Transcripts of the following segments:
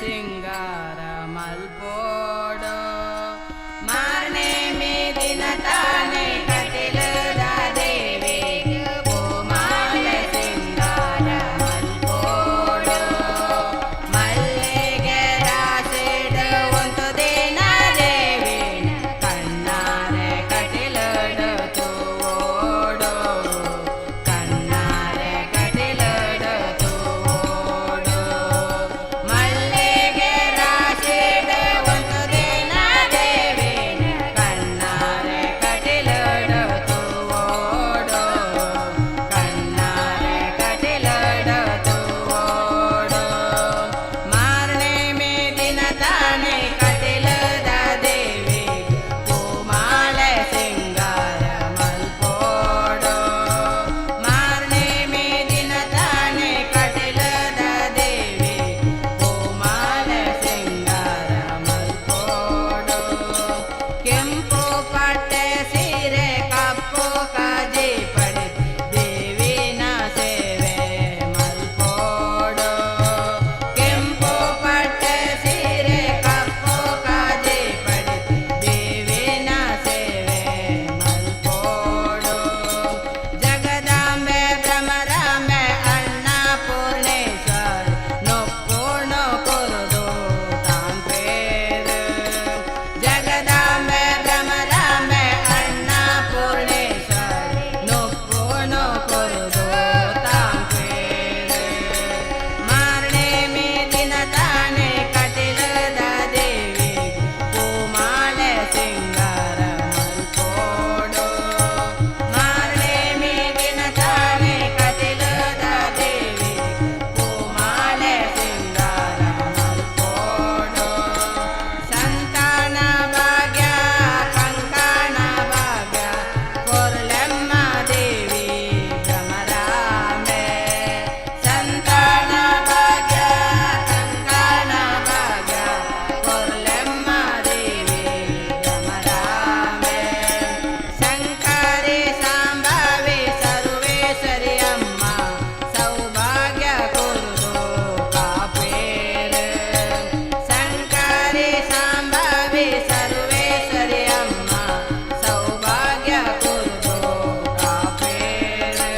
ಸಿಂಗಾರ ಮಲ್ಪೋಡು. ಮಾರ್ನೆಮಿ ದಿನ ತಾನೆ ಕಟಿಲದ ದೇವಿ ಪೂಮಾಲೆ ಸಿಂಗಾರ ಮಲ್ಪೋಡು. ಮಲ್ಲಿಗೆ ರಾಶಿಡ್ ಒಂದು ದಿನ ದೇವಿನ ಕಣ್ಣಾರೆ ಕಟಿಲಡು ತೂವೋಡು, ಕಣ್ಣಾರೆ ಕಟಿಲಡು ತೂವೋಡು. ಮಲ್ಲಿಗೆ ರಾಶಿಡ್ ಒಂದು ದಿನ ದೇವಿನ ಕಣ್ಣಾರೆ ಕಟಿಲಡು ತೂವೋಡು, ಕಣ್ಣಾರೆ ಕಟಿಲಡು ತೂವೋಡು. ಮಾರ್ನೆಮಿ ದಿನ ತಾನೆ ಕಟಿಲದ ದೇವಿ ಪೂಮಾಲೆ ಸಿಂಗಾರ ಮಲ್ಪೋಡು. ಮಾರ್ನೆಮಿ ದಿನ ತಾನೆ ಕಟಿಲದ ದೇವಿ ಪೂಮಾಲೆ ಸಿಂಗಾರ ಮಲ್ಪೋಡು. ಕೆಂಪು ಪಟ್ಟೆ ಸೀರೆ ಕಪ್ಪು ಕಾಜಿ ಪಡೆ ದೇವಿನ ಸೇವೆ ಮಲ್ಪೋಡು. ಕೆಂಪು ಪಟ್ಟೆ ಸೀರೆ ಕಪ್ಪು ಕಾಜಿ ಪಡೆ ದೇವಿನ ಸೇವೆ ಮಲ್ಪೋಡು. ಜಗದಾಂಬೆ ಭ್ರಮರಾಂಬೆ ಅನ್ನ ಪೂರ್ಣೇಶ್ವರಿ ನೊಪ್ಪುಣು ಕೊರುದು ತಾಂಪೇರು. ಜಗದಾಂಬೆ ಭ್ರಮರಾಂಬೆ ಅನ್ನ ಪೂರ್ಣೇಶ್ವರಿ ನೊಪ್ಪುಣು ಕೊರುದು ತಾಂಪೇರು. ಮಾರ್ನೆಮಿ ದಿನ ತಾನೆ ಕಟಿಲದ ದೇವಿ ಪೂಮಾಲೆ ಸಿಂಗಾರ ಮಲ್ಪೋಡು. ಮಾರ್ನೆಮಿ ದಿನ ತಾನೆ ಕಟಿಲದ ದೇವಿ ಪೂಮಾಲೆ ಸಿಂಗಾರ ಮಲ್ಪೋಡು. ಸಂತಾನ ಭಾಗ್ಯ ಕಂಕಣ ಭಾಗ್ಯ ಕೊರ್ಲೆಮ್ಮ ದೇವಿ ಭ್ರಮರಾಂಬೆ. ಸಂತಾನ ಭಾಗ್ಯ ಕಂಕಣ ಭಾಗ್ಯ ಕೊರ್ಲೆಮ್ಮ ದೇವಿ ಭ್ರಮರಾಂಬೆ. ಶಂಕರಿ ಶಾಂಭವಿ ಸರ್ವೇಶ್ವರಿ ಅಮ್ಮ ಸೌಭಾಗ್ಯ ಕೊರುದು ಕಾಪೇರು. ಶಂಕರಿ ಶಾಂಭವಿ ಸರ್ವೇಶ್ವರಿ ಅಮ್ಮ ಸೌಭಾಗ್ಯ ಕೊರುದು ಕಾಪೇರು.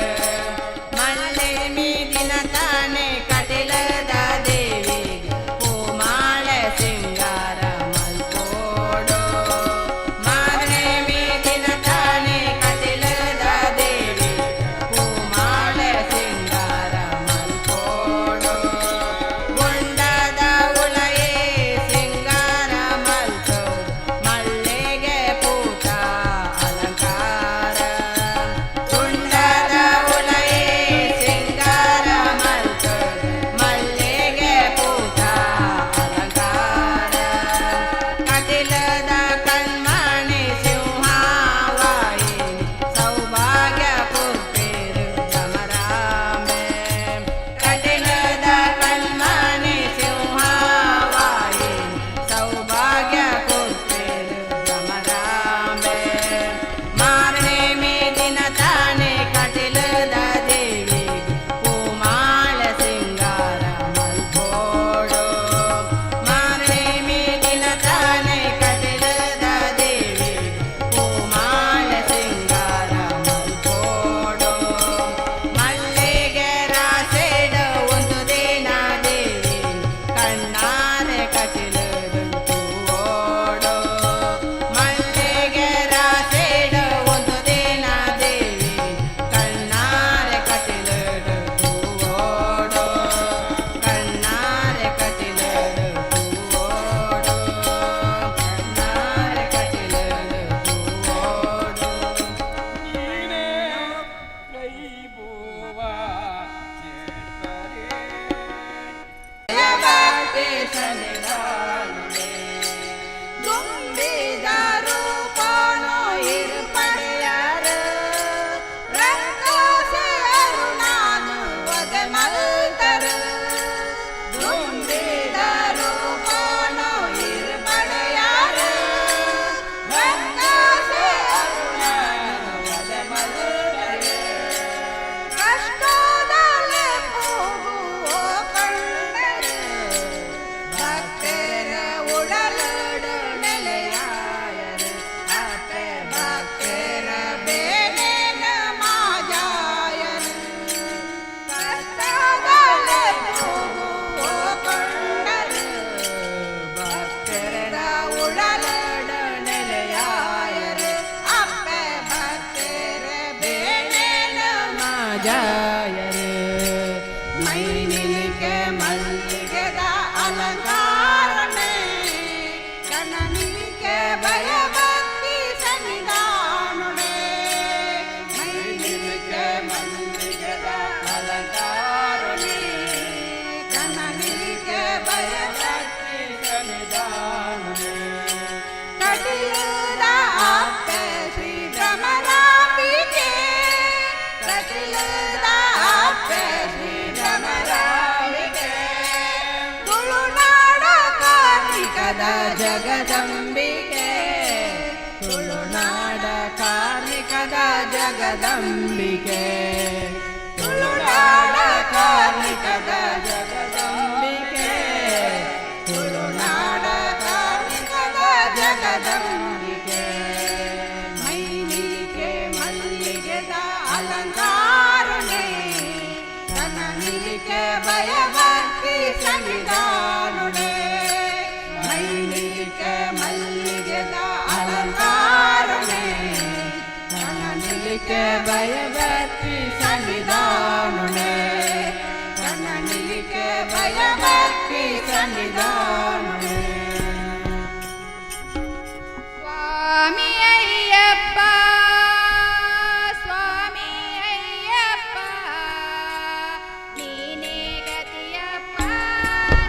ಮಲ್ಲೆಮಿ ದಿನ ತಾನೆ ಕಟಿಲದ ದೇವಿ ಪೂಮಾಲೆ ಸಿಂಗಾರ ಮಲ್ಪೋಡು. ಮಾರ್ನೆಮಿ ದಿನ ತಾನೆ ಕಟಿಲದ ದೇವಿ ಪೂಮಾಲೆ ಸಿಂಗಾರ ಮಲ್ಪೋಡು. ಗುಂಡದ ಉಳಯೇ ಸಿಂಗಾರ ಮಲ್ತು ಮಲ್ಲಿಗೆ ಪೂತ ಅಲಂಕಾರ. ಗುಂಡದ ಉಳಯೇ ಸಿಂಗಾರ ಮಲ್ತು ಮಲ್ಲಿಗೆ ಪೂತ ಅಲಂಕಾರ. ಕಟಿಲದ ಕಣ್ಮಣಿ ಸಿಂಹವಾಹಿನಿ ಸೌಭಾಗ್ಯ ಕೊರ್ಪೇರು ಭ್ರಮರಾಂಬೆ. ಕಟಿಲದ ಕಣ್ಮಣಿ ಸಿಂಹವಾಹಿನಿ ಸೌಭಾಗ್ಯ ಕೊರ್ಪೇರು ಭ್ರಮರಾಂಬೆ. ಮಾರ್ನೆಮಿ ದಿನ ತಾನೆ ಕಟಿಲದ ದೇವಿ ಪೂಮಾಲೆ ಸಿಂಗಾರ ಮಲ್ಪೋಡು. ಮಾರ್ನೆಮಿ ದಿನ ತಾನೆ ಕಟಿಲದ ದೇವಿ ಪೂಮಾಲೆ ಸಿಂಗಾರ ಮಲ್ಪೋಡು. ಮಲ್ಲಿಗೆ ರಾಶಿಡ್ ಒಂದು ದಿನ ದೇವಿ ಕಣ್ಣಾರೆ ಕಟಿಲಡು ತೂವೋಡು. ಮಲ್ಲಿಗೆ ರಾಶಿಡ್ ಒಂದು ದಿನ ದೇವಿ ಕಣ್ಣಾರೆ ಕಟಿಲಡು ತೂವೋಡು, ಕಣ್ಣಾರೆ ಕಟಿಲಡು ತೂವೋಡು, ಕಣ್ಣಾರೆ ಕಟಿಲಡು ತೂವೋಡು. ನೀನೇ ಕೈಬೂವ ಭಕ್ತಿ ಸನ್ನಿಧಾನಮೇ. ದುಂಬಿದ ರೂಪನೋ ಇರುಪಡೆಯರು ರಕ್ತಾಸೆ ಅರುಣಾನು ವಧೆ ಮಲ್ತರು. ದುಂಬಿದ ರೂಪನೋ ಇರುಪಡೆಯರು ರಕ್ತಾಸೆ ಅರುಣಾನು ವಧೆ ಮಲ್ತರು. ಕಷ್ಟದಲ್ಲೇ ಹೋಗುವ ಕಂಡರು. ತನನಿಲಿಕೆ ಭಯಭಕ್ತಿ ಸನ್ನಿಧಾನನೆ. ಕಟಿಲದ ಅಪ್ಪೆ ಶ್ರೀ ಭ್ರಮರಾಂಬಿಕೆ, ಕಟಿಲದ ಅಪ್ಪೆ ಶ್ರೀ ಭ್ರಮರಾಂಬಿಕೆ, ತುಳುನಾಡ ಕಾರ್ಮಿಕದ ಜಗದಂಬಿಕೆ, ತುಳುನಾಡ ಕಾರ್ಮಿಕದ ಜಗದಂಬಿಕೆ, ತುಳುನಾಡ ಕಾರ್ಮಿಕದ ಜಗದಂಬಿಕೆ, ತುಳುನಾಡ ಕಾರ್ಮಿಕದ ಜಗದಂಬಿಕೆ. ಮೈನಿಗೆ ಮಲ್ಲಿಗೆದ ಅಲಂಕಾರನೆ, ತನನಿಲಿಕೆ ಭಯಭಕ್ತಿ ಸನ್ನಿಧಾನುಡೆ. ಮೈನಿಗೆ ಮಲ್ಲಿಗೆದ ಅಲಂಕಾರನೆ, ತನನಿಲಿಕೆ ಭಯಭಕ್ತಿ ಸನ್ನಿಧಾನುಡೆ, ತನನಿಲಿಕೆ ಭಯಭಕ್ತಿ ಸನ್ನಿಧಾನುಡೆ. ಸ್ವಾಮಿ ಅಯ್ಯಪ್ಪ, ಸ್ವಾಮಿ ಅಯ್ಯಪ್ಪ, ನೀನೇ ಗತಿಯಪ್ಪ,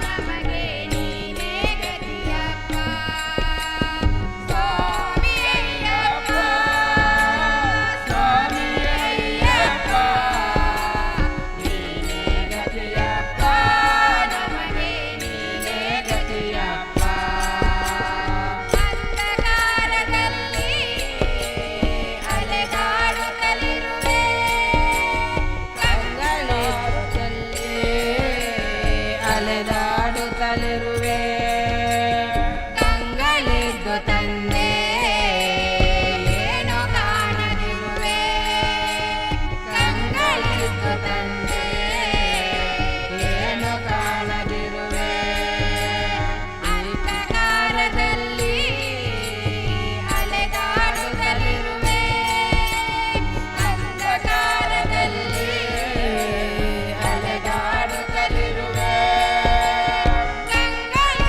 ನಮಗೆ ನೀನೇ ಗತಿಯಪ್ಪ. ಸ್ವಾಮಿ ಅಯ್ಯಪ್ಪ, ಸ್ವಾಮಿ ಅಯ್ಯಪ್ಪ, ನೀನೇ ಗತಿಯಪ್ಪ, ನಮಗೆ ನೀನೇ ಗತಿಯಪ್ಪ. ಅಂಧಕಾರದಲ್ಲಿ ಅಲೆದಾಡುತ್ತಲಿರುವೆ, ಕಂಗಳಿದ್ದಲ್ಲಿ ಅಲೆದಾಡುತ್ತಲಿರುವೆ, ಕಂಗಳಿದ್ದು ತಂದೆ ಏನು ಕಾಣದಿರುವೆ, ಕಂಗಳಿದ್ದು ತಂದೆ ಏನು ಕಾಣದಿರುವೆ. ಅಂಧಕಾರದಲ್ಲಿ ಅಲೆದಾಡುತ್ತಲಿರುವೆ, ಅಂಧಕಾರದಲ್ಲಿ ಅಲೆದಾಡುತ್ತಲಿರುವೆ, ಕಂಗಳಿದ್ದು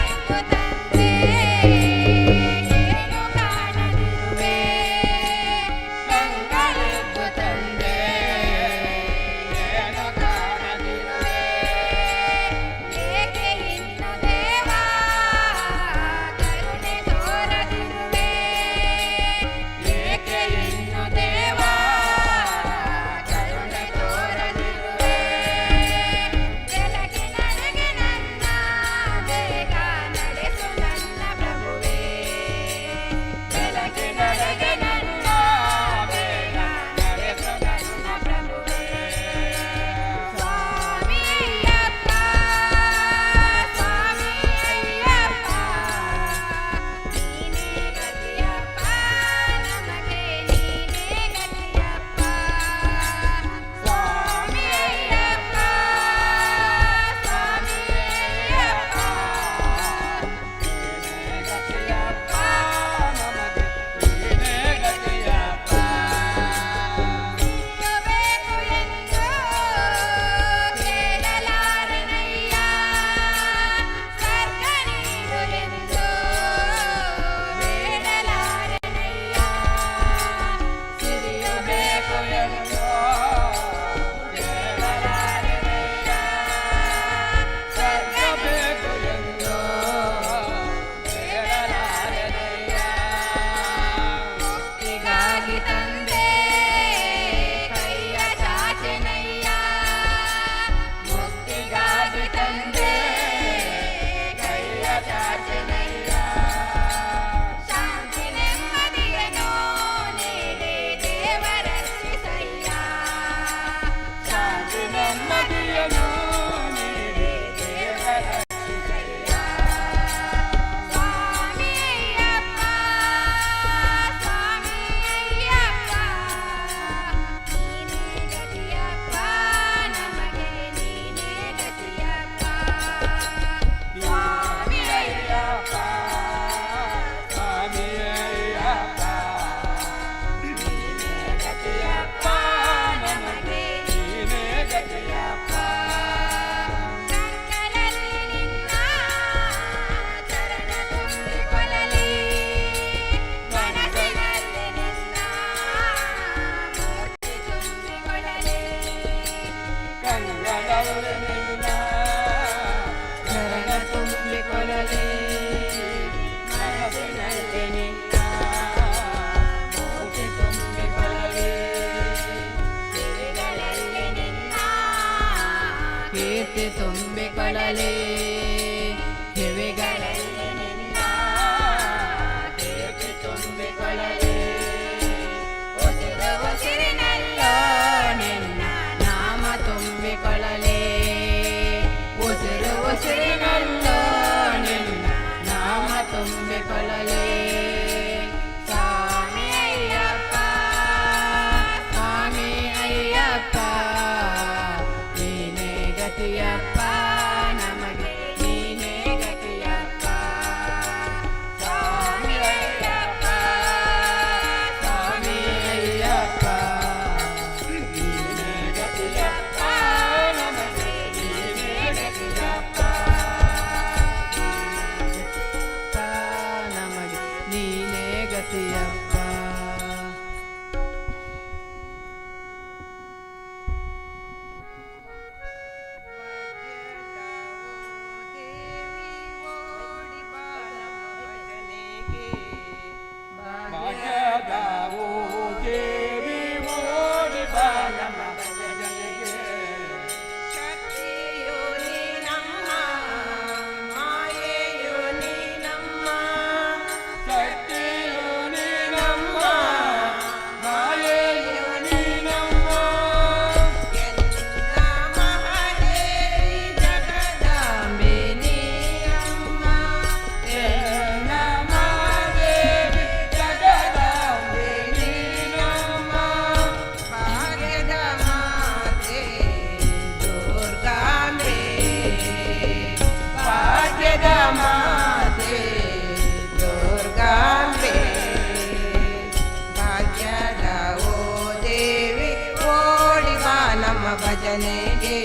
ಭಜನೆಗೆ.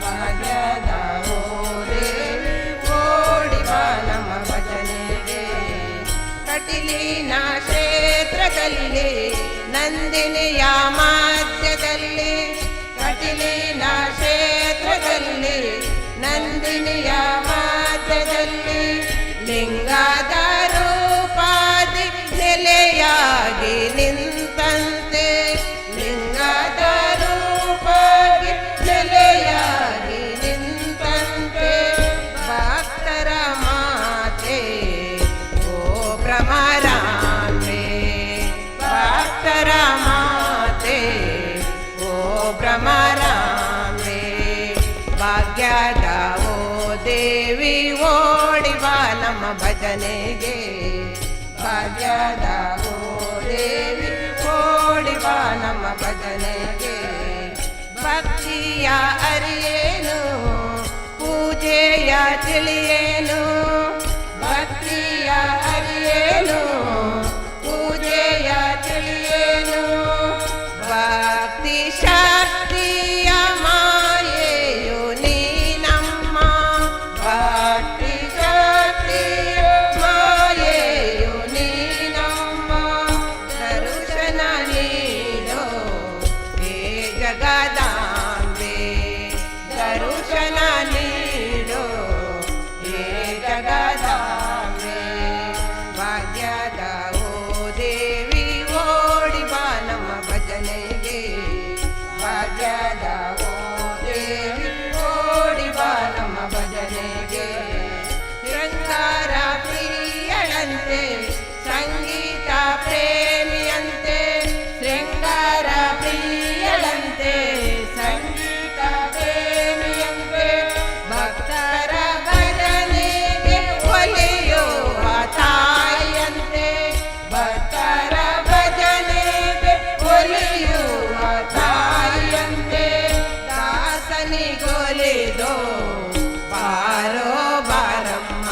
ಭಾಗ್ಯದ ಓ ದೇವಿ, ಓಡಿ ಬಾ ನಮ್ಮ ಭಜನೆಗೆ. ಕಟಿಲಿನ ಕ್ಷೇತ್ರದಲ್ಲಿ, ನಂದಿನಿಯ ಮಧ್ಯದಲ್ಲಿ, ಕಟಿಲಿನ ಕ್ಷೇತ್ರದಲ್ಲಿ, ನಂದಿನಿಯ ಮಧ್ಯದಲ್ಲಿ, ಲಿಂಗದ ರೂಪಾದಿ ನೆಲೆಯಾಗಿ ನಿಂತಂತೆ, ಲಿಂಗದ ರೂಪಾಗಿ ನೆಲೆಯಾಗಿ ನಿಂತಂತೆ. ಭಕ್ತರ ಮಾತೆ ಓ ಭ್ರಮರಾಂಬೆ, ಭಕ್ತರ ಮಾತೆ ಓ ಭ್ರಮರಾಂಬೆ. ಭಾಗ್ಯದ ಓ ದೇವಿ, ಓಡಿ ಬಾ ನಮ್ಮ ಭಜನೆಗೆ. ಭಾಗ್ಯದ ಓ ದೇವಿ, ಓಡಿ ಬಾ ನಮ್ಮ ಭಜನೆಗೆ. ಭಕ್ತಿಯ ಅರಿಯೇನು, ಪೂಜೆಯ ತಿಳಿಯೇನು, ಭಕ್ತಿಯ ಅರಿಯೇನು, ಪೂಜೆಯ ತಿಳಿಯೇನು, ಭಕ್ತಿ ಶಕ್ತಿಯ ಮಾಯೆಯು ನೀನಮ್ಮ, ಭಕ್ತಿ ಶಕ್ತಿಯ ಮಾಯೆಯು ನೀನಮ್ಮ. ದರುಶನ ನೀಡೋ ಹೇ ಜಗದಾಂಬೆ, ದರುಶನ ನೀಡೋ ಹೇ ಜಗದಾಂಬೆ. ಭಾಗ್ಯದ ಓ ದೇವಿ, ಓಡಿ ಬಾ ನಮ್ಮ ಭಜನೆಗೆ. ಭಾಗ್ಯದ ಓ ದೇವಿ, ಓಡಿ ಬಾ ನಮ್ಮ ಭಜನೆಗೆ. ಶೃಂಗಾರ ಪ್ರಿಯಳಂತೆ, ಸಂಗೀತ ಪ್ರೇಮಿಯಂತೆ, ಶೃಂಗಾರ ಪ್ರಿಯಳಂತೆ, ಸಂಗೀತ ಪ್ರೇಮಿಯಂತೆ, ಭಕ್ತರ ಭಜನೆಗೆ ಒಲಿಯುವ ತಾಯಿಯಂತೆ, ಭಕ್ತರ ಭಜನೆಗೆ ಒಲಿಯುವ ತಾಯಿಯಂತೆ. ದಾಸನಿಗೊಲಿದೋ ಬಾರೋ ಬಾರಮ್ಮ,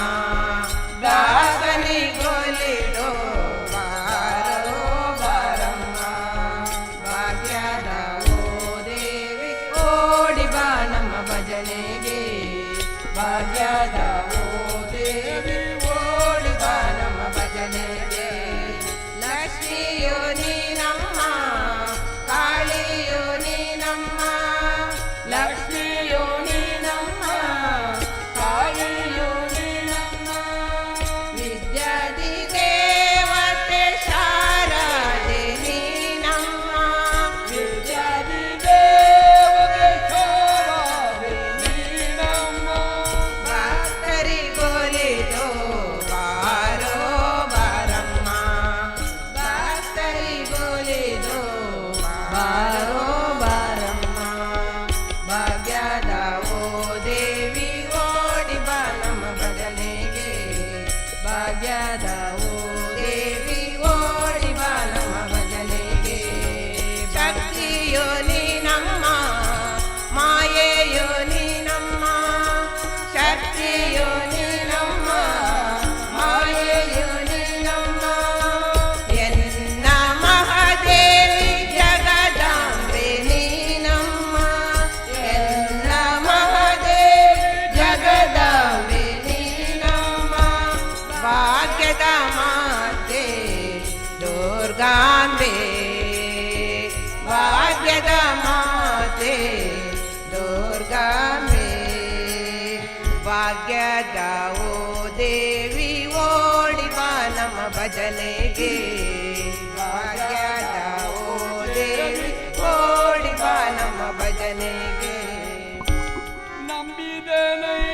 ದಾಸನಿಗೊಲಿದೋ ಬಾರೋ ಬಾರಮ್ಮ. ಭಾಗ್ಯದ ಓ ದೇವಿ, ಓಡಿ ಬಾ ನಮ್ಮ ಭಜನೆಗೆ. ಭಾಗ್ಯದ ಓ ದೇವಿ, ಓಡಿ ಬಾ ನಮ್ಮ ಭಜನೆಗೆ. ಲಕ್ಷ್ಮಿಯು ನೀನಮ್ಮ, ಕಾಳಿಯು ನೀನಮ್ಮ, ಲಕ್ಷ್ಮಿಯು ನೀನಮ್ಮ, ಕಾಳಿಯು ನೀನಮ್ಮ. ವಿದ್ಯಾದಿ ದೇವತೆ ಶಾರದೆ ನೀನಮ್ಮ. ವಿದ್ಯಾದಿ ದೇವತೆ ಶಾರದೆ ನೀನಮ್ಮ. ಭಕ್ತರಿಗೊಲಿದೋ ಬಾರೋ ಬಾರಮ್ಮ, ಭಕ್ತರಿಗೊಲಿದೋ ಬಾರೋ ಬಾರಮ್ಮ. ಭಾಗ್ಯದ ಓ ದೇವಿ, ಓಡಿ ಬಾ ನಮ್ಮ ಭಜನೆಗೆ. ಭಾಗ್ಯದ ಓ ದೇವಿ, ಓಡಿ ಬಾ ನಮ್ಮ ಭಜನೆಗೆ. ಶಕ್ತಿಯು ನೀನಮ್ಮ, ಮಾಯೆಯು ನೀನಮ್ಮ, ಶಕ್ತಿಯು ನೀನಮ್ಮ, ಮಾಯೆಯು ನೀನಮ್ಮ. ಎನ್ನ ಮಹಾದೇವಿ ಜಗದಾಂಬೆ ನೀನಮ್ಮ, ಎನ್ನ ಮಹಾದೇವಿ ಜಗದಾಂಬೆ ನೀನಮ್ಮ. ಭಾಗ್ಯದ ಮಾತೆ ದುರ್ಗಾಂಬೆ, ಭಾಗ್ಯದ ಮಾತೆ ದುರ್ಗಾಂಬೆ. ಭಾಗ್ಯದ ಓ ದೇವಿ, ಓಡಿ ಬಾ ನಮ್ಮ ಭಜನೆಗೆ. ಭಾಗ್ಯದ ಓ ದೇವಿ, ಓಡಿ ಬಾ ನಮ್ಮ ಭಜನೆಗೆ. ನಂಬಿದೆನೈ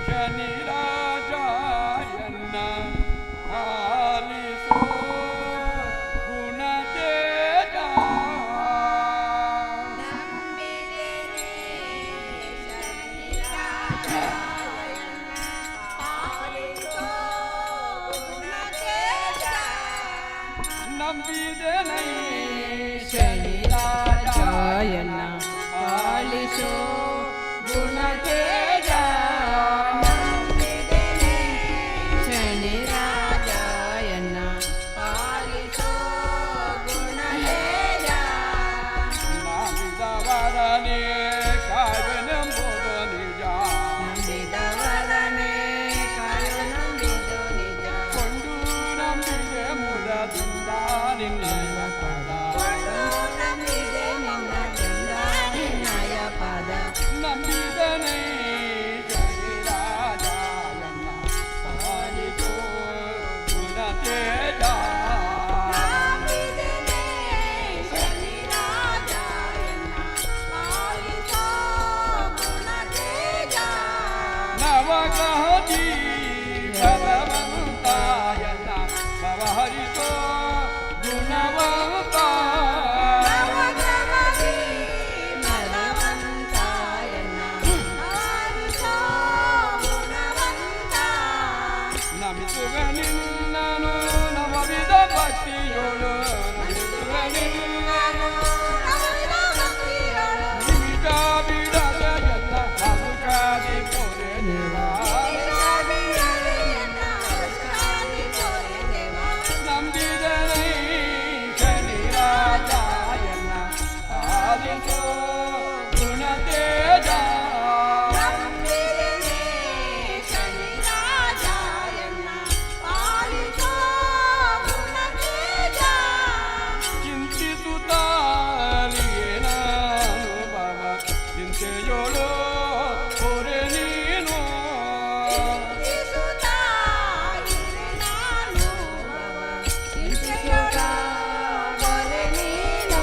ಶನಿರಾಜ ಎನ್ನ ಆಲಿಸೋ ಗುಣತೇಜ. ನಂಬಿದೆನೆ ಶನಿರಾಜ ಎನ್ನ ಆಲಿಸೋ ಗುಣತೇಜ. ನಂಬಿದೆನೈ ಶನಿರಾಜ ಶನಿರಾಜಾಯನ ಆಲಿಸೋ ಗುಣತೇಜ. ನಂಬಿದೆನೆ ಶನಿರಾಜಾಯನ ಆಲಿಸೋ ಗುಣತೇಜ. ನಂಬಿದವ ನವಗ್ರಹದಿ ಭಗವಂತಾಯನ ಭವಹರಿಸೋ ಗುಣವಂತ. ನವಗ್ರಹದಿ ಬಲವಂತಾಯನ ಹರಿಸೋ ಗುಣವಂತ. ನಮಿಸುವೆ ನಿನ್ನನು ನವವಿಧ ಭಕ್ತಿಯೋಳು, ನಮಿಸುವೆ ನಿನ್ನನು ನವವಿಧ ಭಕ್ತಿಯೊಳು. ನಿಮಿಷ ಬಿಡದ ಎಲ್ಲ ಹರುಷಾದಿ ಪೊರೆ ದೇವ. ನಿಮಿಷ ಬಿಡದೆ ಎಲ್ಲ ಹರುಷಾದಿ ಪೊರೆ ದೇವ. ನಂಬಿದನೆ ಶನಿ ರಾಜಾಯನ ಪಾಲಿಸೋ ಗುಣತೇಜ. ನಂಬಿದೆನೆ ಶನಿ ರಾಜಾಯನ್ನ ಪಾಲಿಸೋ ಗುಣತೇಜ. ಚಿಂತಿಸುತ್ತಾಲಿಯೇನಾನುಭವ ಚಿಂತೆಯೋಳು ಪೊರೆ ನೀನು. ಚಿಂತಿಸುತ್ತಾ ಇರೆ ನಾನು ಭವ ಚಿಂತೆಯೊಳು ಪೊರೆ ನೀನು.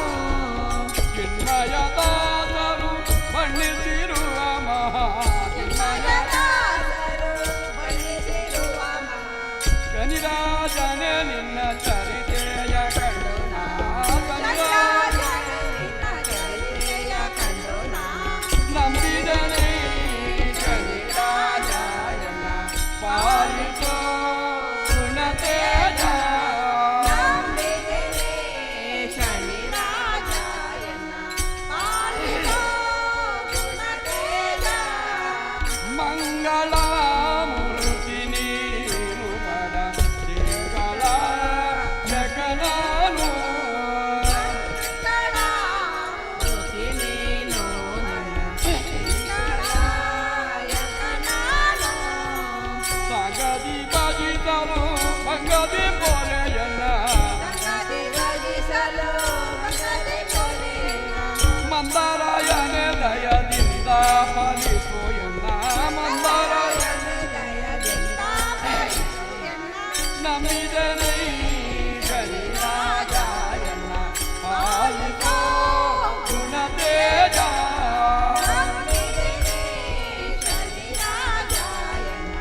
ಚಿನ್ಮಯ ದಾಸರು ಬಣ್ಣಿಸಿರುವ ಮಹಾ ಚಿನ್ಮಯ ಚಿನ್ಮಯದಾಸರು ಬಣ್ಣಿಸಿರುವ ಮಹಾ ಶನಿರಾಜನೇ ನಿನ್ನ ಚರಿತೆಯ ಕಂಡು ನಾ ಶನಿರಾಜ ಶನಿರಾಜನೇ ನಿನ್ನ ಚರಿತ್ರೆಯ ಕಂಡು ನಾ. ನಂಬಿದನೆ ಶನಿರಾಜನ ಪಾಲಿಸೋ ಗುಣತೇಜ. ನಂಬಿದೆನೆ ಶನಿ ರಾಜಾಯನ ಪಾಲಿಸೋ ಗುಣತೇಜ. ಮಂಗಳ ಮೂರ್ತಿ ನೀನು ಬಡ ತಿಂಗಳ ಜಗನಾನು. ಮಂಗಳ ಮೂರ್ತಿ ನೀನು ನನ್ನ ಮಂಗಳಾಯಕನಾನು. ಸಾಗದಿ ಬಾಜಿದರು ಭಂಗದಿ ಪೊರೆಯನ್ನ. ಸಂಗತಿ ಭಜಿಸಲು ಭಗತಿ ಪೊರೆಯನ್ನ. ಮಂದರಾಯನೆ ದಯದಿಂದ ಫಲಿಸು ಎನ್ನ ಮಂದರಾಯ. ದಯದಿಂದ ಫಲಿಸು ಎನ್ನ. ನಂಬಿದನೆ ಶನಿರಾಜಾಯನ ಪಾಲಿಸೋ ಗುಣತೇಜ. ನಂಬಿದೆನೆ ಶನಿ ರಾಜಾಯನ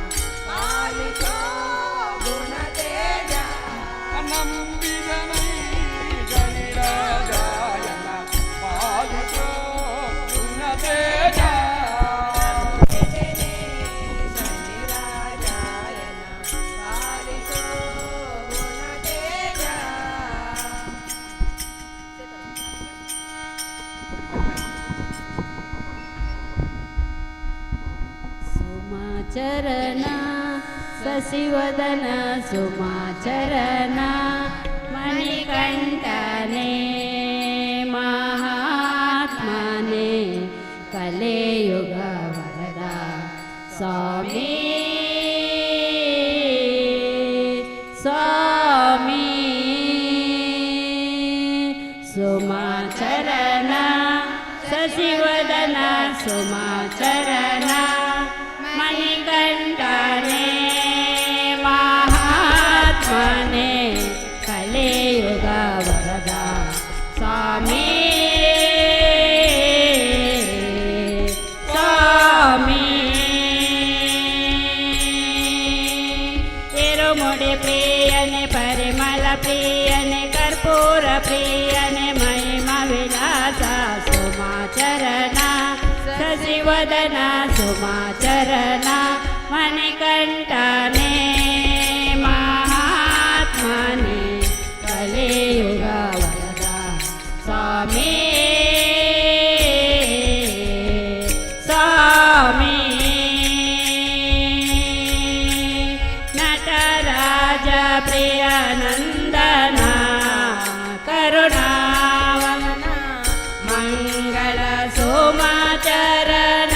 ಪಾಲಿಸೋ ಗುಣತೇಜ. ನಂಬಿದನೆ ಶನಿರಾಜಾಯನ ಪಾಲಿಸೋ ಗುಣತೇಜ. ನಂಬಿದೆನೆ ಶನಿ ರಾಜಾಯನ ಪಾಲಿಸೋ ಗುಣತೇಜ. ಸುಮಾಚರಣ ಸಸಿವದನ ಸುಮಾಚರಣ ಮಣಿಕಂಠನೆ ಮಹಾತ್ಮನೆ ಕಲೆಯುಗ ವರದ ಸ್ವಾಮಿ ಸ್ವಾಮಿ. ಸುಮಾಚರಣ ಸಸಿವದನ ಸುಮಾಚರಣ ಮಣಿಕಂಠನೆ ಮಹಾತ್ಮನೆ ಕಲೆಯುಗ ವರದ ಸ್ವಾಮಿ ಸ್ವಾಮಿ. ಇರುಮುಡಿ ಪ್ರಿಯನೆ ಪರಿಮಳ ಪ್ರಿಯನೆ ಕರ್ಪೂರ ಪ್ರಿಯನೆ ಮಹಿಮ ವಿಲಾಸ ಸುಮಾಚರಣ ಸಸಿವದನ ಸುಮಾಚರಣ ಮಣಿಕಂಠನೆ ಮಹಾತ್ಮನೆ ಕಲಿಯುಗ ವರದ ಸ್ವಾಮಿ ಸ್ವಾಮಿ. ನಟರಾಜ ಪ್ರಿಯನಂದನ ಕರುಣಾವನ ಮಂಗಳ ಸೋಮಾಚರಣ.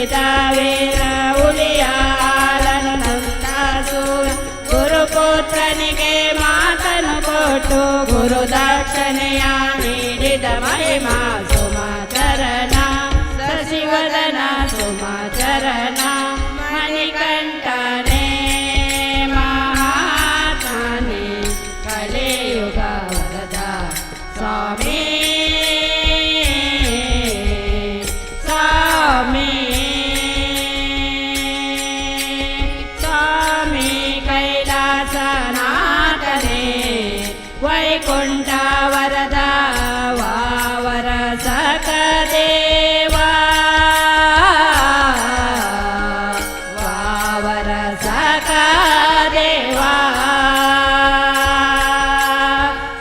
ನುಡಿದ ವೀರ ಹುಲಿಯ ಹಾಲನು ತಂದ ಸೂರ ಗುರುಪುತ್ರನಿಗೆ ಮಾತನು ಕೊಟ್ಟು ಗುರು ದಕ್ಷಿಣೆಯ ನೀಡಿದ ಮಹಿಮಾ ಸುಮಾಚರಣ ಸಸಿವದನ ಸುಮಾಚರಣ ಮಣಿಕಂಠನೇ ಮಹಾತ್ಮನೇ ಕಲಿಯುಗ ವರದ ಸ್ವಾಮಿ ಸ್ವಾಮಿ ಸ್ವಾಮಿ ಕೈಲಾಸನಾಥನೇ ವೈಕುಂಠ ವರದ ವಾವರ ಸಕದೇವ ವಾವರ ಸಕದೇವ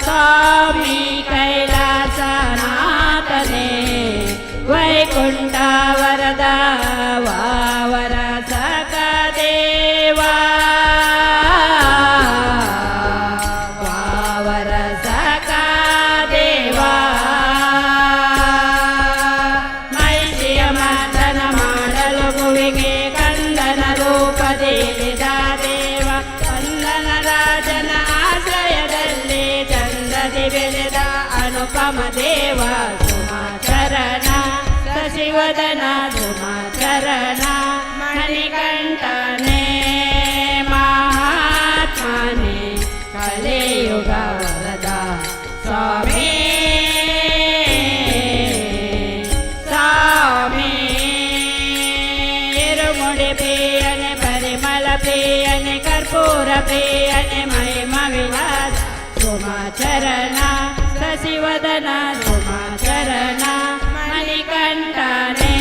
ಸ್ವಾಮಿ ಕೈಲಾಸನಾಥನೇ ವೈಕುಂಠ ವರದ ವಾವರ ಸಕದೇವ ವಾವರ ಸಕದೇವ ಮೈಸಿಯ ಮದನ ಮಾಡಲು ಭುವಿಗೆ ಕಂದನ ರೂಪದೇಳಿದ ದೇವ ಕಂದನ ರಾಜನ ಆಶ್ರಯದಲ್ಲಿ ಚಂದದಿ ಬೆಳೆದ ಅನುಪಮ ದೇವ ಸುಮಾಚರಣ ಸಶಿವದನ ಸುಮಾಚರಣ ಮಣಿಕಂಠನೇ ಮಹಾತ್ಮನೇ ಕಲಿಯುಗ ವರದ ಸ್ವಾಮಿ ಸ್ವಾಮಿ ಇರುಮುಡಿ ಪ್ರಿಯನೆ ಪರಿಮಳ ಪ್ರಿಯನೆ ಕರ್ಪೂರ ಪ್ರಿಯನೆ ಮಹಿಮ ವಿಲಾಸ ಸುಮಾಚರಣ ಸಶಿವದನ ಸುಮಾಚರಣ ಮಣಿಕಂಠನೇ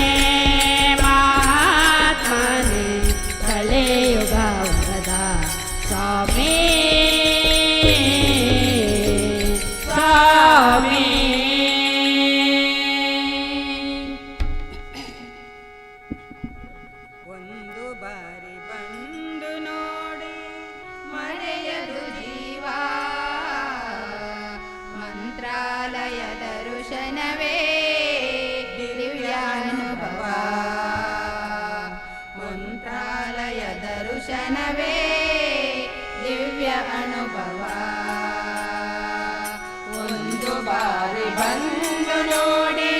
ಮಹಾತ್ಮನೇ ಕಲಿಯುಗ ವರದ ಸ್ವಾಮಿ ಸ್ವಾಮಿ. ಒಂದು ಬಾರಿ ಬಂದು ನೋಡಿ ಮರೆಯದು ಜೀವ ಮಂತ್ರಾಲಯ ದರ್ಶನವೇ ದಿವ್ಯಾನುಭವ ಮಂತ್ರಾಲಯ ದರ್ಶನವೇ ದಿವ್ಯ ಅನುಭವ. ಒಂದು ಬಾರಿ ಬಂದು ನೋಡಿ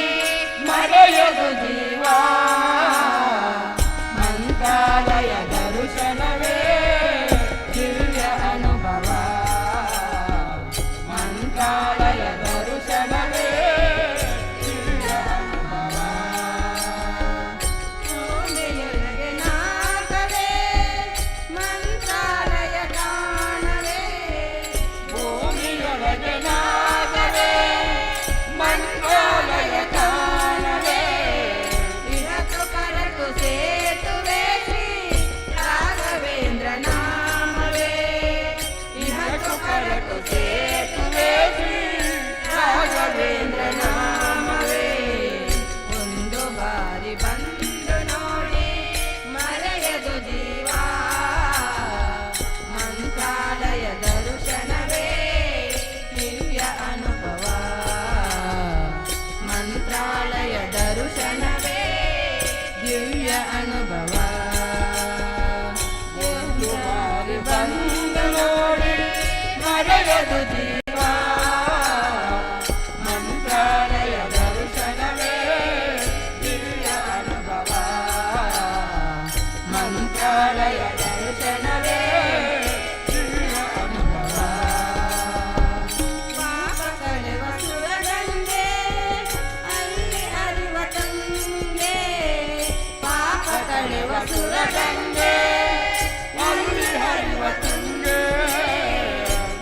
ಮರೆಯದು ಜೀವ ಮಂತ್ರಾಲಯ ದರ್ಶನವೇ ದಿವ್ಯ ಅನುಭವ ಮಂತ್ರಾಲಯ ದರ್ಶನವೇ ದಿವ್ಯ ಅನುಭವ. ಭೂಮಿಯೊಳಗೆ ನಾಗವೇ ಮಂತ್ರಾಲಯ ಕಾಣವೇ ಭೂಮಿಯೊಳಗೆ ನಾಗವೇ ಮಂತ್ರಾಲಯ ಕಾಣವೇ ಇಹಕು ಪರಕು ಸೇತುವೆ ಶ್ರೀ ರಾಘವೇಂದ್ರ ನಾಮವೇ ಇಹಕು ಪರಕು ಸೇತುವೆ ಶ್ರೀ ರಾಘವೇಂದ್ರ ನಾಮವೇ. ಒಂದು ಬಾರಿ ಬಂದು ನೋಡಿ ಮರೆಯದು ಜೀವ ಮಂತ್ರಾಲಯ ದರ್ಶನವೇ ದಿವ್ಯ ಅನುಭವ ಮಂತ್ರಾಲಯ ದರ್ಶನವೇ ದಿವ್ಯ ಅನುಭವ. ಒಂದು ಬಾರಿ ಬಂದು ನೋಡಿ ಮರೆಯದು ಜೀವ ಮಂತ್ರಾಲಯ ದರ್ಶನವೇ ದಿವ್ಯ ಅನುಭವ ಮಂತ್ರಾಲಯ ದರ್ಶನವೇ ದಿವ್ಯ ಅನುಭವ. ಪಾಪ ಕಳೆವ ಸುರಗಂಗೆ ಅಲ್ಲಿ ಅರಿವ ತುಂಗೆ ಪಾಪ ಕಳೆವ ಸುರಗಂಗೆ ಅಲ್ಲಿ ಹರಿವ ತುಂಗೆ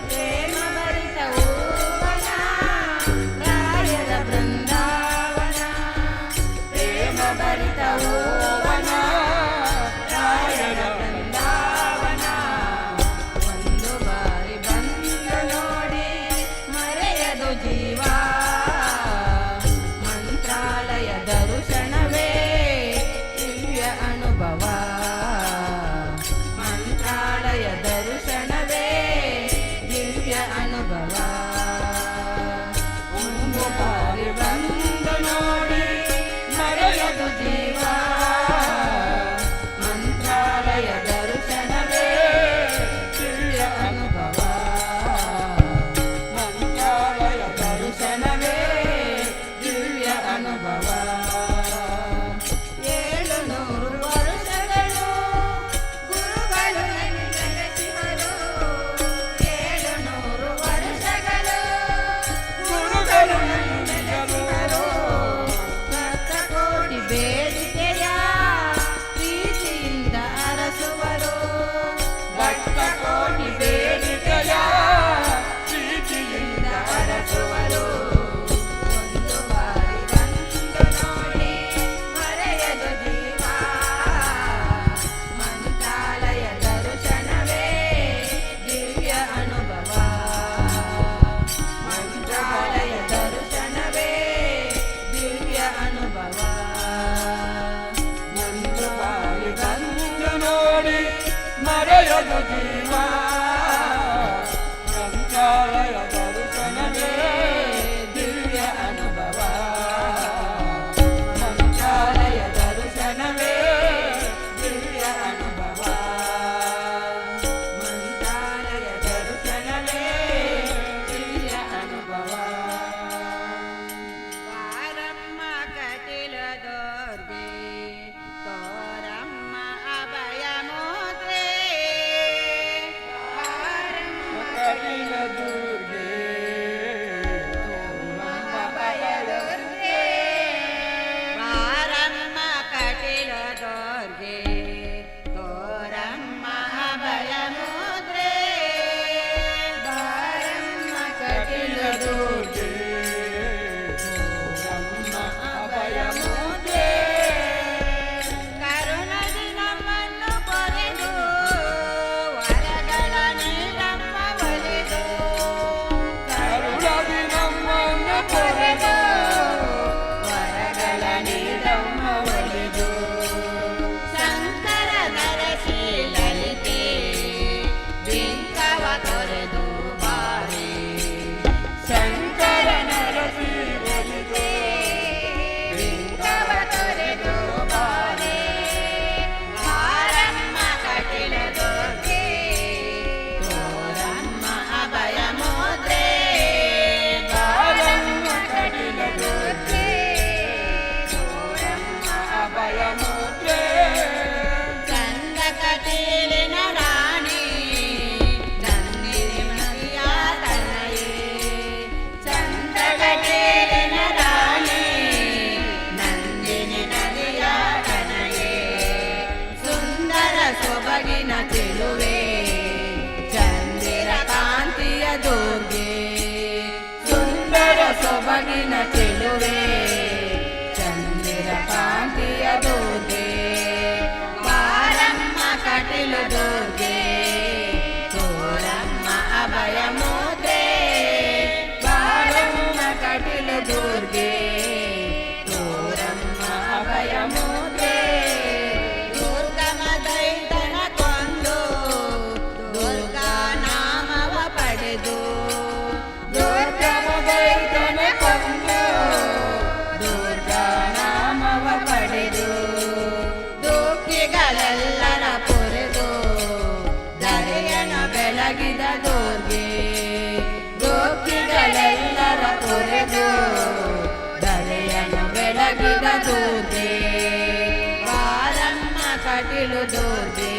ಪ್ರೇಮ ಭರಿತ ಹೂವನ ರಾಯರ ಬೃಂದಾವನ ಪ್ರೇಮ ಭರಿತ ಹೂವನ ರಾಯರ ಬೃಂದಾವನ. ಒಂದು ಬಾರಿ ಬಂದು ನೋಡಿ ಮರೆಯದು ಜೀವ ಮಂತ್ರಾಲಯ ದರ್ಶನವೇ ದಿವ್ಯ ಅನುಭವ ಮಂತ್ರಾಲಯ ದರ್ಶನವೇ ದಿವ್ಯ ಅನುಭವ. ಒಂದು ಬಾರಿ ಬಂದು ನೋಡಿ ಮರೆಯದು ಜೀವ. ಮರೆಯದು ಜೀವ. ಮಂತ್ರಾಲಯ ದರ್ಶನವೇ ದಿವ್ಯ ಅನುಭವ. ಮಂತ್ರಾಲಯ ದರ್ಶನವೇ ದಿವ್ಯ ಅನುಭವ. ಮಂತ್ರಾಲಯ ದರ್ಶನವೇ ದಿವ್ಯ ಅನುಭವ. ಬಾರಮ್ಮ ಕಟಿಲ ದುರ್ಗೆ, ತೋರಮ್ಮ ಅಭಯ ಮುದ್ರೆ. ಬಾರಮ್ಮ ಕಪಿಲ ದುರ್ಗೆ, ಅಭಯ ದುರ್ಗೆ. ಬಾರಮ್ಮ ಕಟಿಲ ದುರ್ಗೆ, ತೋರಮ್ಮ ಅಭಯ ಮುದ್ರೆ. ಬಾರಮ್ಮ ಕಪಿಲ ಕಟಿಲ ದುರ್ಗೆ, ತೋರಮ್ಮ ಅಭಯ ಮುದ್ರೆ. ಕರುಣದಿ ನಮ್ಮನ್ನು ಪೊರೆದು, ವರಗಳ ನೀಡಮ್ಮ ಒಲಿದು. ಕರುಣದಿ ನಮ್ಮನ್ನು ಪೊರೆದು, ವರಗಳ ನೀಡಮ್ಮ ಒಲಿದು. ಶಂಕರ ನರಸಿ ಲಲಿತೆ, ಬಿಂಕವ ತೊರೆದು ಬಾರಿ. ಶಂಕರ ನರಸಿ ಒಲಿದು, ಬಿಂಕವ ತೊರೆದು ಬಾರಿ. ಬಾರಮ್ಮ ಕಟಿಲ ದುರ್ಗೆ, ತೋರಮ್ಮ ಅಭಯ ಮುದ್ರೆ. ಬಾರಮ್ಮ ಕಟಿಲ ದುರ್ಗೆ, ತೋರಮ್ಮ ಅಭಯ ಮುದ್ರೆ. ಚಂದ ಕಟೀಲಿನ ರಾಣಿ, ನಂದಿನಿ ಮತಿಯ ತನಯೇ. ಚಂದ ಕಟೀಲಿನ ರಾಣಿ, ನಂದಿನಿ ನದಿಯ ತನಯೇ. ಸುಂದರ ಸೊಬಗಿನ ಚೆಲುವೆ, ಚಂದಿರ ಕಾಂತಿಯ ದುರ್ಗೆ. ಸುಂದರ ಸೊಬಗಿನ ಚೆಲುವೆ, ಚಂದಿರ ಕಾಂತಿಯ ದುರ್ಗೆ. ಬಾರಮ್ಮ ಕಟಿಲು ದುರ್ಗೆ, ತೋರಮ್ಮ ಅಭಯ ಮುದ್ರೆ. ಬಾರಮ್ಮ ಕಟಿಲ ದುರ್ಗೆ, ತೋರಮ್ಮ ಅಭಯ ಮುದ್ರೆ. ದುರ್ಗಮ ದೈತನ ಕೊಂದು, ದುರ್ಗಾ ನಾಮವ ಪಡೆದು. ದುರ್ಗಮ ದೈತನ ಕೊಂದು, ದುರ್ಗಾ ನಾಮವ ಪಡೆದು. ದುಃಖಿಗಳೆಲ್ಲರ ಪೊರೆದು, ದರೆಯನ ಬೆಳಗಿದ ದುರ್ಗೆ. ದುಃಖಿಗಳೆಲ್ಲರ ಪೊರೆದು, ಧರೆಯನ್ನು ಬೆಳಗಿದ ದುರ್ಗೆ. ಬಾರಮ್ಮ ಕಟಿಲು ದುರ್ಗೆ,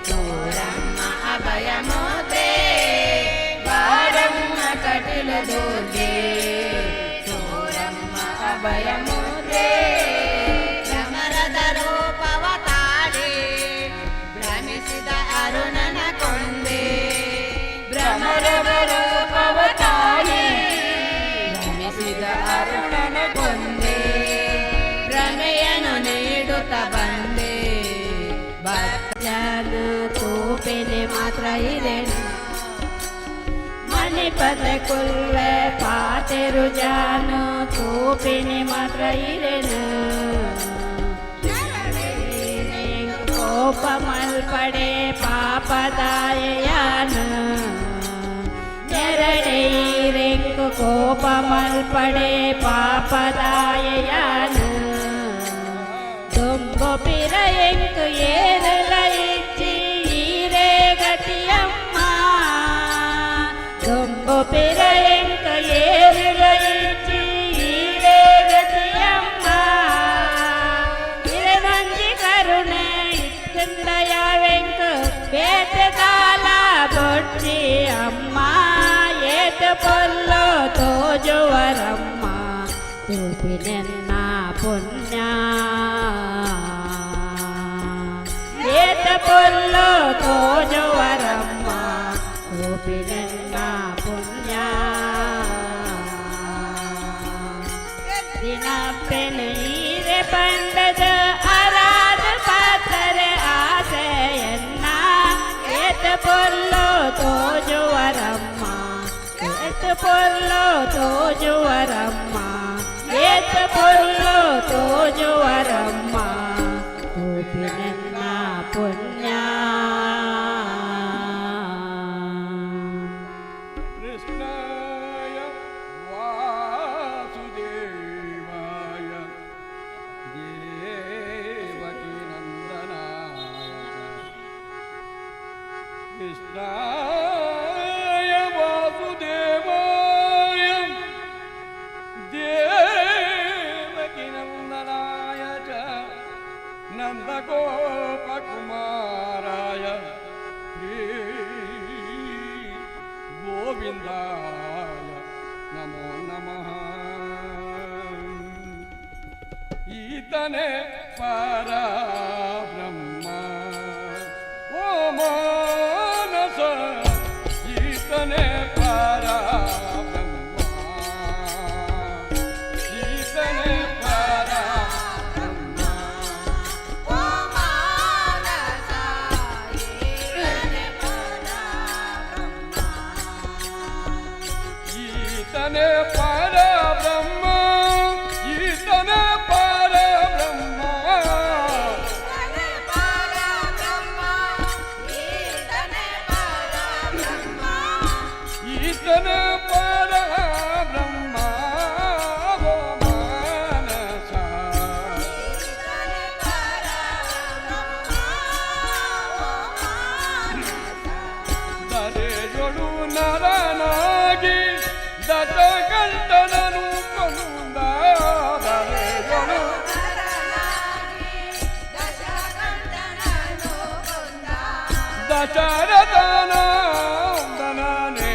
ತೋರಮ್ಮ ಅಭಯ ಮುದ್ರೆ. ಬಾರಮ್ಮ ಕಟಿಲ ದುರ್ಗೆ, ತೋರಮ್ಮ ಅಭಯ ಮುದ್ರೆ. ಭ್ರಮರದ ರೂಪವ ತಾಳಿ, ಭ್ರಮಿಸಿದ ಅರುಣನ ಕೊಂದೆ. ಭ್ರಮರದ ರೂಪವ ತಾಳಿ, ಭ್ರಮಿಸಿದ ಅರುಣನ ಕೊಂದೆ. ಭ್ರಮೆಯನ್ನು ನೀಡುತ್ತ ಬಂದೆ. ಜನ ತೂಪಿನಿ ಮಾತ್ರ ಇರೇನು ಮಣಿಪದ ಕುಲ್ವೆ ಪಾತೆರು ಜಾನು ತೂಪಿನಿ ಮಾತ್ರ ಇರೇನು. ಕೋಪ ಮಲ್ಪಡೆ ಪಾಪದಾಯನು, ನೆರಡೈರೆಂಕು ಕೋಪ ಮಲ್ಪಡೆ ಪಾಪದಾಯನು. ದುಂಬು ಪಿರಯಂಕು ಏರಲ ಇಚ್ಚಿ ಈರೇ ಗತಿಯಮ್ಮ. ದುಂಬು ಪಿರಯಂಕು ಏರಲ ಇಚ್ಚಿ ಈರೇ ಗತಿಯಮ್ಮ. ಇರನಂಜಿ ಕರುಣೆ ಇತ್ತಿಂದಯವೆಂಕು ಬೇತೆ ತಾಲ ಬೊಚ್ಚಿ ಅಮ್ಮ. ಏತ ಪೊಲ್ಲೋ ತೋಜುವರಮ್ಮ, ತೂಪಿನೆನ್ನ ಪುಣ್ಯ. ಏತ ಪೊಲ್ಲೋ ತೋಜುವರಮ್ಮ, ತೂಪಿನೆನ್ನ ಪುಣ್ಯ. ದಿನಪ್ಪೆನ ಈರೆ ಪಂಡದ ಅರಾದ ಪಾತ್ರ ಆಸೆಯನ್ನ. ಏತ ಪೊಲ್ಲೋ ತೋಜುವರಮ್ಮ, ಏತ ಪೊಲ್ಲೋ ತೋಜುವರಮ್ಮ, ಏತ ಪೊಲ್ಲೋ ತೋಜುವರಮ್ಮ, ತೂಪಿನೆನ್ನ ಪುಣ್ಯ. ಕೃಷ್ಣಾಯ ವಾಸುದೇವಾಯ ದೇವಕಿನಂದನಾಯ ಚ ನಂದಗೋಪಕುಮಾರಾಯ ಶ್ರೀ ಗೋವಿಂದಾಯ ನಮೋ ನಮಃ. ಈತನೇ ಪರಬ್ರಹ್ಮ ಓ ಮಾನಸ, ಈತನೇ ಪರಬ್ರಹ್ಮ, ಈತನೇ ಪರಬ್ರಹ್ಮ. ಓ ಮಾನಸ, ಈತನೇ ಪರಬ್ರಹ್ಮ. ಈತನೇ ಪರಬ್ರಹ್ಮ, ಈತನೇ ಪರಬ್ರಹ್ಮ. ಈತನೇ ಪರಬ್ರಹ್ಮ, ಈತನೇ ಪರಬ್ರಹ್ಮ. ಈತನೇ ಪರಬ್ರಹ್ಮ ಓ ಮಾನಸ. ಈತನೇ ಪರಬ್ರಹ್ಮ ಓ ಮಾನಸ. ದರೆಯೊಳು ನರನಾಗಿ ದಶಕಂಠನನು ಕೊಂದ, ದರೆಯೊಳು ನರನಾಗಿ ದಶಕಂಠನನು ಕೊಂದ. ದಶರಥನಂದನನೇ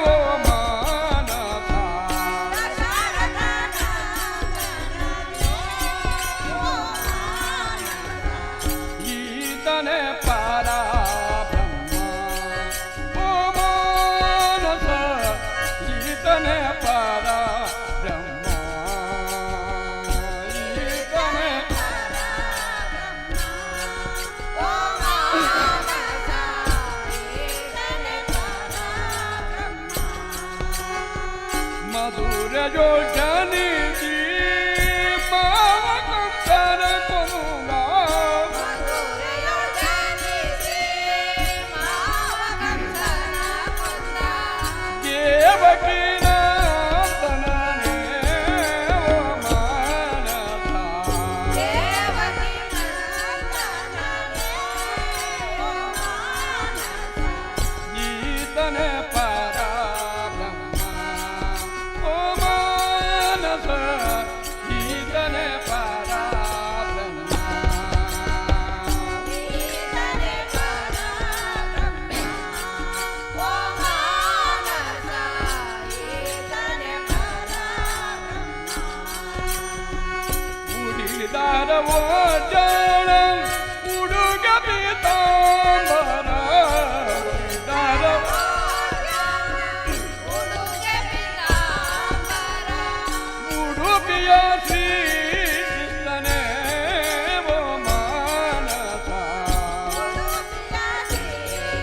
ಓ ಮಾನಸ. ದಶರಥನಂದನನೇ ಓ ಮಾನಸ. ಈತನೇ ಪರಬ್ರಹ್ಮ ಓ ಮಾನಸ, ಈತನೇ ಪರಬ್ರಹ್ಮ, ಈತನೇ ಪರಬ್ರಹ್ಮ ಓ ಮಾನಸ, ಈತನೇ ಪರಬ್ರಹ್ಮ. ಮಧುರ ಜನಿಸಿ ಮಾವ ಕಂಸನ ಕೊಂದ. ಮಧುರೆಯು ಜನಿಸಿ ಮಾವ ಕಂಸನ ಕೊಂದ. ದೇವಕಿ ನಂದನನೇ ಓ ಮಾನಸ. ದೇವಕಿ ನಂದನನೇ ಓ ಮಾನಸ. ಈತನೇ ಪರಬ್ರಹ್ಮ ಓ ಮಾನಸ, ಈತನೇ ಪರಬ್ರಹ್ಮ. ಈತನೇ ಪರಬ್ರಹ್ಮ ಓ ಮಾನಸ, ಈತನೇ ಪರಬ್ರಹ್ಮ. ಉಡಿದಾರವೋ ಜಾಣ ಉಡುಗ ಪೀತಾಂಬರ, ಉಡಿದಾರ ಉಡುಗೆ ಪೀತಾಂಬರ. ಉಡುಪಿಯ ಶ್ರೀ ಕೃಷ್ಣನೇ ಓ ಮಾನಸ. ಉಡುಪಿಯ ಶ್ರೀ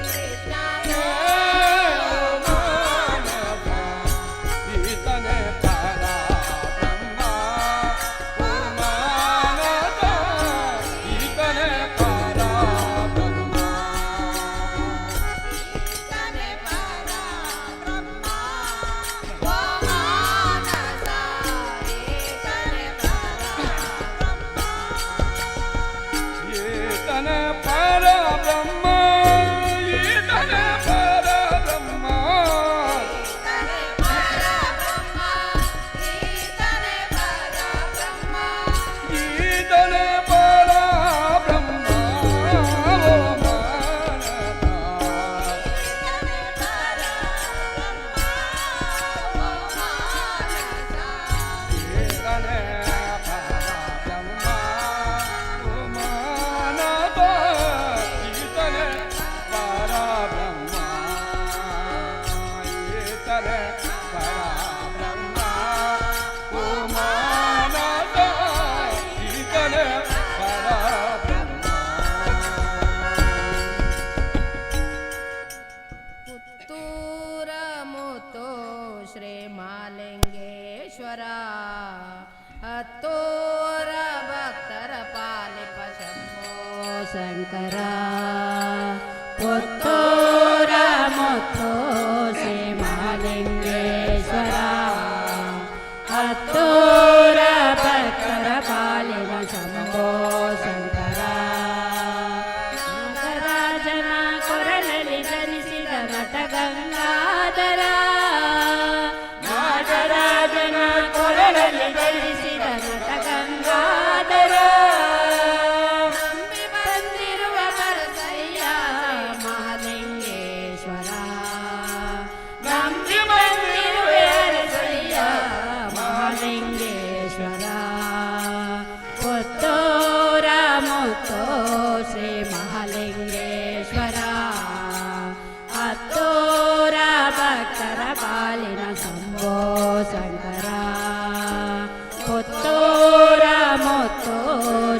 ಕೃಷ್ಣನೇ ಓ ಮಾನಸ, ಈತನೇ ಪರಬ್ರಹ್ಮ ಓ ಮಾನಸ, ಈತನೇ ಪರಬ್ರಹ್ಮ. ಈತನೇ ಪರಬ್ರಹ್ಮ ಓ ಮಾನಸ, ಈತನೇ ಪರಬ್ರಹ್ಮ. ಈತನೇ ಪರಬ್ರಹ್ಮ, ಈತನೇ ಪರಬ್ರಹ್ಮ. ಈತನೇ ಪರಬ್ರಹ್ಮ, ಈತನೇ ಪರಬ್ರಹ್ಮ. ಈತನೇ ಪರಬ್ರಹ್ಮ ಓ ಮಾನಸ. ಈತನೇ ಪರಬ್ರಹ್ಮ ಓ ಮಾನಸ. ಈತನೇ ಪರಬ್ರಹ್ಮ ಓ ಮಾನಸ, ಈತನೇ ಪರಬ್ರಹ್ಮ, ಈತನೇ ಪರಬ್ರಹ್ಮ ಓ ಮಾನಸ, ಈತನೇ ಪರಬ್ರಹ್ಮ. ಪುತ್ತೂರ ಮುತ್ತು ಶ್ರೀ ಮಾಲಿಂಗೇಶ್ವರ, ಹತ್ತೂರ ಭಕ್ತರ ಪಾಲಿಪ ಶಂಭೋ ಶಂಕರ. ಪುತ್ತೂರ ಮುತ್ತು ಶ್ರೀ ಮಾಲಿಂಗೇಶ್ವರ, ಹತ್ತೂರ ಭಕ್ತರ ಪಾಲಿನ ಶಂಭೋ ಶಂಕರ. ನಾಗರಾಜನ ಕೊರಲೆ ನಟಗಂಗಾಧರ, ನಾಗರಾಜನ ಕೊರಳಲ್ಲಿ ಧರಿಸಿದ ನಟಗಂಗಾಧರ. ನಂಬಿ ಬಂದಿರುವ ಪರಸಯ್ಯ ಮಹಾಲಿಂಗೇಶ್ವರ, ನಂಬಿ ಬಂದಿರುವ ಅರಸಯ್ಯ ಮಹಾಲಿಂಗೇಶ್ವರ. ಪುತ್ತೂರ ಮುತ್ತೋ ಶ್ರೀ ಮಹಾಲಿಂಗೇಶ್ವರ, ಅತ್ತೂರ ಭಕ್ತರ ಪಾಲಿನ ಶಂಭೋ ಶಂಕರ. ಪುತ್ತೂರ ಮುತ್ತೋ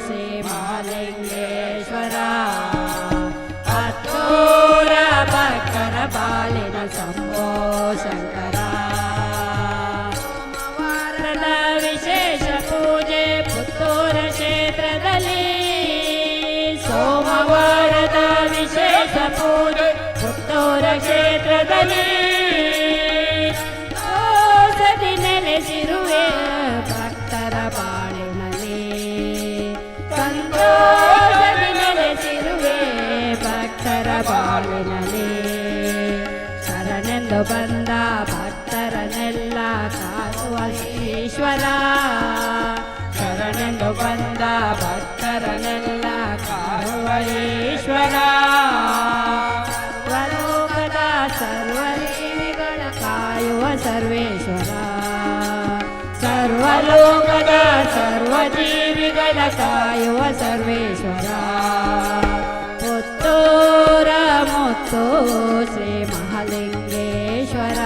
ಶ್ರೀ ಮಹಾಲಿಂಗೇಶ್ವರ, ಅತ್ತೂರ ಭಕ್ತರ ಪಾಲಿನ ಶಂಭೋ ಶಂಕರ. ಸೋಮವಾರದ ವಿಶೇಷ ಪೂಜೆ ಪುತ್ತೂರ ಕ್ಷೇತ್ರದಲ್ಲಿ, ಸೋಮವಾರದ ವಿಶೇಷ ಪೂಜೆ ಪುತ್ತೂರ ಕ್ಷೇತ್ರದಲ್ಲಿ. ಸಂತೋಷದಿ ನೆಲೆಸಿರುವೆ ಭಕ್ತರ ಬಾಳಿನಲ್ಲಿ, ಸಂತೋಷದಿ ನೆಲೆಸಿರುವೆ ಭಕ್ತರ ಬಾಳಿನಲ್ಲಿ. ಶರಣೆಂದು ಬಂದ ಭಕ್ತರನ್ನೆಲ್ಲ ಕಾಯುವ ಈಶ್ವರ, ಶರಣೆಂದು ಬಂದ ಭಕ್ತರನ್ನೆಲ್ಲ ಕಾಯುವ ಈಶ್ವರ. ಸರ್ವಲೋಕದ ಸರ್ವಜೀವಿಗಳ ಕಾಯುವ ಸರ್ವೇಶ್ವರ, ಸರ್ವಲೋಕದ ಸರ್ವಜೀವಿಗಳ ಕಾಯುವ ಸರ್ವೇಶ್ವರ. ಪುತ್ತೂರ ಮುತ್ತು ಶ್ರೀ ಮಹಾಲಿಂಗೇಶ್ವರ,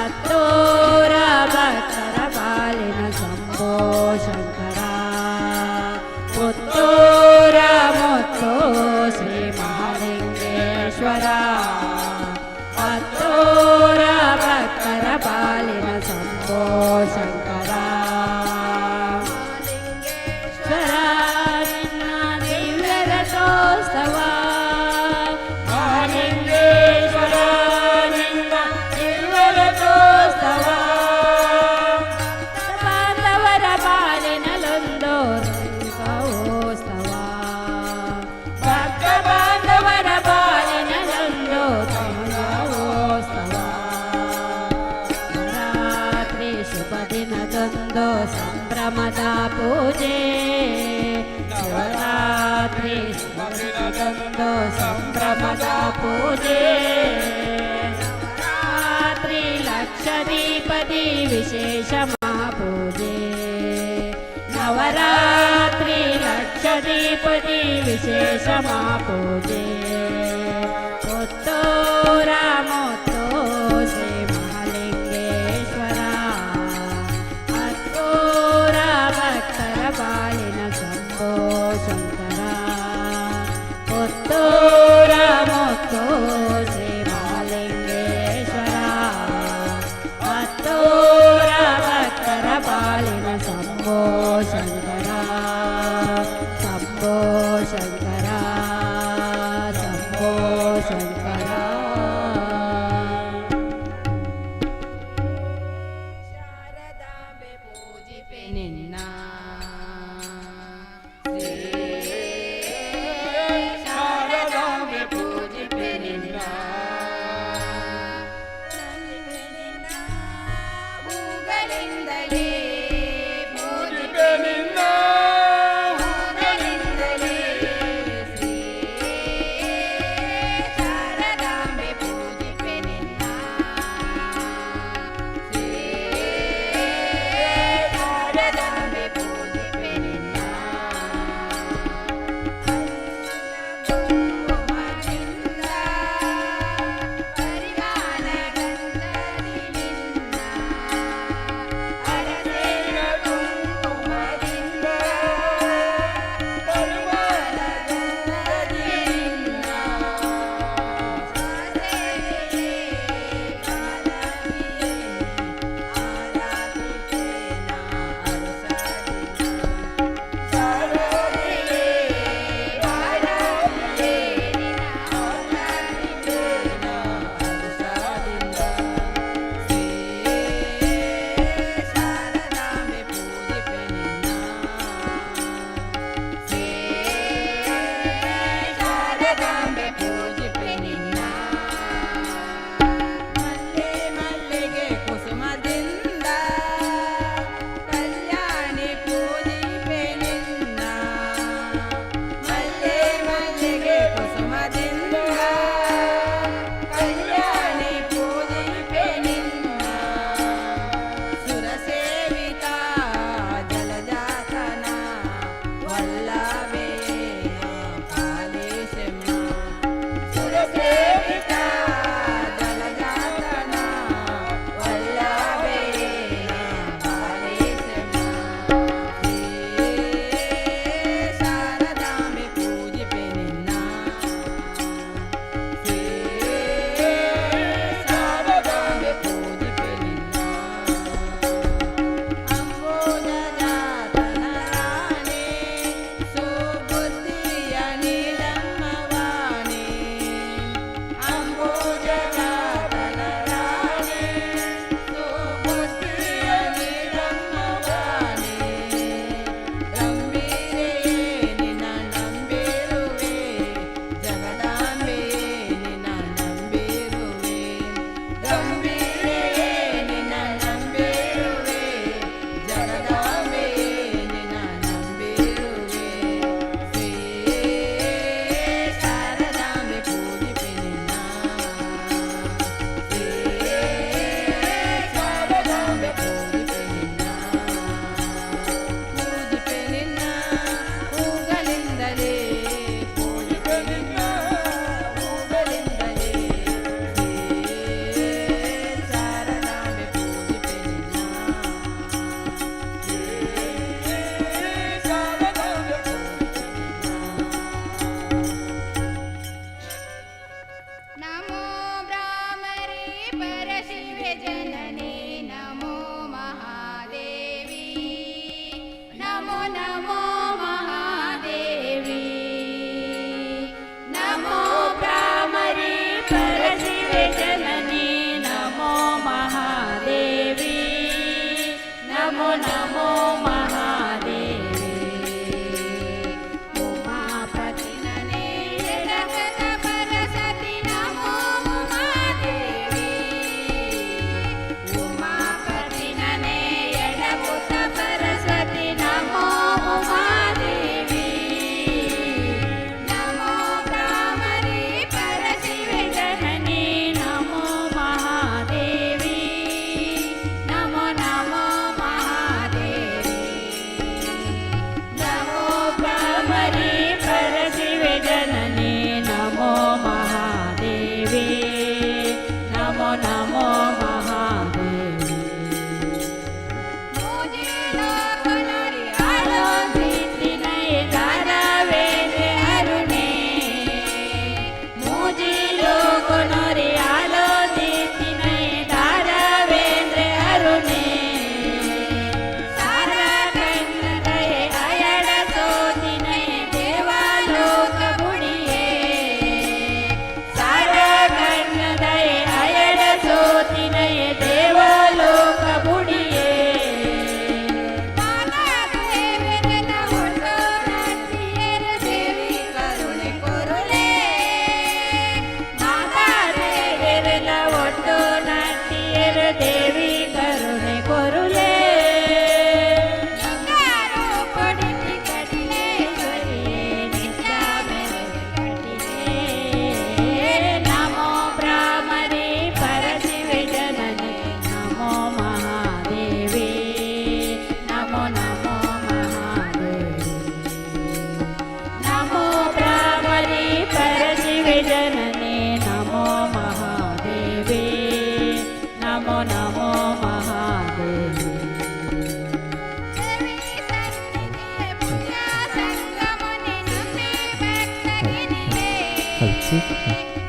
ಅತ್ತೂರ ಭಕ್ತರ ಪಾಲಿನ ಶಂಭೋ ಶಂಕರ. ಪುತ್ತೂರ ಮುತ್ತು ಶ್ರೀ ಮಹಾಲಿಂಗೇಶ್ವರ, ಅತ್ತೂರ ಭಕ್ತರ ಪಾಲಿನ ಶಂಭೋ ಶಂಕರ. ಮಹಾಲಿಂಗೇಶ್ವರ. ಸ್ವರ ನಿನ್ನ ದಿವ್ಯ ರಥೋತ್ಸವ, ಮಹಾಲಿಂಗೇಶ್ವರ ನಿನ್ನ ದಿವ್ಯ ರಥೋತ್ಸವ. ಬಾಂಧವರ ಬಾಳಿನಲ್ಲೊಂದು ರಂಗೋತ್ಸವ, ಭಕ್ತ ಬಾಂಧವರ ಬಾಳಿನಲ್ಲೊಂದು ರಂಗೋತ್ಸವ. ರಾತ್ರಿ ಶುಭ ದಿನದೊಂದು ಸಂಭ್ರಮದ ಪೂಜೆ, ಶಿವರಾತ್ರಿ ಶುಭ ದಿನದಂದು ಸಂಭ್ರಮದ ಪೂಜೆ. ರಾತ್ರಿ ಲಕ್ಷ ದೀಪದಿ ವಿಶೇಷ ಮಹಾಪೂಜೆ, ನವರಾತ್ರಿ ಲಕ್ಷ ದೀಪದಿ ವಿಶೇಷ ಮಹಾಪೂಜೆ. ಪುತ್ತೂರ ಮುತ್ತು ಶ್ರೀ ಮಹಾಲಿಂಗೇಶ್ವರ, ಅತ್ತೂರ ಭಕ್ತರ ಬಾಳಿನ ಶಂಭೋ ಶಂಕರ. ಪುತ್ತೂರ ಮುತ್ತು ಶ್ರೀ ಮಹಾಲಿಂಗೇಶ್ವರ, ಅತ್ತೂರ ಭಕ್ತರ ಬಾಳಿನ ಶಂಭೋ ಶಂಕರ, ಶಂಭೋ ಶಂಕರ, ಶಂಭೋ ಶಂಕರ. ಶಾರದಾಂಬೆ ಪೂಜಿಪೆ ನಿನ್ನ, ಶ್ರೀ ಶಾರದಾಂಬೆ ಪೂಜಿಪೆ ನಿನ್ನ, ನಿನ್ನ ಹೂಗಳಿಂದಲೇ ಪೂಜಿಪೆ ನಿನ್ನ ಹೂಗಳಿಂದಲೇ. ಶ್ರೀ ಶಾರದಾಂಬೆ ಪೂಜಿಪೆ ನಿನ್ನ, ಶ್ರೀ ಶಾರದಾಂಬೆ ಪೂಜಿಪೆ ನಿನ್ನ.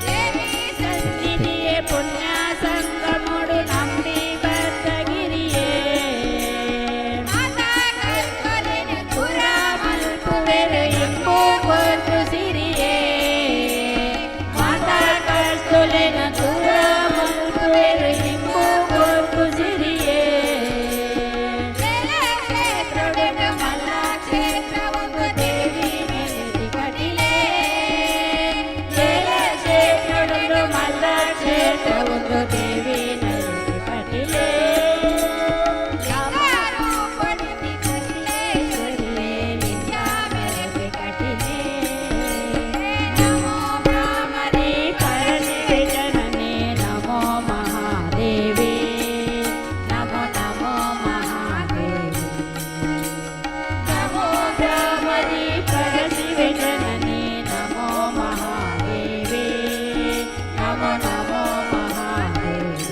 ದೇವಿ ಸನ್ನಿಧಿಯೇ ಪುಣ್ಯ ಸಂಗಮುಡು ನಂಬಿ ಬತ್ತಗಿರಿಯೇ. ಮಾತಾ ಕರ್ತಲಿನ ಪುರ ಮಲ್ಪುವೆರು ಇಂಬು ಕೊರ್ತು ಸಿರಿಯೇ. ಮಾತಾ ಕಷ್ಟುಲೆನ ದೂರ ಮಲ್ಪುವೆರು ಇಂಬು ಕೊರ್ತು ಸಿರಿಯೇ. ಕ್ಷೇತ್ರೊಡೆನ ಮಲ್ಲ ಕ್ಷೇತ್ರವೊಂದು ದೇವಿ ನೆಲೆದಿ ಕಟಿಲೇ. ಕ್ಷೇತ್ರೊಡು ಮಲ್ಲ ಕ್ಷೇತ್ರವೊಂದು ದೇವಿ ನೆಲೆದಿ ಕಟಿಲೇ. ರೂಪಣಿ ಕಟಿಲೇಶ್ವರಿಯೇ ನಿತ್ಯ ಮೆರೆದಿ ಕಟಿಲೇ. ನಮೋ ಬ್ರಾಹ್ಮಣಿ ಪರಶಿವೆ ಜನನಿ ನಮೋ ಮಹಾದೇವಿ, ನಮೋ ನಮೋ ಮಹಾದೇವಿ. ನಮೋ ಬ್ರಾಹ್ಮಣಿ ಪರಶಿವೆ ಜನನಿ ನಮೋ ಮಹಾದೇವಿ, ನಮೋ ನಮೋ ಮಹಾದೇವಿ.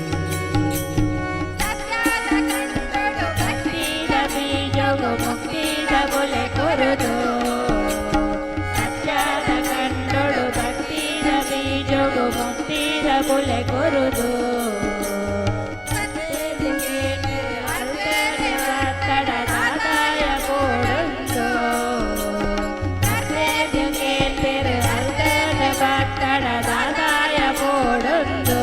ಸತ್ಯಾದ ಕಂಡೊಡು ಮುಕ್ತಿದ ಬೀಜಗು ಮುಕ್ತಿದ ಬೊಲೆ ಕೊರುದು. ಸತ್ಯದ ಕಂಡೊಡು ಭಕ್ತಿದ ಬೀಜಗು ಮುಕ್ತಿದ ಬೊಲೆ ಕೊರುದು. ದಾದಾಯ ಕೊಡೊಂದು ಭಕ್ತಡ ದಾದಾಯ ಕೊಡೊಂದು.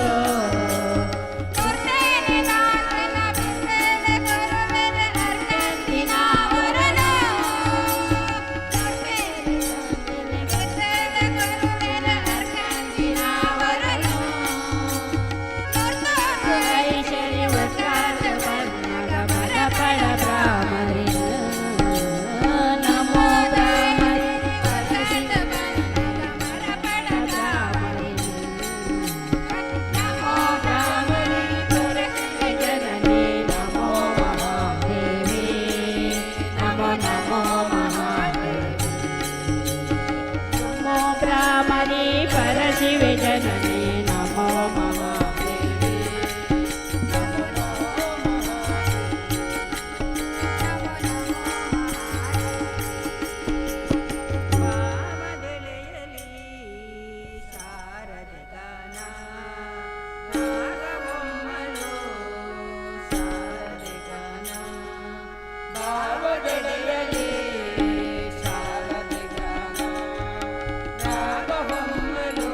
ಕೊರ್ತೇನೆ ದಾಸನ ಬಿಂದೆದ ಕರುವೆರ ಅರ್ಕಂತಿನ ವರನ. ಕೊರ್ತೇನೆ ಬಿಂದೆದ ಕರುವೆರ ಅರ್ಕಂತಿನ ವರನ. ಐಶ್ವರ್ಯ ಉತ್ಕಾಸ ಬನ್ನಗ ಮರಪಡ ಬ್ರಾಹ್ಮರಿ. ನಮೋ ಬ್ರಾಹ್ಮರಿ ಮರಪಡ ಬ್ರಾಹ್ಮರಿ. ನಮೋ ಬ್ರಾಹ್ಮರಿ ಜನನಿ ನಮೋ ಮಹಾದೇವಿ, ನಮೋ ನಮೋ ಮಹಾದೇವಿ. ನಮೋ ಬ್ರಾಹ್ಮರಿ ಪರಶಿವೆ ಜನನಿ ನಮೋ ಮಹಾದೇವಿ. ಭಾವದೆಳೆಯಲಿ ಶಾರದೆ ಗಾನ ನಾಗಬೊಮ್ಮಲು ಶಾರದೆ ಗಾನ. ಭಾವದೆಳೆಯಲಿ ಶಾರದೆ ಗಾನ ನಾಗಹೊಮ್ಮಲು.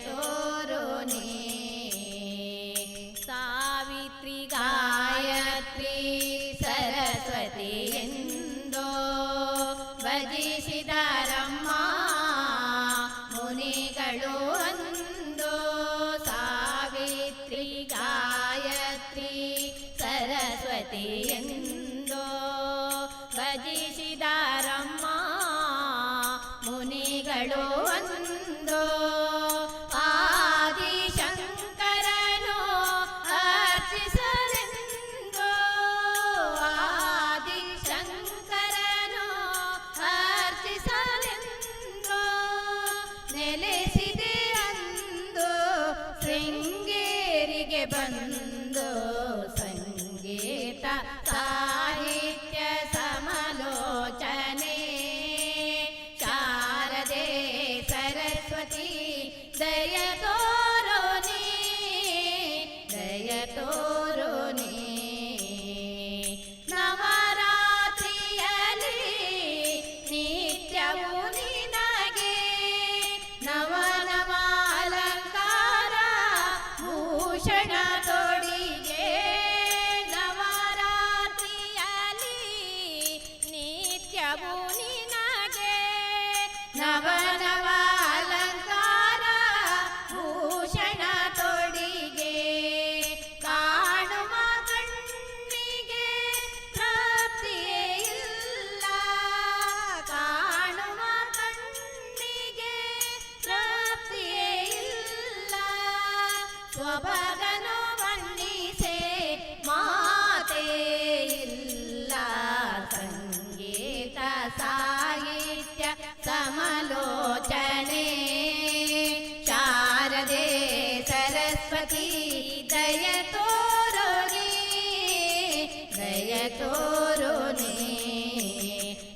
ತೋರು ನೀ. ಸಾವಿತ್ರಿ ಗಾಯತ್ರಿ ಸರಸ್ವತಿ ಎಂದೋ ಭಜಿಸಿದರಮ್ಮ ಮುನಿಗಳು ಅಂದೋ. ಸಾವಿತ್ರಿ ಗಾಯತ್ರಿ ಸರಸ್ವತಿ ಎಂದೋ ಭಜಿಸಿದರಮ್ಮ ಮುನಿಗಳು ಅಂದೋ. ಆದಿಶಂಕರನು ಅರ್ಚಿಸಲೆಂದೋ, ಆದಿಶಂಕರನು ಅರ್ಚಿಸಲೆಂದೋ ನೆಲೆಸಿದೆ ಅಂದು ಶೃಂಗೇರಿಗೆ ಬಂದು. ಸಂಗೀತ ಸಾಹಿತ್ಯ ಸಮಾಲೋಚನೆ ಶಾರದೆ ಸರಸ್ವತಿ ದಯ ತೋರೋ ನೀ, ದಯ ತೋರೋ ನೀ. ನವರಾತ್ರಿಯಲ್ಲಿ ನಿತ್ಯವೂ ನಿನಗೆ ನವ ನವ ಅಲಂಕಾರ ಭೂಷಣ ತೊಡಿಗೆ. ನವರಾತ್ರಿಯಲ್ಲಿ ನಿತ್ಯವೂ ನಿನಗೆ ನವ ನವ ಅಲಂಕಾರ ಭೂಷಣ ತೊಡಿಗೆ. ಕಾಣುವ ಕಣ್ಣಿಗೆ ತೃಪ್ತಿಯೇ ಇಲ್ಲ, ಕಾಣುವ ಕಣ್ಣಿಗೆ ತೃಪ್ತಿಯೇ ಇಲ್ಲ. ಸೊಬಗನು ಬಣ್ಣಿಸೆ ಮಾತೇ ಇಲ್ಲ. ಸಂಗೀತ ಸಾಹಿತ್ಯ ಸಮಾಲೋಚನೆ ಶಾರದೆ ಸರಸ್ವತಿ ದಯ ತೋರೋ ನೀ, ದಯ ತೋರೋ ನೀ,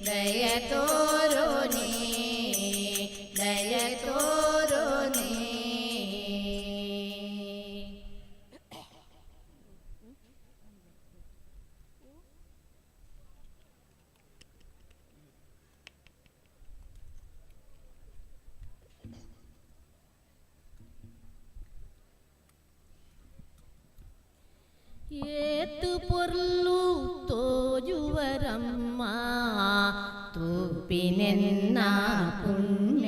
ದಯ ತೋರೋ ನೀ, ದಯ ತೋರೋ ನೀ. ಏತು ಪೊರ್ಲು ತೋಜುವರಮ್ಮ ತೂಪಿನೆನ್ನ ಪುಣ್ಯ,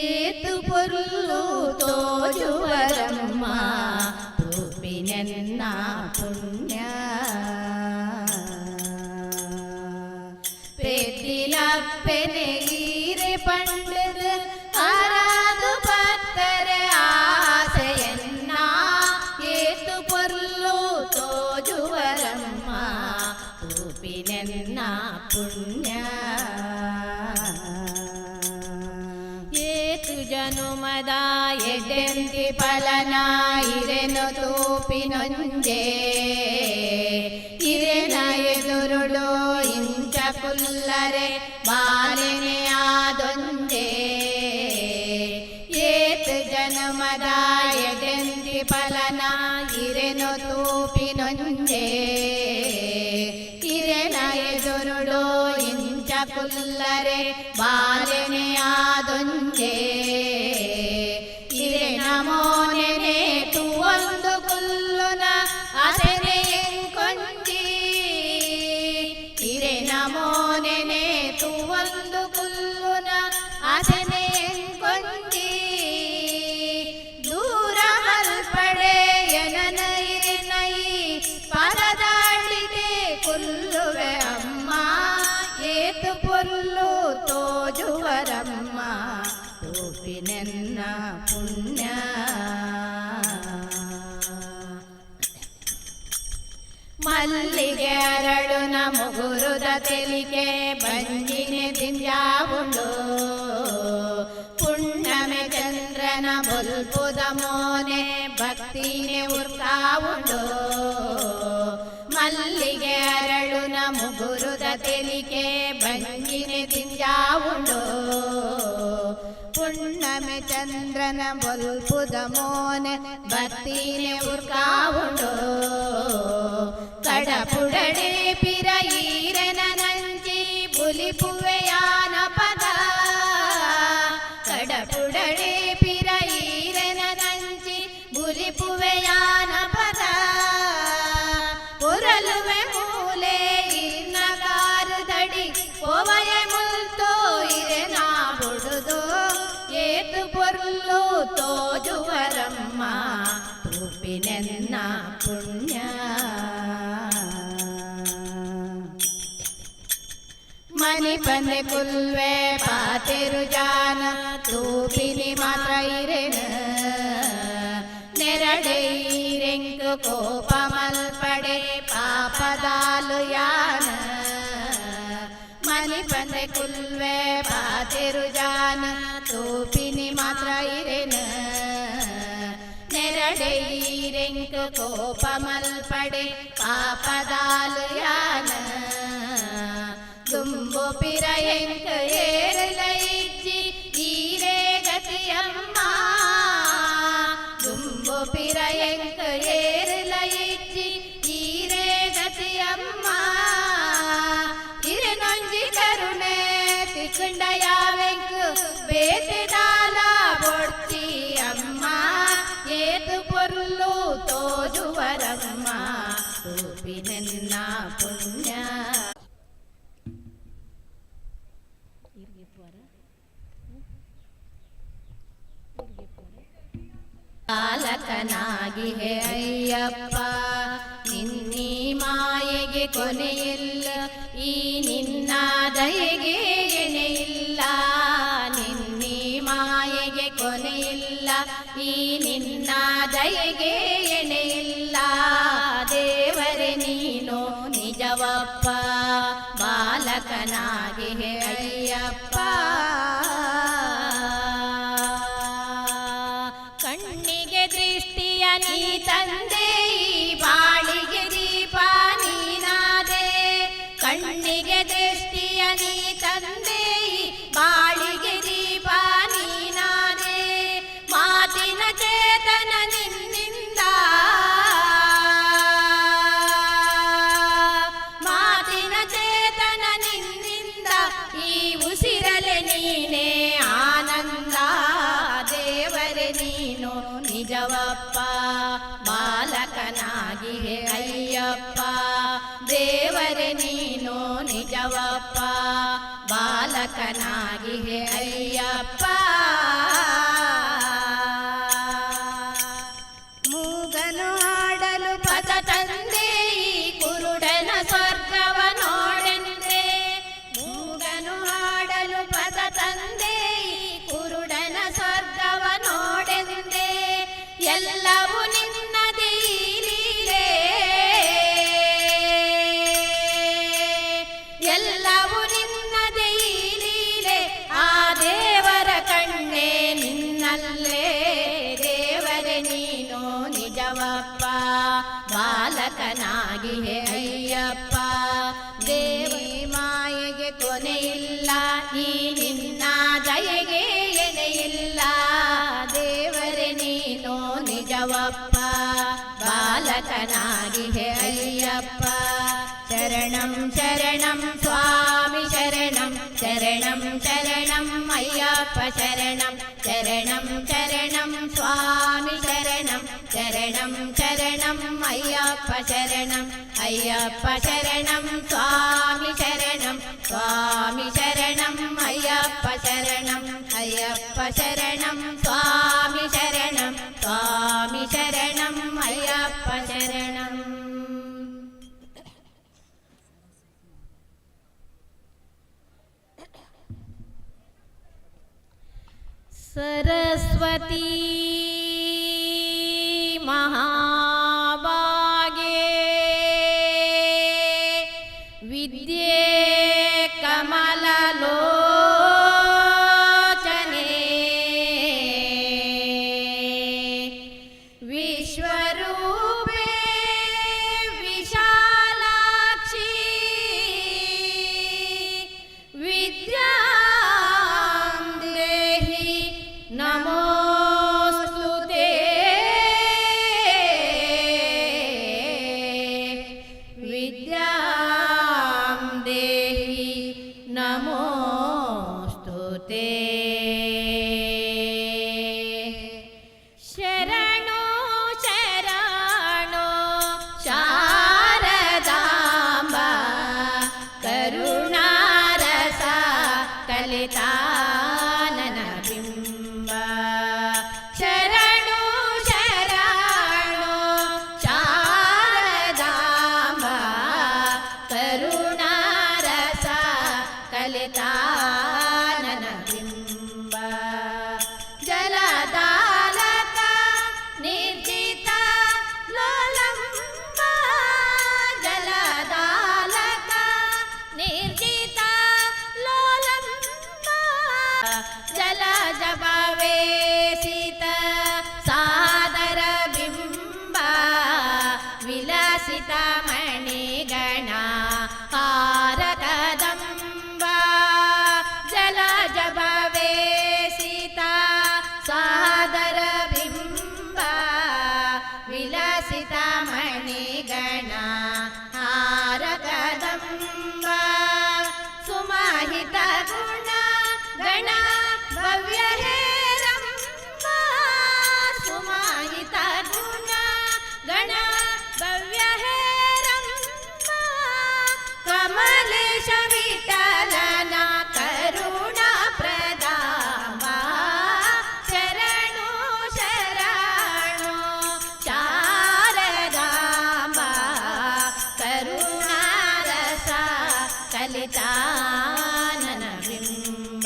ಏತು ಪೊರ್ಲು ತೋಜುವರಮ್ಮ ತೂಪಿನೆನ್ನ ಪುಣ್ಯ. ಪೆತ್ತಿಲಪ್ಪೆನೆ ಈರೆ ಪಂಡದು ಅರಾದು ಪತ್ತರೆ ಆಸೆಯನ್ನ. ಏತು ಪೊರ್ಲು ತೋಜುವರಮ್ಮ ತೂಪಿನೆನ್ನ ಪುಣ್ಯ. ಏತು ಜನುಮದ ಎಡ್ಡೆಂತಿ ಫಲನ ಇರೆನು ತೂಪಿನೊಂಜೆ. ಇರೆನ ಎದುರುಡು ಇಂಚ ಕುಲ್ಲರೆ ಬಾಲೆನೆ ಆದೊಂಜೆ. ಏತು ಜನುಮದ ಎಡ್ಡೆಂತಿ ಫಲನ ಇರೆನು ತೂಪಿನೊಂಜೆ. ಇರೆನ ಎದುರುಡು ಇಂಚ ಕುಲ್ಲರೆ ಬಾಲೆನೆ ಆದೊಂಜೆ. ಇರೆನ ಮೋನೆನೆ ತೂವೊಂದು ಕುಲ್ಲುನ ಆಸೆನೆ ಎಂಕೊಂಜಿ. ಇರೆನ ಮೋನೆನೆ ತೂವೊಂದು ಕುಲ್ಲುನ ಆಸೆನೆ ಎಂಕೊಂಜಿ. ದೂರ ಮಲ್ಪಡೆ ಎನನ ಇರೆನೈ ಪರದಾಡಿದೆ ಕುಲ್ಲುವೆ ಅಮ್ಮ. ಏತು ಪೊರ್ಲು ತೋಜುವರಮ್ಮ ತೂಪಿನೆನ್ನ ಪುಣ್ಯ. ಮಲ್ಲಿಗೆ ಅರಳುನ ಮುಗುರುದ ತೆಲಿಕೆ ಬಂಜಿನೆ ದಿಂಜಾವುಂಡು. ಪುಣ್ಣಮೆ ಚಂದ್ರನ ಬೊಲ್ಪುದ ಮೋನೆ ಭಕ್ತಿನೆ ಉರ್ಕಾವುಂಡು. ಮಲ್ಲಿಗೆ ಅರಳುನ ಮುಗುರುದ ತೆಲಿಕೆ ಬಂಜಿನೆ ದಿಂಜಾವುಂಡು. ಪುಣ್ಣಮೆ ಚಂದ್ರನ ಬೊಲ್ಪುದ ಮೋನೆ ಭಕ್ತಿನೆ ಉರ್ಕಾವುಂಡು. ಕಡಪುಡಡೆ ಪಿರ ಈರನ ನಂಚಿ ಬುಲಿಪುವೆಯಾನ ಪದ. ತೋಜುದು ಏತು ಪೊರ್ಲು ತೋಜುವರಮ್ಮ ತೂಪಿನೆನ್ನ ಪುಣ್ಯ. ಮನಿ ಪಂದೆ ಕುಲ್ವೆ ಪಾತೆರು ಜಾನ ತೂಪಿನಿ ಮಾತ್ರ ಇರೆನ ನೆರಡೈರೆಂಕು ಕೋಪ ಮಲ್ಪಡೆ ಪಾಪದಾಲು ಯಾನ. ಮನಿ ಪಂದೆ ಕುಲ್ವೆ ಪಾತೆರು ಜಾನ ತೂಪಿನಿ ಮಾತ್ರ ಇರೆನ ನೆರಡೈರೆಂಕು ಕೋಪ ಮಲ್ಪಡೆ ಪಾಪದಾಲು ಯಾನ. ದುಂಬು ಪಿರಯಂಕ ಏರಲೈಜ್ಜಿ ಈರೇ ಗತಿಯಮ್ಮ. ದುಂಬು ಪಿರಯಂಕ ಏರಲೈಜ್ಜಿ ಈರೇ ಗತಿಯಮ್ಮ. ಇರನೊಂಜಿ ಕರುಣೆ ತಿಕ್ಕಂಡ ಯಾವೆಂಕು ಬೇತೆದಾಲ ಬೊಡ್ಚಿ ಅಮ್ಮ. ಏತು ಪೊರ್ಲು ತೋಜುವರಮ್ಮ ತೂಪಿನೆನ್ನ ಪುಣ್ಯ. ಬಾಲಕನಾಗಿಹೆ ಅಯ್ಯಪ್ಪ ನಿನ್ನೀ ಮಾಯೆಗೆ ಕೊನೆಯಿಲ್ಲ, ಈ ನಿನ್ನ ದಯೆಗೆ ಎಣೆಯಿಲ್ಲ. ನಿನ್ನೀ ಮಾಯೆಗೆ ಕೊನೆಯಿಲ್ಲ, ಈ ನಿನ್ನ ದಯೆಗೆ ಎಣೆಯಿಲ್ಲ. ದೇವರೇ ನೀನು ನಿಜವಪ್ಪ ಬಾಲಕನಾಗಿಹೆ ಅಯ್ಯಪ್ಪ. ಕಣ್ಣಿಗೆ ದೃಷ್ಟಿಯ ನೀ ತಂದೆ, ಈ ಬಾಳಿಗೆ ದೀಪ ನೀನಾದೆ. ಕಣ್ಣಿಗೆ ದೃಷ್ಟಿಯ ನೀ ತಂದೆ, ಈ ಬಾಳಿಗೆ ದೀಪ ನೀನಾದೆ. ಮಾತಿನ ಚೇತನ ನಿನ್ನಿಂದ, ಮಾತಿನ ಚೇತನ ನಿನ್ನಿಂದ, ಈ ಉಸಿರಲೆ ನೀನೇ ಆನಂದ. ದೇವರೇ ನೀನು ನಿಜವಪ್ಪ ಬಾಲಕನಾಗಿಹೆ ಅಯ್ಯಪ್ಪ. ದೇವರೇ ನೀನು ನಿಜವಪ್ಪ ಬಾಲಕನಾಗಿಹೆ ಅಯ್ಯಪ್ಪ. ಮೂಗನು ಹಾಡಲು ಪದ ತಂದೆ, ಈ ಕುರುಡನ ಸ್ವರ್ಗವ ನೋಡೆಂದೆ. ಮೂಗನು ಹಾಡಲು ಪದ ತಂದೆ, ಈ ಕುರುಡನ ಸ್ವರ್ಗವ ನೋಡೆಂದೆ. ಎಲ್ಲವೂ ನಿನ್ನದೇ ಈ ಲೀಲೆ, ಎಲ್ಲವೂ ನಿನ್ನದೇ ಈ ಲೀಲೆ. ಆ ದೇವರ ಕಣ್ಣೇ ನಿನ್ನಲ್ಲೇ. ದೇವರೇ ನೀನು ನಿಜವಪ್ಪ ಬಾಲಕನಾಗಿಹೆ ಅಯ್ಯಪ್ಪ. ದೇವಿ ಮಾಯೆಗೆ ಕೊನೆಯಿಲ್ಲ, ಈ ನಿನ್ನ ದಯೆಗೆ ಎಣೆಯಿಲ್ಲ. ದೇವರೇ ನೀನು ನಿಜವಪ್ಪ ಬಾಲಕನಾಗಿಹೆ ಅಯ್ಯಪ್ಪ. ಶರಣಂ ಶರಣಂ ಸ್ವಾಮಿ ಶರಣಂ ಶರಣಂ ಶರಣಂ ಅಯ್ಯಪ್ಪ ಶರಣಂ ಶರಣಂ ಶರಣಂ ಸ್ವಾಮಿ ಶರಣಂ ಶರಣಂ ಶರಣಂ ಅಯ್ಯಪ್ಪ ಶರಣಂ ಅಯ್ಯಪ್ಪ ಶರಣಂ ಸ್ವಾಮಿ ಶರಣಂ ಸ್ವಾಮಿ ಶರಣಂ ಅಯ್ಯಪ್ಪ ಶರಣಂ ಅಯ್ಯಪ್ಪ ಶರಣಂ ಸ್ವಾಮಿ ಶರಣಂ ಸ್ವಾಮಿ ಶರಣಂ ಅಯ್ಯಪ್ಪ ಶರಣಂ. सरस्वती महाभागे विद्ये कमललोचने विश्वरूपे विशालाक्षी विद्यां देहि नमोऽस्तु ते. विद्यां देहि नमोऽस्तु ते. शरणो शरणो शारदाम्बा करुणारसा कलितानन. ಭವ್ಯ ಹೇರಂಬ ಸುಮಾಹಿತ ಗುಣ ಗಣ ಭವ್ಯ ಹೇರಂಬ ಕಮಲೇಶ ವಿಠಲನ ಕರುಣಾ ಪ್ರದಾಂಬ ಶರಣು ಶರಣು ಶಾರದಾಂಬ ಕರುಣಾರಸ ಕಲಿತಾನನ ಬಿಂಬ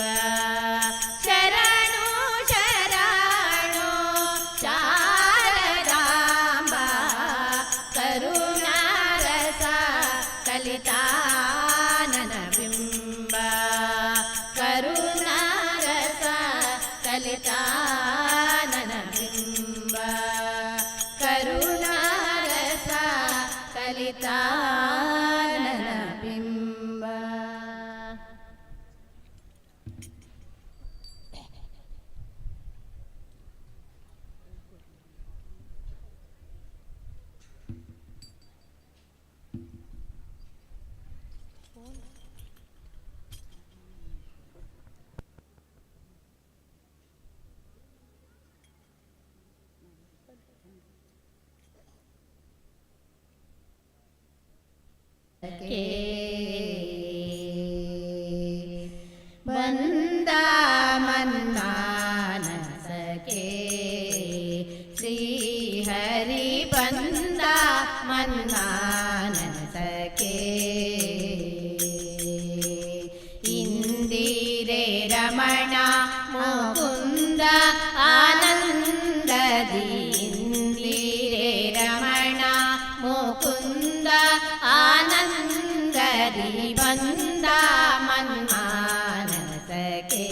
ಶರಣು ಶರಣು ಶಾರದಾಂಬ ಕರುಣಾರಸ ಕಲಿತಾನನ ಬಿಂಬ ಕರುಣಾರಸ ಕಲಿತಾನನ ಬಿಂಬ ಕರುಣಾರಸ ಕಲಿತಾನನ ಬಿಂಬ. ಬಂದ ಮನ್ಮಾನಸಕ್ಕೆ ಶ್ರೀ ಹರಿ ಬಂದ ಮನ್ಮಾನಸಕ್ಕೆ ಇಂದಿರೆ ರಮಣ ಮುಕುಂದ ಆನಂದದಿ ಇಂದಿರೆ ರಮಣ ಮುಕುಂದ ಆನಂದದಿ ಬಂದ ಮನ್ಮಾನಸಕ್ಕೆ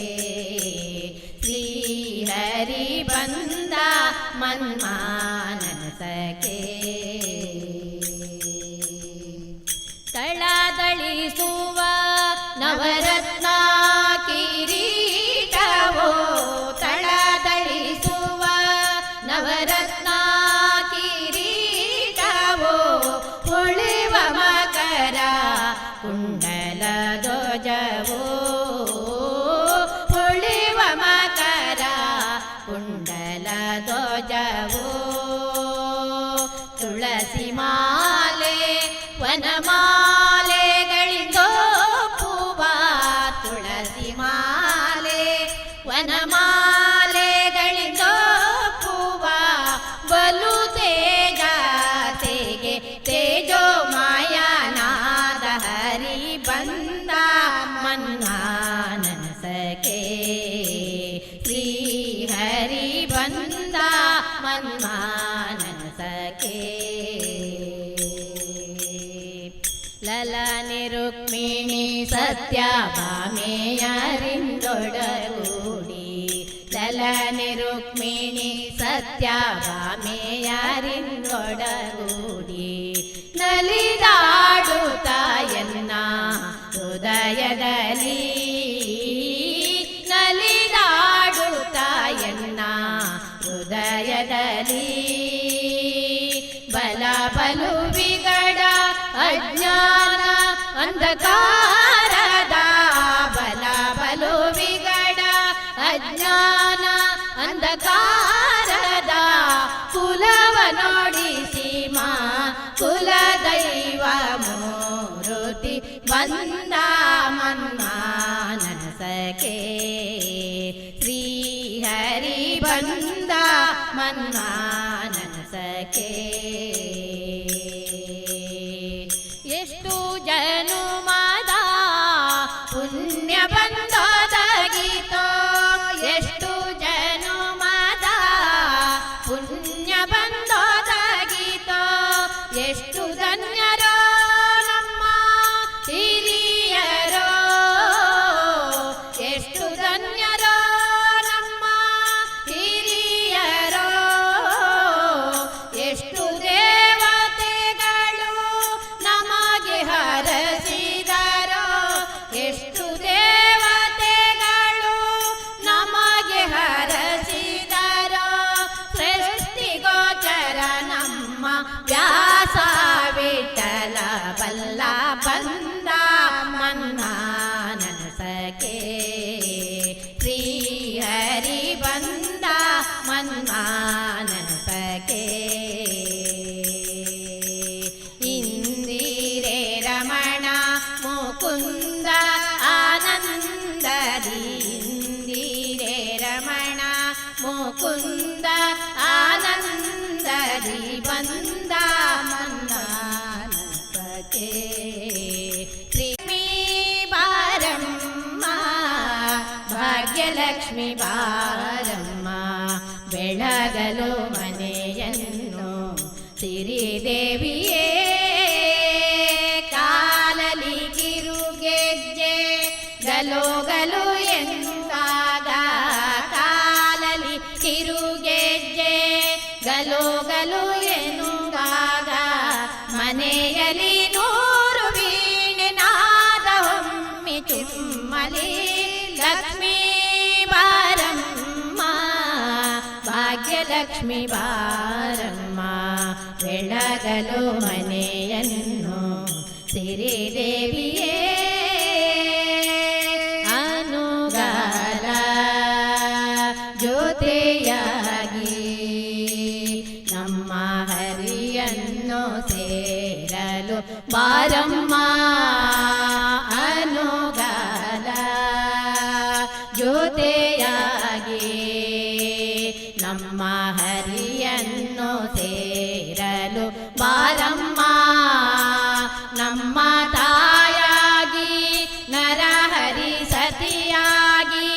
ಶ್ರೀ ಹರಿ ಬಂದ ಮನ್ಮಾನಸಕ್ಕೆ ತಳದಳಿಸುವ ನವರತ್ನ ಕಿರೀಟವೋ ತಳದಳಿಸುವ ನವರತ್ನ ಕಿರೀಟವೋ ಹೊಳೆವ ಮಕರ ಕುಂಡಲ ಧ್ವಜವೋ ಹೊಳೆವ ಮಕರ ಕುಂಡಲ ಧ್ವಜವೋ ತುಳಸಿ ಮಾಲೆ ವನಮಾಲೆಗಳಿಂದೋಪುವ ತುಳಸಿ ಮಾಲೆ ವನಮಾಲೆಗಳಿಂದೋಪುವ ಬಲು ತೇಜ ತೇಗೆ ತೇಜೋ ಮಾಯಾನಾದ ಹರಿ ಬಂದ ಮನ್ಮಾನಸಕ್ಕೆ ಶ್ರೀ ಹರಿ ಬಂದ ಮನ್ಮಾನಸಕ್ಕೆ ಲಲನೆ ರುಕ್ಮಿಣಿ ಸತ್ಯ ಭಾಮೆಯರಿಂದೊಡಗೂಡಿ ಲಲನೆ ರುಕ್ಮಿಣಿ ಸತ್ಯ ಭಾಮೆಯರಿಂದೊಡಗೂಡಿ ನಲಿದಾಡುತ್ತ ಎನ್ನ ಹೃದಯದಲ್ಲಿ ನಲಿದಾಡುತ್ತ ಎನ್ನ ಹೃದಯದಲ್ಲಿ ಬಲ ಬಲು ವಿಗಡ ಅಜ್ಞಾನ ಅಂಧಕಾರದ ಬಲ ಬಲು ವಿಗಡ ಅಜ್ಞಾನ ಅಂಧಕಾರದ ಕುಲವ ನೋಡಿಸಿ ಮಾ ಕುಲದೈವ ಮೂರುತಿ ಬಂದ ಮನ್ಮಾನಸಕ್ಕೆ ಶ್ರೀ ಹರಿ ಬಂದ ಮನ್ಮಾನಸಕ್ಕೆ ಎಷ್ಟು ಜನುಮದ ಪುಣ್ಯ ಬಂದೊದಗಿತೋ ಎಷ್ಟು ಜನುಮದ ಪುಣ್ಯ ಬಂದೊದಗಿತೋ ಎಷ್ಟು ಧನ್ಯರೋ ನಮ್ಮ ಹಿರಿಯರೋ ಎಷ್ಟು ಧನ್ಯರೋ ನಮ್ಮ ಹಿರಿಯರೋ ಎಷ್ಟು ದೇವತೆಗಳು ನಮಗೆ ಹರಸಿದರೋ ಎಷ್ಟು ದೇವತೆಗಳು ನಮಗೆ ಹರಸಿದರೋ ಸೃಷ್ಟಿಗೋಚರ ನಮ್ಮ ವ್ಯಾಸ ವಿಠಲ ಬಲ್ಲ ಬಂದ ಮನ್ಮಾನಸಕ್ಕೆ ಇಂದಿರೆ ರಮಣ ಮುಕುಂದ ಆನಂದದಿ ಬಂದ ಮನ್ನಾನಸಕ್ಕೆ. ಲಕ್ಷ್ಮೀ ಬಾರಮ್ಮ ಭಾಗ್ಯಲಕ್ಷ್ಮಿ ಬಾರಮ್ಮ, ಬೆಳಗಲು ಮನೆಯನ್ನು ಸಿರಿದೇವಿಯೇ. ಕಾಲಲಿ ಕಿರುಗೆಜ್ಜೆ ಗಲೋ ಗಲು ಎಂದಾಗ, ಕಾಲಲಿ ಕಿರುಗೆಜ್ಜೆ ಗಲೋ ಗಲು ಎನ್ನುವಾಗ, ಮನೆಯಲ್ಲಿ ನೂರು ವೀಣೆ ನಾದ ಒಮ್ಮೆ ಚುಮ್ಮಲಿ. ಲಕ್ಷ್ಮೀ ಬಾರಮ್ಮ ಭಾಗ್ಯಲಕ್ಷ್ಮಿ ಬಾರಮ್ಮ, ಬೆಳಗಲು ಮನೆಯನ್ನು ಸಿರಿದೇವಿಯೇ. ಅನುಗಾಲ ಜೊತೆಯಾಗಿ ನಮ್ಮ ಹರಿಯನ್ನು ಸೇರಲು ಬಾರಮ್ಮ, ಅನುಗಾಲ ಜೊತೆಯಾಗಿ ನಮ್ಮ ಹರಿಯನ್ನು ಸೇರಲು ಬಾರಮ್ಮ. ನಮ್ಮ ತಾಯಾಗಿ ನರಹರಿ ಸತಿಯಾಗಿ,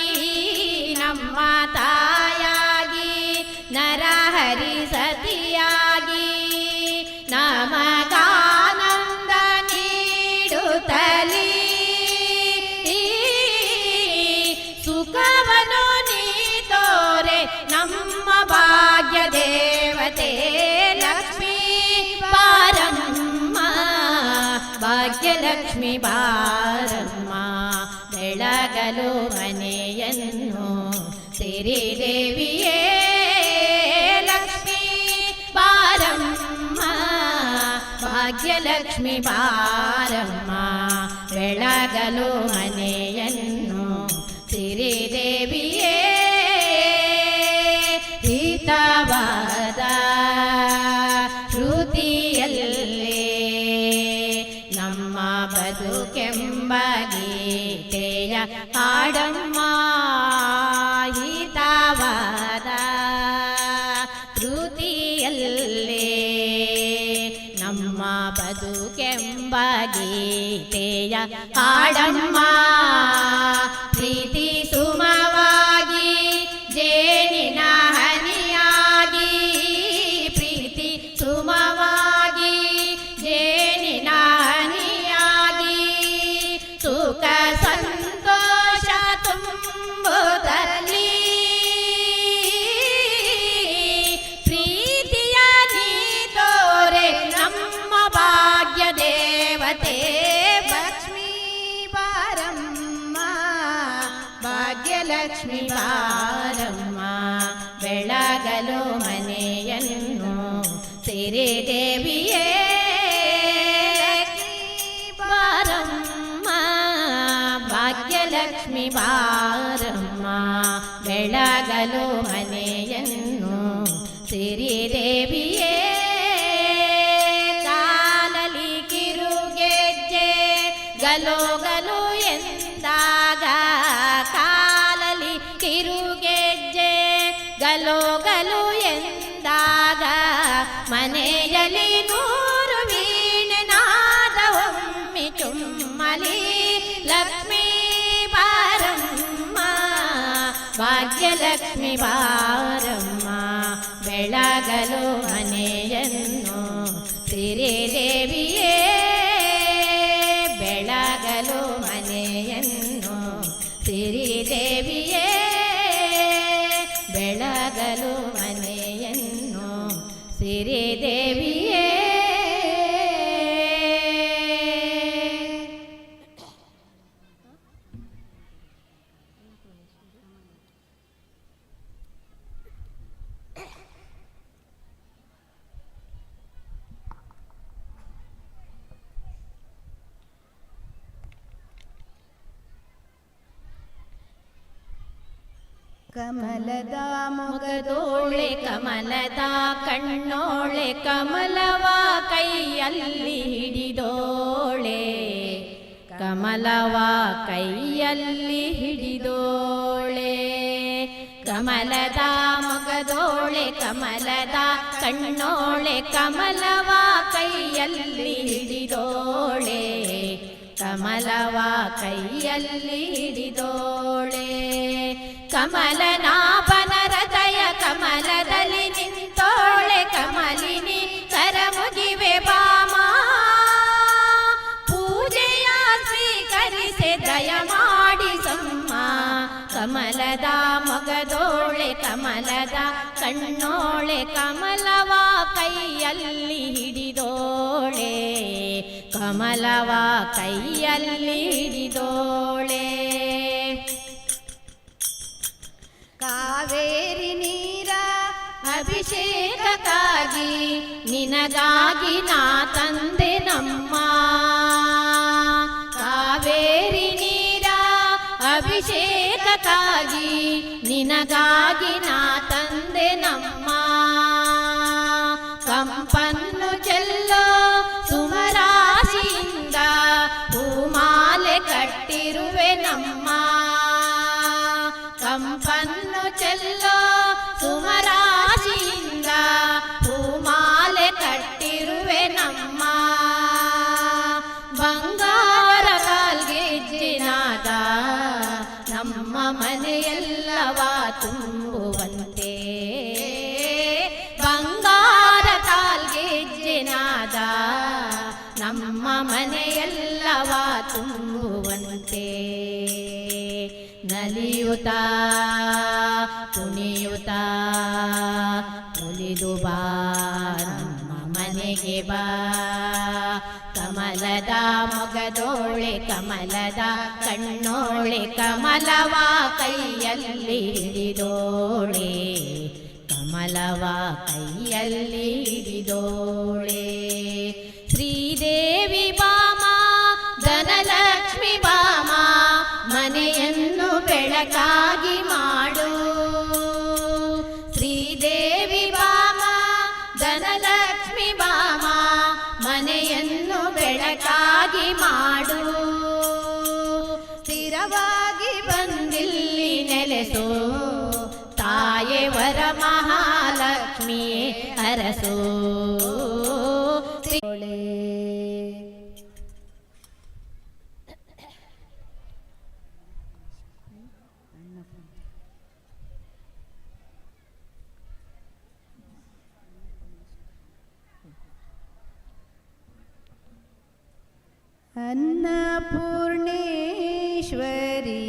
ನಮ್ಮ ತಾಯಾಗಿ ನರಹರಿ ಸತಿಯಾಗಿ, ನಮಗಾನಂದ ನೀಡುತ್ತಲೀ ಸುಖವನ್ನು ನೀ ತೋರೆ ನಮ್ಮ ಭಾಗ್ಯ ದೇವತೆ. ಲಕ್ಷ್ಮೀ ಬಾರಮ್ಮ ಭಾಗ್ಯಲಕ್ಷ್ಮಿ ಬಾರಮ್ಮ, ಬೆಳಗಲು ಮನೆಯನ್ನು ಸಿರಿದೇವಿಯೇ. ಲಕ್ಷ್ಮೀ ಬಾರಮ್ಮ ಭಾಗ್ಯಲಕ್ಷ್ಮಿ ಬಾರಮ್ಮ, ಬೆಳಗಲು ಮನೆಯನ್ನು ಸಿರಿದೇವಿಯೇ. ಹಿತವಾದ ಶ್ರುತಿಯಲ್ಲೇ ನಮ್ಮ ಬದುಕೆಂಬ ಗೀತೆಯ ಹಾಡಮ್ಮ, ಹಿತವಾದ ಶ್ರುತಿಯಲ್ಲೇ ನಮ್ಮ ಬದುಕೆಂಬ ಗೀತೆಯ ಹಾಡಮ್ಮ. ಪ್ರೀತಿ ಸುಮವಾಗಿ ಜೇನಿನ ಹನಿಯಾಗಿ, ಪ್ರೀತಿ ಸುಮವಾಗಿ ಜೇನಿನ ಹನಿಯಾಗಿ, ಸುಖ ಸಂತೋಷ ತುಂಬುತ್ತಲಿ ಪ್ರೀತಿಯ ನೀ ತೋರೆ ನಮ್ಮ ಭಾಗ್ಯ ದೇವತೆ. ಲಕ್ಷ್ಮೀ ಬಾರಮ್ಮ ಭಾಗ್ಯಲಕ್ಷ್ಮಿ ಲಕ್ಷ್ಮಿ ಬಾರಮ್ಮ, ಬೆಳಗಲು ಮನೆಯನ್ನು ಸಿರಿದೇವಿಯೇ. ಬಾರಮ್ಮ ಭಾಗ್ಯಲಕ್ಷ್ಮಿ ಬಾರಮ್ಮ, ಬೆಳಗಲು ಮನೆಯನ್ನು ಸಿರಿದೇವಿಯೇ. ಕಾಲಲಿ ಕಿರುಗೆಜ್ಜೆ ಗಲೋ ಗಲೋ ಎಂದಾಗ, ಕಾಲಲಿ ಕಿರುಗೆಜ್ಜೆ ಗಲೋ ಗಲೋ ಎಂದಾಗ, ಮನೆಯಲ್ಲಿ ನೂರು ವೀಣೆ ನಾದ ಒಮ್ಮೆ ಚುಮ್ಮಲಿ. ಲಕ್ಷ್ಮೀ ಬಾರಮ್ಮ ಭಾಗ್ಯಲಕ್ಷ್ಮಿ ಬಾರಮ್ಮ, ಬೆಳಗಲು ಮನೆಯನ್ನು ಸಿರಿದೇವಿಯೇ. ಬೆಳಗಲು ಮನೆಯನ್ನು ಸಿರಿದೇವಿಯೇ, ಬೆಳಗಲು ಮನೆಯನ್ನು ಸಿರಿದೇವಿಯೇ. ಕಮಲದ ಮೊಗದೋಳೆ ಕಮಲದ ಕಣ್ಣೋಳೆ, ಕಮಲವ ಕೈಯಲ್ಲಿ ಹಿಡಿದೋಳೆ. ಕಮಲವ ಕೈಯಲ್ಲಿ ಹಿಡಿದೋಳೆ. ಕಮಲದ ಮೊಗದೋಳೆ ಕಮಲದ ಕಣ್ಣೋಳೆ ಕಮಲವ ಕೈಯಲ್ಲಿ ಹಿಡಿದೋಳೆ, ಕಮಲವ ಕೈಯಲ್ಲಿ ಹಿಡಿದೋಳೆ. ಕಮಲನಾಭನ ಹೃದಯ ಕಮಲದಲ್ಲಿ ನಿಂತೋಳೆ, ಕಮಲಿನಿ ಕರಮುಗಿವೆ ಬಾಮ. ಪೂಜೆಯ ಸ್ವೀಕರಿಸೆ ದಯ ಮಾಡಿಸಮ್ಮ. ಕಮಲದ ಮೊಗದೋಳೆ ಕಮಲದ ಕಣ್ಣೋಳೆ ಕಮಲವ ಕೈಯಲ್ಲಿ ಹಿಡಿದೋಳೆ, ಕಮಲವ ಕೈಯಲ್ಲಿ ಹಿಡಿದೋಳೆ. ಕಾವೇರಿ ನೀರ ಅಭಿಷೇಕಕ್ಕಾಗಿ ನಿನಗಾಗಿ ನಾ ತಂದೆ ನಮ್ಮ. ಕಾವೇರಿ ನೀರ ಅಭಿಷೇಕಕ್ಕಾಗಿ ನಿನಗಾಗಿ ನಾ ತಂದೆ ನಮ್ಮ. ಕಂಪನ್ನು ಚೆಲ್ಲೋ ಸುಮರಾಶಿಯಿಂದ ಹೂಮಾಲೆ ಕಟ್ಟಿರುವೆ ನಮ್ಮ. ಕಂಪನ್ನು ಚೆಲ್ಲೋ ಸುಮರಾಶಿಯಿಂದ ಹೂಮಾಲೆ ಕಟ್ಟಿರುವೆ ನಮ್ಮ. ಬಂಗಾರ ಕಾಲ್ಗೆಜ್ಜಿನಾದ ನಮ್ಮ ಮನೆಯೆಲ್ಲವ ತುಂಬುವಂತೆ, ಬಂಗಾರ ಕಾಲ್ಗೆಜ್ಜಿನಾದ ನಮ್ಮ ಮನೆಯೆಲ್ಲವ ತುಂಬುವಂತೆ. ನಲಿಯುತ್ತ ಕುಣಿಯುತ್ತ ಒಲಿದು ಬಾ ನಮ್ಮ ಮನೆಗೆ ಬಾ. ಕಮಲದ ಮೊಗದೋಳೆ ಕಮಲದ ಕಣ್ಣೋಳೆ ಕಮಲವ ಕೈಯಲ್ಲಿ ಹಿಡಿದೋಳೆ, ಕಮಲವ ಕೈಯಲ್ಲಿ ಹಿಡಿದೋಳೆ. ಶ್ರೀದೇವಿ ಬಾಮ ಧನಲಕ್ಷ್ಮಿ ಬಾಮ ಮನೆಯನ್ನು ಬೆಳಕಾಗಿ ಮಾಡು. ಶ್ರೀದೇವಿ ಬಾಮ ಧನಲಕ್ಷ್ಮಿ ಬಾಮ ಮನೆಯನ್ನು ಬೆಳಕಾಗಿ ಮಾಡು. ಸ್ಥಿರವಾಗಿ ಬಂದಿಲ್ಲಿ ನೆಲೆಸೋ ತಾಯೆ ವರ ಮಹಾಲಕ್ಷ್ಮಿಯೇ ಅರಸೋ. ಬಂದೋಳೆ. अन्नपूर्णेश्वरी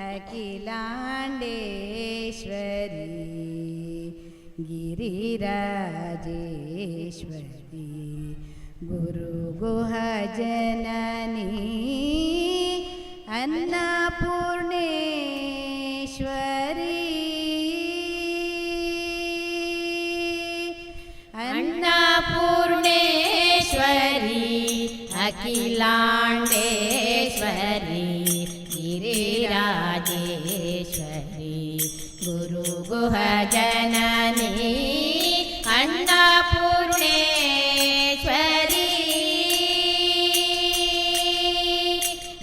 अखिलाण्डेश्वरी गिरिराजेश्वरी गुरुगुहजननी अन्नपूर्णेश्वरी अन्नपूर्णेश्वरी अखिलाण्डेश्वरी गिरिराजेश्वरी गुरुगुहजननी अन्नपूर्णेश्वरी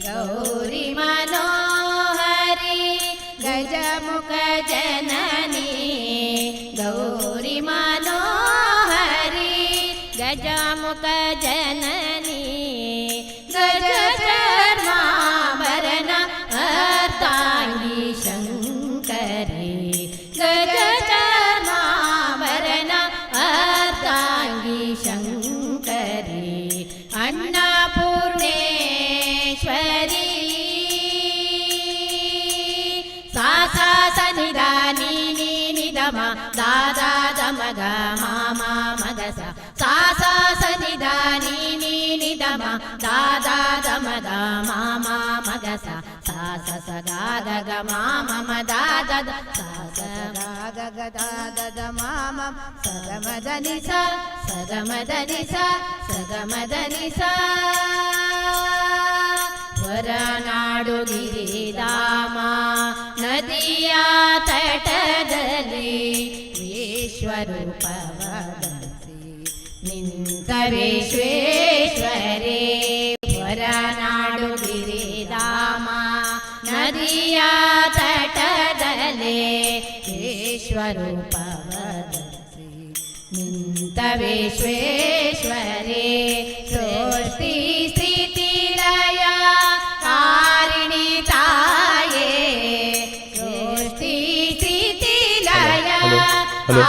गौरी मनोहरी गजमुखजननी गौरी मनोहरी गजमुखजननी गजचर्माभरण अर्धाङ्गी शङ्करी गजचर्माभरण अर्धाङ्गी शङ्करी अन्नपूर्णेश्वरी. सा सा स नि the नि नि नि the म दा दा the म ग म म म ग सा सा सा स नि the नि नि नि the म दा दा the म ग म म म ग सा सा सा ಸ ಗ ಗ ಗ ಮ ಮ ಮ the the the ಸ ಸ ಗ ಗ ಗ the the the ಮ ಮ ಸ ಗ ಮ the ನಿ ಸ ಸ ಗ ಮ the ನಿ ಸ ಸ ಗ ಮ the ನಿ ಸ. ಹೊರನಾಡು ಗಿರಿಧಾಮ ನದಿಯ ತಟದಲ್ಲಿ ವಿಶ್ವರೂಪವದಸಿ ನಿಂತ ವಿಶ್ವೇಶ್ವರೇ. ಹೊರನಾಡು ವಿಶ್ವರೂಪವದರ್ಸಿ ನಿಂತ ವಿಶ್ವೇಶ್ವರೇ ಸೃಷ್ಟಿ ಸ್ಥಿತಿ ಲಯ ಕಾರಿಣಿ ತಾಯೇ ಸೃಷ್ಟಿ ಸ್ಥಿತಿ ಲಯ हॅलो, हॅलो,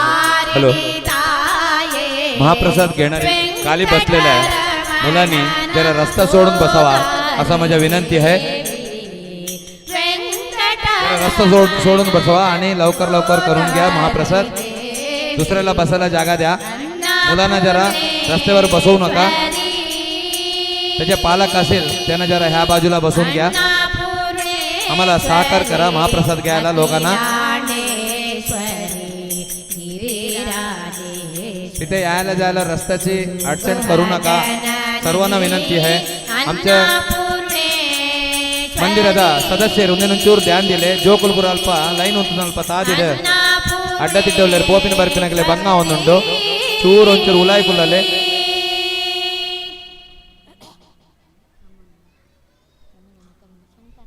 हॅलो. कारिणी ताये महाप्रसाद घेणारे खाली बसलेल्या मुलांनी जरा रस्ता सोडून बसावा असा माझ्या विनंती आहे. जरा रस्ता सोडून बसवा आणि लवकर लवकर करून घ्या महाप्रसाद. दुसऱ्याला बसायला जागा द्या. मुलांना जरा रस्त्यावर बसवू नका. त्याचे पालक असेल त्यांना जरा ह्या बाजूला बसवून घ्या. आम्हाला सहकार करा महाप्रसाद घ्यायला लोकांना. तिथे यायला जायला रस्त्याची अडचण करू नका. सर्वांना विनंती आहे. आमच्या ಮಂದಿರದ ಸದಸ್ಯರು ಒಂದಿನೊಂಚೂರು ಧ್ಯಾನ ದಿಲೆ. ಜೋಕುಲ್ಪುರ ಅಲ್ಪ ಲೈನ್ ಉಂಟು, ಅಲ್ಪ ತಾದಿದೆ. ಅಡ್ಡ ತಿಟ್ಟವಲ್ಲೇರು ಪೋಪಿನ ಬರ್ಪಿನಗಲೆ ಬಂಗ ಒಂದುಂಡು. ಚೂರು ಒಂಚೂರು ಉಲಾಯಿ ಕುಲ್ಲಲೆ.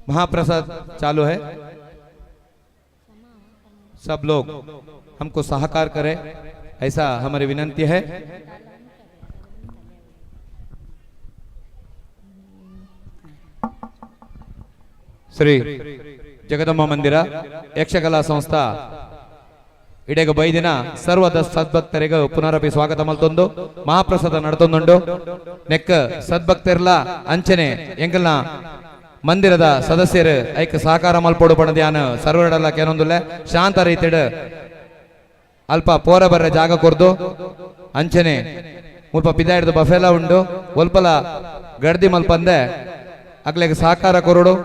महाप्रसाद चालू है. सब लोग हमको सहकार करें, ऐसा हमारी विनंती है. ಶ್ರೀ ಜಗದಂಬ ಮಂದಿರ ಯಕ್ಷಕಲಾ ಸಂಸ್ಥಾ ಇಡೆಗ ಬೈದಿನ ಸರ್ವದ ಸದ್ಭಕ್ತರಿಗೆ ಪುನರಪಿ ಸ್ವಾಗತ ಮಲ್ತೊಂದು ಮಹಾಪ್ರಸಾದ ನಡತೊಂದುಂಡು. ನೆಕ್ ಸದ್ಭಕ್ತರ್ಲ ಅಂಚನೆ ಎಂಕಲ್ನ ಮಂದಿರದ ಸದಸ್ಯರು ಐಕ್ ಸಹಕಾರ ಮಲ್ಪೊಡು ಪಣದ್ಯಾನ ಸರ್ವರಡಲ ಕೇನೊಂದುಲ್ಲೆ. ಶಾಂತ ರೀತಿಡ್ ಅಲ್ಪ ಪೋರ ಬರ್ರೆ ಜಾಗ ಕೊರ್ದು ಅಂಚನೆ ಮುಲ್ಪ ಪಿದಾಯ್ದ ಬಫೆಲ ಉಂಡು. ಒಲ್ಪಲ ಗಡ್ದಿ ಮಲ್ಪಂದೆ ಅಕ್ಲೆಗ್ ಸಹಕಾರ ಕೊರಡು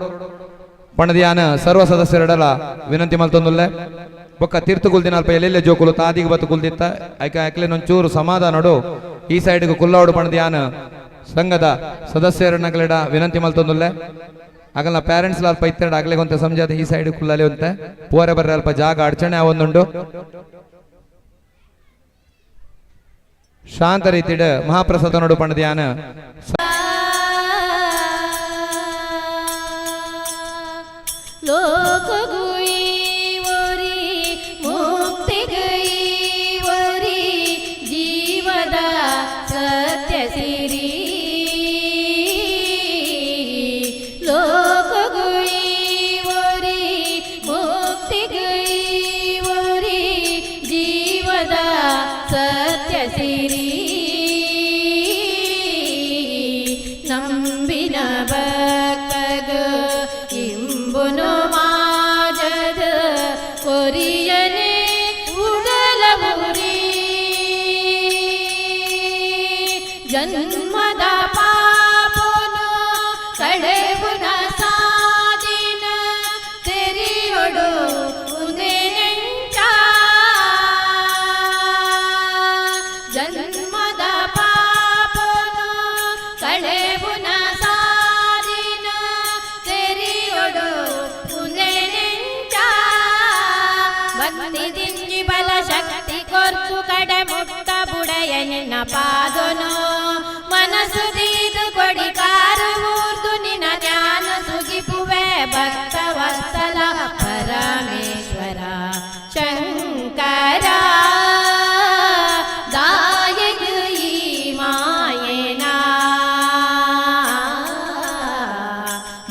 ಪಣದಿಯಾನ ಸರ್ವ ಸದಸ್ಯರಡಲ ವಿನಂತಿ ಮಲ್ತೊಂದುಲ್ಲೆ. ಬೊಕ್ಕ ತೀರ್ಥ ಕುಲ್ದಿನ ಅಲ್ಪ ಎಲ್ಲೆಲ್ಲ ಜೋಕುಲು ತಾದಿಗೆ ಬತ್ತು ಕುಲ್ದಿತ್ತ. ಐಕ ಅಕ್ಲೆನೊಂಚೂರು ಸಮಾಧಾನಡು ಈ ಸೈಡ್ಗೆ ಕುಲ್ಲೋಡು ಪಣದಿಯಾನ ಸಂಘದ ಸದಸ್ಯರನ್ನಗಲೆಡ ವಿನಂತಿ ಮಲ್ತೊಂದುಲ್ಲೆ. ಅಗಲ್ನ ಪೇರೆಂಟ್ಸ್ ಅಲ್ಪ ಇತ್ತೆರಡು ಅಗಲೆಗೆ ಒಂತೆ ಸಂಜಾದ ಈ ಸೈಡ್ ಕುಲ್ಲಲೆ ಒಂತೆ ಪೋರೆ ಬರ್ರೆ ಅಲ್ಪ ಜಾಗ ಅಡಚಣೆ ಒಂದುಂಡು. ಶಾಂತ ರೀತಿಡ್ ಮಹಾಪ್ರಸಾದ ನೋಡು ಪಣದಿಯಾನ. ಲೋಕಗುಯಿ ಒರಿ ಮುಕ್ತಿಗೈ ಒರಿ ಜೀವದ ಸತ್ಯ ಸಿರಿ. ಲೋಕಗುಯಿ ಒರಿ ಮುಕ್ತಿಗೈ ಒರಿ ಜೀವದ ಸತ್ಯ ಸಿರಿ. ನಂಬಿನ ಭಕ್ತಗ ಇಂಬುನು ಮಾಜದ ಕೊರಿಯನೆ ಉಡಲವುರಿ. ಜನ್ಮದ ಪಾಪನು ಕಳೆವುನ ಸಾದಿನ ತೆರಿಯೊಡು ಉಂದೆನೆಂಚ. ಜನ್ಮದ ಪಾಪನು ಕಳೆವುನ ಸಾದಿನ ತೆರಿಯೊಡು ಉಂದೆನೆಂಚ. ಭಕ್ತಿ ದಿಂಜಿ ಬಲ ಶಕ್ತಿ ಕೊರ್ತು ಕಡೆ ಮುಟ್ಟ ಬುಡಯ ನಿನ್ನ ಪಾದನು. ಮನಸ್ಸು ದೀದು ಕೊಡಿ ಕಾರು ಮೂರ್ತು ನಿನ್ನ ಜ್ಞಾನ ಸುಗಿಪುವೆ. ಭಕ್ತ ವತ್ಸಲ ಪರಮೇಶ್ವರ ಶಂಕರ ದಾಯಗ ಈ ಮಾಯೇನ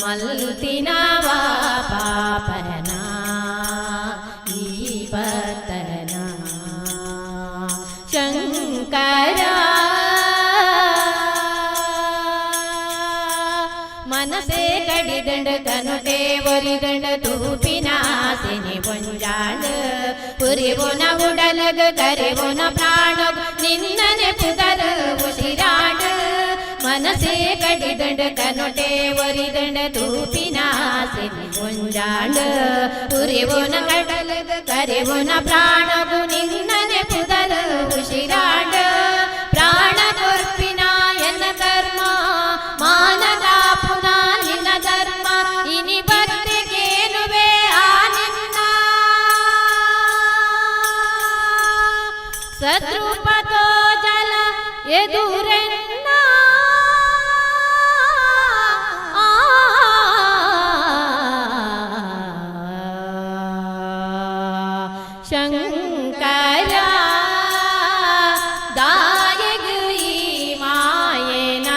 ಮಲ್ತಿನವ ಪಾಪನ ಈ ಭಕ್ತನ ಶಂಕರ. ಮನಸೇ ಕಡಿದಂಡ ಕನುಟೆ ಒರಿದಂಡ ತೂಪಿನ ಆಸೆನೆ ಒಂಜಾಂಡ. ಪುರಿವುನ ಉಡಲಗ ಕರಿವುನ ಪ್ರಾಣ ನಿನ್ನನೆ ಪುದರ ಉಸಿರಾಡ. ಮನಸೇ ಕಡಿದಂಡ ಕನುಟೆ ಒರಿದಂಡ ತೂಪಿನ ಆಸೆನೆ ಒಂಜಾಂಡ. ಪುರಿವುನ ಕಡಲಗ ಕರಿವುನ ಪ್ರಾಣಗು ನಿನ್ನನೆ ಪುದರ ಉಸಿರಾಡ. ಪ್ರಾಣ ಕೊರ್ಪಿನ ಎನ್ನ ಕರ್ಮ ಮಾನದಾಪುನ ನಿನ್ನ ಧರ್ಮ. ಇನಿ ಭಕ್ತಿಗೇನುವೆ ಆ ನಿನ್ನ ಸದ್ರೂಪತೋ ಜಲ ಎದುರೆನ್ನ. ಶಂಕರ ದಾಯೆಗ್ ಈ ಮಾಯೆನ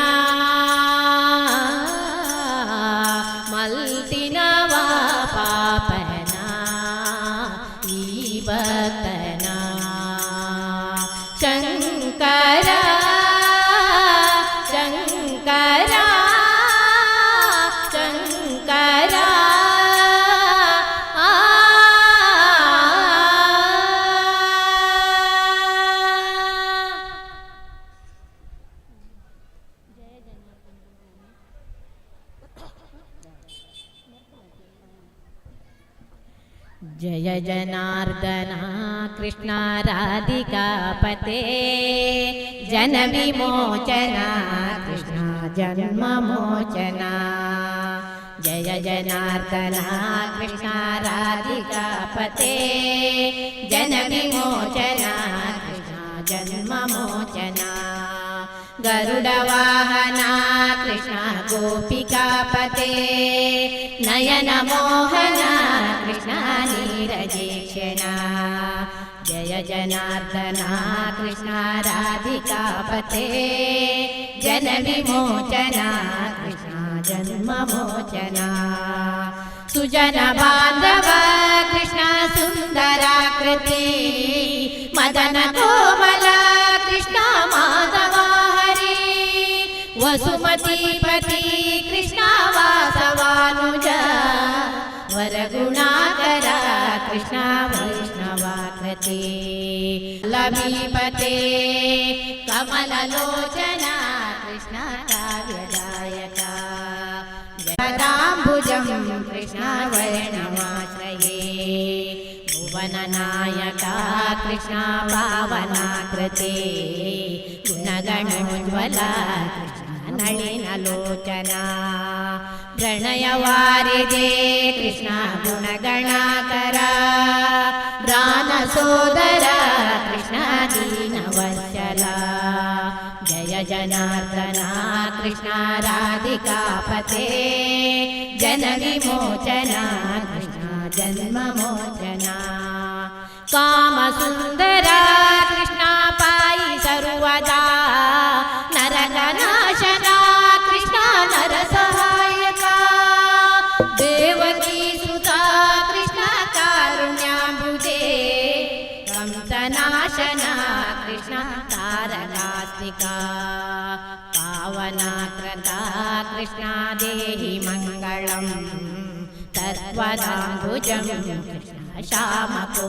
ಮಲ್ತಿನವ ಪಾಪನ ಈ ಭಕ್ತನ. ಶಂಕರ ಶಂಕರ ಶಂಕರ ಆ. ಜಯ ಜನಾರ್ದನ ಕೃಷ್ಣ ರಾಧಿಕಾಪತೆ, ಜನ ವಿಮೋಚನ ಕೃಷ್ಣ ಜನ್ಮ ಮೋಚನ. ಜಯ ಜನಾರ್ದನ ಕೃಷ್ಣ ರಾಧಿಕಾಪತೆ, ಜನ ವಿಮೋಚನ ಕೃಷ್ಣ ಜನ್ಮ ಮೋಚನ. ಗರುಡ ವಾಹನ ಕೃಷ್ಣ ಗೋಪಿಕಾಪತೆ, ನಯನ ಮೋಹನ ಕೃಷ್ಣ ನೀರಜೇಕ್ಷಣ. ಜಯ ಜನಾರ್ದನ ಕೃಷ್ಣ ರಾಧಿಕಾಪತೆ, ಜನ ವಿಮೋಚನ ಕೃಷ್ಣ ಜನ್ಮ ಮೋಚನ. ಸುಜನ ಬಾಂಧವ ಕೃಷ್ಣ ಸುಂದರಾಕೃತಿ, ಮದನ ಕೋಮಲ ಕೃಷ್ಣ ಮಾಧವ ಹರಿ. ವಸುಮತಿ ಪತಿ ಕೃಷ್ಣ ವಾಸವಾನುಜ, ವರಗುಣಾಕರ ಕೃಷ್ಣ ವೈಷ್ಣವಾಕೃತಿ. ಲಮೀಪತೆ ಕಮಲಲೋಚನ ಕೃಷ್ಣ ಕಾವ್ಯದಾಯಕ. ಜಗದಾಂಬುಜಂ ಕೃಷ್ಣ ವೈಷ್ಣವಾಶ್ರಯೇ. ಭುವನ ನಾಯಕ ಕೃಷ್ಣ ಪಾವನಾಕೃತಿ, ಗುಣಗಣೋಜ್ವಲ ಕೃಷ್ಣ ನಳಿನ ಲೋಚನ. ಪ್ರಣಯವಾರಿದೆ ಕೃಷ್ಣ ಗುಣಗಣಾಕರ, ಪ್ರಾಣ ಸೋದರ ಕೃಷ್ಣ ದೀನವತ್ಸಲ. ಜಯ ಜನಾರ್ದನ ಕೃಷ್ಣ ರಾಧಿಕಾಪತೆ, ಜನ ವಿಮೋಚನ ಕೃಷ್ಣ ಜನ್ಮ ಮೋಚನ. ಕಾಮ ಸುಂದರ ಕೃಷ್ಣ ಪಾಯಿ ಸರ್ವದಾ, ನರಕನಾಶನ ಕೃಷ್ಣ ನರ ಸಹಾಯಕ. ದೇವಕಿ ಸುತ ಕೃಷ್ಣ ಕಾರುಣ್ಯಾಂಬುಜೆ, ಕಂಸನಾಶನ ಕೃಷ್ಣ ತಾರಕಾಸ್ತಿಕ. ಪಾವನಾಕೃತ ಕೃಷ್ಣ ದೇಹಿ ಮಂಗಳಂ, ತತ್ವದಾಂಬುಜಂ ಕೃಷ್ಣ ಶ್ಯಾಮಕೋ.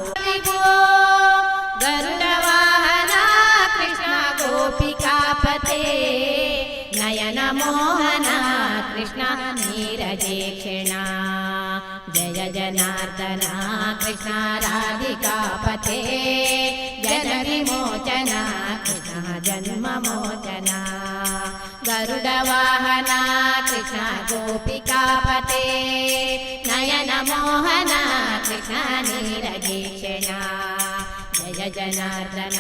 ಗರುಡ ವಾಹನ ಕೃಷ್ಣ ಗೋಪಿಕಾಪತೆ, ನಯನ ಮೋಹನ ಕೃಷ್ಣ ನೀರಜೇಕ್ಷಣ. ಜಯ ಜನಾರ್ದನ ಕೃಷ್ಣ ರಾಧಿಕಾಪತೆ, ಜನ ವಿಮೋಚನ ಕೃಷ್ಣ ಜನ್ಮ ಮೋಚನ. ಗರುಡ ವಾಹನ ಕೃಷ್ಣ ಗೋಪಿಕಾಪತೆ, ನಯನ ಮೋಹನ ಕೃಷ್ಣ ನೀರಜೇಕ್ಷಣ. ಜಯ ಜನಾರ್ದನ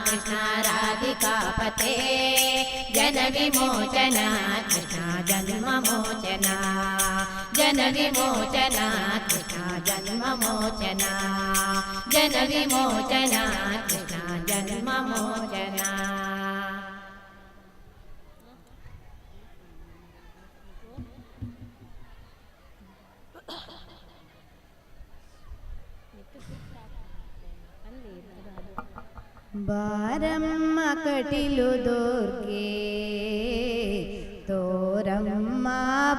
ಕೃಷ್ಣ ರಾಧಿಕಾಪತೆ, ಜನ ವಿಮೋಚನ ಕೃಷ್ಣ ಜನ್ಮ ಮೋಚನ. ಜನ ವಿಮೋಚನ ಕೃಷ್ಣ ಜನ್ಮ ಮೋಚನ. ಜನ ವಿಮೋಚನ ಕೃಷ್ಣ ಜನ್ಮ ಮೋಚನ. ಬಾರಮ್ಮ ಕಟಿಲು ದುರ್ಗೆ, ತೋರಮ್ಮ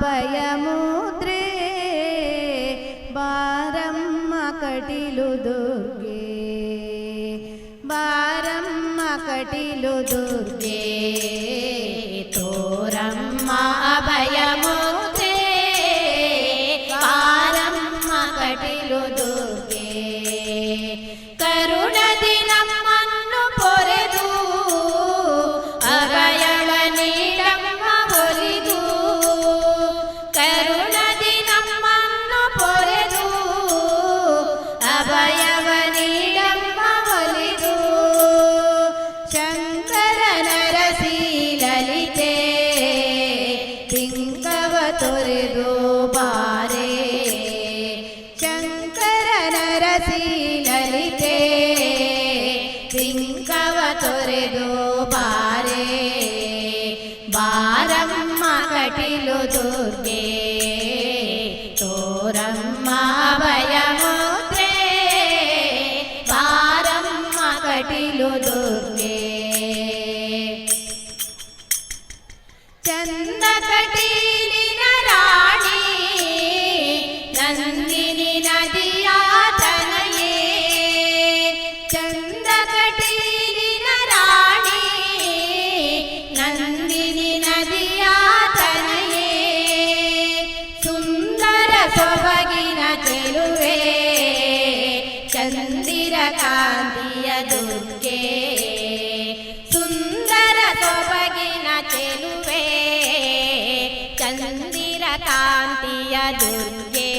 ಭಯಮುದ್ರೆ. ಬಾರಮ್ಮ ಕಟಿಲು ದುರ್ಗೆ, ಬಾರಮ್ಮ ಕಟಿಲು ದುರ್ಗೆ, ತೋರಮ್ಮ ಅಭಯಮುದ್ರೆ. ಬಾರಮ್ಮ ಕಟಿಲು ದುರ್ಗೆ, ಕರುಣದಿ ನಮ್ಮನ್ನು ಪೊರೆದು ಅಭಯವ ನೀಡಮ್ಮ ಒಲಿದು. ಕರುಣದಿ ನಮ್ಮನ್ನು ಪೊರೆದು ಅಭಯವ ನೀಡಮ್ಮ ಒಲಿದು. ಶಂಕರ ನರಸಿ ಲಲಿತೆ, ಬಿಂಕವ ತೊರೆದು ಬಾರೆ. ಶಂಕರ ನರಸಿ ಲಲಿತೆ, ಕಾಂತಿಯ ದುರ್ಗೆ ಸುಂದರ ಸೊಬಗಿನ ಚೆಲುವೆ ಚಂದಿರ ಕಾಂತಿಯ ದುರ್ಗೆ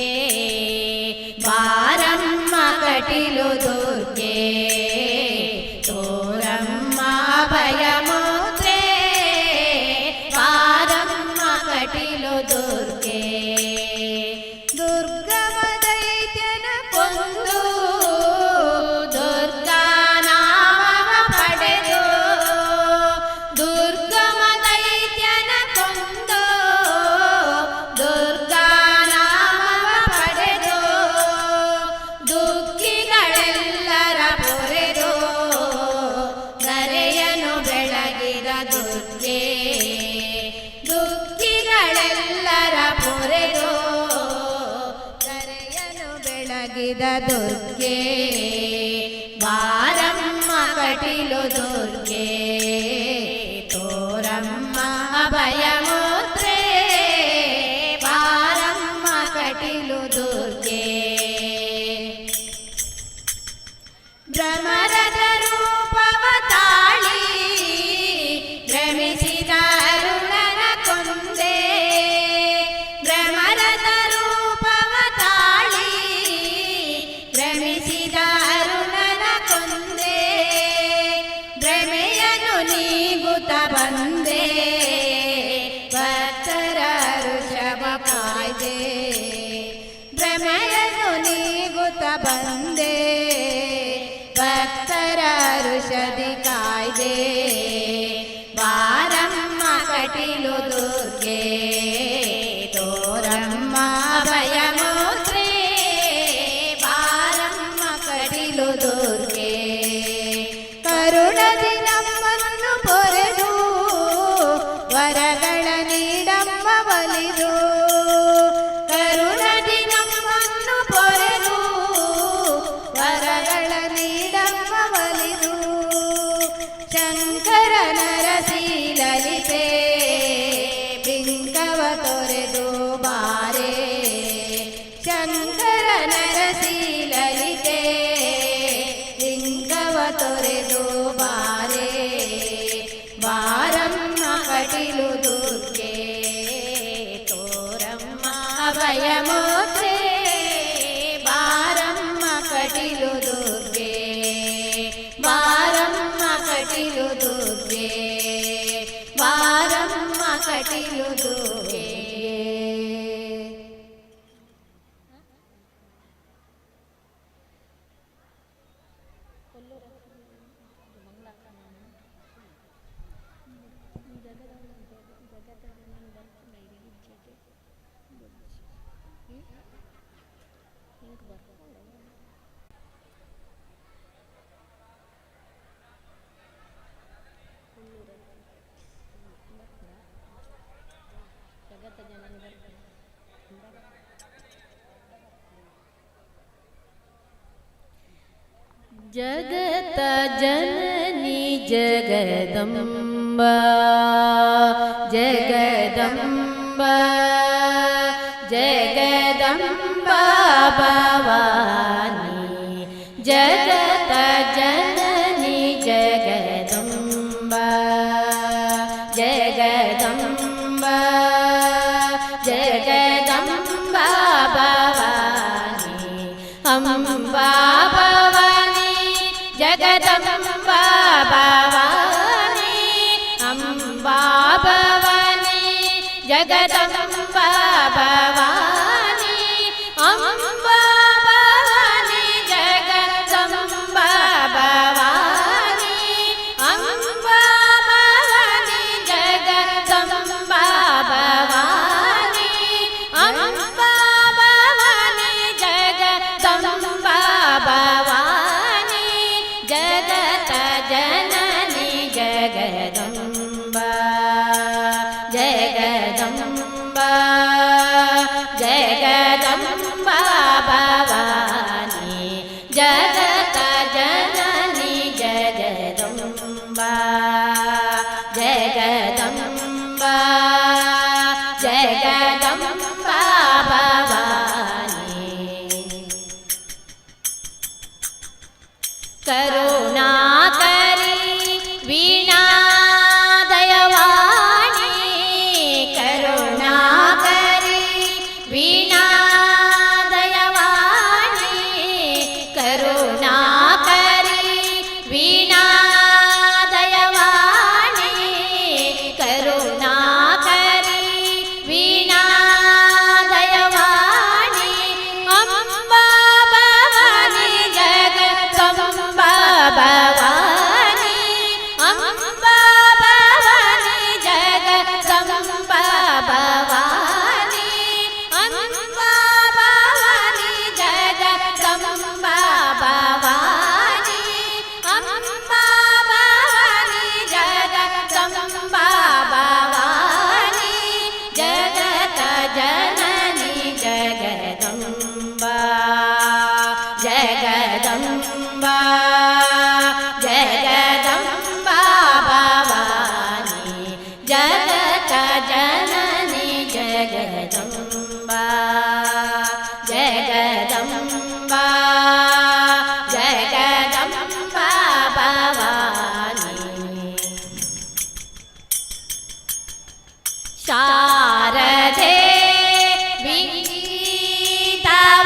ಬಾರಮ್ಮ ಕಟಿಲು ದುರ್ಗೆ ತೋರಮ್ಮ ಭಯಮುದ್ರೆ ಬಾರಮ್ಮ ಕಟಿಲು ದುರ್ಗೆ ದುರ್ಗಮ ದೈತ್ಯನ ಕೊಂದು ದುರ್ಗಾ ನಾಮವ ಪಡೆದು ದುರ್ಗಮ ದೈತ್ಯನ ಕೊಂದು ದುರ್ಗಾ ನಾಮವ ಪಡೆದು ದುಃಖಿಗಳೆಲ್ಲರ ಪೊರೆದು ಧರೆಯನು ಬೆಳಗಿದ ದುರ್ಗೆ ದುಃಖಿಗಳೆಲ್ಲರ ಪೊರೆದು ಧರೆಯನು ಬೆಳಗಿದ ದುರ್ಗೆ ದುರ್ಗೆ ಬಾರಮ್ಮ ಕಟಿಲು ದುರ್ಗೆ ತೋರಮ್ಮ ಅಭಯಮುದ್ರೆ ಬಾರಮ್ಮ ಕಟಿಲು ದುರ್ಗೆ ಭ್ರಮರದ ರೂಪವ ತಾಳಿ ಭ್ರಮಿಸಿದ ಅರುಣನ ಕೊಂದೆ ಭ್ರಮರದ ರೂಪವ ತಾಳಿ ಭ್ರಮಿಸಿದ ಅರುಣನ ಕೊಂದೆ ಭ್ರಮೆಯನ್ನು ನೀಗುತ್ತ ಬಂದೆ ಭಕ್ತರ ಋಷಭ ಕಾಯ್ದೆ ಭ್ರಮೆಯನ್ನು ನೀಗುತ್ತ ಬಂದೆ ಭಕ್ತರ ಋಷಧಿ ಕಾಯ್ದೆ ಬಾರಮ್ಮ ಕಟಿಲು ದುರ್ಗೆ ತೋರಮ್ಮ ಭಯಮುದ್ರೆ ಬಾರಮ್ಮ ಕಟಿಲು ದುರ್ಗೆ ಕರುಣದಿ ನಮ್ಮನ್ನು ಪೊರೆದು ವರಗಳ ನೀಡಮ್ಮ ಒಲಿದು ಕರುಣದಿ ನಮ್ಮನ್ನು ಪೊರೆದು ವರಗಳ ನೀಡಮ್ಮ ಒಲಿದು ಶಂಕರ ನರಸಿ ಲಲಿತೆ ಬಿಂಕವ ತೊರೆದು ಬಾರೆ ಶಂಕರ ನರಸಿ ಲಲಿತೆ ಲಿಂಗವ ತೊರೆದು ಬಾರೆ ಬಾರಮ್ಮ ಕಟಿಲು ದುರ್ಗೆ ತೋರಮ್ಮ ಅಭಯಮುದ್ರೆ ಬಾರಮ್ಮ ಕಟಿಲು ದುರ್ಗೆ ಬಾರಮ್ಮ ಕಟಿಲು ದುರ್ಗೆ ಬಾರಮ್ಮ ಕಟಿಲು ದುರ್ಗೆ ಜಗತ ಜನನಿ ಜಗದಂಬ ಜಗದಂಬ ಜಗದಂಬ ಭವಾನಿ ಜಗತ ಜನನಿ ಜಗದಂಬ ಜಗದಂಬ ಜಗದಂಬ ಭವಾನಿ ಅಂಬಾ ಭವಾನಿ ಜಗದಂಬಾ ಭವಾನಿ ಅಂಬಾ ಭವಾನಿ ಜಗದಂಬಾ ಭವಾನಿ ಅಂಬಾ ಭವಾನಿ ಜಗದಂಬಾ ಭವಾನಿ ಅಂಬಾ ಭವಾನಿ ಜಗದಂಬಾ ಭವಾನಿ ಅಂಬಾ ಭವಾನಿ ಜಗದಂಬಾ ಭವಾನಿ ಜಗತ ಜನನಿ ಜಗದಂಬ ಜಗದಂಬ ಜಗದಂಬ ಭವಾನಿ ಜಗತ ಜನನಿ ಜಗದಂಬ ಜಗದಂಬ ಜಗದಂಬ ಭವಾನಿ. ಕರುಣಾಕರಿ ವೀಣಾ ದಯವಾಣಿ ಕರುಣಾಕರಿ ವೀಣಾ ದಯವಾಣಿ ಕರುಣಾಕರಿ ವೀಣಾ ದಯವಾಣಿ ಕರುಣಾಕರಿ ವೀಣಾ ದಯವಾಣಿ ಅಂಬಾ ಭವಾನಿ ಜಗದಂಬಾ ಭವಾನಿ ಅಂಬಾ ಭವಾನಿ ಜಗದಂಬಾ ಭವಾನಿ ಅಂಬಾ ಭವಾನಿ ಜಗದಂಬಾ ಭವಾನಿ ಅಂಬಾ ಭವಾನಿ ಜಗದಂಬಾ ಭವಾನಿ ಜಗತ ಜನನಿ ಜಗದಂಬಾ ಜಗದಂಬಾ ಜಗದಂಬಾ ಭವಾನಿ ಜಗತ ಜನನಿ ಜಗದಂಬಾ ಜಗದಂಬಾ ಜಗದಂಬಾ ಭವಾನಿ. ಶಾರದೆ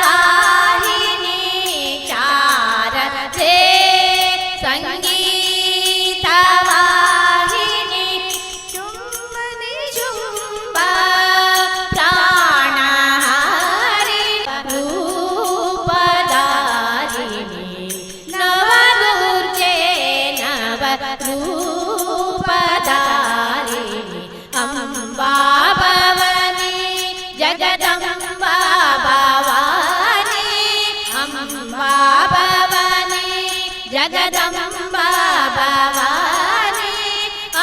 ವಿಗೀತವಾಹಿನಿ ಶಾರದೆ ಸಂಗೀತವಾಹಿನಿ ಶುಂಭನಿ ಶುಂಭ ಪ್ರಾಣಹಾರಿ ರೂಪಧಾರಿಣಿ ನವದುರ್ಗೆ ನವ ರೂಪಧಾರಿಣಿ ಅಂಬಾ ಭವನಿ ಜಗದಂಬಾ ಭವಾನಿ ಅಂಬಾ ಭವನಿ ಜಗದಂಬಾ ಭವಾನಿ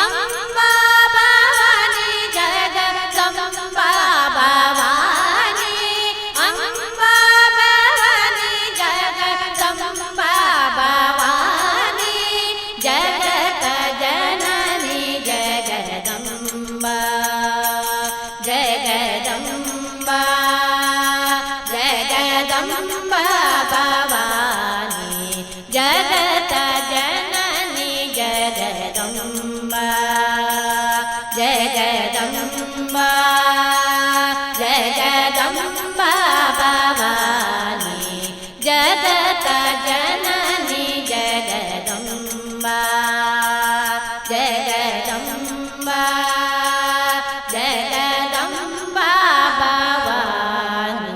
ಅಂಬಾ ಭವಾನಿ ಜಗದಂಬಾ ಭವಾನಿ ಅಂಬಾ ಭವಾನಿ ಜಗದಂಬಾ ಭವಾನಿ ಜಗತ ಜನನಿ ಜಗದಂಬಾ ಜಗದಂಬಾ ಜಗದಂಬಾ ಭವಾನಿ ಜಗತ ಜನನಿ ಜಗದಂಬಾ ಜಗದಂಬಾ ಜಗದಂಬಾ ಭವಾನಿ ಜಗತ ಜನನಿ ಜಗದಂಬಾ ಜಗದಂಬಾ ಜಗದಂಬಾ ಭವಾನಿ.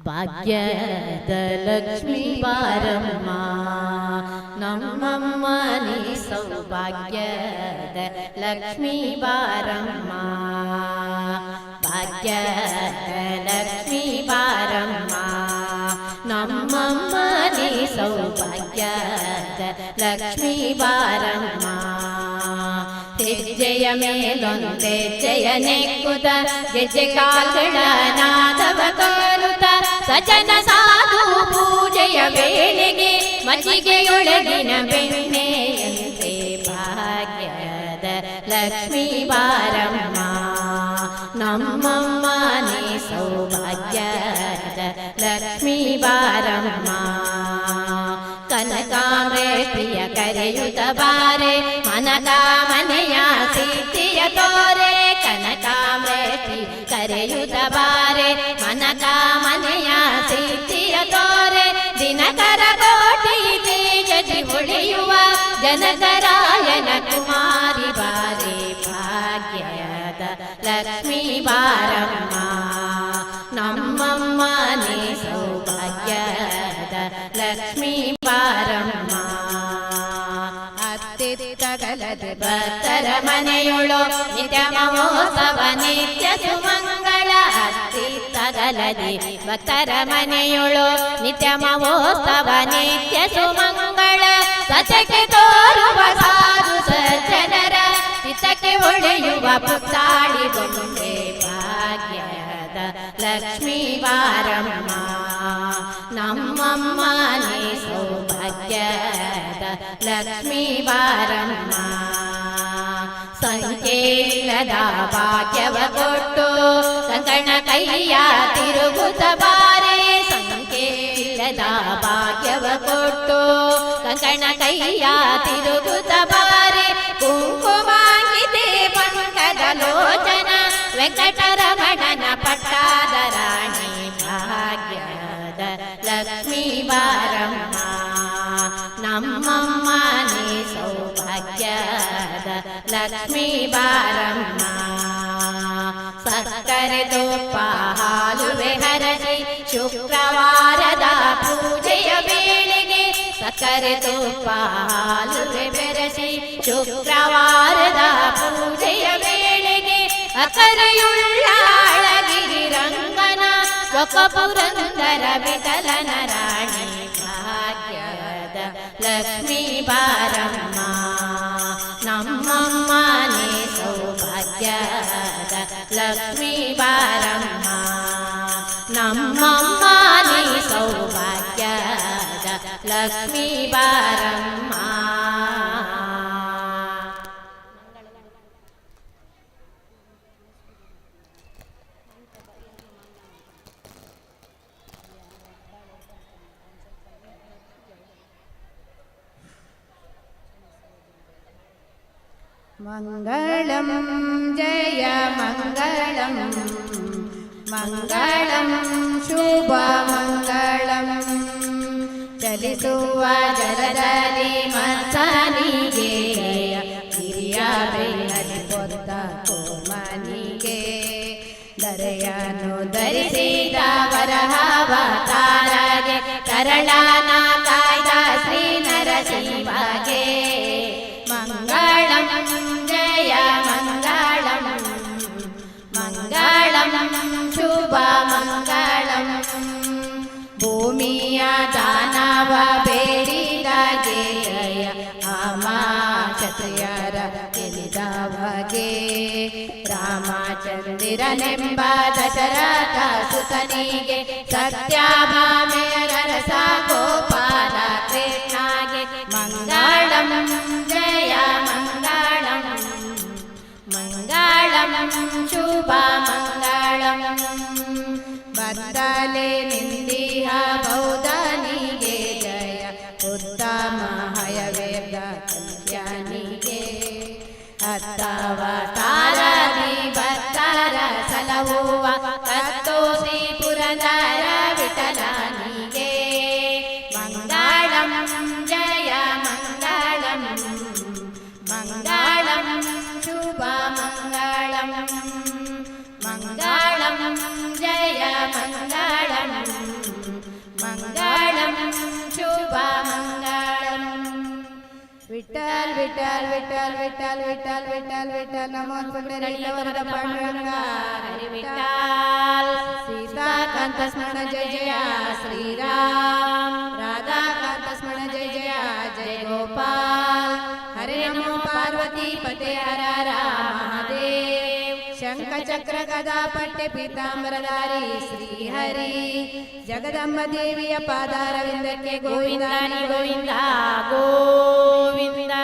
ಭಾಗ್ಯದ ಲಕ್ಷ್ಮೀ ಬಾರಮ್ಮ ನಮ್ಮಮ್ಮ ನೀ ಸೌಭಾಗ್ಯದ ಲಕ್ಷ್ಮೀ ಬಾರಮ್ಮ ಭಾಗ್ಯದ ಲಕ್ಷ್ಮೀ ಬಾರಮ್ಮ ನಮ್ಮಮ್ಮ ನೀ ಸೌಭಾಗ್ಯದ ಲಕ್ಷ್ಮೀ ಬಾರಮ್ಮ. ಹೆಜ್ಜೆಯ ಮೇಲೊಂದೆಜ್ಜೆಯ ನೆಕ್ಕುತ ಗೆಜ್ಜೆ ಕಾಲ್ಗಳ ನಾದವ ತೋರುತ ಸಜನ ಸಾಧು ಪೂಜೆಯ ವೇಳೆಗೆ ಮಜ್ಜಿಗೆಯೊಳಗಿನ ಬೆಣ್ಣೆಯಂತೆ ಭಾಗ್ಯದ ಲಕ್ಷ್ಮೀ ಬಾರಮ್ಮ ನಮ್ಮಮ್ಮ ನೀ ಸೌಭಾಗ್ಯದ ಲಕ್ಷ್ಮೀ ಬಾರಮ್ಮ. ಕನಕಾಂಬ್ರೆ ಪ್ರಿಯ ಕರೆಯುತ್ತ ಬಾರೆ ಮನಕಾಮನೆಯ ಸಿದ್ಧಿಯ ತೋರೆ ಕನಕಾಂಬ್ರೆ ಪ್ರಿಯ ಕರೆಯುತ್ತ ಬಾರೆ ಮನಕಾಮನೆಯ ಸಿದ್ಧಿಯ ತೋರೆ ದಿನಕರ ಕೋಟಿ ತೇಜದಿ ಉಳಿಯುವ ಜನಕರಾಯನ ಕುಮಾರಿ ಬಾರೆ ಭಾಗ್ಯದ ಲಕ್ಷ್ಮೀ ಬಾರಮ್ಮ ನಮ್ಮಮ್ಮ ನೀ ಸೌಭಾಗ್ಯದ ಲಕ್ಷ್ಮೀ ಬಾರಮ್ಮ. ಅತ್ತಿತ್ತಗಲದೆ ಭಕ್ತರ ಮನೆಯೊಳು ನಿತ್ಯ ಮಹೋತ್ಸವ ನಿತ್ಯ ಸುಮಂಗಳ ಅತ್ತಿತ್ತಗಲದೆ ಭಕ್ತರ ಮನೆಯೊಳು ನಿತ್ಯ ಮಹೋತ್ಸವ ನಿತ್ಯ ಸುಮಂಗಳ ಸತ್ಯಕ್ಕೆ ತೋರುವ ಸಾಧು ಸಜ್ಜನರ ಚಿತ್ತಕ್ಕೆ ಒಳೆಯುವ ಪುತ್ತಾಳಿ ಬೊಂಬೆ ಭಾಗ್ಯದ ಲಕ್ಷ್ಮೀ ಬಾರಮ್ಮ ನಮ್ಮಮ್ಮ ನೀ ಸೌಭಾಗ್ಯದ ಲಕ್ಷ್ಮೀ ಬಾರಮ್ಮ. ಸಂಕೇತ ಸಂಖ್ಯೆಯಿಲ್ಲದ ಭಾಗ್ಯವ ಕೊಟ್ಟು ಕಂಕಣ ಕೈಯ ತಿರುಗುತ್ತ ಬಾರೆ. ಸಂಖ್ಯೆಯಿಲ್ಲದ ಭಾಗ್ಯವ ಕೊಟ್ಟು ಕಂಕಣ ಕೈಯ ತಿರುಗುತ್ತ ಬಾರೆ. ಕುಂಕುಮಾಂಕಿತೆ ಪಂಕಜ ಲೋಚನ ವೆಂಕಟರಮಣನ ಪಟ್ಟಾದ ರಾಣಿ ಭಾಗ್ಯದ ಲಕ್ಷ್ಮೀ ಬಾರಮ್ಮ. ನಮ್ಮಮ್ಮ ನೀ ಸೌಭಾಗ್ಯದ ಲಕ್ಷ್ಮೀ ಬಾರಮ್ಮ. ಸಕ್ಕರೆ ತುಪ್ಪ ಹಾಲುವೆ ಹರಸಿ ಶುಕ್ರವಾರದ ಪೂಜೆಯ ವೇಳೆಗೆ. ಸಕ್ಕರೆ ತುಪ್ಪ ಹಾಲುವೆ ಬೆರೆಸಿ ಶುಕ್ರವಾರದ ಪೂಜೆಯ ವೇಳೆಗೆ. ಅಕರೆಯುಳ್ಳಾಳಗಿರಿ ರಂಗನ ಪುರಂದರ ವಿಠಲನ ರಾಣಿ ಭಾಗ್ಯದ ಲಕ್ಷ್ಮೀ ಬಾರಮ್ಮ. ನಮ್ಮಮ್ಮ ನೀ ಸೌಭಾಗ್ಯದ ಲಕ್ಷ್ಮೀ ಬಾರಮ್ಮ. ನಮ್ಮಮ್ಮ ನೀ ಸೌಭಾಗ್ಯದ ಲಕ್ಷ್ಮೀ ಬಾರಮ್ಮ. मङ्गलं जय मङ्गलं मङ्गलं शुभ मङ्गलं. ಚಲಿಸುವ ಜಲದಲ್ಲಿ ಮತ್ಸನಿಗೆ ಗಿರಿಯ ಬೆನ್ನಲಿ ಪೊತ್ತ ಕೋಮನಿಗೆ. ದರೆಯನ್ನು ಧರಿಸಿದ ವರಹಾವತಾರಗೆ ತರಳನ ಕಾಯ್ದ ಶ್ರೀ ನರಸಿಂಹಗೆ. ಮಂಗಳಂ ಜಯ ಮಂಗಳಂ ಮಂಗಳಂ ಶುಭ ಮಂಗಳಂ. ಭೂಮಿಯ ದಾನವ ಬೇಡಿದ ಜಯ ಅಮ ಕ್ಷತ್ರಿಯರ ತಿಳಿದವಗೆ. ರಾಮಚಂದ್ರನೆಂಬ ದಶರಥ ಸುತನಿಗೆ ಸತ್ಯಭಾಮೆಯರ ರಸ ಗೋಪಾಲ ಕೃಷ್ಣಗೆ. ಮಂಗಳಂ ಜಯ ಮಂಗಳಂ ಮಂಗಳಂ ಶುಭ ಮಂಗಳಂ. ಬತ್ತಲೆ ನಿಂದಿಹ ಬೌದ್ಧನಿಗೆ ಜಯ ಉತ್ತಮ ಹಯವೇದ ಕಲ್ಯಾಣಿಗೆ. ಅತ್ತವ ತಾರದಿ ಭಕ್ತರ ಸಲಹುವ ಕಸ್ತೂರಿ ಪುರಂದರ ವಿಠಲನಿಗೆ. ಮಂಗಳಂ ಜಯ ಮಂಗಳಂ ಮಂಗಳಂ ಶುಭ ಮಂಗಳಂ. ಮಂಗಳಂ ಜಯ ಮಂಗಳಂ ಮಂಗಳಂ ಶುಭ ಮಂಗಳಂ. ವಿಠಲ್ ವಿಠಲ್ ವಿಠಲ್ ವಿಠಲ್ ವಿಠಲ್ ವಿಠಲ್ ವಿಠಲ್. ನಮೋ ಪುಂಡರೀಕವರದ ಪಾಂಡುರಂಗ ಹರಿ ವಿಠಲ್. ಸೀತಾಕಾಂತ ಸ್ಮರಣ ಜಯ ಜಯ ಶ್ರೀರಾಮ್. ರಾಧಾಕಾಂತ ಸ್ಮರಣ ಜಯ ಜಯ ಜಯ ಗೋಪಾಲ್. ಹರೆ ನಮೋ ಪಾರ್ವತಿ ಪತೆ ಹರ ಹರ ಮಹಾದೇವ್. ಶಂಖ ಚಕ್ರ ಗದಾ ಪಟ್ಟೆ ಪೀತಾಂಬರಧಾರಿ ಶ್ರೀ ಹರಿ ಜಗದಂಬ ದೇವಿಯ ಪಾದಾರವಿಂದಕ್ಕೆ ಗೋವಿಂದ ಗೋವಿಂದ ಗೋವಿಂದ.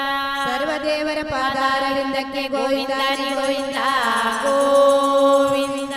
ಸರ್ವದೇವರ ಪಾದಾರವಿಂದಕ್ಕೆ ಗೋವಿಂದ ಗೋವಿಂದ ಗೋವಿಂದ.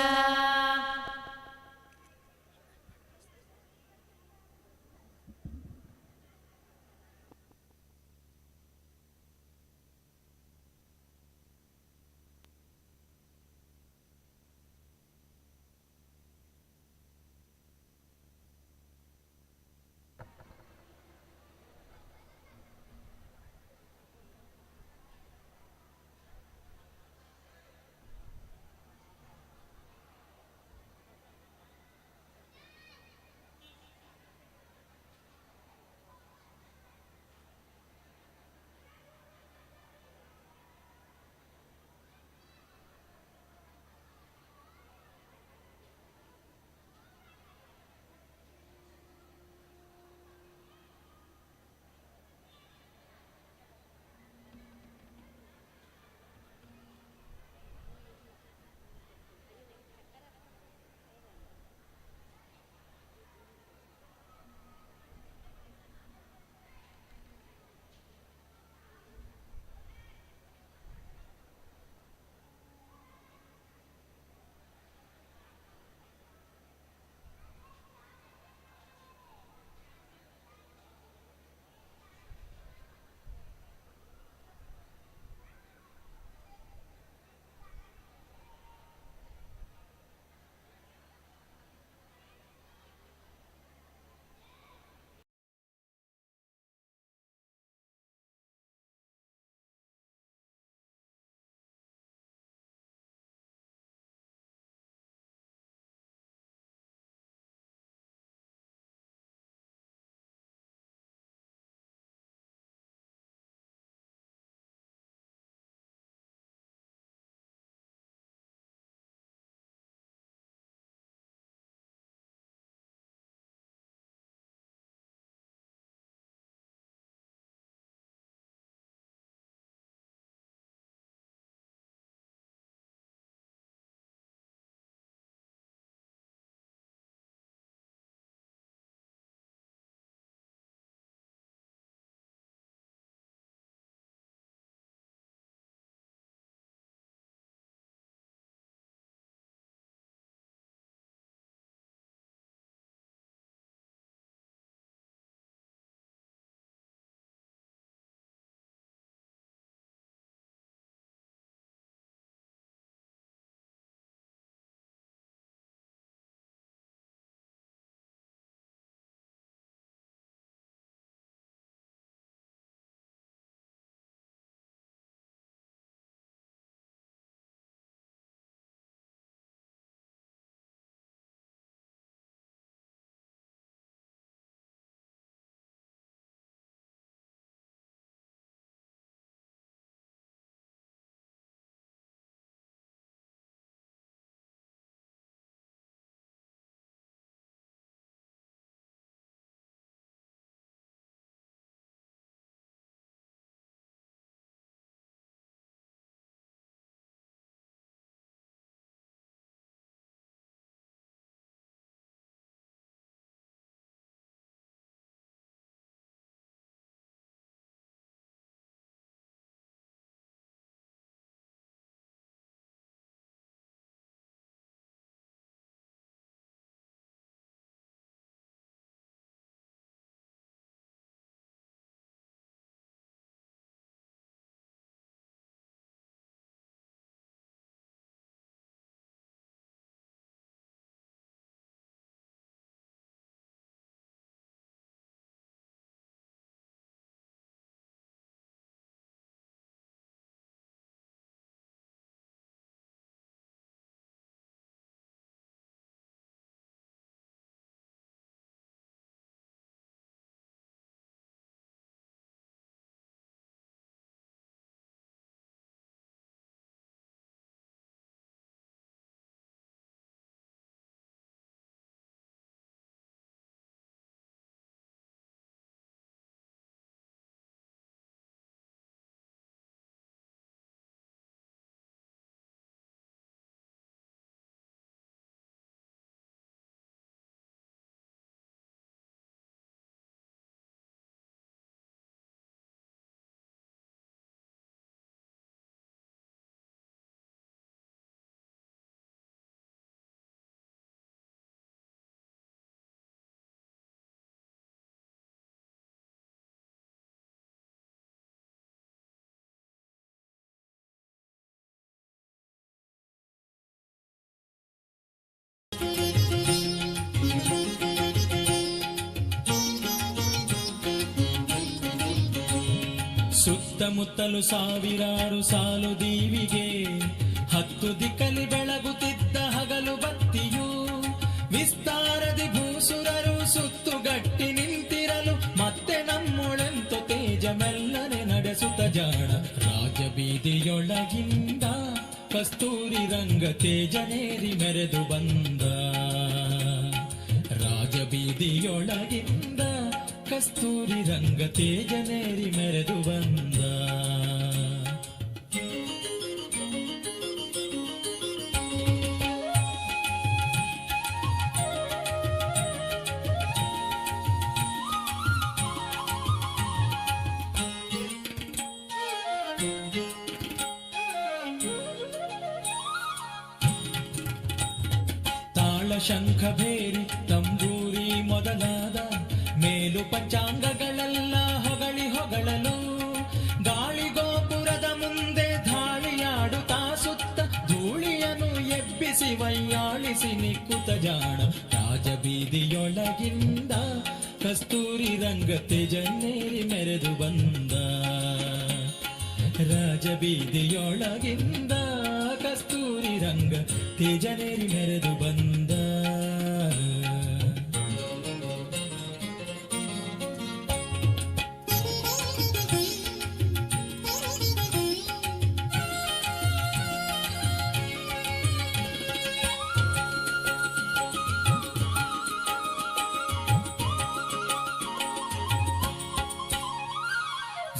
ಸುತ್ತಮುತ್ತಲು ಸಾವಿರಾರು ಸಾಲು ದೀವಿಗೆ, ಹತ್ತು ದಿಕ್ಕಲಿ ಬೆಳಗುತ್ತಿದ್ದ ಹಗಲು ಬತ್ತಿಯು, ವಿಸ್ತಾರದಿ ಭೂಸುರರು ಸುತ್ತುಗಟ್ಟಿ ನಿಂತಿರಲು, ಮತ್ತೆ ನಮ್ಮೊಳೆಂತು ತೇಜ ಮೆಲ್ಲನೆ ನಡೆಸುತ್ತ ಜಾಣ. ರಾಜಬೀದಿಯೊಳಗಿಂದ ಕಸ್ತೂರಿ ರಂಗ ತೇಜನೇರಿ ಮೆರೆದು ಬಂದ, ರಾಜಬೀದಿಯೊಳಗಿಂದ ಕಸ್ತೂರಿ ರಂಗ ತೇಜನೇರಿ ಮೆರೆದು ಬಂದ. ತಾಳ ಶಂಖ ಭೇರಿ ತಂಬೂರಿ ಮೊದಲಾದ ಮೇಲು ಪಂಚಾಂಗಗಳೆಲ್ಲ ಹೊಗಳಿ ಹೊಗಳಲು, ಗಾಳಿ ಗೋಪುರದ ಮುಂದೆ ಧಾಳಿಯಾಡುತ್ತಾ ಸುತ್ತ ಧೂಳಿಯನ್ನು ಎಬ್ಬಿಸಿ ವೈಯಾಳಿಸಿ ನಿಕ್ಕುತ ಜಾಣ. ರಾಜಬೀದಿಯೊಳಗಿಂದ ಕಸ್ತೂರಿ ರಂಗ ತೇಜನೇರಿ ಮೆರೆದು ಬಂದ, ರಾಜಬೀದಿಯೊಳಗಿಂದ ಕಸ್ತೂರಿ ರಂಗ ತೇಜನೇರಿ ಮೆರೆದು ಬಂದ.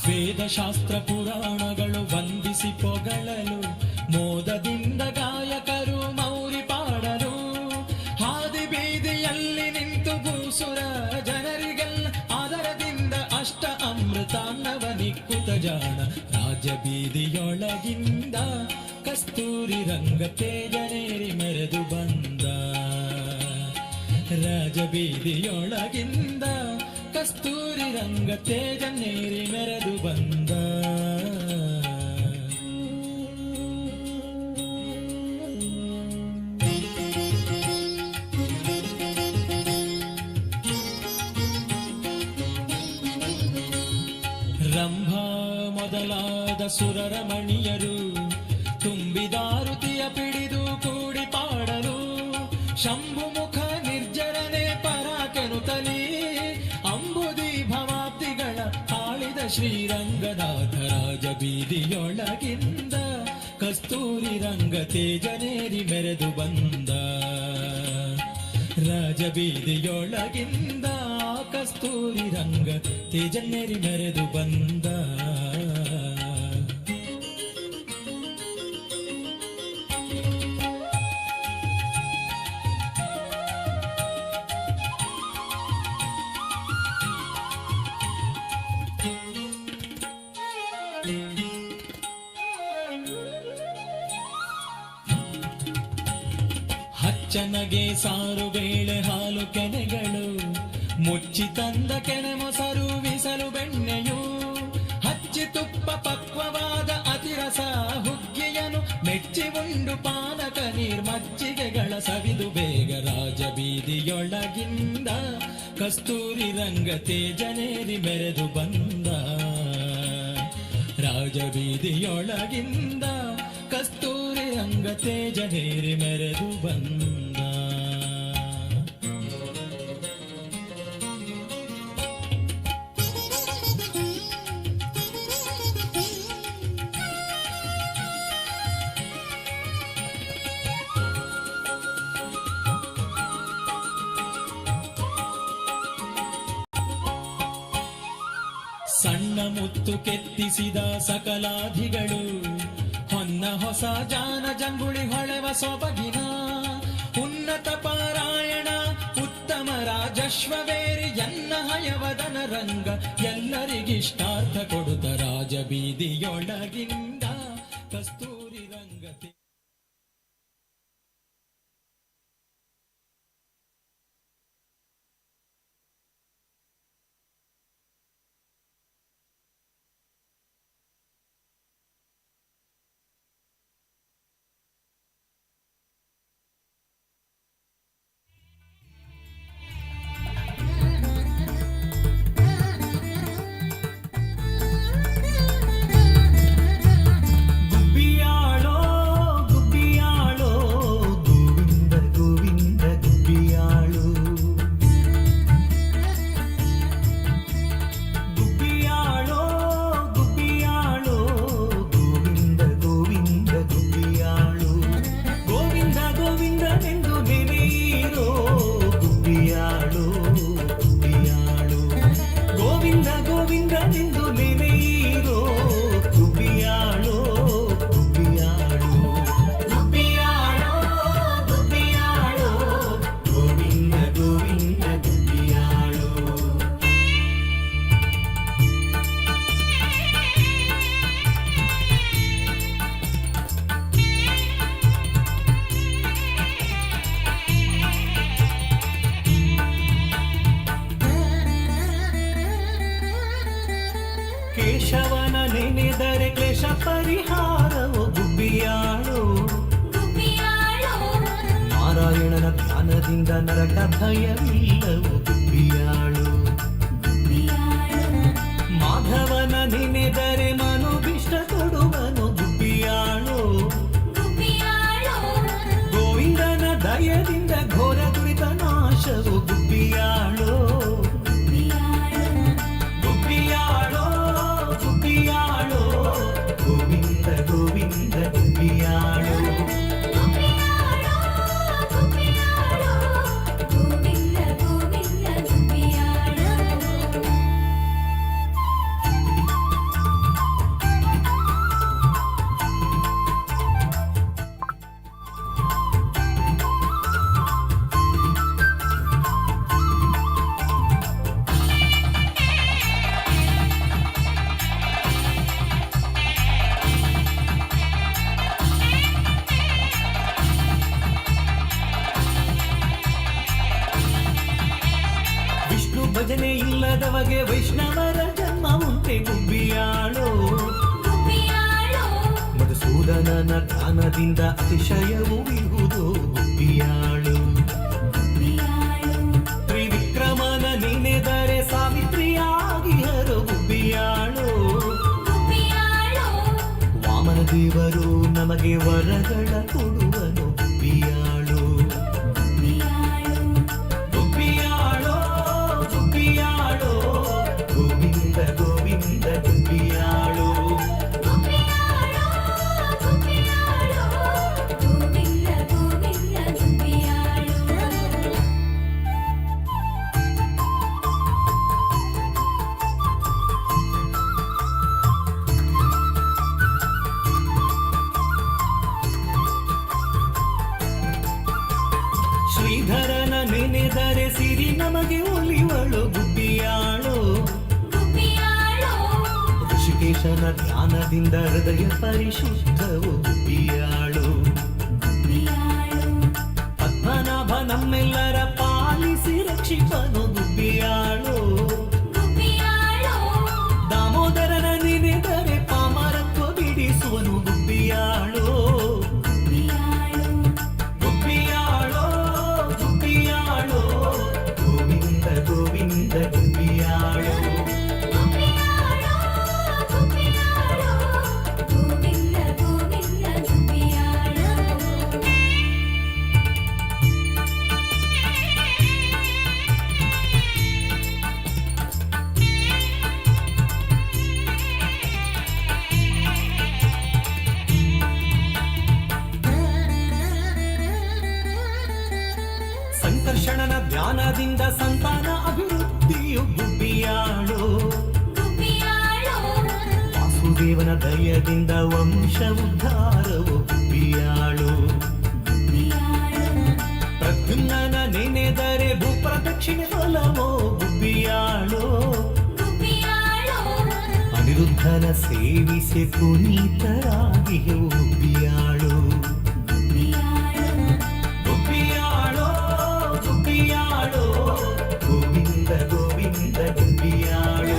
ವೇದಶಾಸ್ತ್ರ ಪುರಾಣಗಳು ವಂದಿಸಿ ಪೊಗಳಲು, ಮೋದದಿಂದ ಗಾಯಕರು ಮೌರಿ ಪಾಡಲು, ಹಾದಿ ಬೀದಿಯಲ್ಲಿ ನಿಂತು ಭೂಸುರ ಜನರಿಗೆಲ್ಲ ಆದರದಿಂದ ಅಷ್ಟ ಅಮೃತಾನ್ನವ ನಿಕ್ಕುತ ಜಾಣ. ರಾಜಬೀದಿಯೊಳಗಿಂದ ಕಸ್ತೂರಿ ರಂಗ ತೇಜನೇರಿ ಮೆರೆದು ಬಂದ, ರಾಜಬೀದಿಯೊಳಗಿಂದ ಕಸ್ತೂರಿ ರಂಗ ತೇಜನೇರಿ ಮೆರೆದು ಬಂದ. ರಂಭಾ ಮೊದಲಾದ ಸುರರಮಣಿಯರು ತುಂಬಿದಾರುತಿಯ ಪಿಡಿದು ಕೂಡಿ ಪಾಡಲು, ಶಂಭುಮುಖ ನಿರ್ಜರನೆ ಪರಾಕೆನುತಲಿ ಅಂಬುದಿ ಭವಾಬ್ದಿಗಳ ಆಳಿದ ಶ್ರೀರಂಗನಾಥ. ರಾಜಬೀದಿಯೊಳಗಿಂದ ಕಸ್ತೂರಿ ರಂಗ ತೇಜನೇರಿ ಮೆರೆದು ಬಂದ, ರಾಜಬೀದಿಯೊಳಗಿಂದ ಕಸ್ತೂರಿ ರಂಗ ತೇಜನೇರಿ ಮೆರೆದು ಬಂದ. ಹಚ್ಚನಗೆ ಸಾರು ಬೇಳೆ ಹಾಲು ಕೆನೆಗಳು, ಮುಚ್ಚಿ ತಂದ ಕೆನೆ ಮೊಸರು ವಿಸಲು ಬೆಣ್ಣೆಯು, ಹಚ್ಚಿ ತುಪ್ಪ ಪಕ್ವವಾದ ಅತಿರಸ ಹುಗ್ಗಿಯನು ಮೆಚ್ಚಿ ಉಂಡು ಪಾನಕ ನೀರ್ಮಜ್ಜಿಗೆಗಳ ಸವಿದು ಬೇಗ. ರಾಜಬೀದಿಯೊಳಗಿಂದ ಕಸ್ತೂರಿ ರಂಗ ತೇಜನೇರಿ ಮೆರೆದು ಬಂದ, ರಾಜಬೀದಿಯೊಳಗಿಂದ ಕಸ್ತೂರಿ ರಂಗ ತೇಜನೇರಿ ಮೆರೆದು ಬಂದ. ಸಣ್ಣ ಮುತ್ತು ಕೆತ್ತಿಸಿದ ಸಕಲಾಧಿಗಳು, ಹೊನ್ನ ಹೊಸ ಜಾನ ಜಂಗುಳಿ ಹೊಳೆವ ಸೊಬಗಿನ, ಉನ್ನತ ಪಾರಾಯಣ ಉತ್ತಮ ರಾಜಶ್ವವೇರಿ ಎನ್ನ ಹಯವದನ ರಂಗ ಎಲ್ಲರಿಗಿಷ್ಟಾರ್ಥ ಕೊಡುತ್ತ. ರಾಜಬೀದಿಯೊಳಗಿಂದ ಕಸ್ತೂರಿ ರಂಗ Thank you. ಧ್ಯಾನದಿಂದ ನರಕ ಭಯವಿಲ್ಲವು ಗುಬ್ಬಿಯಾಳು. ಮಾಧವನ ನೆನೆದರೆ ಮನೋಭಿಷ್ಟ ಕೊಡುವನು ಗುಬ್ಬಿಯಾಳು. ಗೋವಿಂದನ ದಯದಿಂದ ಘೋರ ದುರಿತ ನಾಶವು ಗುಬ್ಬಿಯಾಳು. ಗುಬ್ಬಿಯಾಳೋ ಗುಬ್ಬಿಯಾಳೋ ಗೋವಿಂದ ಗೋವಿಂದ ಗುಬ್ಬಿಯಾಳೋ. ವಿಷ್ಣು ಭಜನೆ ಇಲ್ಲದವಗೆ ವೈಷ್ಣವರ ಜನ್ಮ ಉಂಟೆ ಗುಬ್ಬಿಯಾಳೋ. ಮಧುಸೂದನನ ಧ್ಯಾನದಿಂದ ಅತಿಶಯವು ಇರುವುದು ಗುಬ್ಬಿಯಾಳು. ತ್ರಿವಿಕ್ರಮನ ನೆನೆದರೆ ಸಾವಿತ್ರಿಯಾಗಿಹರು ಗುಬ್ಬಿಯಾಳು. ವಾಮನ ದೇವರು ನಮಗೆ ವರಗಳ ಕೊಡುವನು ಗುಬ್ಬಿಯಾಳು. ಗುಬ್ಬಿಯಾಳೋ ಗುಬ್ಬಿಯಾಳೋ ಗೋವಿಂದ ಗೋವಿಂದ ಗುಬ್ಬಿಯಾಳೋ. ಶ್ರೀಧರನ ನೆನೆದರೆ ಸಿರಿ ನಮಗೆ ಒಲಿವಳು ಗುಬ್ಬಿಯಾಳು. ಋಷಿಕೇಶನ ಧ್ಯಾನದಿಂದ ಹೃದಯ ಪರಿಶುದ್ಧವು ಗುಬ್ಬಿಯಾಳು. ಪದ್ಮನಾಭ ನಮ್ಮೆಲ್ಲರ ಪಾಲಿಸಿ ರಕ್ಷಿಪನು ಗುಬ್ಬಿಯಾಳು. ದಾಮೋದರನ ನೆನೆದರೆ ಪಾಮರತ್ವ ಬಿಡಿಸುವನು ಗುಬ್ಬಿಯಾಳು. ಗುಬ್ಬಿಯಾಳೋ ಗುಬ್ಬಿಯಾಳೋ ಗೋವಿಂದ ಗೋವಿಂದ ಗುಬ್ಬಿಯಾಳೋ. ಸಂಕರ್ಷಣನ ಧ್ಯಾನದಿಂದ ಸಂತಾನ ಅಭಿವೃದ್ಧಿಯು ಗುಬ್ಬಿಯಾಳು. ವಾಸುದೇವನ ದಯದಿಂದ ವಂಶ ಉದ್ಧಾರವು ಗುಬ್ಬಿಯಾಳು. ಪ್ರದ್ಯುಮ್ನನ ನೆನೆದರೆ ಭೂಪ್ರದಕ್ಷಿಣೆ ಫಲವೋ ಗುಬ್ಬಿಯಾಳು. ಅನಿರುದ್ಧನ ಸೇವಿಸಿ ಪುನೀತರಾಗಿಯು ಗುಬ್ಬಿಯಾಳು. ಗುಬ್ಬಿಯಾಳೋ ಗುಬ್ಬಿಯಾಳೋ ಗೋವಿಂದ ಗೋವಿಂದ ಗುಬ್ಬಿಯಾಳೋ.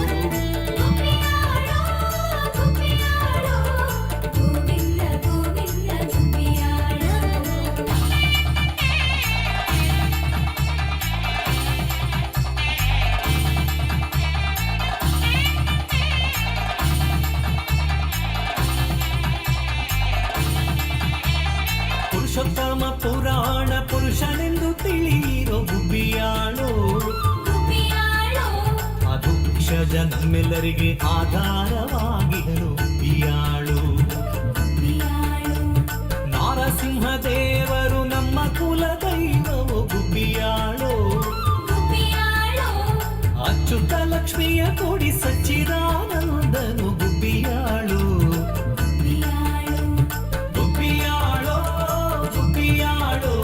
ಪುರುಷೋತ್ತಮ ಪುರಾಣ ಪುರುಷನೆಂದು ತಿಳಿಯಿರೋ ಗುಬ್ಬಿಯಾಳು. ಅದು ಕ್ಷಜ ನಮ್ಮೆಲ್ಲರಿಗೆ ಆಧಾರವಾಗಿಹರು ಗುಬ್ಬಿಯಾಳು. ನಾರಸಿಂಹ ದೇವರು ನಮ್ಮ ಕುಲ ದೈವವು ಗುಬ್ಬಿಯಾಳು. ಅಚ್ಯುತ ಲಕ್ಷ್ಮಿಯ ಕೊಡಿ ಸಚ್ಚಿದಾನಂದನು ಗುಬ್ಬಿಯಾಳು. ಗುಬ್ಬಿಯಾಳೋ ಗುಬ್ಬಿಯಾಳೋ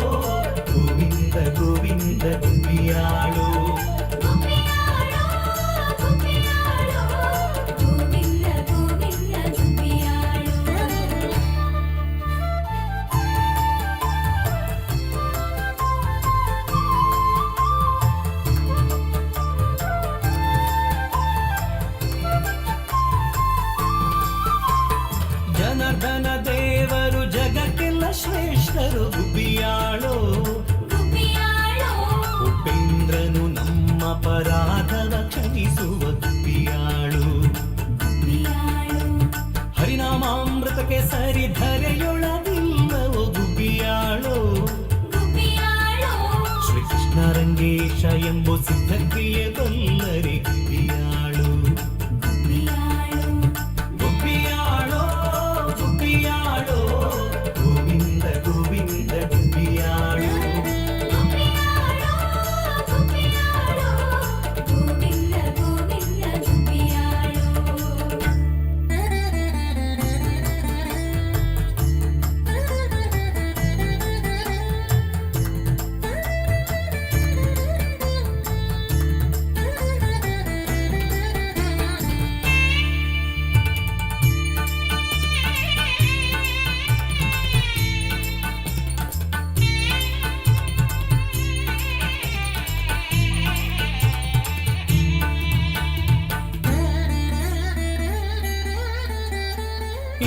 ಗೋವಿಂದ ಗೋವಿಂದ ಗುಬ್ಬಿಯಾಳೋ. ಜನಾರ್ದನ ದೇವರು ಜಗಕ್ಕೆಲ್ಲ ಶ್ರೇಷ್ಠರು ಗುಬ್ಬಿಯಾಳು. ಲೋಕಕ್ಕೆ ಸರಿ ಧರೆಯೊಳಗಿಲ್ಲವೋ ಗುಬ್ಬಿಯಾಳೋ. ಶ್ರೀ ಕೃಷ್ಣ ರಂಗೇಶ ಎಂಬು ಸಿದ್ಧಕ್ರಿಯೆ ಬಲ್ಲರೆ ಗುಬ್ಬಿಯಾಳು. ಗುಬ್ಬಿಯಾಳೋ ಗುಬ್ಬಿಯಾಳೋ ಗೋವಿಂದ ಗೋವಿಂದ ಗುಬ್ಬಿಯಾಳೋ.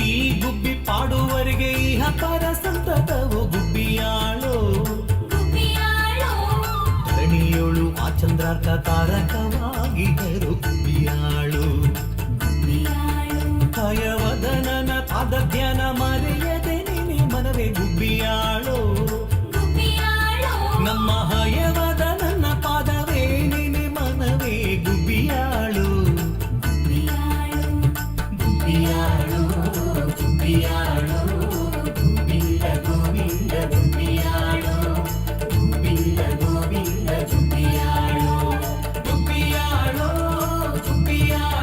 ಈ ಗುಬ್ಬಿ ಪಾಡುವರಿಗೆ ಇಹ ಪರ ಸಂತತವು ಗುಬ್ಬಿಯಾಳೋ. ಧರಣಿಯೋಳು ಆ ಚಂದ್ರಾರ್ಕ ತಾರಕವಾಗಿದ್ದರು ಗುಬ್ಬಿಯಾಳು. ಕಾಯವದನನ ಪಾದ ಧ್ಯಾನ ಮರೆಯದೆ ನಿನೆ ಮನವೇ ಗುಬ್ಬಿಯಾಳೋ. ನಮ್ಮ ಹಯವದ ನನ್ನ ಪಾದವೇ ನಿನೆ ಮನವೇ ಗುಬ್ಬಿಯಾಳು. ಗುಬ್ಬಿಯಾಳು ಗುಬ್ಬಿಯಾಳು ಗೋವಿಂದ ಗೋವಿಂದ ಗುಬ್ಬಿಯಾಳು. ಗೋವಿಂದ ಗೋವಿಂದ ಗುಬ್ಬಿಯಾಳು. ಗುಬ್ಬಿಯಾಳು ಗುಬ್ಬಿಯಾಳು.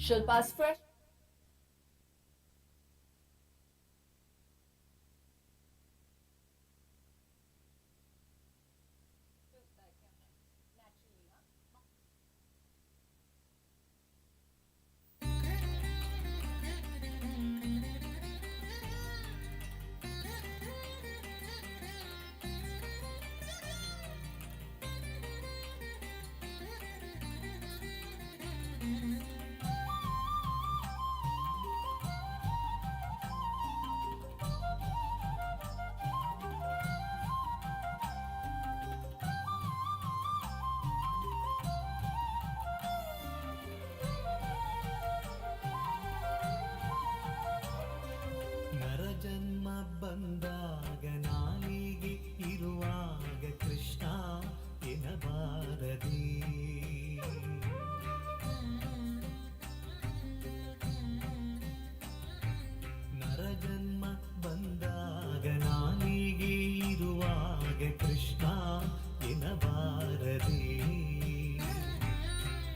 Shilpa's Fresh. ನರಜನ್ಮ ಬಂದಾಗ ನಾಲಿಗೆ ಇರುವಾಗ ಕೃಷ್ಣ ಎನಬಾರದೆ. ನರಜನ್ಮ ಬಂದಾಗ ನಾಲಿಗೆ ಇರುವಾಗ ಕೃಷ್ಣ ಎನಬಾರದೆ.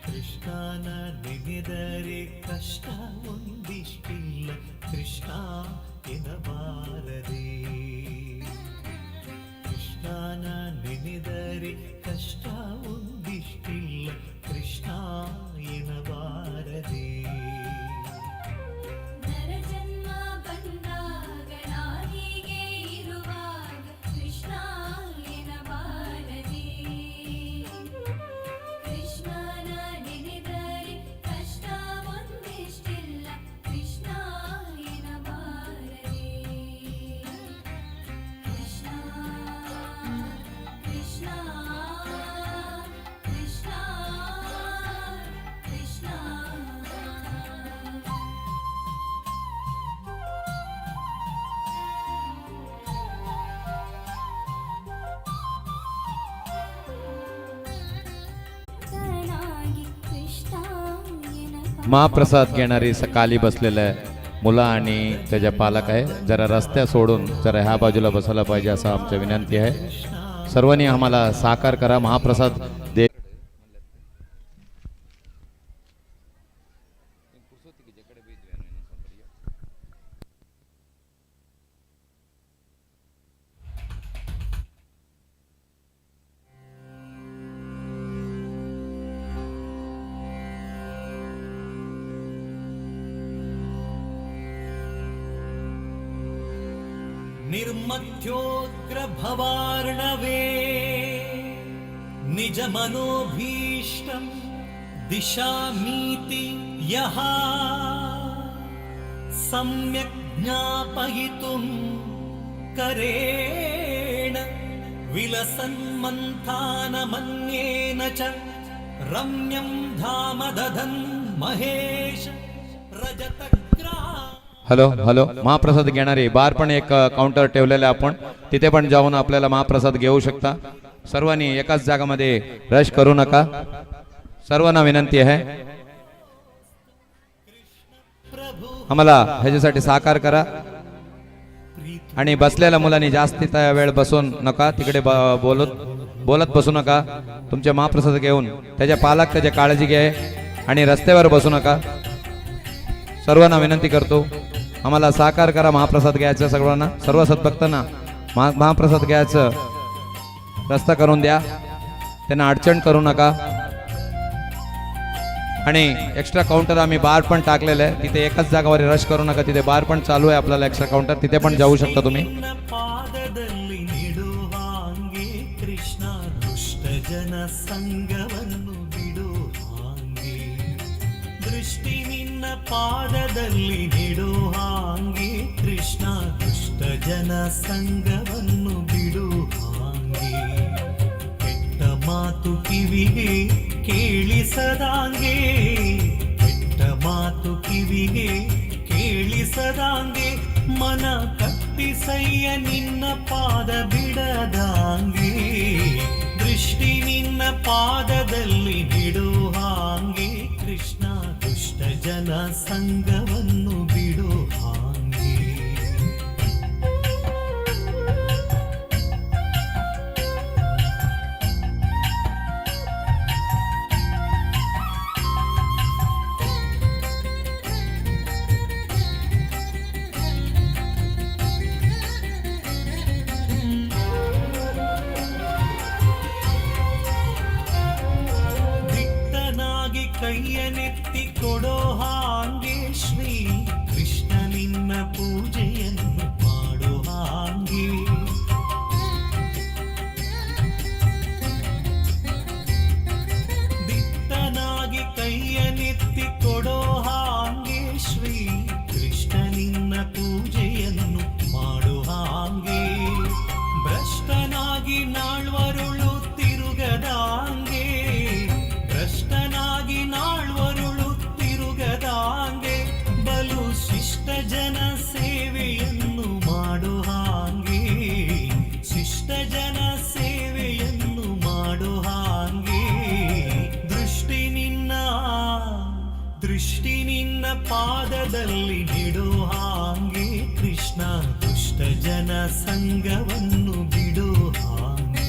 ಕೃಷ್ಣನ ನೆನೆದರೆ ಕಷ್ಟ ಒಂದಿಷ್ಟಿಲ್ಲ, ಕೃಷ್ಣ ಎನಬಾರದೆ. ಕೃಷ್ಣನ ನೆನೆದರೆ ಕಷ್ಟ ಒಂದಿಷ್ಟಿಲ್ಲ, ಕೃಷ್ಣ ಎನಬಾರದೆ. ನರಜನ್ಮ ಬಂದಾಗ ನಾಲಿಗೆ ಇರುವಾಗ ಕೃಷ್ಣ ಎನಬಾರದೆ. ಕೃಷ್ಣನ ನೆನೆದರೆ ಕಷ್ಟ ಒಂದಿಷ್ಟಿಲ್ಲ, ಕೃಷ್ಣ ಎನಬಾರದೆ. ಕೃಷ್ಣ ಕೃಷ್ಣ ಕೃಷ್ಣ ಕೃಷ್ಣ. ಕೃಷ್ಣ. महाप्रसाद घेणारी सकाळी बसलेलं आहे मुलं आणि त्याच्या पालक आहे. जरा रस्त्या सोडून जरा ह्या बाजूला बसायला पाहिजे असं आमच्या विनंती आहे. सर्वांनी आम्हाला सहकार करा. महाप्रसाद दे. निर्मध्योग्रभवार्णवे निजमनोभीष्टं दिशामीति यः सम्यक् ज्ञापयितुं करेण विलसन्मन्थानमन्येन च रम्यं धाम दधन् महेश रजतग्रा. हॅलो हॅलो, महाप्रसाद घेणारे बाहेर पण एक काउंटर ठेवलेलं आहे आपण, तिथे पण जाऊन आपल्याला महाप्रसाद घेऊ शकता. सर्वांनी एकाच जागामध्ये रश करू नका, सर्वांना विनंती आहे. आम्हाला ह्याच्यासाठी सहकार करा आणि बसलेल्या मुलांनी जास्ती त्या वेळ बसून नका, तिकडे बोलत बोलत बसू नका. तुमचे महाप्रसाद घेऊन त्याच्या पालक त्याच्या काळजी घ्या आणि रस्त्यावर बसू नका. सर्वांना विनंती करतो, आम्हाला सहकार करा. महाप्रसाद घ्यायचा सर्वांना, सर्व सद्भक्तांना महाप्रसाद घ्यायचं रस्ता करून द्या, त्यांना अडचण करू नका. आणि एक्स्ट्रा काउंटर आम्ही बार पण टाकलेलं आहे, तिथे एकाच जागावर रश करू नका. तिथे बार पण चालू आहे आपल्याला एक्स्ट्रा काउंटर, तिथे पण जाऊ शकता तुम्ही. ನಿನ್ನ ಪಾದದಲ್ಲಿ ನಿಡುವಾಂಗೆ ಕೃಷ್ಣ, ದುಷ್ಟ ಜನ ಸಂಗವನ್ನು ಬಿಡು ಹಾಂಗೆ. ದೃಷ್ಟಿ ನಿನ್ನ ಪಾದದಲ್ಲಿ ನಿಡುವಾಂಗೆ ಕೃಷ್ಣ, ದುಷ್ಟ ಜನ ಸಂಗವನ್ನು ಬಿಡು ಹಾಂಗೆ. ಕೆಟ್ಟ ಮಾತು ಕಿವಿಗೆ ಕೇಳಿಸದಾಂಗೆ, ಕೆಟ್ಟ ಮಾತು ಕಿವಿಗೆ ಕೇಳಿಸದಾಂಗೆ, ಮನ ಕಟ್ಟಿಸಯ್ಯ ನಿನ್ನ ಪಾದ ಬಿಡದಾಂಗೆ. ದೃಷ್ಟಿ ನಿನ್ನ ಪಾದದಲ್ಲಿ ಬಿಡು ಹಾಂಗೆ ಕೃಷ್ಣ, ದುಷ್ಟ ಜನ ಸಂಗವನ್ನು ಬಿಡು ಹಾಂಗೆ. ದಿಟ್ಟನಾಗಿ ಕೈಯನೆತ್ತಿ ಕೊಡೋ ಹಾಗೆ ಶ್ರೀ ಕೃಷ್ಣ ನಿನ್ನ ಪೂಜೆಯನ್ನು ಮಾಡೋ ಹಾಗೆ. ದಿಟ್ಟನಾಗಿ ಕೈಯನೆತ್ತಿ ಕೊಡೋ ಹಾಗೆ ಶ್ರೀ ಕೃಷ್ಣ ನಿನ್ನ ಪೂಜೆಯನ್ನು ಮಾಡೋ ಹಾಗೆ. ಭ್ರಷ್ಟನಾಗಿ ನಾಳ್ವರುಳು ತಿರುಗದಾಂಗೆ, ಭ್ರಷ್ಟನಾಗಿ ನಾಳ್ವರುಳು ತಿರುಗದಾಂಗೆ, ಬಲು ಶಿಷ್ಟ ಜನ ಸೇವೆಯನ್ನು ಮಾಡೋ ಹಾಗೆ, ಶಿಷ್ಟ ಜನ ಸೇವೆಯನ್ನು ಮಾಡೋ ಹಾಗೆ. ದೃಷ್ಟಿ ನಿನ್ನ, ದೃಷ್ಟಿ ನಿನ್ನ ಪಾದದಲ್ಲಿ ನಿಡೋ ಹಾಗೆ ಕೃಷ್ಣ ದುಷ್ಟ ಜನ ಸಂಘವನ್ನು ಬಿಡೋ ಹಾಗೆ.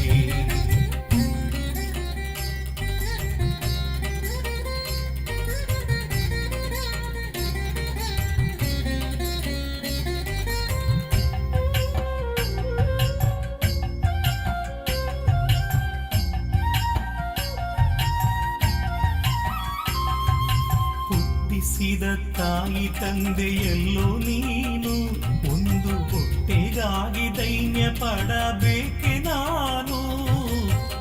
ಹುಟ್ಟಿಸಿದ ತಾಯಿ ತಂದೆಯಲ್ಲೋ ನೀನು, ಒಂದು ಹೊಟ್ಟೆಗಾಗಿ ದೈನ್ಯ ಪಡಬೇಕೆ ನಾನು.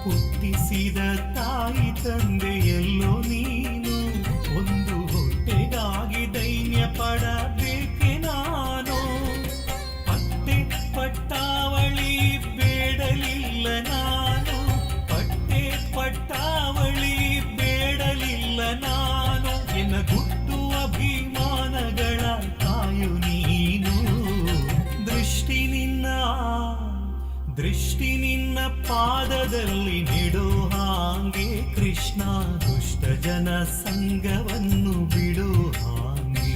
ಹುಟ್ಟಿಸಿದ ತಾಯಿ ತಂದೆಯಲ್ಲೋ ನೀನು, ಒಂದು ಹೊಟ್ಟೆಗಾಗಿ ದೈನ್ಯ ಪಡಬೇಕೆ ನಾನು. ಪಟ್ಟೆ ಪಟ್ಟಾವಳಿ ಬೇಡಲಿಲ್ಲ ನಾನು, ಪಟ್ಟೆ ಪಟ್ಟಾವಳಿ ಬೇಡಲಿಲ್ಲ ನಾನು. ಎನ್ನ ಗುಟ್ಟು ಅಭಿಮಾನಗಳ ಕಾಯು ನೀನು. ದೃಷ್ಟಿ ನಿನ್ನ, ದೃಷ್ಟಿ ನಿನ್ನ ಪಾದದಲ್ಲಿ ನಿಡೋ ಹಾಗೆ ಕೃಷ್ಣ ದುಷ್ಟ ಜನ ಸಂಘವನ್ನು ಬಿಡೋ ಹಾಗೆ.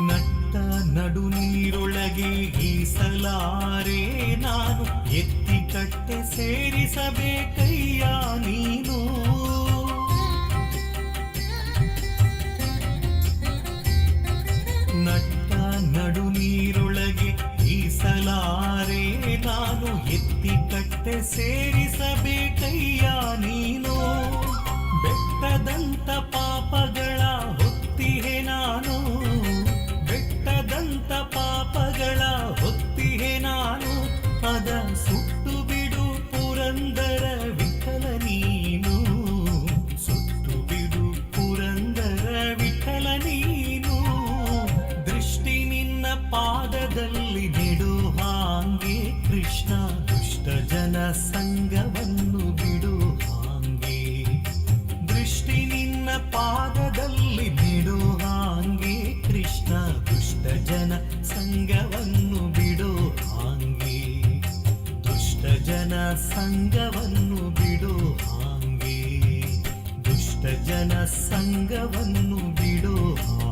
ನಟ್ಟ ನಡು ನೀರೊಳಗೆ ಈಸಲಾರೆ ನಾನು, ಎತ್ತಿ ಕಟ್ಟೆ ಸೇರಿಸಬೇಕಯ್ಯ ನೀನು. ನಟ್ಟ ನಡು ನೀರೊಳಗೆ ಈಸಲಾರೆ ನಾನು, ಎತ್ತಿ ಕಟ್ಟೆ ಸೇರಿಸಬೇಕಯ್ಯ ನೀನು. ಬೆಟ್ಟದಂತ ಪಾಪಗಳ ಹೊತ್ತಿಹೆ ನಾನು, ಬೆಟ್ಟದಂತ ಪಾಪಗಳ ಹೊತ್ತಿಹೆ ನಾನು. ಅದ ಸುಟ್ಟು ಬಿಡು ಪುರಂದರ ವಿಠಲ ನೀನು, ಸುಟ್ಟು ಬಿಡು ಪುರಂದರ ವಿಠಲ ನೀನು. ದೃಷ್ಟಿ ನಿನ್ನ ಪಾದದಲ್ಲಿ ನಿಡು ಹಾಗೆ ಕೃಷ್ಣ ದುಷ್ಟ ಜನ ಸಂಘವನ್ನು ಬಿಡು ಹಾಗೆ. ದೃಷ್ಟಿ ನಿನ್ನ ಪಾದದಲ್ಲಿ ಬಿಡು ಹಾಗೆ ಕೃಷ್ಣ ದುಷ್ಟ ಜನ ಸಂಘವನ್ನು ಬಿಡು ಹಾಗೆ, ದುಷ್ಟ ಜನ ಸಂಘವನ್ನು ಬಿಡು ಹಾಗೆ, ದುಷ್ಟ ಜನ ಸಂಘವನ್ನು ಬಿಡು ಹಾಗೆ.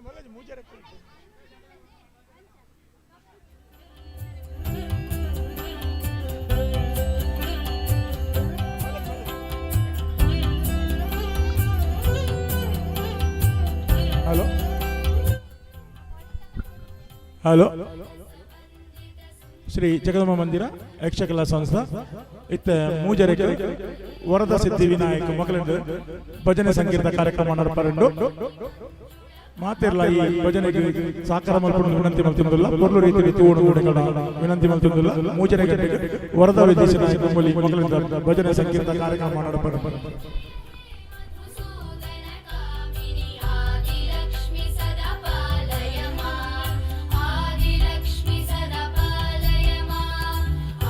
Hello hello. Shri Jagadamba ಮಂದಿರ ಯಕ್ಷಕಲಾ ಸಂಸ್ಥಾ ಇತ್ತ ಮೂಜರೆಗೆ ವರದ ಸಿದ್ಧಿ ವಿನಾಯಕ ಮಕ್ಕಳಿಂದ ಭಜನೆ ಸಂಗೀತ ಕಾರ್ಯಕ್ರಮ ನಡಪರಂಡು. ಮಾತಿರ್ಲ ಈ ಭಜನೆಗೆ ಸಾಕಾರ ಮಲ್ಪುಂಡು ವಿನಂತಿ ಮಲ್ತಿಂದಿಲ್ಲ. ಪೊರ್ಲು ರೀತಿ ರೀತಿ ಓಡು ವಿನಂತಿ ಮಲ್ತಿಂದಿಲ್ಲ. ಮೂಜರೆ ಗಂಟೆಗೆ ವರದ ವಿದೇಶ ನಾಯಕ ಮೂಲಿ ಮಕ್ಕಳಿಂದ ಭಜನೆ ಸಂಗೀತ ಕಾರ್ಯಕ್ರಮ ನಡಪರಂಡು. ಕಾಮಿನಿ ಆದಿಲಕ್ಷ್ಮಿ ಸದಾ ಪಾಲಯ ಮಾಂ, ಆದಿಲಕ್ಷ್ಮಿ ಸದಾ ಪಾಲಯ ಮಾಂ,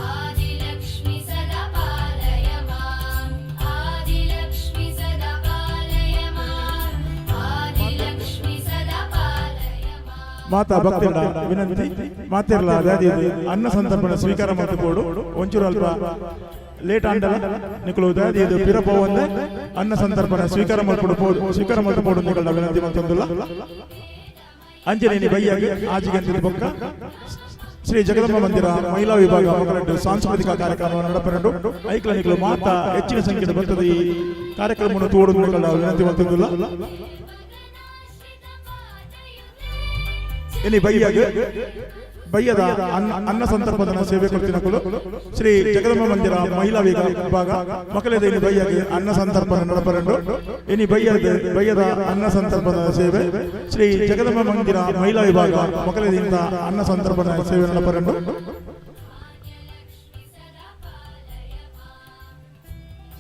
ಆದಿಲಕ್ಷ್ಮಿ ಸದಾ ಪಾಲಯ ಮಾಂ, ಆದಿಲಕ್ಷ್ಮಿ ಸದಾ ಪಾಲಯ ಮಾಂ, ಆದಿಲಕ್ಷ್ಮಿ ಸದಾ ಪಾಲಯ ಮಾಂ. ಮಾತಾ ಭಕ್ತಿರ ವಿನಂತಿ, ಮಾತಿರ್ಲ ದಾದಿ ಅನ್ನ ಸಂತರ್ಪಣೆ ಸ್ವೀಕಾರ ಮಾಡ್ಕೋಡು. ಒಂಚೂರು ಅಲ್ಪ ಲೇಟ್ ಆಂಡಲ ನಿಕುಲು ದಾದಿ ಇದು ಪಿರ ಪೋವಂದೆ ಅನ್ನ ಸಂತರ್ಪಣೆ ಸ್ವೀಕಾರ ಮಲ್ಪಡು ಪೋ ಸ್ವೀಕಾರ ಮಲ್ಪಡು ನಿಕಲ್ನ ವಿನಂತಿ ಮಲ್ತೊಂದುಲ್ಲ. ಅಂಜನೇನಿ ಬಯ್ಯಾಗ ಆಜಿಗಂತಿದ ಬೊಕ್ಕ ಶ್ರೀ ಜಗದಂಬ ಮಂದಿರ ಮಹಿಳಾ ವಿಭಾಗ ಮಕ್ಕಳದ್ದು ಸಾಂಸ್ಕೃತಿಕ ಕಾರ್ಯಕ್ರಮ ನಡಪರಂಡು. ಐಕ್ಲ ನಿಕುಲು ಮಾತಾ ಹೆಚ್ಚಿನ ಸಂಖ್ಯೆ ಬರ್ತದೆ ಈ ಕಾರ್ಯಕ್ರಮವನ್ನು ತೋಡು ನಿಕಲ್ನ ವಿನಂತಿ ಮಲ್ತೊಂದುಲ್ಲ. ಇನಿ ಬಯ್ಯಾಗ ಬಯ್ಯದ ಅನ್ನ ಅನ್ನ ಸಂದರ್ಭದ ಸೇವೆ ಕೊಡ್ತಿನಕುಲು ಶ್ರೀ ಜಗದಂಬ ಮಂದಿರ ಮಹಿಳಾ ವಿಭಾಗ ಮಕ್ಕಳಿದ ಇನಿ ಬಯ್ಯಾಗ ಅನ್ನ ಸಂದರ್ಭದ ನಡಪರಂಡು. ಇನಿ ಬಯ್ಯದ ಬಯ್ಯದ ಅನ್ನ ಸಂದರ್ಭದ ಸೇವೆ ಶ್ರೀ ಜಗದಂಬ ಮಂದಿರ ಮಹಿಳಾ ವಿಭಾಗ ಮಕ್ಕಳಿಂದ ಅನ್ನ ಸಂದರ್ಭದ ಸೇವೆ ನಡಪರಂಡು.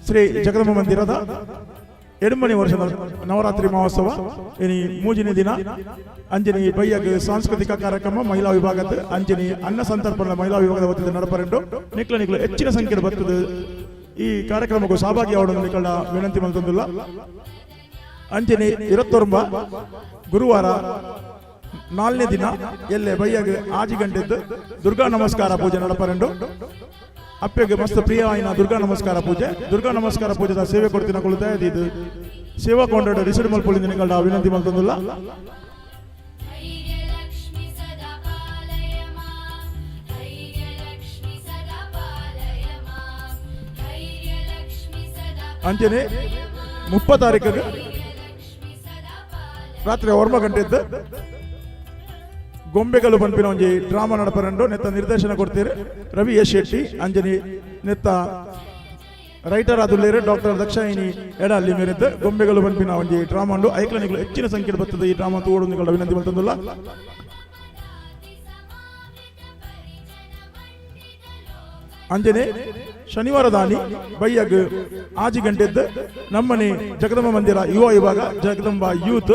ಶ್ರೀ ಜಗದಂಬ ಮಂದಿರದ ಎಡುಮಣಿ ವರ್ಷದ ನವರಾತ್ರಿ ಮಹೋತ್ಸವ ಇನಿ ಮೂಜಿನ ದಿನ ಅಂಜನಿ ಬಯ್ಯಗ್ ಸಾಂಸ್ಕೃತಿಕ ಕಾರ್ಯಕ್ರಮ ಮಹಿಳಾ ವಿಭಾಗದ ಅಂಜನಿ ಅನ್ನ ಸಂತರ್ಪಣೆ ಮಹಿಳಾ ವಿಭಾಗದ ವತಿಯಿಂದ ನಡಪರಂಡು. ನಿಕ್ಲ ನಿಕ್ಲು ಹೆಚ್ಚಿನ ಸಂಖ್ಯೆ ಬರ್ತದೆ ಈ ಕಾರ್ಯಕ್ರಮಕ್ಕೂ ಸಹಭಾಗಿ ಆವಡನ್ನು ನಿಕಲ ವಿನಂತಿ ಮಲ್ತೊಂದುಲ್ಲ. ಅಂಜನಿ ಇರತ್ತೊಂಬ ಗುರುವಾರ ನಾಲ್ನೇ ದಿನ ಎಲ್ಲೆ ಬಯ್ಯಗ್ ಆಜಿ ಗಂಟೆದ್ದು ದುರ್ಗಾ ನಮಸ್ಕಾರ ಪೂಜೆ ನಡಪರಂಡು. ಅಪ್ಪೆಗೆ ಮಸ್ತ್ ಪ್ರಿಯವಾಯಿನ ದುರ್ಗಾ ನಮಸ್ಕಾರ ಪೂಜೆ, ದುರ್ಗಾ ನಮಸ್ಕಾರ ಪೂಜೆದ ಸೇವೆ ಕೊಡ್ತಿನ ಕೊಳ್ತಾ ಇದು ಸೇವಾ ಕೊಂಡಾಡ ರಿಸಿಡ್ ಮಲ್ಪೊಲಿಂದ ನಿಕಲ್ಡ ವಿನಂತಿ ಮಲ್ತೊಂದುಲ್ಲ. धैर्यलक्ष्मि सदा पालय मां, धैर्यलक्ष्मि सदा पालय मां, धैर्यलक्ष्मि सदा ಅಂಚನೆ 30 ತಾರೀಕಿಗೆ धैर्यलक्ष्मि सदा पालय ರಾತ್ರಿ ಒರ್ಮ ಗಂಟೆದ್ದು ಗೊಂಬೆಗಳು ಪನ್ಪಿನ ಒಂಜಿ ಡ್ರಾಮಾ ನಡಪರಂಡು. ನೆತ್ತ ನಿರ್ದೇಶನ ಕೊಡ್ತೀರಿ ರವಿ ಎಸ್ ಶೆಟ್ಟಿ. ಅಂಜನಿ ನೆತ್ತ ರೈಟರ್ ಆದುಲ್ಲೇರು ಡಾಕ್ಟರ್ ದಕ್ಷಾಯಿನಿ ಎಡಲ್ಲಿ ಮೇರಿದ್ದು. ಗೊಂಬೆಗಳು ಪನ್ಪಿನ ಒಂಜಿ ಡ್ರಾಮಾ ಉಂಡು. ಐಕ್ಲನಿಗಳು ಹೆಚ್ಚಿನ ಸಂಖ್ಯೆ ಬರ್ತದೆ ಈ ಡ್ರಾಮಾ ತೋಡು ನಿಗಳ ವಿನಂತಿ ಮಲ್ತೊಂದುಲ್ಲ. ಅಂಜನೆ ಶನಿವಾರ ದಾನಿ ಬಯ್ಯಗ್ ಆಜಿ ಗಂಟೆದ್ದು ನಮ್ಮನೆ ಜಗದಂಬ ಮಂದಿರ ಯುವ ವಿಭಾಗ ಜಗದಂಬ ಯೂತ್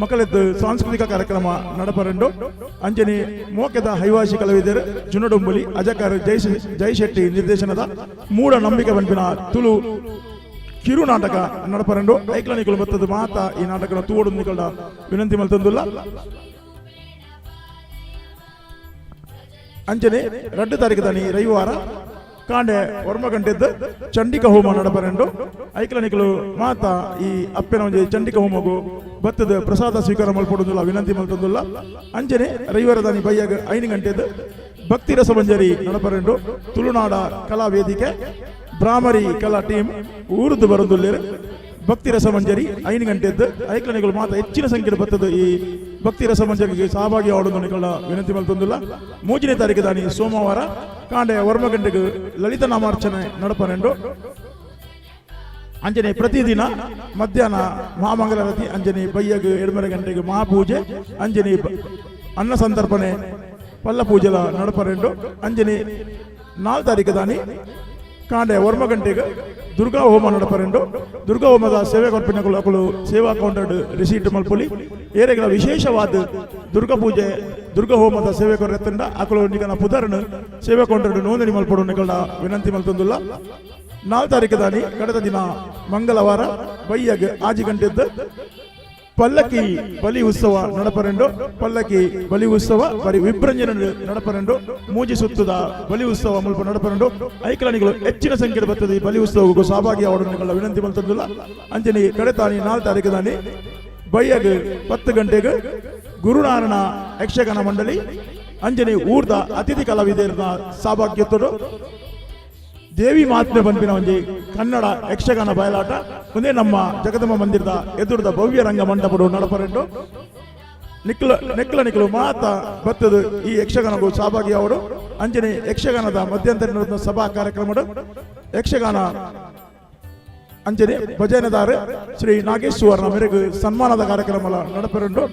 ಮಕ್ಕಳದ್ದು ಸಾಂಸ್ಕೃತಿಕ ಕಾರ್ಯಕ್ರಮ ನಡಪರಂಡು. ಅಂಜನೆ ಮೋಕೆದ ಹೈವಾಸಿ ಕಲಾವಿದರು ಜುನಡೊಂಬುಲಿ ಅಜಕರ್ ಜೈ ಜೈಶೆಟ್ಟಿ ನಿರ್ದೇಶನದ ಮೂಢ ನಂಬಿಕೆ ಬಂಪಿನ ತುಳು ಕಿರು ನಾಟಕ ನಡಪರಂಡು. ಐಕ್ಲನಿಕುಲು ಬತ್ತದ ಮಾತಾ ಈ ನಾಟಕನ ತೂವಡು ನಿಕಲ್ಡ ವಿನಂತಿ ಮಲ್ತೊಂದುಲ್ಲ. ಅಂಜನೆ 2 ತಾರೀಕು ದಾನಿ ರವಿವಾರ ಕಾಂಡೆ ಒರ್ಮ ಗಂಟೆದ್ದು ಚಂಡಿಕ ಹೋಮ ನಡಪರಂಡು. ಐಕ್ಲನಿಕಲು ಮಾತಾ ಈ ಅಪ್ಪೆನ ಒಂಜಿ ಚಂಡಿಕ ಹೋಮಗು ಬತ್ತದ ಪ್ರಸಾದ ಸ್ವೀಕಾರ ಮಲ್ಪೊಡುಂದುಲ್ಲ ವಿನಂತಿ ಮಲ್ತೊಂದುಲ್ಲ. ಅಂಜನೆ ರವಿವಾರ ದಾನಿ ಬಯ್ಯಾಗ 5 ಗಂಟೆದ್ದು ಭಕ್ತಿ ರಸಮಂಜರಿ ನಡಪರಂಡು. ತುಳುನಾಡ ಕಲಾ ವೇದಿಕೆ ಬ್ರಾಹ್ಮರಿ ಕಲಾ ಟೀಮ್ ಊರುದು ಬರೊಂದುಲ್ಲೆರ್. ಭಕ್ತಿ ರಸಮಂಜರಿ 5 ಗಂಟೆದ್ದು ಐಕ್ಲನಿಗಳು ಮಾತ ಹೆಚ್ಚಿನ ಸಂಖ್ಯೆ ಬತ್ತದ ಈ ಭಕ್ತಿ ರಸಮಂಜರಿಗೆ ಸಹಭಾಗಿ ಆವೊಂದು ನಿಕಲ್ಡ ವಿನಂತಿ ಮಲ್ತೊಂದುಲ್ಲ. 3ನೇ ತಾರೀಕು ದಾನಿ ಸೋಮವಾರ ಕಾಂಡೆ ಒರ್ಮ ಗಂಟೆಗೆ ಲಲಿತ ನಾಮಾರ್ಚನೆ ನಡಪರೆಂಡು. ಅಂಜನೆ ಪ್ರತಿದಿನ ಮಧ್ಯಾಹ್ನ ಮಹಾಮಂಗಳಾರತಿ, ಅಂಜನೆ ಬಯ್ಯಗ್ 7:30 ಗಂಟೆಗೆ ಮಹಾಪೂಜೆ, ಅಂಜನೆ ಅನ್ನ ಸಂತರ್ಪಣೆ ಪಲ್ಲ ಪೂಜೆಲ ನಡಪರೆಂಡು. ಅಂಜನೆ 4 ತಾರೀಕು ದಾನಿ ಕಾಂಡೆ ಒರ್ಮ ಗಂಟೆಗೆ ದುರ್ಗಾ ಹೋಮ ನಡಪರೆಂಡು. ದುರ್ಗಾ ಹೋಮದ ಸೇವೆ ಕೊರ್ಪಿನಕುಲು ಅಕುಲು ಸೇವಾ ಕೌಂಟರ್ ರಿಸೀಟ್ ಮಲ್ಪೊಲಿ. ಏರೆಗಳ ವಿಶೇಷವಾದ ದುರ್ಗಾ ಪೂಜೆ ದುರ್ಗಾ ಹೋಮದ ಸೇವೆ ಕೊರೆತ್ತಂಡ ಅಕುಲು ನಿಗನ ಪುದರ್ನು ಸೇವಾ ಕೌಂಟರ್ ನೋಂದಣಿ ಮಲ್ಪೊಡು ನಿಕಲ್ಡ ವಿನಂತಿ ಮಲ್ತೊಂದುಲ್ಲ. 4 ತಾರೀಕು ದಾನಿ ಕಡೆದ ದಿನ ಮಂಗಳವಾರ ಬಯ್ಯಗ್ ಆಜಿ ಗಂಟೆದ್ದು ಪಲ್ಲಕ್ಕಿ ಬಲಿ ಉತ್ಸವ ನಡಪರೆಂಡು. ಪಲ್ಲಕ್ಕಿ ಬಲಿ ಉತ್ಸವ ಬರಿ ವಿಭ್ರಂಜನೆ ನಡಪರೆಂಡು. ಮೂಜಿ ಸುತ್ತದ ಬಲಿ ಉತ್ಸವ ಮುಲ್ಪ ನಡಪರೆಂಡು. ಐಕ್ಲನಿಗಳು ಹೆಚ್ಚಿನ ಸಂಖ್ಯೆ ಬರ್ತದೆ ಈ ಬಲಿ ಉತ್ಸವಕ್ಕೂ ಸಹಭಾಗಿ ಆವೊಡು ವಿನಂತಿ ಮಲ್ತೊಂದುಲ್ಲ. ಅಂಚನೆ ಕಡೆತಾನಿ 4 ತಾರೀಕು ದಾನಿ ಬಯ್ಯಗ್ 10 ಗಂಟೆಗೆ ಗುರುನಾರಾಯಣ ಯಕ್ಷಗಾನ ಮಂಡಳಿ ಅಂಜನೆ ಊರ್ದ ಅತಿಥಿ ಕಲಾವಿದರ ಸೌಭಾಗ್ಯತರು ದೇವಿ ಮಹಾತ್ಮೆ ಪನ್ಪಿನ ಒಂಜಿ ಕನ್ನಡ ಯಕ್ಷಗಾನ ಬಯಲಾಟ ಒಂದೇ ನಮ್ಮ ಜಗದಂಬ ಮಂದಿರದ ಎದುರುದ ಭವ್ಯ ರಂಗ ಮಂಟಪಡು ನಡಪರೆಂಡು ನಿಕ್ಲ ನೆಕ್ಲ ನಿಕ್ಲು ಮಾತ ಬತ್ತದು ಈ ಯಕ್ಷಗಾನಗೂ ಸಹಭಾಗಿ ಅವರು ಅಂಜನೆ ಯಕ್ಷಗಾನದ ಮಧ್ಯಂತರ ನಡೆದ ಸಭಾ ಕಾರ್ಯಕ್ರಮ ಯಕ್ಷಗಾನ ಅಂಜನೆ ಭಜನೆದಾರ ಶ್ರೀ ನಾಗೇಶ್ ಸುವರ್ಣ ಮೇರೆಗೆ ಸನ್ಮಾನದ ಕಾರ್ಯಕ್ರಮ ನಡಪರುಂಡು.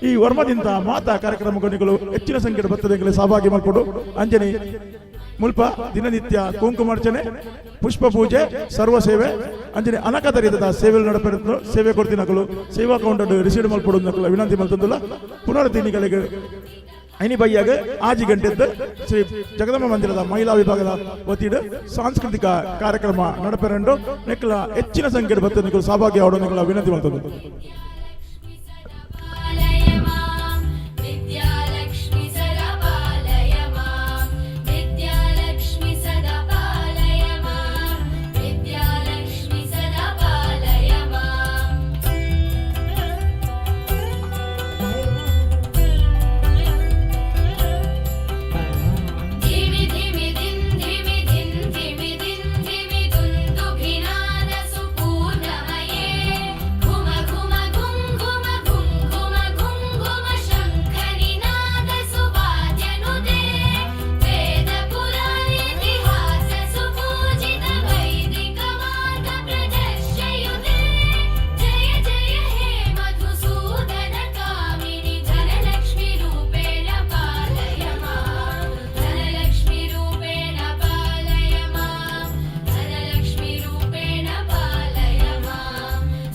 ಈ ವರ್ಮದಿಂದ ಮಾತಾ ಕಾರ್ಯಕ್ರಮಗಳು ಹೆಚ್ಚಿನ ಸಂಖ್ಯೆಯ ಭಕ್ತರಿಗೆ ಸಹಭಾಗಿ ಮಲ್ಪಡು. ಅಂಜನೆ ಮುಲ್ಪ ದಿನನಿತ್ಯ ಕುಂಕುಮಾರ್ಚನೆ, ಪುಷ್ಪ ಪೂಜೆ, ಸರ್ವ ಸೇವೆ ಅಂಜನೆ ಅನಕತರಿದ ಸೇವೆ ನಡಪೆರು ಸೇವೆ ಕೊಡ್ತಿನಕಲು ಸೇವಾ ಕೌಂಟರ್ ರಿಸೀವ್ ಮಲ್ಪಡು ನಕಲು ವಿನಂತಿ ಮಲ್ತಂದುಲ್ಲ. ಪುನರ್ದಿನಿಗಳಿಗೆ ಐನಿ ಬಯ್ಯಾಗ 6 ಗಂಟೆದ್ದು ಶ್ರೀ ಜಗದಂಬ ಮಂದಿರದ ಮಹಿಳಾ ವಿಭಾಗದ ವತಿಡು ಸಾಂಸ್ಕೃತಿಕ ಕಾರ್ಯಕ್ರಮ ನಡಪೆರಂಡು. ನೆಕ್ಕಲ ಹೆಚ್ಚಿನ ಸಂಖ್ಯೆಯ ಭಕ್ತನಿಗಳು ಸಹಭಾಗಿ ಆವಡು ನೆಕ್ಕಲ ವಿನಂತಿ ಮಲ್ತಂದು. पालय मां विद्यालक्ष्मि सदा पालय मां विद्यालक्ष्मि सदा पालय मां विद्यालक्ष्मि सदा पालय माम्। धिमि धिमि धिं धिमि धिं धिमि धिं धिमि दुन्दुभिनाद सुपूर्णमये घुम घुम घुं घुम घुं घुम घुं घुम शङ्खनिनाद सुवाद्यनुदे वेदपुराणेतिहास सुपूजित वैदिकमार्ग प्रदर्शयुते जय जय हे मधुसूदन कामिनि धनलक्ष्मि रूपेण पालय मां धनलक्ष्मि रूपेण पालय मां धनलक्ष्मि रूपेण पालय मां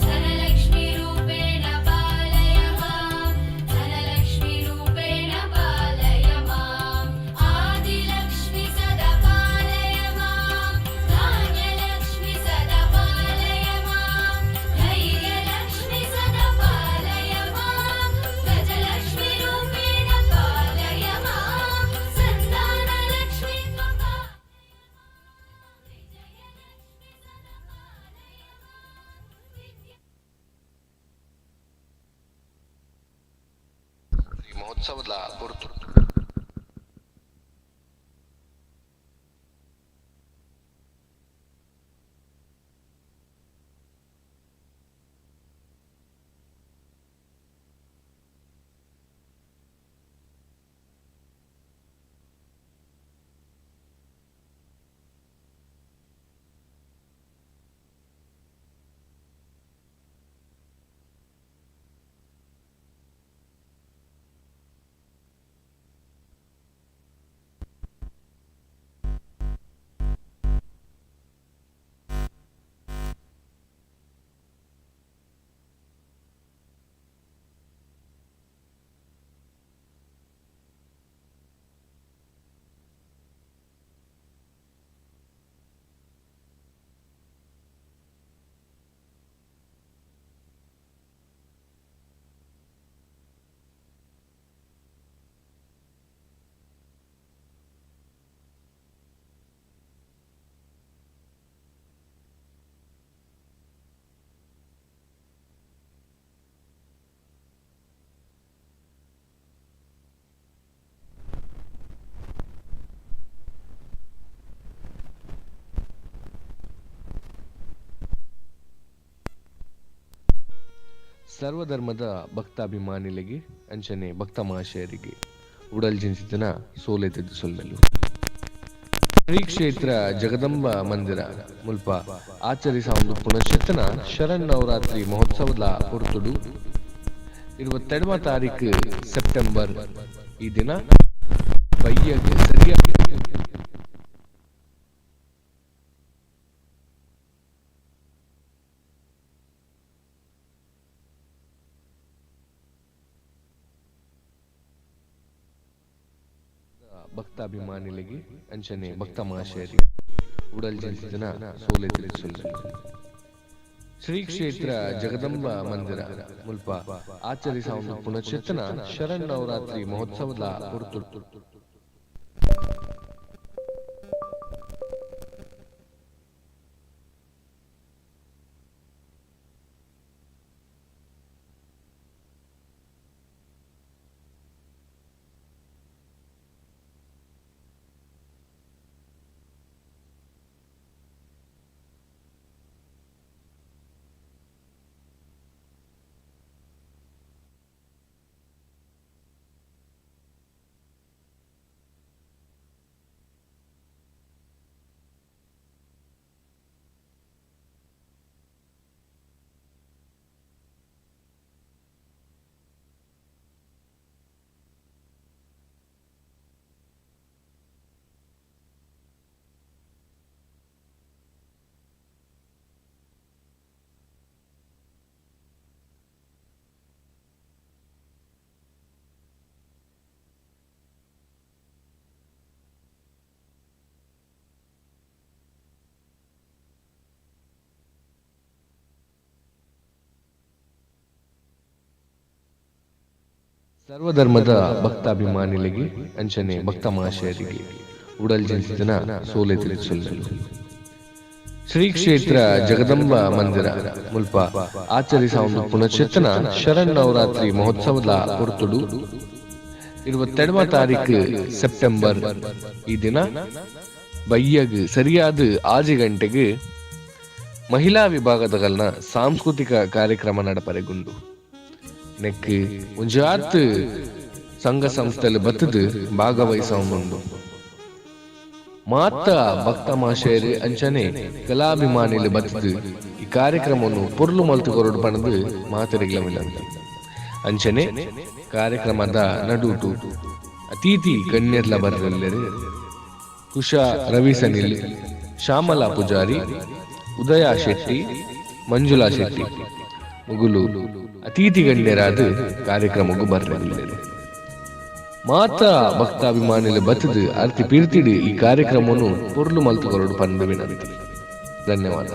धनलक्ष्मि रूपेण पालय मां धनलक्ष्मि रूपेण पालय माम्। आदिलक्ष्मि सदा पालय मां धान्यलक्ष्मि सदा पालय मां धैर्यलक्ष्मि सदा पालय मां गजलक्ष्मि रूपेण पालय मां सन्तानलक्ष्मि त्वं विजयलक्ष्मि सदा पालय मां विद्या ಮಹೋತ್ಸವದ ಪೊರ್ತು. ಸರ್ವಧರ್ಮದ ಭಕ್ತಾಭಿಮಾನಿಗಳಿಗೆ ಅಂಚನೆ ಭಕ್ತ ಮಹಾಶಯರಿಗೆ ಉಡಲ್ ಜಿಂಚಿತನ ಸೋಲೆತ್ತಿದ್ದು ಸೊಲ್ಮೆಲು. ಶ್ರೀ ಕ್ಷೇತ್ರ ಜಗದಂಬ ಮಂದಿರ ಮುಲ್ಪ ಆಚರಿಸ ಒಂದು ಪುನಶ್ಚೇತನ ಶರಣ್ ನವರಾತ್ರಿ ಮಹೋತ್ಸವದ ಪೊರ್ತುಡು 22 ತಾರೀಕು ಸೆಪ್ಟೆಂಬರ್ ಈ ದಿನ ಬಯ್ಯಗೆ ಸರಿಯಾಗಿ ಭಕ್ತಾಭಿಮಾನಿಗಳಿಗೆ ಅಂಚನೆ ಭಕ್ತ ಮಹಾಶಯರಿಗೆ ಉಡಲ್ ಜಿಂಚಿತನ ಸೋಲೆತ್ತಿದ್ದು ಸೊಲ್ಮೆಲು. ಶ್ರೀ ಕ್ಷೇತ್ರ ಜಗದಂಬ ಮಂದಿರ ಮುಲ್ಪ ಆಚರಿಸ ಒಂದು ಪುನಶ್ಚೇತನ ಶರಣ್ ನವರಾತ್ರಿ ಮಹೋತ್ಸವದ ಪೊರ್ತು. ಸರ್ವಧರ್ಮದ ಭಕ್ತಾಭಿಮಾನಿಗಳಿಗೆ ಅಂಚನೆ ಭಕ್ತ ಮಹಾಶಯರಿಗೆ ಉಡಲ್ ಜಿಲ್ಸಿನ ಸೋಲೆ ತಿಳಿಸಲು ಶ್ರೀ ಕ್ಷೇತ್ರ ಜಗದಂಬ ಮಂದಿರ ಮುಲ್ಪ ಆಚರಿಸ ಒಂದು ಪುನಶ್ಚೇತನ ಶರಣ್ ನವರಾತ್ರಿ ಮಹೋತ್ಸವದ ಪೊರ್ತುಡು 22 ತಾರೀಕು ಸೆಪ್ಟೆಂಬರ್ ಈ ದಿನ ಬಯ್ಯಗ್ ಸರಿಯಾದ 6 ಗಂಟೆಗೆ ಮಹಿಳಾ ವಿಭಾಗದಗಲ್ನ ಸಾಂಸ್ಕೃತಿಕ ಕಾರ್ಯಕ್ರಮ ನಡಪರೆಗುಂಡು. ನೆಕ್ ಒಂಜಾತ್ ಸಂಘ ಸಂಸ್ಥೆಲು ಬತ್ತದು ಭಾಗವಹಿಸವುಂಡು. ಮಾತ ಭಕ್ತ ಮಾಶೇರಿ ಅಂಚನೆ ಕಲಾಭಿಮಾನಿಲು ಬತ್ತದು ಈ ಕಾರ್ಯಕ್ರಮವನ್ನು ಪೊರ್ಲು ಮಲ್ತು ಕೊರಡು ಪಣದು ಮಾತರಿಗ್ಲ ಮಿಲಂತ. ಅಂಚನೆ ಕಾರ್ಯಕ್ರಮದ ನಡುಟು ಅತಿಥಿ ಗಣ್ಯರ್ಲ ಬರಲೆಲ್ಲರು ಕುಶ ರವಿ ಸನಿಲ್, ಶ್ಯಾಮಲಾ ಪೂಜಾರಿ, ಉದಯ ಶೆಟ್ಟಿ, ಮಂಜುಳಾ ಶೆಟ್ಟಿ ಮುಗುಲು ಅತಿಥಿ ಗಣ್ಯರಾದ ಕಾರ್ಯಕ್ರಮಕ್ಕೂ ಬರಲಿಲ್ಲ. ಮಾತಾ ಭಕ್ತಾಭಿಮಾನಿಲು ಬತ್ತದು ಅರ್ತಿ ಪೀರ್ತಿಡು ಈ ಕಾರ್ಯಕ್ರಮವನ್ನು ಪೊರ್ಲು ಮಲ್ತು ಕೊರಡು ಪಂದು ವಿನಂತಿ. ಧನ್ಯವಾದ.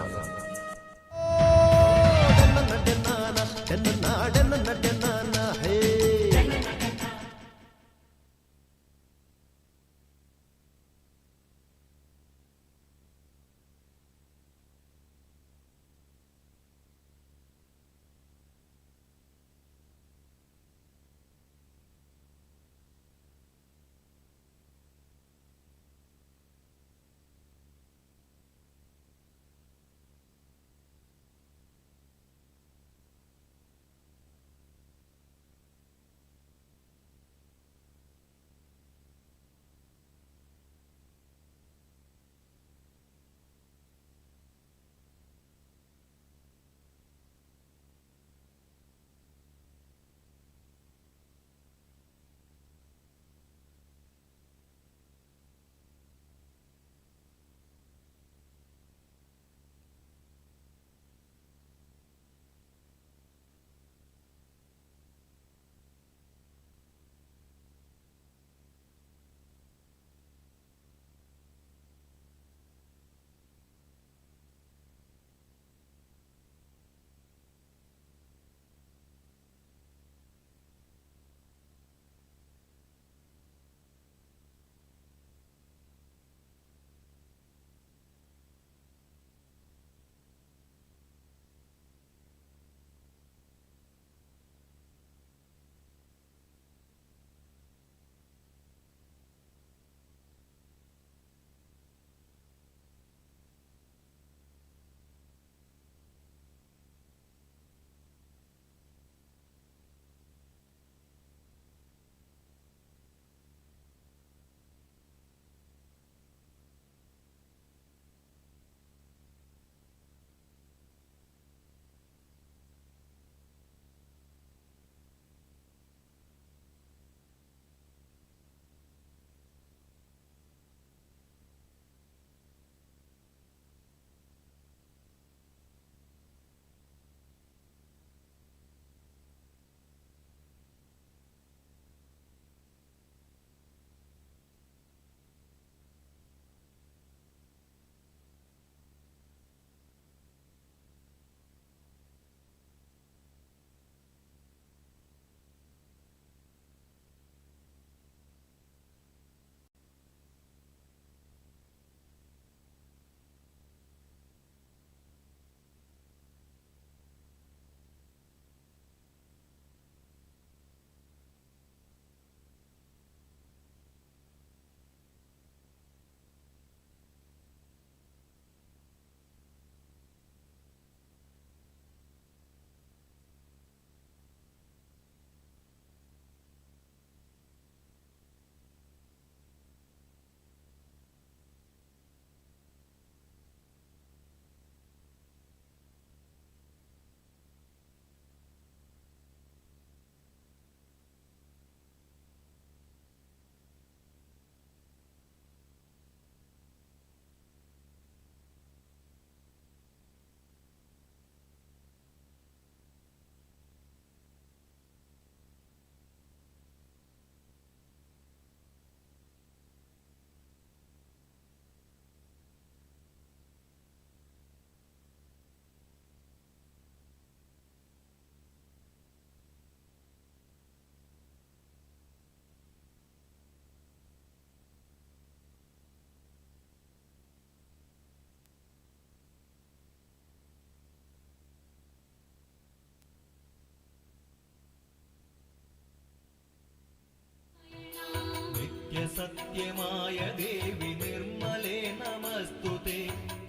സത്യമായ ദേവി നിർമ്മലേ നമസ്തുതേ.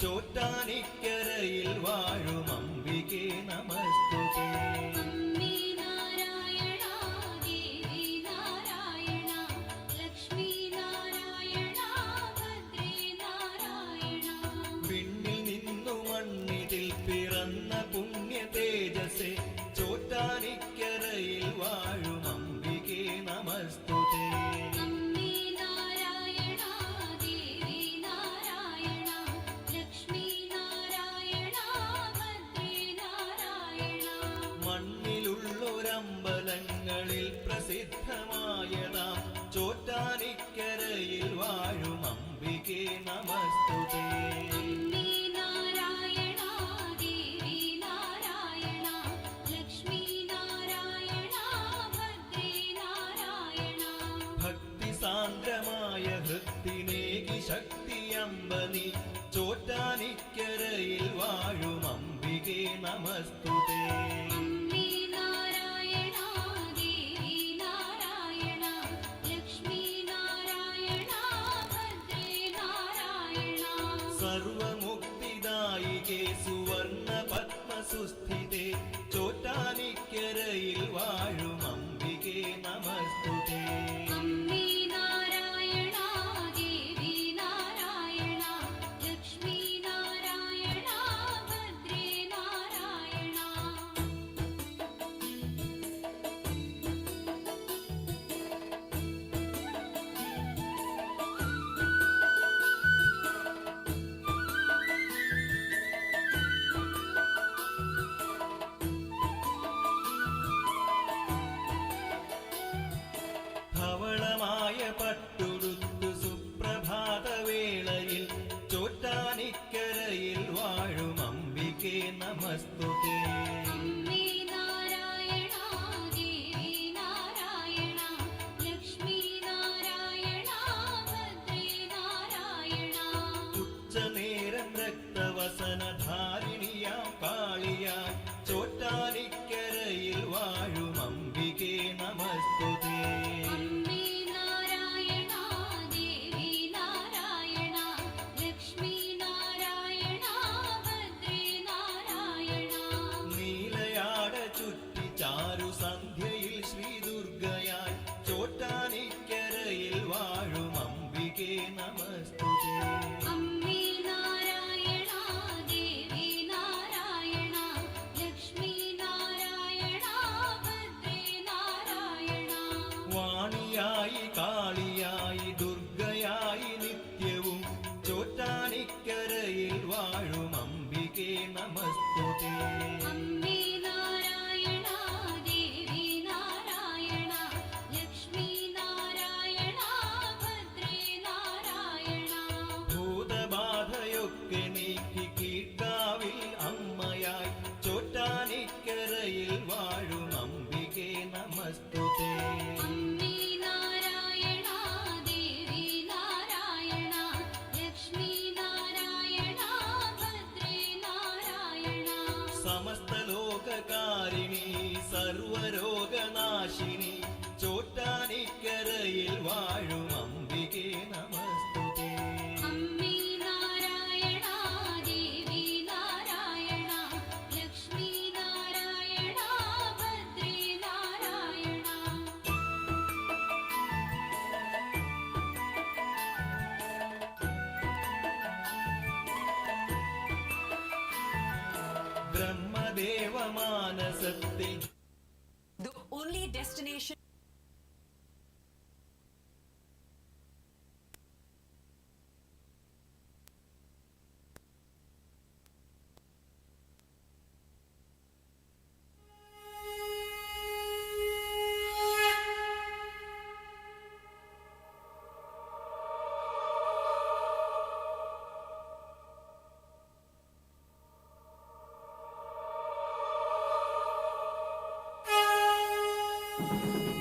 ചോറ്റാനിക്കരയിൽ വാഴും അംബികേ നമസ്തുതേ. അമ്മേ നാരായണ ദേവി നാരായണ ലക്ഷ്മി നാരായണ ഭദ്രേ നാരായണ. വിണ്ണിൽ നിന്നു മണ്ണിതിൽ പിറന്ന പുണ്യ തേജസേ ചോറ്റാനിക്കരയിൽ വാഴും അംബികേ നമസ്തുതേ. അമ്മേ നാരായണ ദേവി നാരായണ ലക്ഷ്മി നാരായണ ഭദ്രേ നാരായണ. മണ്ണിലുള്ളൊരമ്പലങ്ങളിൽ പ്രസിദ്ധമായതാം ചോറ്റാനിക്കരയിൽ വാഴും അംബികേ നമസ്തുതേ. അമ്മേ നാരായണ ദേവി നാരായണ ലക്ഷ്മി നാരായണ ഭദ്രേ നാരായണ. ഭക്തി സാന്ദ്രമായ ഹൃത്തിനേകി ശക്തിയമ്പനി ചോറ്റാനിക്കരയിൽ വാഴും അംബികേ നമസ്തുതേ. അമ്മേ നാരായണ ദേവി നാരായണ ലക്ഷ്മി നാരായണ ഭദ്രേ നാരായണ. സർവമുക്തിദായികേ സുവർണ പത്മസുസ്ഥിതേ ചോറ്റാനിക്കരയിൽ വാഴും അംബികേ നമസ്തുതേ. അമ്മേ നാരായണ ദേവി നാരായണ ലക്ഷ്മി നാരായണ ഭദ്രേ നാരായണ. ധവളമായ പട്ടുടുത്തു സുപ്രഭാതവേളയിൽ ചോറ്റാനിക്കരയിൽ വാഴും അംബികേ നമസ്തുതേ. അമ്മേ നാരായണ ദേവി നാരായണ ലക്ഷ്മി നാരായണ ഭദ്രേ നാരായണ. ഉച്ചനേരം രക്തവസനധാരിണിയാം കാളിയായി ചോറ്റാനിക്കരയിൽ വാഴും അംബികേ നമസ്തുതേ. അമ്മേ നാരായണ ദേവി നാരായണ ലക്ഷ്മി നാരായണ ഭദ്രേ നാരായണ. നീലയാട ചുറ്റി ചാരു സന്ധ്യയിൽ ശ്രീ ദുർഗയായി ചോറ്റാനിക്കരയിൽ വാഴും അംബികേ നമസ്തുതേ. അമ്മേ നാരായണ ദേവി നാരായണ ലക്ഷ്മി നാരായണ ഭദ്രേ നാരായണ. വാണിയായി കാളിയായി ദുർഗയായി നിത്യവും ചോറ്റാനിക്കരയിൽ വാഴും അംബികേ നമസ്തുതേ. അമ്മേ നാരായണ ദേവി നാരായണ ലക്ഷ്മി നാരായണ ഭദ്രേ നാരായണ. ഭൂതബാധയൊക്കെ നീക്കി കീഴ്ക്കാവിൽ അമ്മയായി ചോറ്റാനിക്കരയിൽ വാഴും അംബികേ നമസ്തുതേ. അമ്മേ നാരായണ ദേവി നാരായണ ലക്ഷ്മി നാരായണ ഭദ്രേ നാരായണ. സമസ്ത ലോകകാരിണി സർവരോഗനാശിനി ചോറ്റാനിക്കരയിൽ വാഴും അംബികേ നമസ്തുതേ. അമ്മേ നാരായണ ദേവി നാരായണ ലക്ഷ്മി നാരായണ ഭദ്രേ Narayana. Brahmadeva മാനസത്തിൽ The only destination Thank you.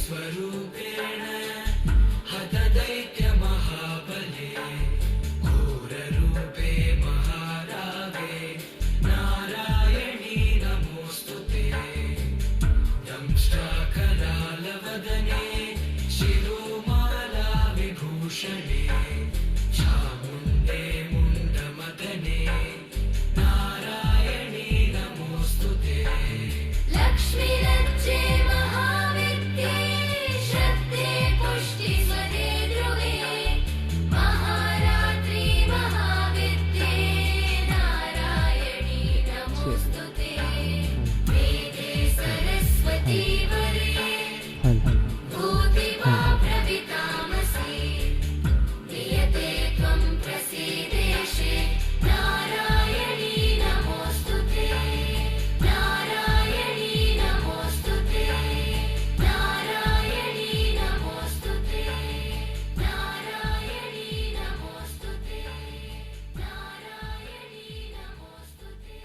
स्वरूपेण हतदैत्य महाबले घोररूपे महारावे नारायणी नमोऽस्तु ते। दंष्ट्राकरालवदने शिरोमाला विभूषणे चामुण्डे मुण्डमदने नारायणी नमोऽस्तु ते। लक्ष्मीलज्जे महाविद्ये श्रद्धे पुष्टि स्वदे ध्रुवे महारात्रि महाविद्ये नारायणी नमोऽस्तु ते। वेदे सरस्वती वरे भूतिवा प्रवितामसि नियते त्वं प्रसीदेशे नारायणी नमोऽस्तु ते। नारायणी नमोऽस्तु ते। नारायणी नमोऽस्तु ते। नारायणी नमोऽस्तु ते। नारायणी नमोऽस्तु ते।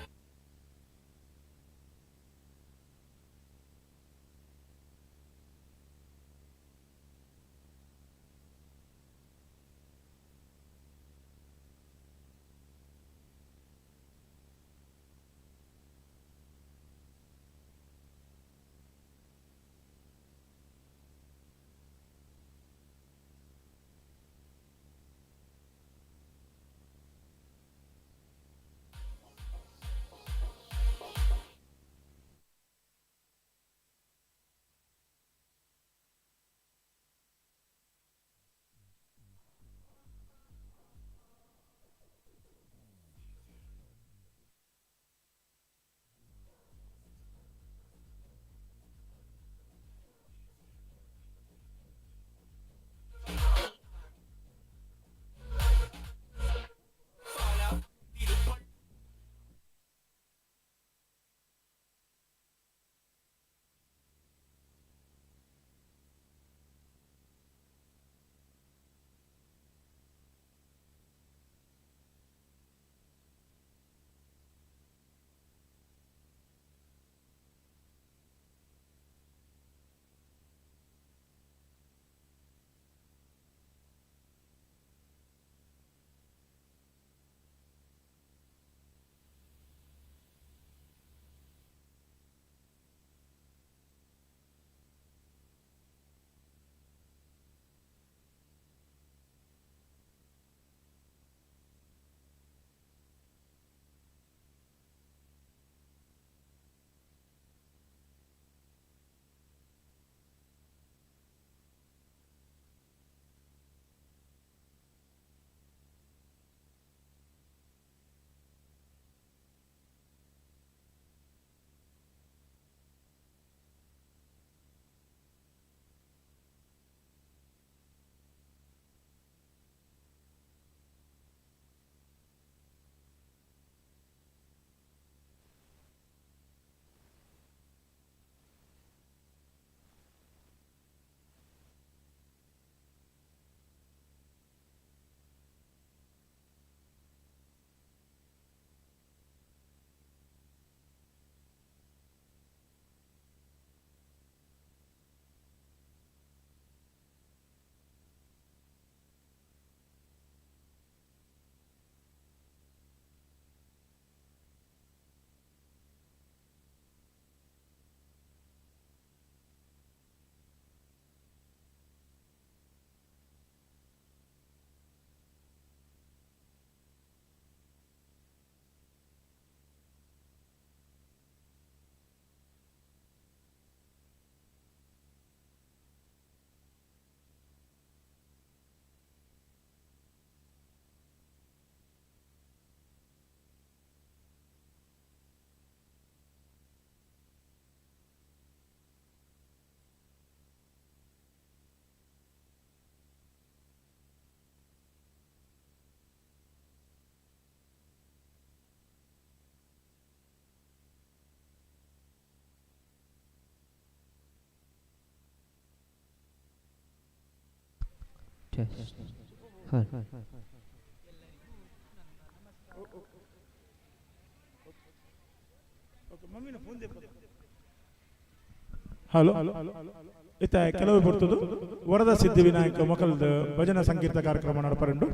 Test. Huh. Hello. ಇತ್ತ ಕೆಲವು ಪೊರ್ತುದು ವರದ ಸಿದ್ಧಿ ವಿನಾಯಕ ಮೊಕಲ್ದ ಭಜನಾ ಸಂಕೀರ್ತ ಕಾರ್ಯಕ್ರಮ ನಡಪರುಂಡು.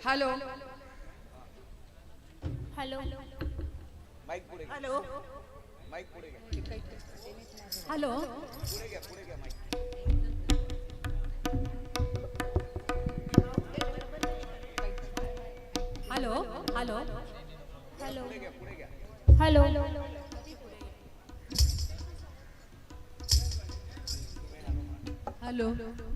Hello hello hello hello hello hello hello hello hello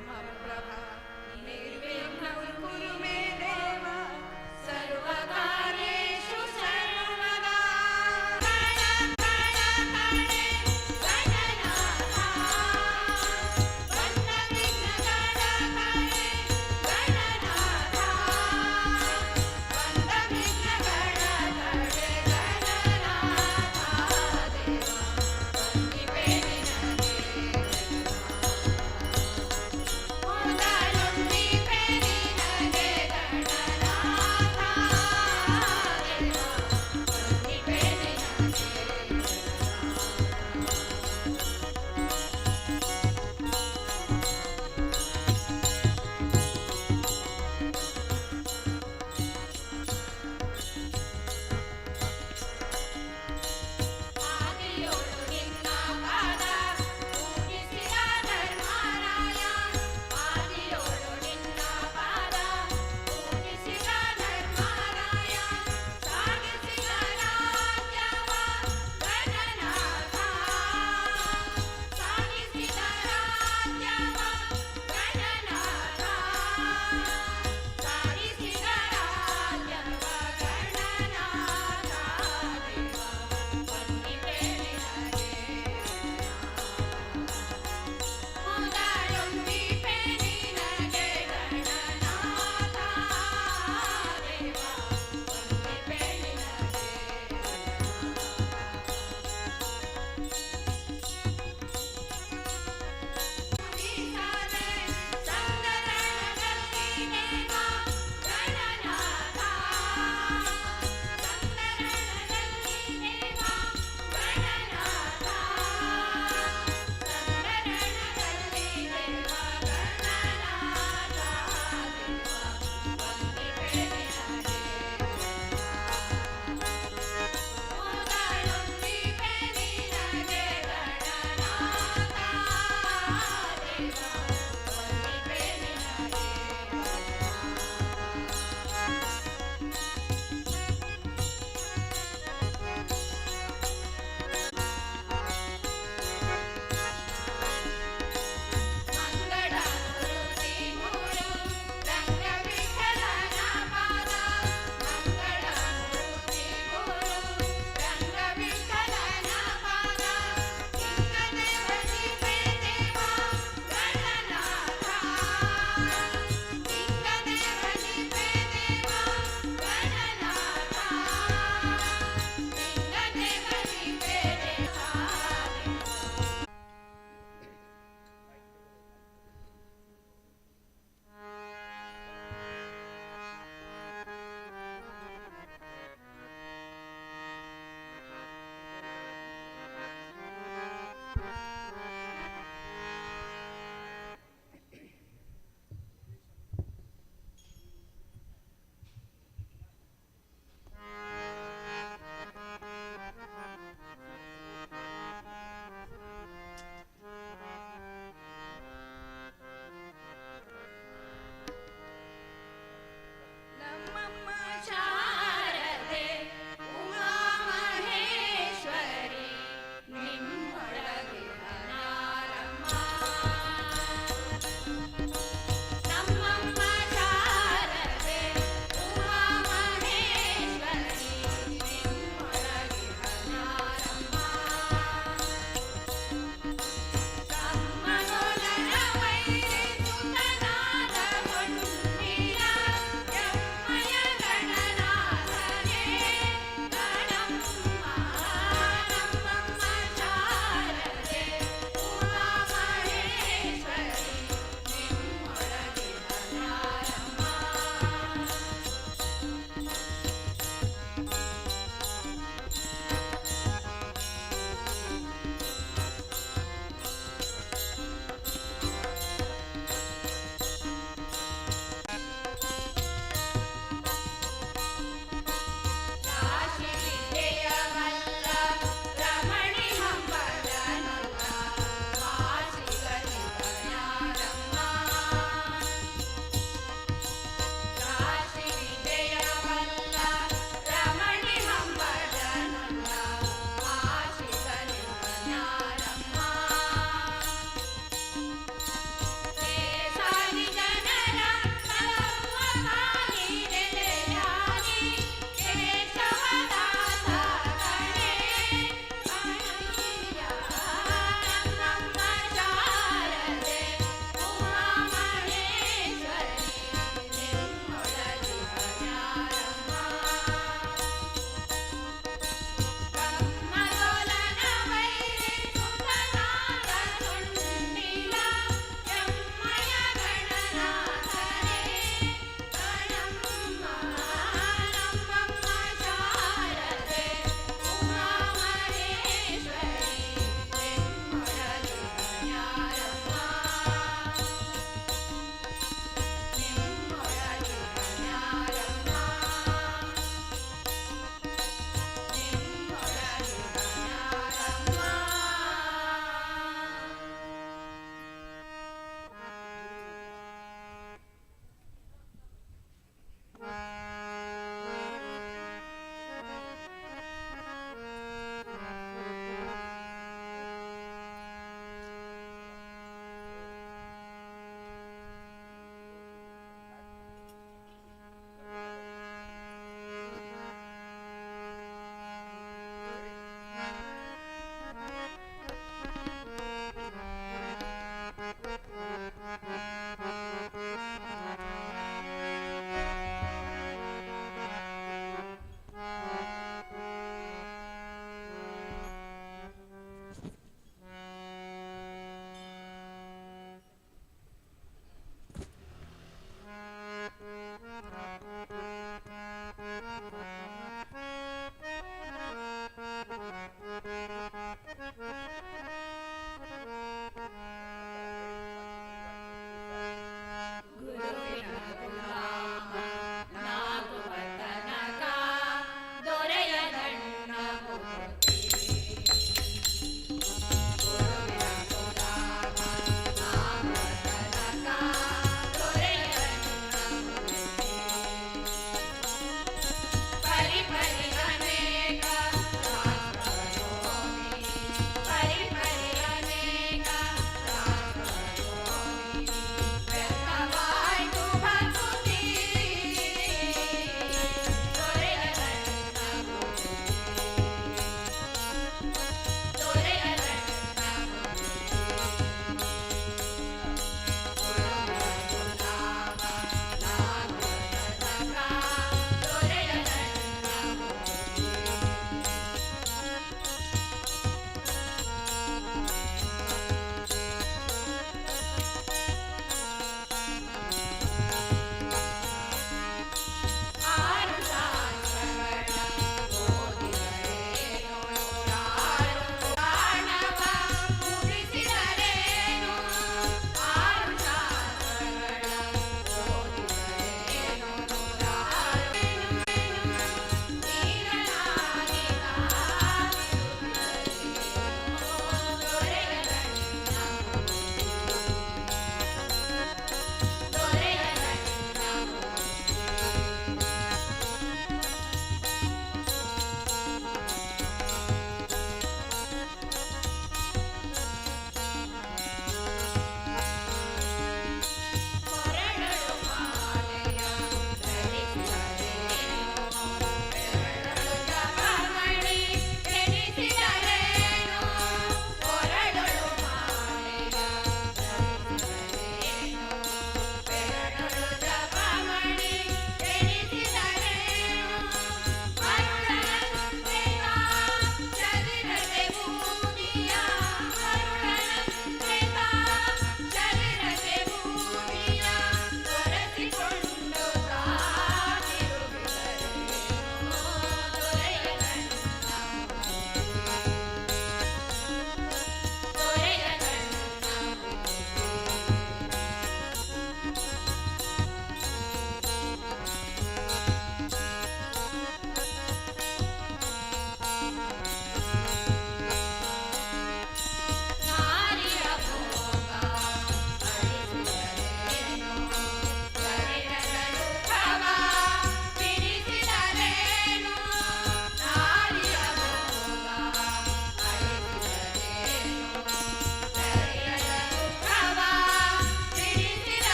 समप्रभा निर्विघ्नं कुरु मे देव सर्वकार्येषु सर्वदा।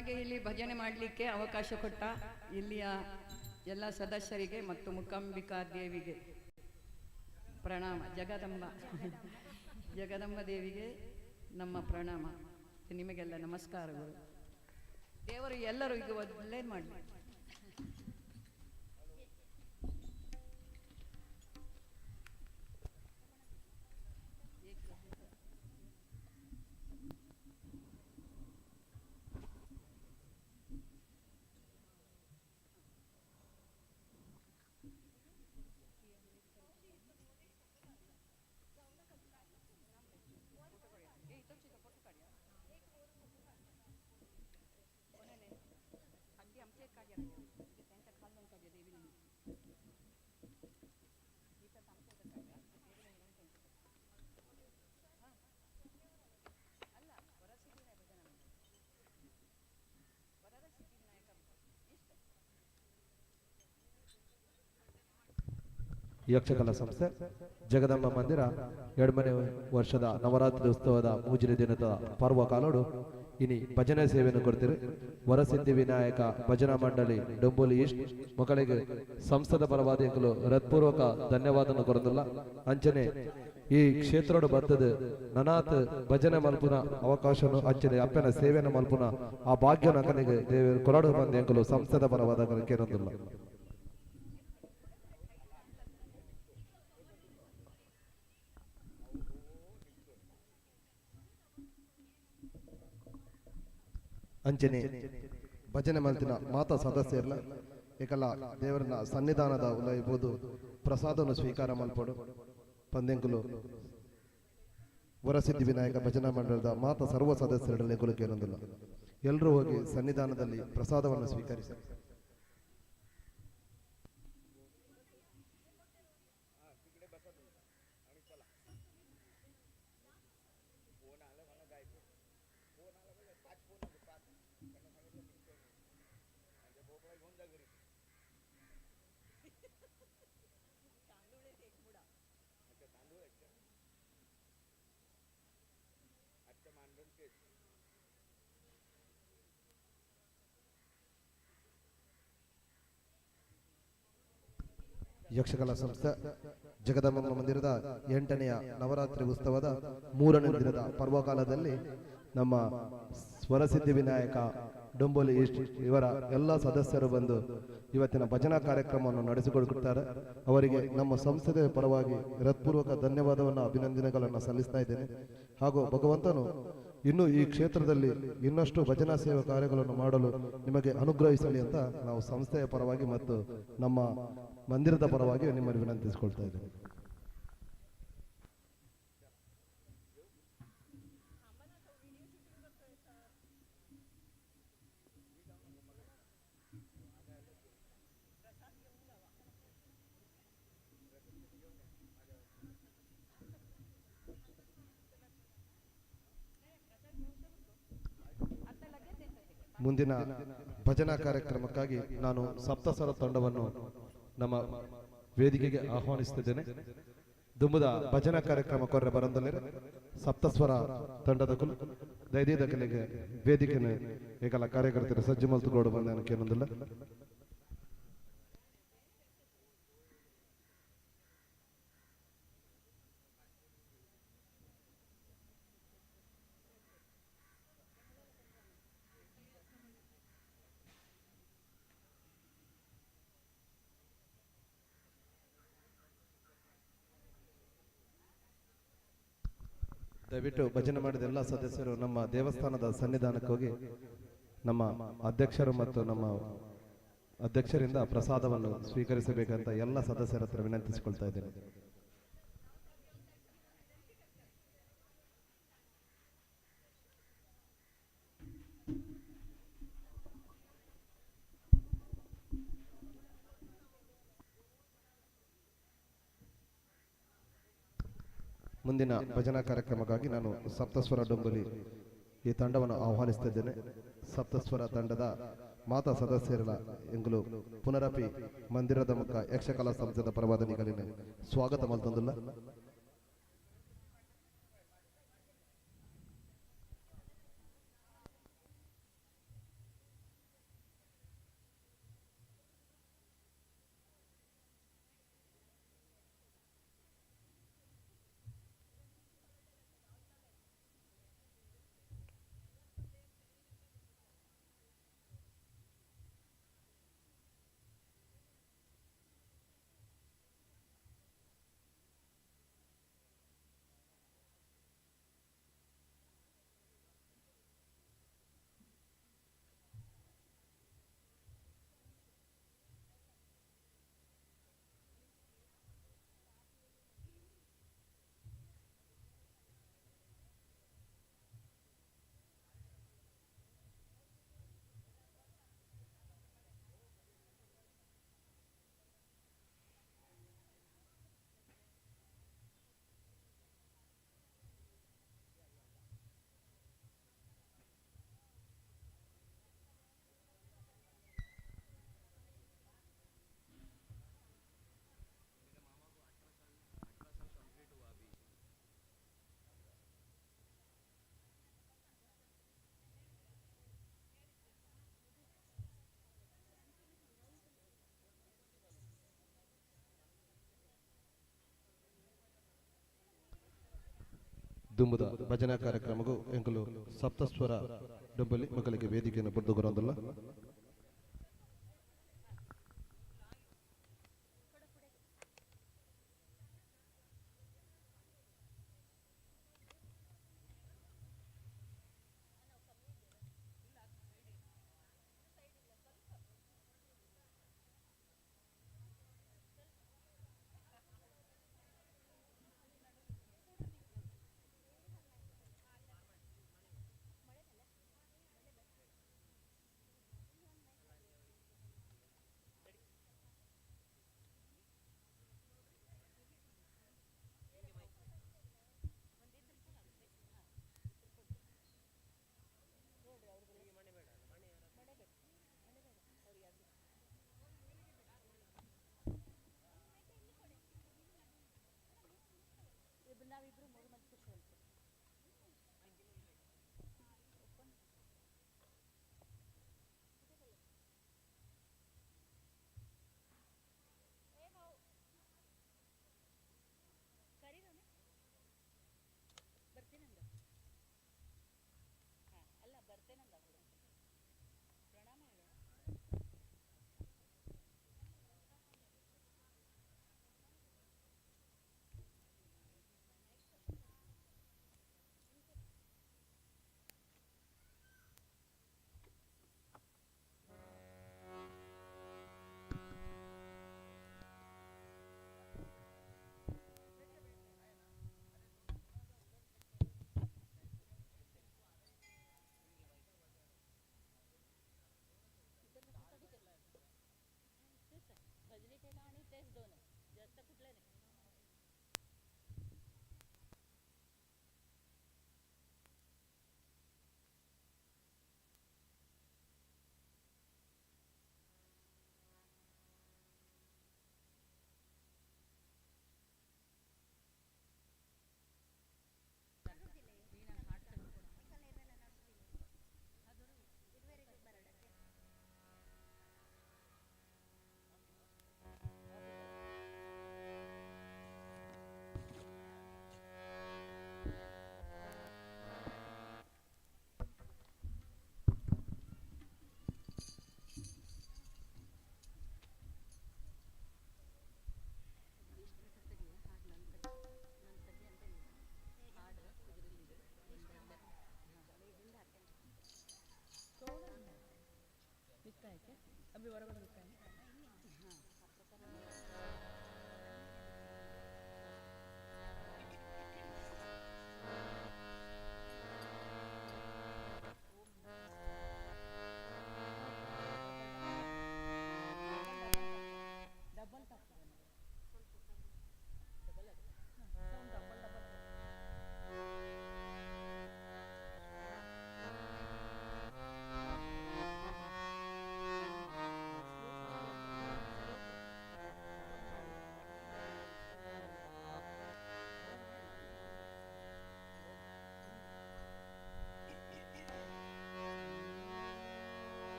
ನಮಗೆ ಇಲ್ಲಿ ಭಜನೆ ಮಾಡಲಿಕ್ಕೆ ಅವಕಾಶ ಕೊಟ್ಟ ಇಲ್ಲಿಯ ಎಲ್ಲ ಸದಸ್ಯರಿಗೆ ಮತ್ತು ಮೂಕಾಂಬಿಕಾ ದೇವಿಗೆ ಪ್ರಣಾಮ. ಜಗದಂಬ ಜಗದಂಬ ದೇವಿಗೆ ನಮ್ಮ ಪ್ರಣಾಮ. ನಿಮಗೆಲ್ಲ ನಮಸ್ಕಾರಗಳು. ದೇವರು ಎಲ್ಲರೂ ಈಗ ಒಳ್ಳೇದು ಮಾಡಲಿ. ಯಕ್ಷಕಲಾ ಸಂಸ್ಥೆ ಜಗದಂಬ ಮಂದಿರ ಎರಡನೇ ವರ್ಷದ ನವರಾತ್ರಿ ಉತ್ಸವದ ಮೂಜನೇ ದಿನದ ಪರ್ವ ಕಾಲೋಡು ಇನಿ ಭಜನೆ ಸೇವೆಯನ್ನು ಕೊಡ್ತೀರಿ. ವರಸಿದ್ಧಿ ವಿನಾಯಕ ಭಜನಾ ಮಂಡಳಿ ಡೊಂಬೋಲಿ ಈಸ್ಟ್ ಮಕ್ಕಳಿಗೆ ಸಂಸ್ಥೆದ ಪರವಾದಿಗಳು ಹೃತ್ಪೂರ್ವಕ ಧನ್ಯವಾದವನ್ನು ಕೊರದಿಲ್ಲ. ಅಂಚನೆ ಈ ಕ್ಷೇತ್ರೋಡು ಬರ್ತದೆ ನನಾತ್ ಭಜನೆ ಮಲ್ಪುನ ಅವಕಾಶನು ಅಂಚನೆ ಅಪ್ಪನ ಸೇವೆಯನ್ನು ಮಲ್ಪುನ ಆ ಭಾಗ್ಯನ ಅಕನಿಗೆ ದೇವರು ಕೊರಡು ಬಂದ ಎಂಕಲು ಸಂಸ್ಥೆದ ಪರವಾದ ಕೇರೊಂದಿಲ್ಲ. ಅಂಚನೆ ಭಜನೆ ಮಲ್ತಿನ ಮಾತಾ ಸದಸ್ಯರ್ಲ ಏಕಲ ದೇವರನ್ನ ಸನ್ನಿಧಾನದ ಉಲೈಬೋದು ಪ್ರಸಾದವನ್ನು ಸ್ವೀಕಾರ ಮಲ್ಪಡು ಪಂದೆಂಕುಲು ವರಸಿದ್ಧಿ ವಿನಾಯಕ ಭಜನಾ ಮಂಡಲದ ಮಾತಾ ಸರ್ವ ಸದಸ್ಯರಲ್ಲಿ ಕೇಳೊಂದಿಲ್ಲ. ಎಲ್ಲರೂ ಹೋಗಿ ಸನ್ನಿಧಾನದಲ್ಲಿ ಪ್ರಸಾದವನ್ನು ಸ್ವೀಕರಿಸಿ. ಯಕ್ಷಕಲಾ ಸಂಸ್ಥೆ ಜಗದಂಬ ಮಂದಿರದ 8ನೆಯ ನವರಾತ್ರಿ ಉತ್ಸವದ 3ನೇ ದಿನದ ಪರ್ವಕಾಲದಲ್ಲಿ ನಮ್ಮ ಸ್ವರಸಿದ್ಧಿ ವಿನಾಯಕ ಡೊಂಬೋಲಿ ಈಸ್ಟ್ ಇವರ ಎಲ್ಲ ಸದಸ್ಯರು ಬಂದು ಇವತ್ತಿನ ಭಜನಾ ಕಾರ್ಯಕ್ರಮವನ್ನು ನಡೆಸಿಕೊಡುತ್ತಾರೆ. ಅವರಿಗೆ ನಮ್ಮ ಸಂಸ್ಥೆಯ ಪರವಾಗಿ ಹೃತ್ಪೂರ್ವಕ ಧನ್ಯವಾದವನ್ನು ಅಭಿನಂದನೆಗಳನ್ನು ಸಲ್ಲಿಸ್ತಾ ಇದ್ದೇನೆ. ಹಾಗೂ ಭಗವಂತನು ಇನ್ನೂ ಈ ಕ್ಷೇತ್ರದಲ್ಲಿ ಇನ್ನಷ್ಟು ಭಜನಾ ಸೇವಾ ಕಾರ್ಯಗಳನ್ನು ಮಾಡಲು ನಿಮಗೆ ಅನುಗ್ರಹಿಸಲಿ ಅಂತ ನಾವು ಸಂಸ್ಥೆಯ ಪರವಾಗಿ ಮತ್ತು ನಮ್ಮ ಮಂದಿರದ ಪರವಾಗಿ ನಿಮ್ಮನ್ನು ವಿನಂತಿಸಿಕೊಳ್ತಾ ಇದ್ದೇನೆ. ಮುಂದಿನ ಭಜನಾ ಕಾರ್ಯಕ್ರಮಕ್ಕಾಗಿ ನಾನು ಸಪ್ತಸ್ವರ ತಂಡವನ್ನು ನಮ್ಮ ವೇದಿಕೆಗೆ ಆಹ್ವಾನಿಸುತ್ತಿದ್ದೇನೆ. ದುಂಬುದ ಭಜನಾ ಕಾರ್ಯಕ್ರಮ ಕೊರ್ರೆ ಬರಂದಲ್ಲೇ ಸಪ್ತಸ್ವರ ತಂಡದ ಕುಲು ದೈದೇದ ಕಲೆಗೆ ವೇದಿಕೆನ ಏಕಲ ಕಾರ್ಯಕರ್ತರು ಸಜ್ಜು ಮಲ್ತುಗೋಡು ಬಂದ ಕೇನೊಂದಿಲ್ಲ. ದಯವಿಟ್ಟು ಭಜನೆ ಮಾಡಿದ ಎಲ್ಲ ಸದಸ್ಯರು ನಮ್ಮ ದೇವಸ್ಥಾನದ ಸನ್ನಿಧಾನಕ್ಕೆ ಹೋಗಿ ನಮ್ಮ ಅಧ್ಯಕ್ಷರು ಮತ್ತು ನಮ್ಮ ಅಧ್ಯಕ್ಷರಿಂದ ಪ್ರಸಾದವನ್ನು ಸ್ವೀಕರಿಸಬೇಕಂತ ಎಲ್ಲ ಸದಸ್ಯರ ಹತ್ರ ವಿನಂತಿಸಿಕೊಳ್ತಾ ಇದ್ದೇನೆ. ಮುಂದಿನ ಭಜನಾ ಕಾರ್ಯಕ್ರಮಕ್ಕಾಗಿ ನಾನು ಸಪ್ತಸ್ವರ ಡೊಂಬಲಿ ಈ ತಂಡವನ್ನು ಆಹ್ವಾನಿಸುತ್ತಿದ್ದೇನೆ. ಸಪ್ತಸ್ವರ ತಂಡದ ಮಾತಾ ಸದಸ್ಯರ ಎಂಗಲು ಪುನರಪಿ ಮಂದಿರದ ಮುಖ ಯಕ್ಷಕಲಾ ಸಂಸ್ಥೆದ ಪರವಾದ ನಿಗಲಿನ ಸ್ವಾಗತ ಮಲ್ತೊಂದುಲ್ಲ. ದುಂಬುದ ಭಜನಾ ಕಾರ್ಯಕ್ರಮಗೂ ಎಂಕುಲು ಸಪ್ತಸ್ವರ ಡೊಂಬಲಿ ಮಕ್ಕಳಿಗೆ ವೇದಿಕೆಯನ್ನು ಬುರ್ದು ಕೊರೊಂದುಲ್ಲ.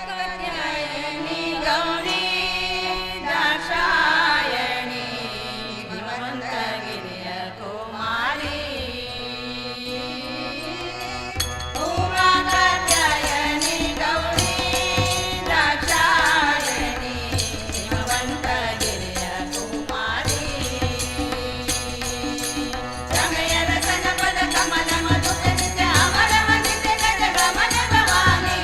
Katyayani Gauri Dakshayani ಹಿಮವಂತಗಿರಿಯ ಕುಮಾರಿ. ಉಮಾ ಕಾತ್ಯಾಯನಿ ಗೌರಿ ದಾಕ್ಷಾಯಣಿ ಹಿಮವಂತಗಿರಿಯ ಕುಮಾರಿ. ಸಮಯದ ಸನಪದ ಕಮಲ ಮಧುಕನಿತ ಅಮರ ವಂದಿತ ಗಜ ಗಮನ ಭವಾನಿ.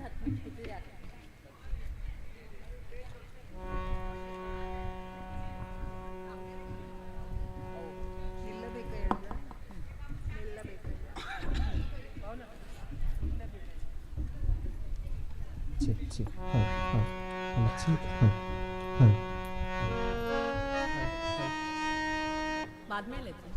7, 2, 2, 2. बाद में लेते हैं।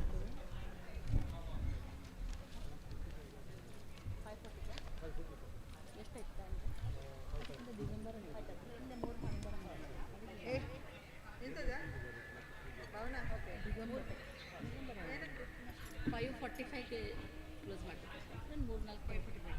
ಫೈವ್ ಫಾರ್ಟಿ ಫೈವ್ಗೆ ಕ್ಲೋಸ್ ಮಾಡಬೇಕು. ನಾನು ಮೂರು ನಾಲ್ಕು ಫೈವ್ ಫಾರ್ಟಿ ಫೈವ್.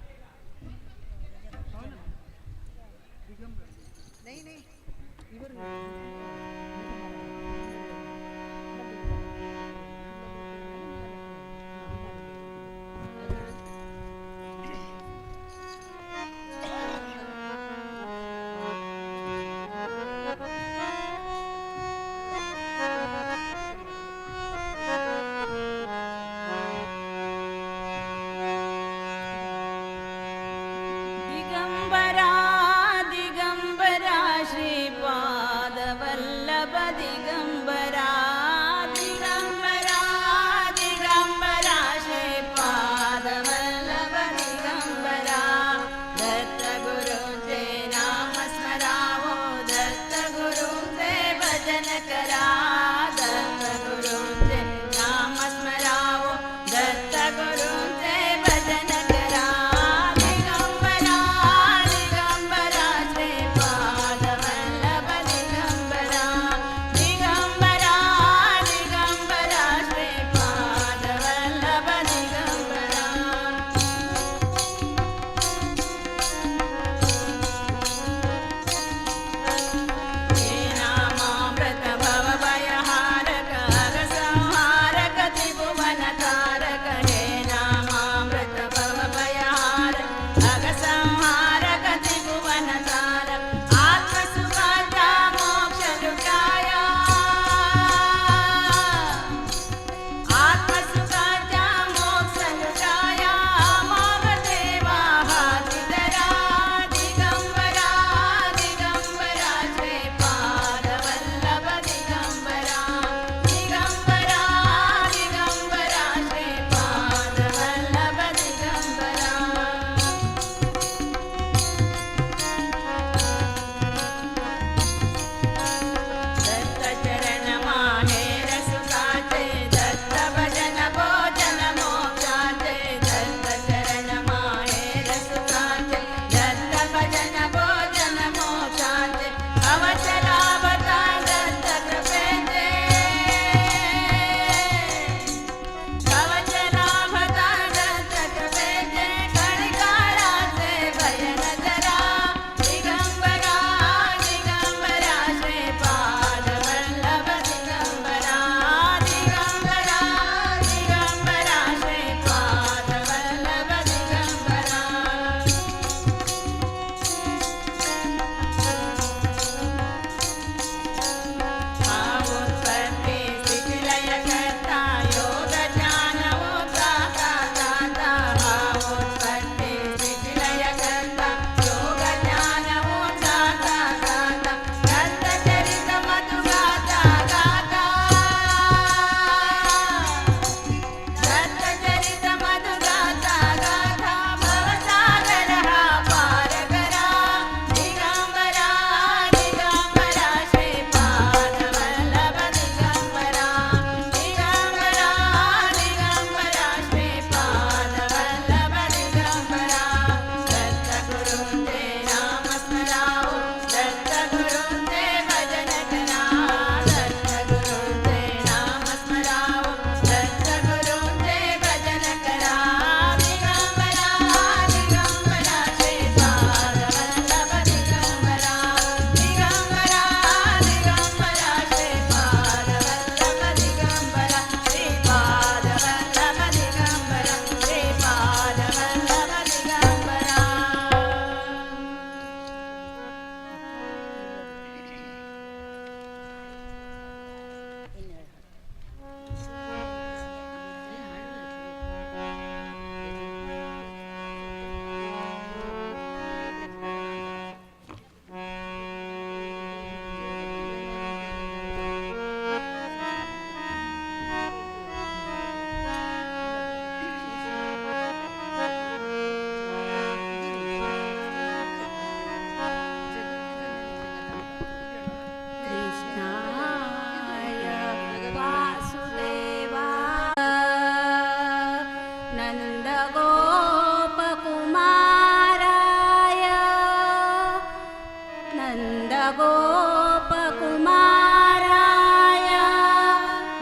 ನಂದಗೋಪಕುಮಾರಾಯ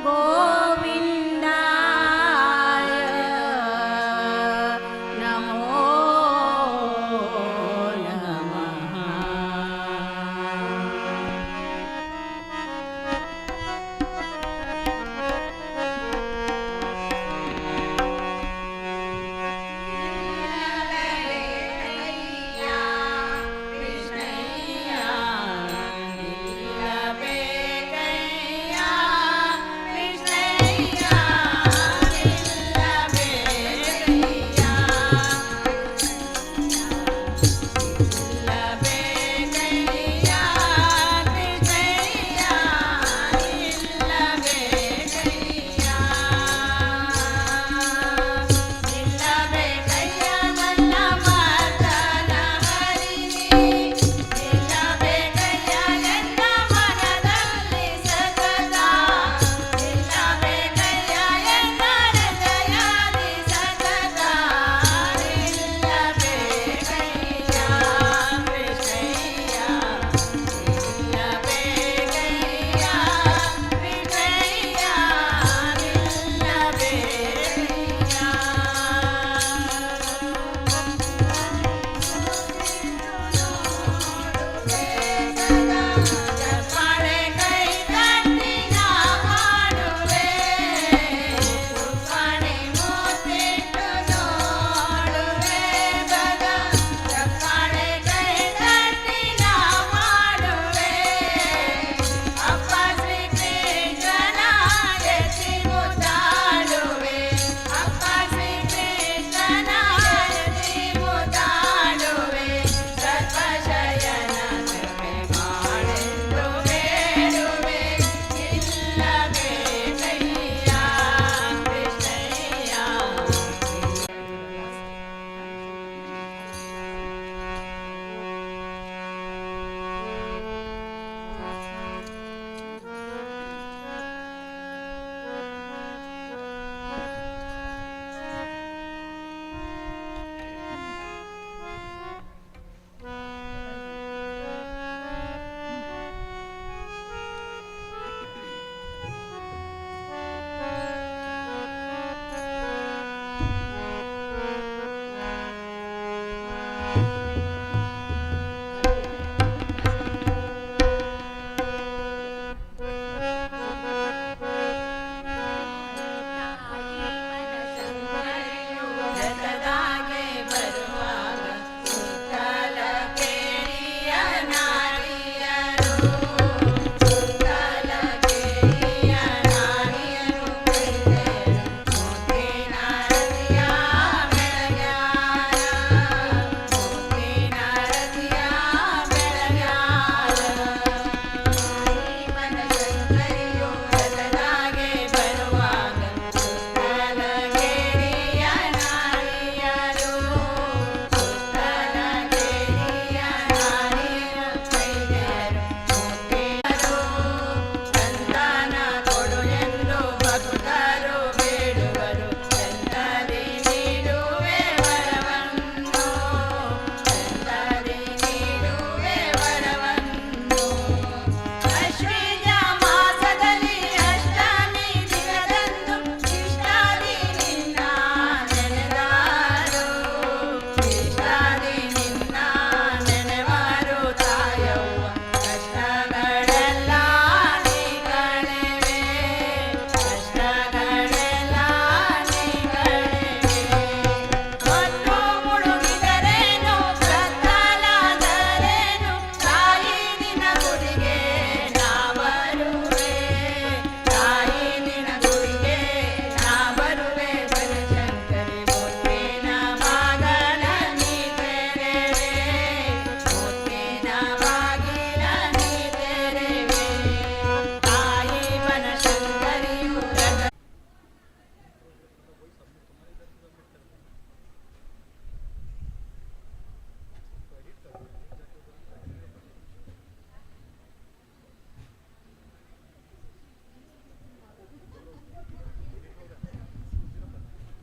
ಗೋವಿಂದಾಯ ನಮೋ ನಮಃ.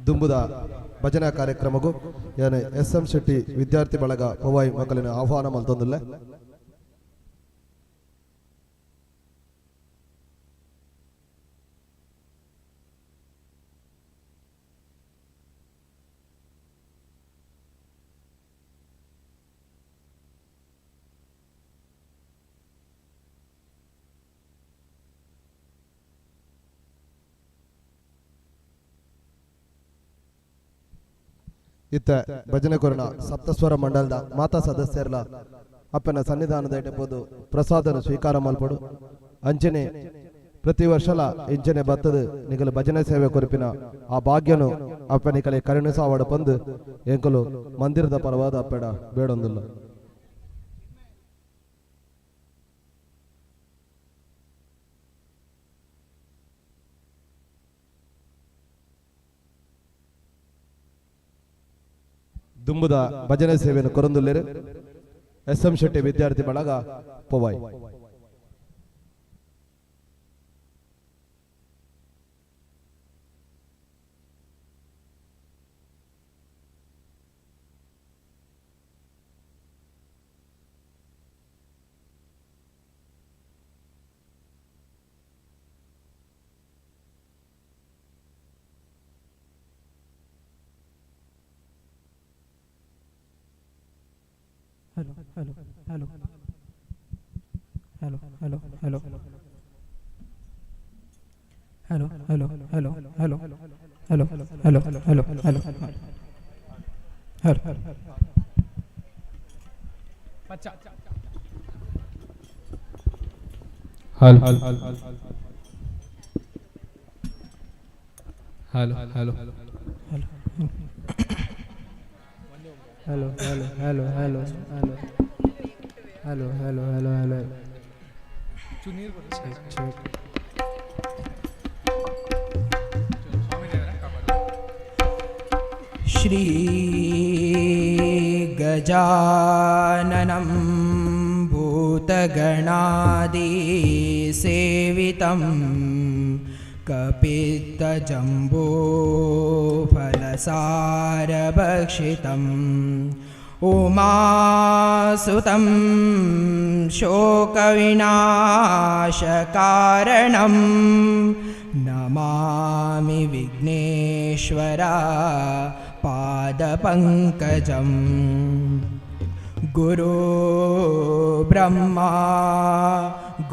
ದುಂಬುದ ಭಜನಾ ಕಾರ್ಯಕ್ರಮಗೂ ಯಾನೆ ಎಸ್ ಎಂ ಶೆಟ್ಟಿ ವಿದ್ಯಾರ್ಥಿ ಬಳಗ ಪವಾಯಿ ಮಕ್ಕಳಿನ ಆಹ್ವಾನ ಮಲ್ತೊಂದುಲ್ಲೆ. ಇತ್ತ ಭಜನೆ ಕೊರಣ ಸಪ್ತಸ್ವರ ಮಂಡಲದ ಮಾತಾ ಸದಸ್ಯರ್ಲ ಅಪ್ಪನ ಸನ್ನಿಧಾನದ ಪೋದು ಪ್ರಸಾದನ ಸ್ವೀಕಾರ ಮಲ್ಪಡು. ಅಂಚನೆ ಪ್ರತಿ ವರ್ಷಲ ಇಂಚನೆ ಬತ್ತದು ನಿಗಲು ಭಜನೆ ಸೇವೆ ಕೊರಪಿನ ಆ ಭಾಗ್ಯನು ಅಪ್ಪನಿಕಲೆ ಕರುಣಿಸಾವಡ ಪಂದು ಎಂಕಲು ಮಂದಿರದ ಪರವಾದ ಅಪ್ಪೆಡ ಬೇಡೊಂದಿಲ್ಲ. ದುಂಬುದ ಭಜನೆ ಸೇವೆಯನ್ನು ಕೊರಂದುಲ್ಲೇರು ಎಸ್ ಎಂ ಶೆಟ್ಟಿ ವಿದ್ಯಾರ್ಥಿ ಬಳಗ Powai. Hello hello hello hello hello hello hello hello hello hello hello hello hello hello hello. Hello hello hello hello hello hello hello hello hello hello hello hello. Check check. Shri गजाननं भूतगणादिसेवितं कपित्तजम्बूफलसारभक्षितम् उमासुतं शोकविनाशकारणं Namami Vighneshwara पादपङ्कजम्। गुरु ब्रह्मा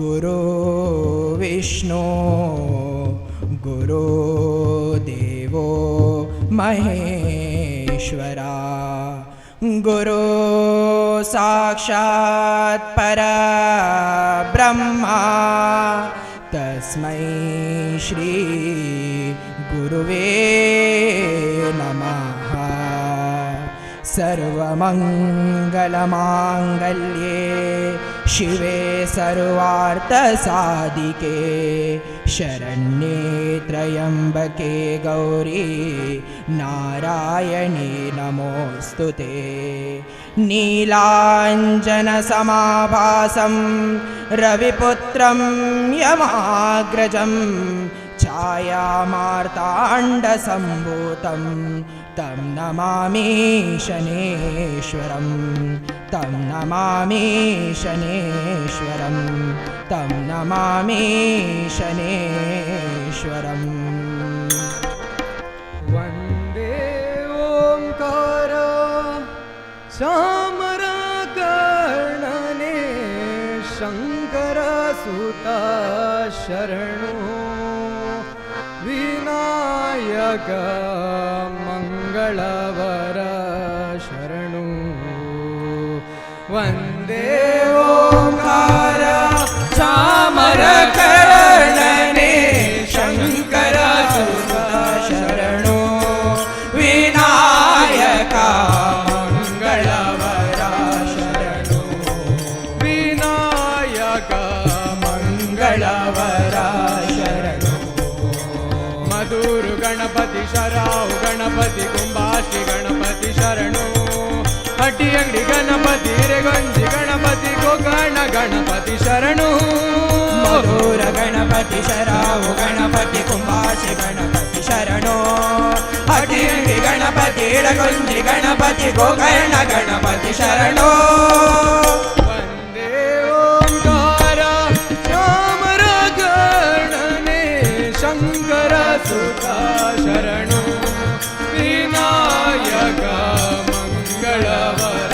गुरु विष्णु गुरु देवो महेश्वरा गुरु साक्षात् परब्रह्मा तस्मै श्री गुरुवे नमः। सर्वमङ्गलमाङ्गल्ये शिवे सर्वार्थसाधिके शरण्ये त्र्यम्बके गौरी नारायणे नमोऽस्तु ते। नीलाञ्जनसमाभासं रविपुत्रं यमाग्रजं छायामार्ताण्डसम्भूतं तं नमामि शनेश्वरं तं नमामि शनेश्वरं तं नमामि शनेश्वरम्। वन्दे ओंकार चामरकर्णने शङ्करसुता शरणो विनायक मंगलवर शरणो। वन्दे ओंकार चामरकर्णने शङ्करसुता शरणो विनायक मंगलवर शरणो विनायक मंगलवर शरणो। मधुर गणपति शराव गणपति कुंभाश्री गणपति शरणो हट्टी अंगड़ी गणपति रेगंजी गणपति गोकर्ण गणपति शरणो। मधुर गणपति शराव गणपति कुंभाश्री गणपति शरणो हट्टी अंगड़ी गणपति रगुंजी गणपति गोकर्ण गणपति शरणो। वन्दे ओंकार चामरगणने शंकर सुता शरणो विनायक मंगलवर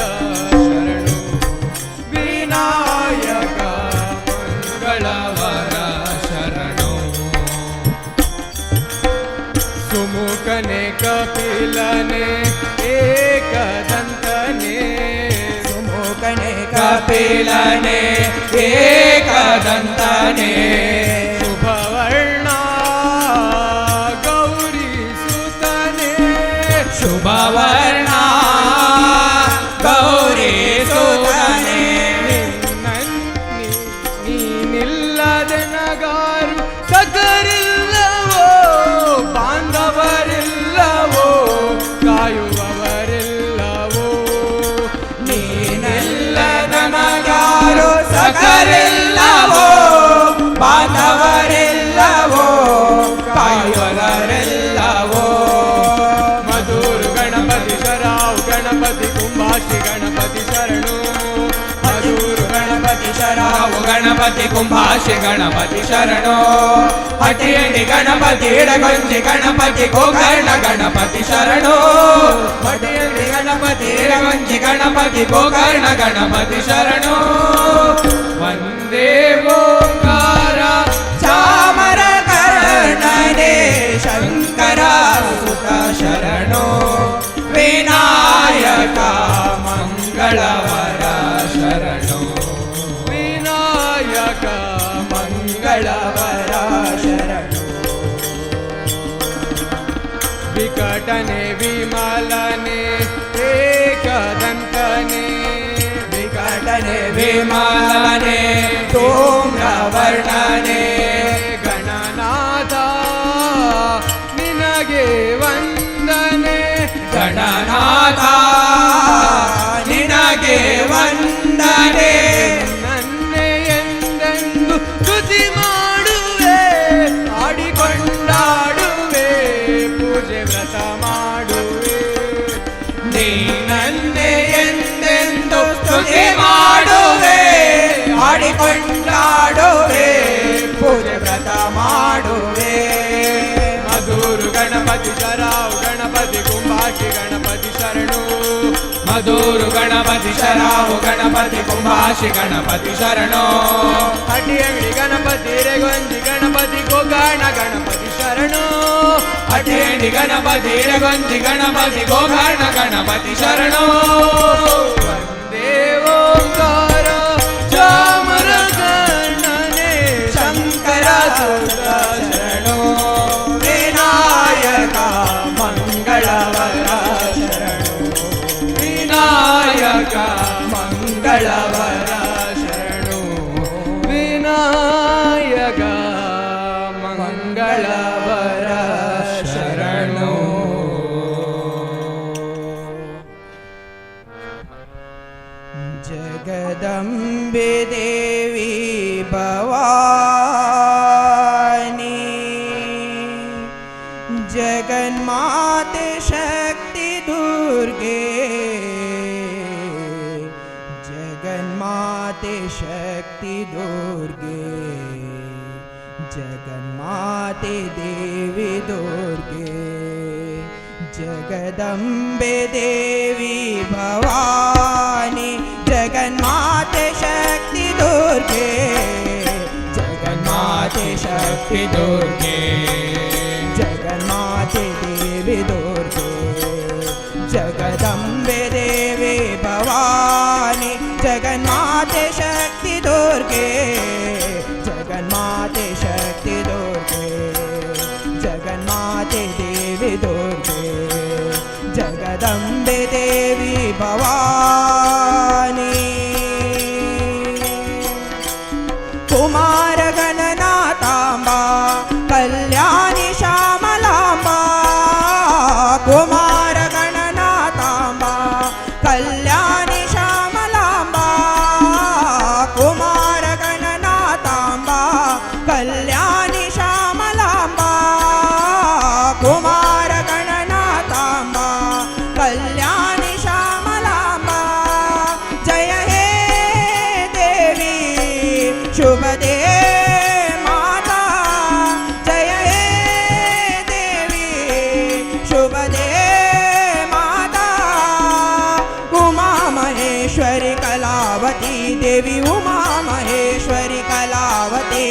शरणो विनायक मंगलवर शरणो। सुमुखने कपिलने ಮುಖನೆ ಕಪಿಲನೆ ಏಕದಂತನೆ ಶುಭವರ್ಣ ಗೌರಿ ಸುತನೆ ಶುಭವರ್ಣ ಗೌರಿ ಸುತನೆ ನೀನಿಲ್ಲದೆ ನಗಾರು ಸಗರಿಲ್ಲವೋ ಬಾಂಧವರಿಲ್ಲವೋ ಕಾಯುವವರಿಲ್ಲವೋ ನೀನಿಲ್ಲದ ನಗಾರು ಸಗರಿಲ್ಲವೋ ಬಾಂಧವರಿಲ್ಲವೋ ಕಾಯುವವರಿಲ್ಲವೋ ಮಧುರು ಗಣಪತಿ ಶರಾವ್ ಗಣಪತಿ ಕುಂಭಾಶಿ ಗಣಪತಿ ಶರಣು ಮಧುರು ಗಣಪತಿ ಶರಾವು ಗಣಪತಿ ಕುಂಭಾಶಿ ಗಣಪತಿ ಶರಣು ಹಟಿಯಂಡಿ ಗಣಪತಿ ಇಡಗೊಂಜಿ ಗಣಪತಿ ಗೋಕರ್ಣ ಗಣಪತಿ ಶರಣು ಹಟಿಯಂಡಿ ಗಣಪತಿ ಇಡಗೊಂಜಿ ಗಣಪತಿ ಗೋಕರ್ಣ ಗಣಪತಿ ಶರಣು ವಂದೇ ಓಂಕಾರ ಚಾಮರ ಕರ್ಣನೆ ಶಂಕರ ಸುತ ಶರಣೋ ವಿನಾಯಕ ಮಂಗಳವರ ಶರಣೋ ವಿನಾಯಕ ಮಂಗಳವರ ಶರಣೋ ವಿಕಟನೆ ವಿಮಲನೆ ಏಕದಂತನೆ ವಿಕಟನೆ ವಿಮಲನೆ ತೋಮ್ರವರ್ಣನೆ ಗಣನಾಥ ನಿನಗೆ ವಂದನೆ ಗಣನಾಥ ನಿನಗೆ ವಂದನೆ ನನ್ನೆ ಎಂದೆಂದು ಸ್ತುತಿ ಮಾಡುವೆ ಆಡಿಕೊಂಡಾಡುವೆ ಪೂಜೆ ವ್ರತ ಮಾಡುವೆ ನೀನನ್ನೇ ಎಂದೆಂದು ಸ್ತುತಿ ಮಾಡುವೆ ಆಡಿಕೊಂಡಾಡುವೆ ಪೂಜೆ ವ್ರತ ಮಾಡುವೆ ಮಧುರು ಗಣಪತಿ ಶರಾವ್ ಗಣಪತಿ ಕುಂಭಾಷಿ ಗಣಪತಿ ಶರಣು ಮಧುರು ಗಣಪತಿ ಶರಾವು ಗಣಪತಿ ಕುಂಭಾಷಿ ಗಣಪತಿ ಶರಣು ಹಟಿಯಂಗಡಿ ಗಣಪತಿ ರೆಗೊಂಜಿ ಗಣಪತಿ ಗೋಕರ್ಣ ಗಣಪತಿ ಶರಣು ಹಟಿಯಂಗಡಿ ಗಣಪತಿ ರೆಗೊಂಜಿ ಗಣಪತಿ ಗೋಕರ್ಣ ಗಣಪತಿ ಶರಣು ವಂದೇ ಓಂಕಾರ ಚಾಮರ ಕರ್ಣನೆ ಶಂಕರ ಸುತ ಶರಣು ವಿನಾಯಕ ಮಂಗಳವರ ಶರಣು ವಿನಾಯಕ ಮಂಗಳವರ ಶರಣು ವಿನಾಯಕ ಮಂಗಳವರ ಶರಣು ಜಗದಂಬೆ ದೇವಿ ಭವಾನಿ ಜಗನ್ಮಾತೆ ಶಕ್ತಿ ದುರ್ಗೆ ಜಗನ್ಮಾತೆ ಶಕ್ತಿ ದುರ್ಗೆ ಜಗನ್ಮಾತೆ ದೇವಿ ದುರ್ಗೆ ಜಗದಂಬೆ ದೇವಿ ಭವಾನಿ ಜಗನ್ಮಾತೆ ಶಕ್ತಿ ದುರ್ಗೆ ಜಗನ್ಮಾತೆ ಶಕ್ತಿ ದುರ್ಗೆ ಜಗನ್ಮಾತೆ ದೇವಿ ದುರ್ಗೆ ಜಗದಂಬೆ ದೇವಿ ಭವಾನಿ ಜಗನ್ಮಾತೆ ಶಕ್ತಿ ದುರ್ಗೆ ಜಗನ್ಮಾತೆ ಶಕ್ತಿ ದುರ್ಗೆ ಜಗನ್ಮಾತೆ ದೇವಿ ದುರ್ಗೆ ಜಗದಂಬೆ ದೇವಿ ಭವಾನಿ ಕುಮಾರ ಗಣನಾಥಾಂಬಾ ಕಲ್ಯಾಣಿ ಶ್ಯಾಮಲಾಂಬಾ ಕುಮಾರ ಗಣನಾಥಾಂಬಾ ಕಲ್ಯಾಣಿ ಶ್ಯಾಮಲಾಂಬಾ ಕುಮಾರ ಗಣನಾಥಾಂಬಾ ಕಲ್ಯಾಣಿ ಶ್ಯಾಮಲಾಂಬಾ ಕುಮಾರ ಗಣನಾಥಾಂಬಾ ಕಲ್ಯಾಣಿ ಶ್ಯಾಮಲಾಂಬಾ ಜಯ ಹೇ ದೇವಿ ಶುಭ they ಮಾತಾ ಜಯ ಹೇ ದೇವಿ ಶುಭ they ಮಾತಾ ಉಮಾ ಮಹೇಶ್ವರಿ ಕಲಾವತಿ ದೇವಿ ಉಮಾ ಮಹೇಶ್ವರಿ ಕಲಾವತಿ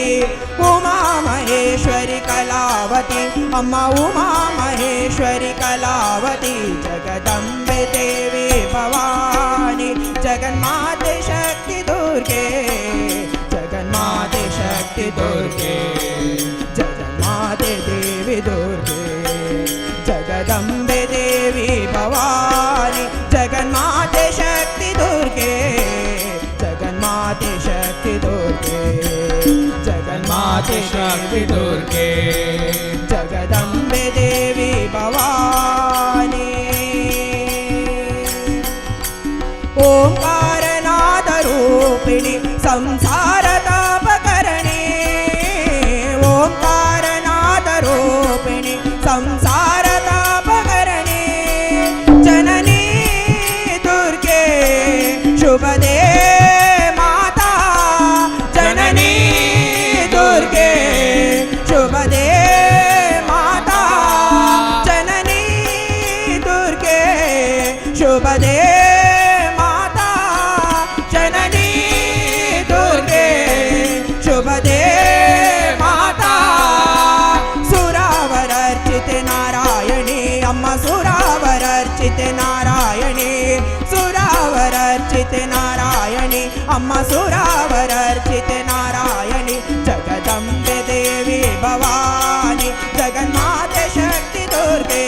ಉಮಾ ಮಹೇಶ್ವರಿ ಕಲಾವತಿ ಅಮ್ಮ ಉಮಾ ಮಹೇಶ್ವರಿ ಕಲಾವತಿ ಜಗದಂಬೆ ದೇವಿ ಭವಾನಿ ಜಗ ಜಗನ್ಮಾತೆ ಶಕ್ತಿ ದುರ್ಗೆ, ಜಗನ್ಮಾತೆ ಶಕ್ತಿ ದುರ್ಗೆ, ಜಗನ್ಮಾತೆ ದೇವಿ ದುರ್ಗೆ, ಜಗದಂಬೆ ದೇವಿ ಭವಾನಿ, ಜಗನ್ಮಾತೆ ಶಕ್ತಿ ದುರ್ಗೆ, ಜಗನ್ಮಾತೆ ಶಕ್ತಿ ದುರ್ಗೆ, ಜಗನ್ಮಾತೆ ಶಕ್ತಿ ದುರ್ಗೆ, ಜಗದಂಬೆ ದೇವಿ ಭವಾನಿ. ಓಂಕಾರನಾದ ರೂಪಿಣಿ ಸಂಸಾರ ತಾಪಕರಣಿ, ಓಂಕಾರನಾದ ರೂಪಿಣಿ ಸಂಸಾರ ತಾಪಕರಣಿ, ಜನನಿ ದುರ್ಗೆ ಶುಭದೇ ಮಾತಾ, ಜನನಿ ದುರ್ಗೆ ಶುಭದೇ ಮಾತಾ, ಜನನಿ ದುರ್ಗೆ ಶುಭದೇ ಮಾತಾ, ಜನನಿ ದುರ್ಗೆ ಶುಭದೇ ಮಾತಾ. ಸುರಾವರರ್ಚಿತೆ ನಾರಾಯಣಿ ಅಮ್ಮ, ಸುರಾವರರ್ಚಿತೆ ನಾರಾಯಣಿ, ಸುರಾವರರ್ಚಿತೆ ನಾರಾಯಣಿ ಅಮ್ಮ, ಸುರಾವರರ್ಚಿತೆ ನಾರಾಯಣಿ, ಜಗದಂಬೆ ದೇವಿ ಭವಾನಿ, ಜಗನ್ಮಾತೆ ಶಕ್ತಿ ದುರ್ಗೆ,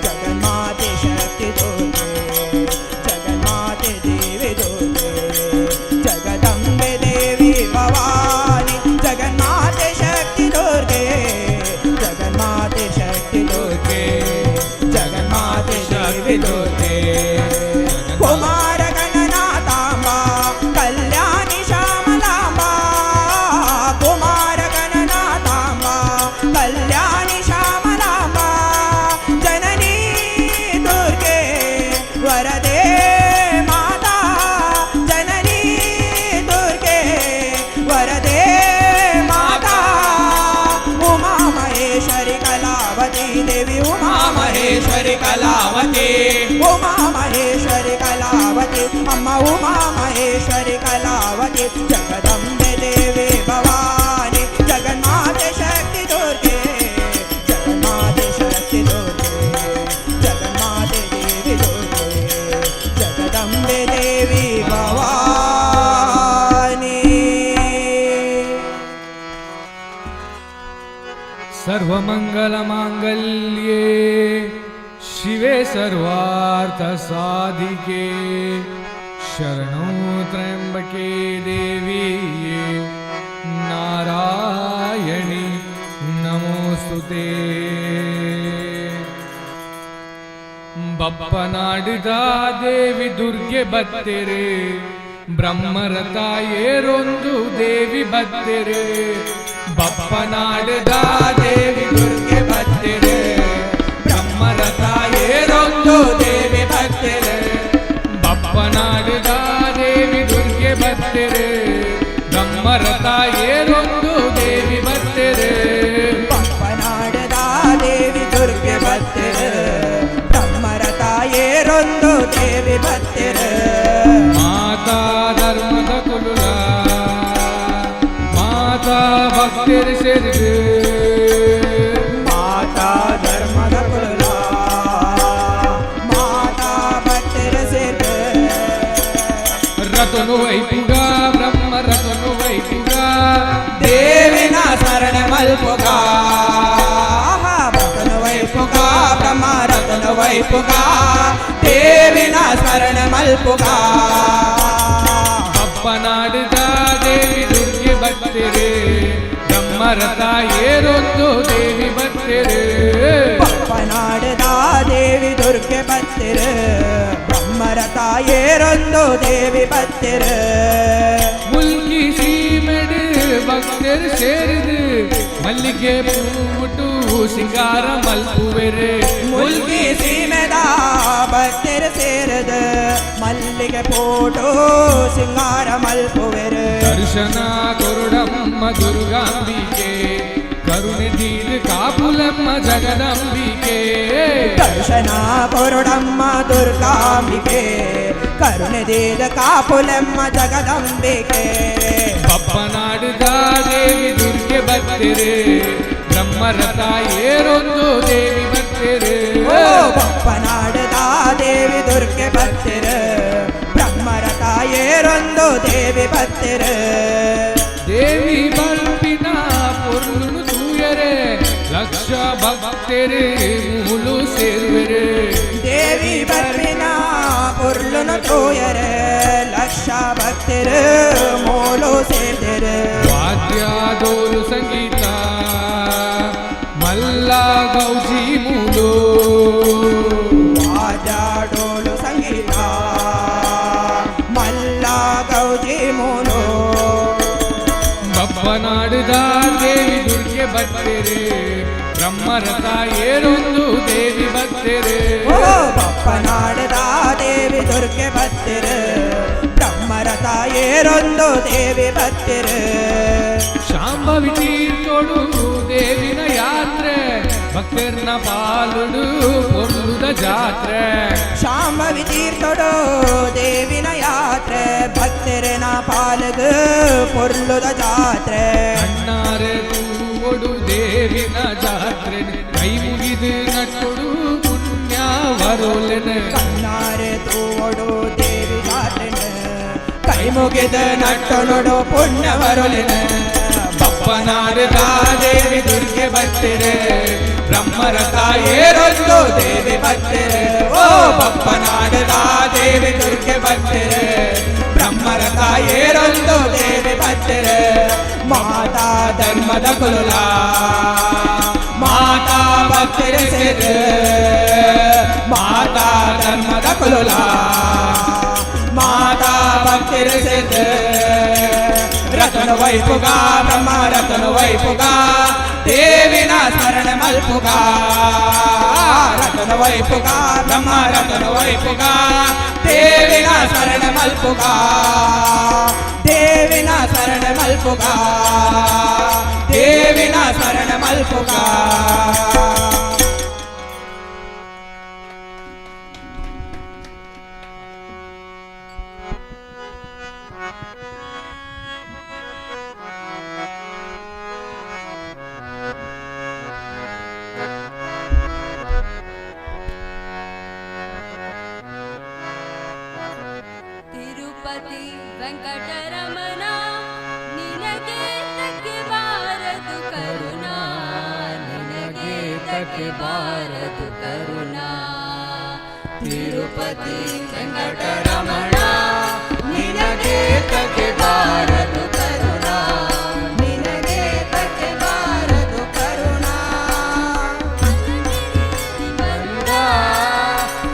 ಜಗನ್ಮಾತೆ ಶಕ್ತಿ ದುರ್ಗೆ, ಜಗನ್ಮಾತೆ ದೇವಿ ದುರ್ಗೆ, ಜಗದಂಬೆ ದೇವಿ ಭವಾನಿ, ಜಗನ್ಮಾತೆ ಶಕ್ತಿ ದುರ್ಗೆ, ಜಗನ್ಮಾತೆ ಶಕ್ತಿ ದುರ್ಗೆ, ಜಗನ್ಮಾತೆ ದೇವಿ ದುರ್ಗೆ. ಕುಮಾರ ಗಣನಾಥಾಂಬ ಕಲ್ಯಾಣಿ ಶ್ಯಾಮಲಾಂಬ, ಕುಮಾರ ಗಣನಾಥಾಂಬ ಕಲ್ಯಾಣಿ ಶ್ಯಾಮಲಾಂಬ, ಜನನಿ ದುರ್ಗೆ ವರದೆ ಮಾತಾ, ಜನನಿ ದುರ್ಗೆ ವರದೆ ಮಾತಾ. ಉಮಾ ಮಹೇಶ್ವರಿ ಕಲಾವತಿ ದೇವಿ, ಉಮಾ ಮಹೇಶ್ವರಿ ಕಲಾವತಿ, ಉಮಾ ಮಹೇಶ್ವರಿ ಕಲಾವತಿ ಅಮ್ಮ, ಉಮಾ ಮಹೇಶ್ವರಿ ಕಲಾವತಿ, ಜಗದಂಬೆ ದೇವಿ ಭವಾನಿ, ಜಗನ್ಮಾತೆ ಶಕ್ತಿ ದುರ್ಗೆ, ಜಗನ್ಮಾತೆ ಶಕ್ತಿ ದುರ್ಗೆ, ಜಗನ್ಮಾತೆ ದೇವಿ ದುರ್ಗೆ, ಜಗದಂಬೆ ದೇವಿ ಭವಾನಿ. ಸರ್ವಮಂಗಲಮಾಂಗಲ್ಯೇ ಶಿವೆ ಸರ್ವಾರ್ಥ ಸಾಧಿಕೆ, ಶರಣೋ ತ್ರ್ಯಂಬಕೆ ದೇವಿ ನಾರಾಯಣಿ ನಮೋಸ್ತುತೇ. ಬಪ್ಪನಾಡಿದ ದೇವಿ ದುರ್ಗೆ ಬತ್ತೆರೆ, ಬ್ರಹ್ಮರ ತಾಯೇರೊಂದು ದೇವಿ ಬತ್ತೆರೆ. ಬಪ್ಪನಾಡಿದ ದೇವಿ ದುರ್ಗೆ ಬತ್ತೆರೆ, ಬ್ರಹ್ಮರ ತಾಯೇರೊಂದು ದೇವಿ ಬತ್ತೆರೆ. ಬಪ್ಪನಾಡಿದ ದೇವಿ ದುರ್ಗೆ ಬತ್ತೆರೆ, ಬ್ರಹ್ಮರ ತಾಯೇರೊಂದು ದೇವಿ ಬತ್ತೆರೆ. ಬಪ್ಪನಾಡದ ದೇವಿ ದುರ್ಗೆ ಬತ್ತೆರೆ, ಬ್ರಹ್ಮರ ತಾಯೇರೊಂದು ದೇವಿ ಬತ್ತೆರೆ. ಮಾತಾ ಧರ್ಮದ ಕುಲುಲ ಮಾತಾ ಭಕ್ತರು ಸೇರಿದು, ಮಾತಾ ಧರ್ಮದ ಕುಲ ಮಾತಾ ಭಕ್ತರ ಸೇರ್ದು, ರತನು ವೈಪುಗ ಬ್ರಹ್ಮ ರತನು ವೈಪುಗ, ದೇವಿನ ಶರಣ ಮಲ್ಪುಗ, ರತನ ವೈಪುಗ ಬ್ರಹ್ಮ ರತನ ವೈಪುಗ, ದೇವಿನ ಸ್ಮರಣ ಮಲ್ಪುಗ. ಬಪ್ಪನಾಡಿದ ದೇವಿ ದುರ್ಗೆ ಬತ್ತೆರೆ, ಬ್ರಹ್ಮರ ತಾಯೇರೊಂದು ದೇವಿ ಬತ್ತೆರೆ. ಬಪ್ಪನಾಡದ ದೇವಿ ದುರ್ಗೆ ಬತ್ತಿರು, ಬ್ರಹ್ಮರ ತಾಯೇರೊಂದು ದೇವಿ ಬತ್ತಿರು. ಮುಲ್ಕಿ ಸೀಮೆಡು ಭಕ್ತರು ಸೇರಿದು, ಮಲ್ಲಿಗೆ ಪೂವುಟು ಸಿಂಗಾರ ಮಲ್ಪುವೆರೆ. ಮುಲ್ಕಿ ಸೀಮೆದ ಭಕ್ತರು ಸೇರಿದು, ಮಲ್ಲಿಗೆ ಪೋಟು ಸಿಂಗಾರ ಮಲ್ಪುವೆರು. ದರ್ಶನ ಕೊರುಡಮ್ಮ ದುರ್ಗಾಂಬಿಕೆ, ಕರುಣೆ ದೀರ್ ಕಾಪುಲಮ್ಮ ಜಗದಂಬಿಕೆ. ದರ್ಶನ ಕೊರುಡಮ್ಮ ದುರ್ಗಾಂಬಿಕೆ, ಕರುಣೆ ದೀದ ಕಾಪುಲಮ್ಮ ಜಗದಂಬಿಕೆ. ಬಪ್ಪನಾಡಿದ ದೇವಿ ದುರ್ಗೆ ಬತ್ತಿರೆ, ಬ್ರಹ್ಮರ ತಾಯೇರೊಂದು ದೇವಿ ಬತ್ತಿರೆ. ಓ ಬಪ್ಪನಾಡದ ದೇವಿ ದುರ್ಗೆ ಬತ್ತಿರು, ಬ್ರಹ್ಮರ ಏರೊಂದು ದೇವಿ ಬತ್ತಿರು. ದೇವಿ ಬರ್ಪಿನ ಪೊರ್ಲುನು ತೂಯರೆ ಲಕ್ಷ ಭಕ್ತರು ಮೂಲು ಸೇರುವೆರು. ದೇವಿ ಬರ್ಪಿನ ಪೊರ್ಲುನು ತೂಯರೆ ಲಕ್ಷ ಭಕ್ತರು ಮೂಲು ಸೇರ್ದಿರು. ವಾದ್ಯದೋಲು ಸಂಗೀತ ಮಲ್ಲ ಗೌಜಿ ಮೂಲು. ವಾದ್ಯಡೋಲು ಸಂಗೀತ ಮಲ್ಲ ಗೌಜಿ ಮೂಲು. ಬಪ್ಪನಾಡುದ ದೇವಿ ದುರ್ಗೆ ಬತ್ತೇರೆ ಬ್ರಹ್ಮರಥ ಏರೊಂದು ದೇವಿ ಬತ್ತೇರೆ. ಓ ಬಪ್ಪನಾಡದ ದೇವಿ ದುರ್ಗೆ ಬತ್ತಿರು ಬ್ರಹ್ಮರಥ ಏರೊಂದು ದೇವಿ ಬತ್ತಿರು. ಶಾಂಭವಿ ತೀರ್ಥೋಡು ದೇವಿನ ಯಾತ್ರೆ ಭಕ್ತರ್ನ ಪಾಲುಡು ಪೊರ್ಲುದ ಜಾತ್ರೆ. ಶಾಂಭವಿ ತೀರ್ಥೋಡು ದೇವಿನ ಯಾತ್ರೆ ಭಕ್ತರನ ಪಾಲುಗು ಪೊರ್ಲುದ ಜಾತ್ರೆ. ಅಣ್ಣಾರೆ ತೂವೊಡು ದೇವಿನ ಜಾತ್ರೆ ಕೈ ಮುಗಿದು ನಟ್ಟೊಡು ಪುಣ್ಯ ವರೋಲೆನೆ. ಕಣ್ಣಾರೆ ತೂವೊಡು ದೇವಿ ಜಾತ್ರೆ ಕೈ ಮುಗಿದು ನಟ್ಟೊಡು ಪುಣ್ಯ ವರೋಲೆನೆ. ಬಪ್ಪನಾಡುದ ದೇವಿ ದುರ್ಗೆ ಬತ್ತಿರೆ ಬ್ರಹ್ಮರಥ ಏರೊಂದು ದೇವಿ ಬತ್ತಿರೆ. ಓ ಬಪ್ಪನಾಡುದ ದೇವಿ ದುರ್ಗೆ ಬತ್ತಿರೆ ಬ್ರಹ್ಮರಥ ಏರೊಂದು ದೇವಿ ಬತ್ತಿರೆ. ಮಾತಾ ಧರ್ಮದ ಕುಲುಲ ಮಾತಾ ಭಕ್ತರ ಸೇರೆ ಮಾತಾ ಧರ್ಮದ ಕುಲುಲ ಮಾತಾ ಭಕ್ತರ ಸೇರೆ. ರತನ ವೈಪುಗ ಬ್ರಹ್ಮ ರತನ ವೈಪುಗ ದೇವಿನ ಸ್ಮರಣೆ ಮಲ್ಪುಗ. ರತನ ವೈಪುಗ ಬ್ರಹ್ಮ ರತನ ವೈಪುಗ ದೇವಿನ ಸ್ಮರಣೆ ಮಲ್ಪುಗ. ದೇವಿನ ಸ್ಮರಣೆ ಮಲ್ಪುಗ ದೇವಿನ ಸ್ಮರಣೆ ಮಲ್ಪುಗ. ತಿರುಪತಿ ವೆಂಕಟರಮಣ ನಿನಗೆ ತಕ್ಕೆ ಬಾರದು ಕರುಣಾ ನಿನಗೆ ತಕ್ಕೆ ಬಾರದು ಕರುಣಾ. ತಿರುಪತಿ ವೆಂಕಟರಮಣ ನಿನಗೆ ತಕ್ಕೆ ಬಾರದು ಕರುಣಾ ನಿನಗೆ ತಕ್ಕೆ ಬಾರದು ಕರುಣಾ. ಬಂದ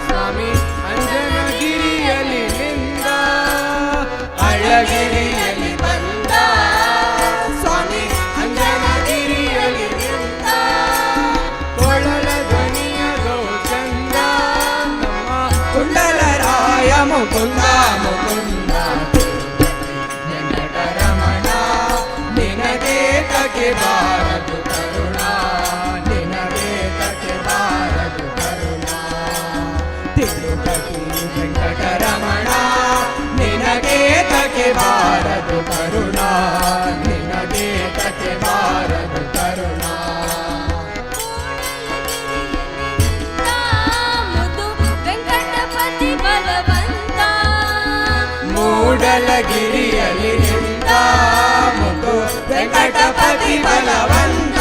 ಸ್ವಾಮಿ ಅಂಜನಗಿರಿಯಲ್ಲಿ ನಿಂದ ಅಳಗಿರಿಯಲ್ಲಿ ಬಂದ ಸ್ವಾಮಿ ಅಂಜನಗಿರಿಯಲ್ಲಿ ನಿಂದ ಕೊಳಲ ಧ್ವನಿಯದೋ ಚಂದ ನಮ್ಮ ಕುಂಡಲರಾಯ ಮುಕುಂದ ಮುಕುಂದ. ವೆಂಕಟರಮಣ ನಿನಗೆ ತಕ್ಕೆ ಬಾರದು ಕರುಣಾ ನಿನಗೆ ತಕ್ಕೆ ಬಾರದು ಕರುಣಾ. ತಿರುಪತಿ ವೆಂಕಟರಮಣ ನಿನಗೆ ತಕ್ಕೆ ಬಾರದು ಕರುಣಾ ನಿನಗೆ ತಕ್ಕೆ ಬಾರದು ಕರುಣಾ. ಮುದು ವೆಂಕಟಪತಿ ಬಲವಂತ ಮೂಡಲಗಿರಿಯಲ್ಲಿ ನಿಂತ ಮುತು ವೆಂಕಟಪತಿ ಬಲವಂತ.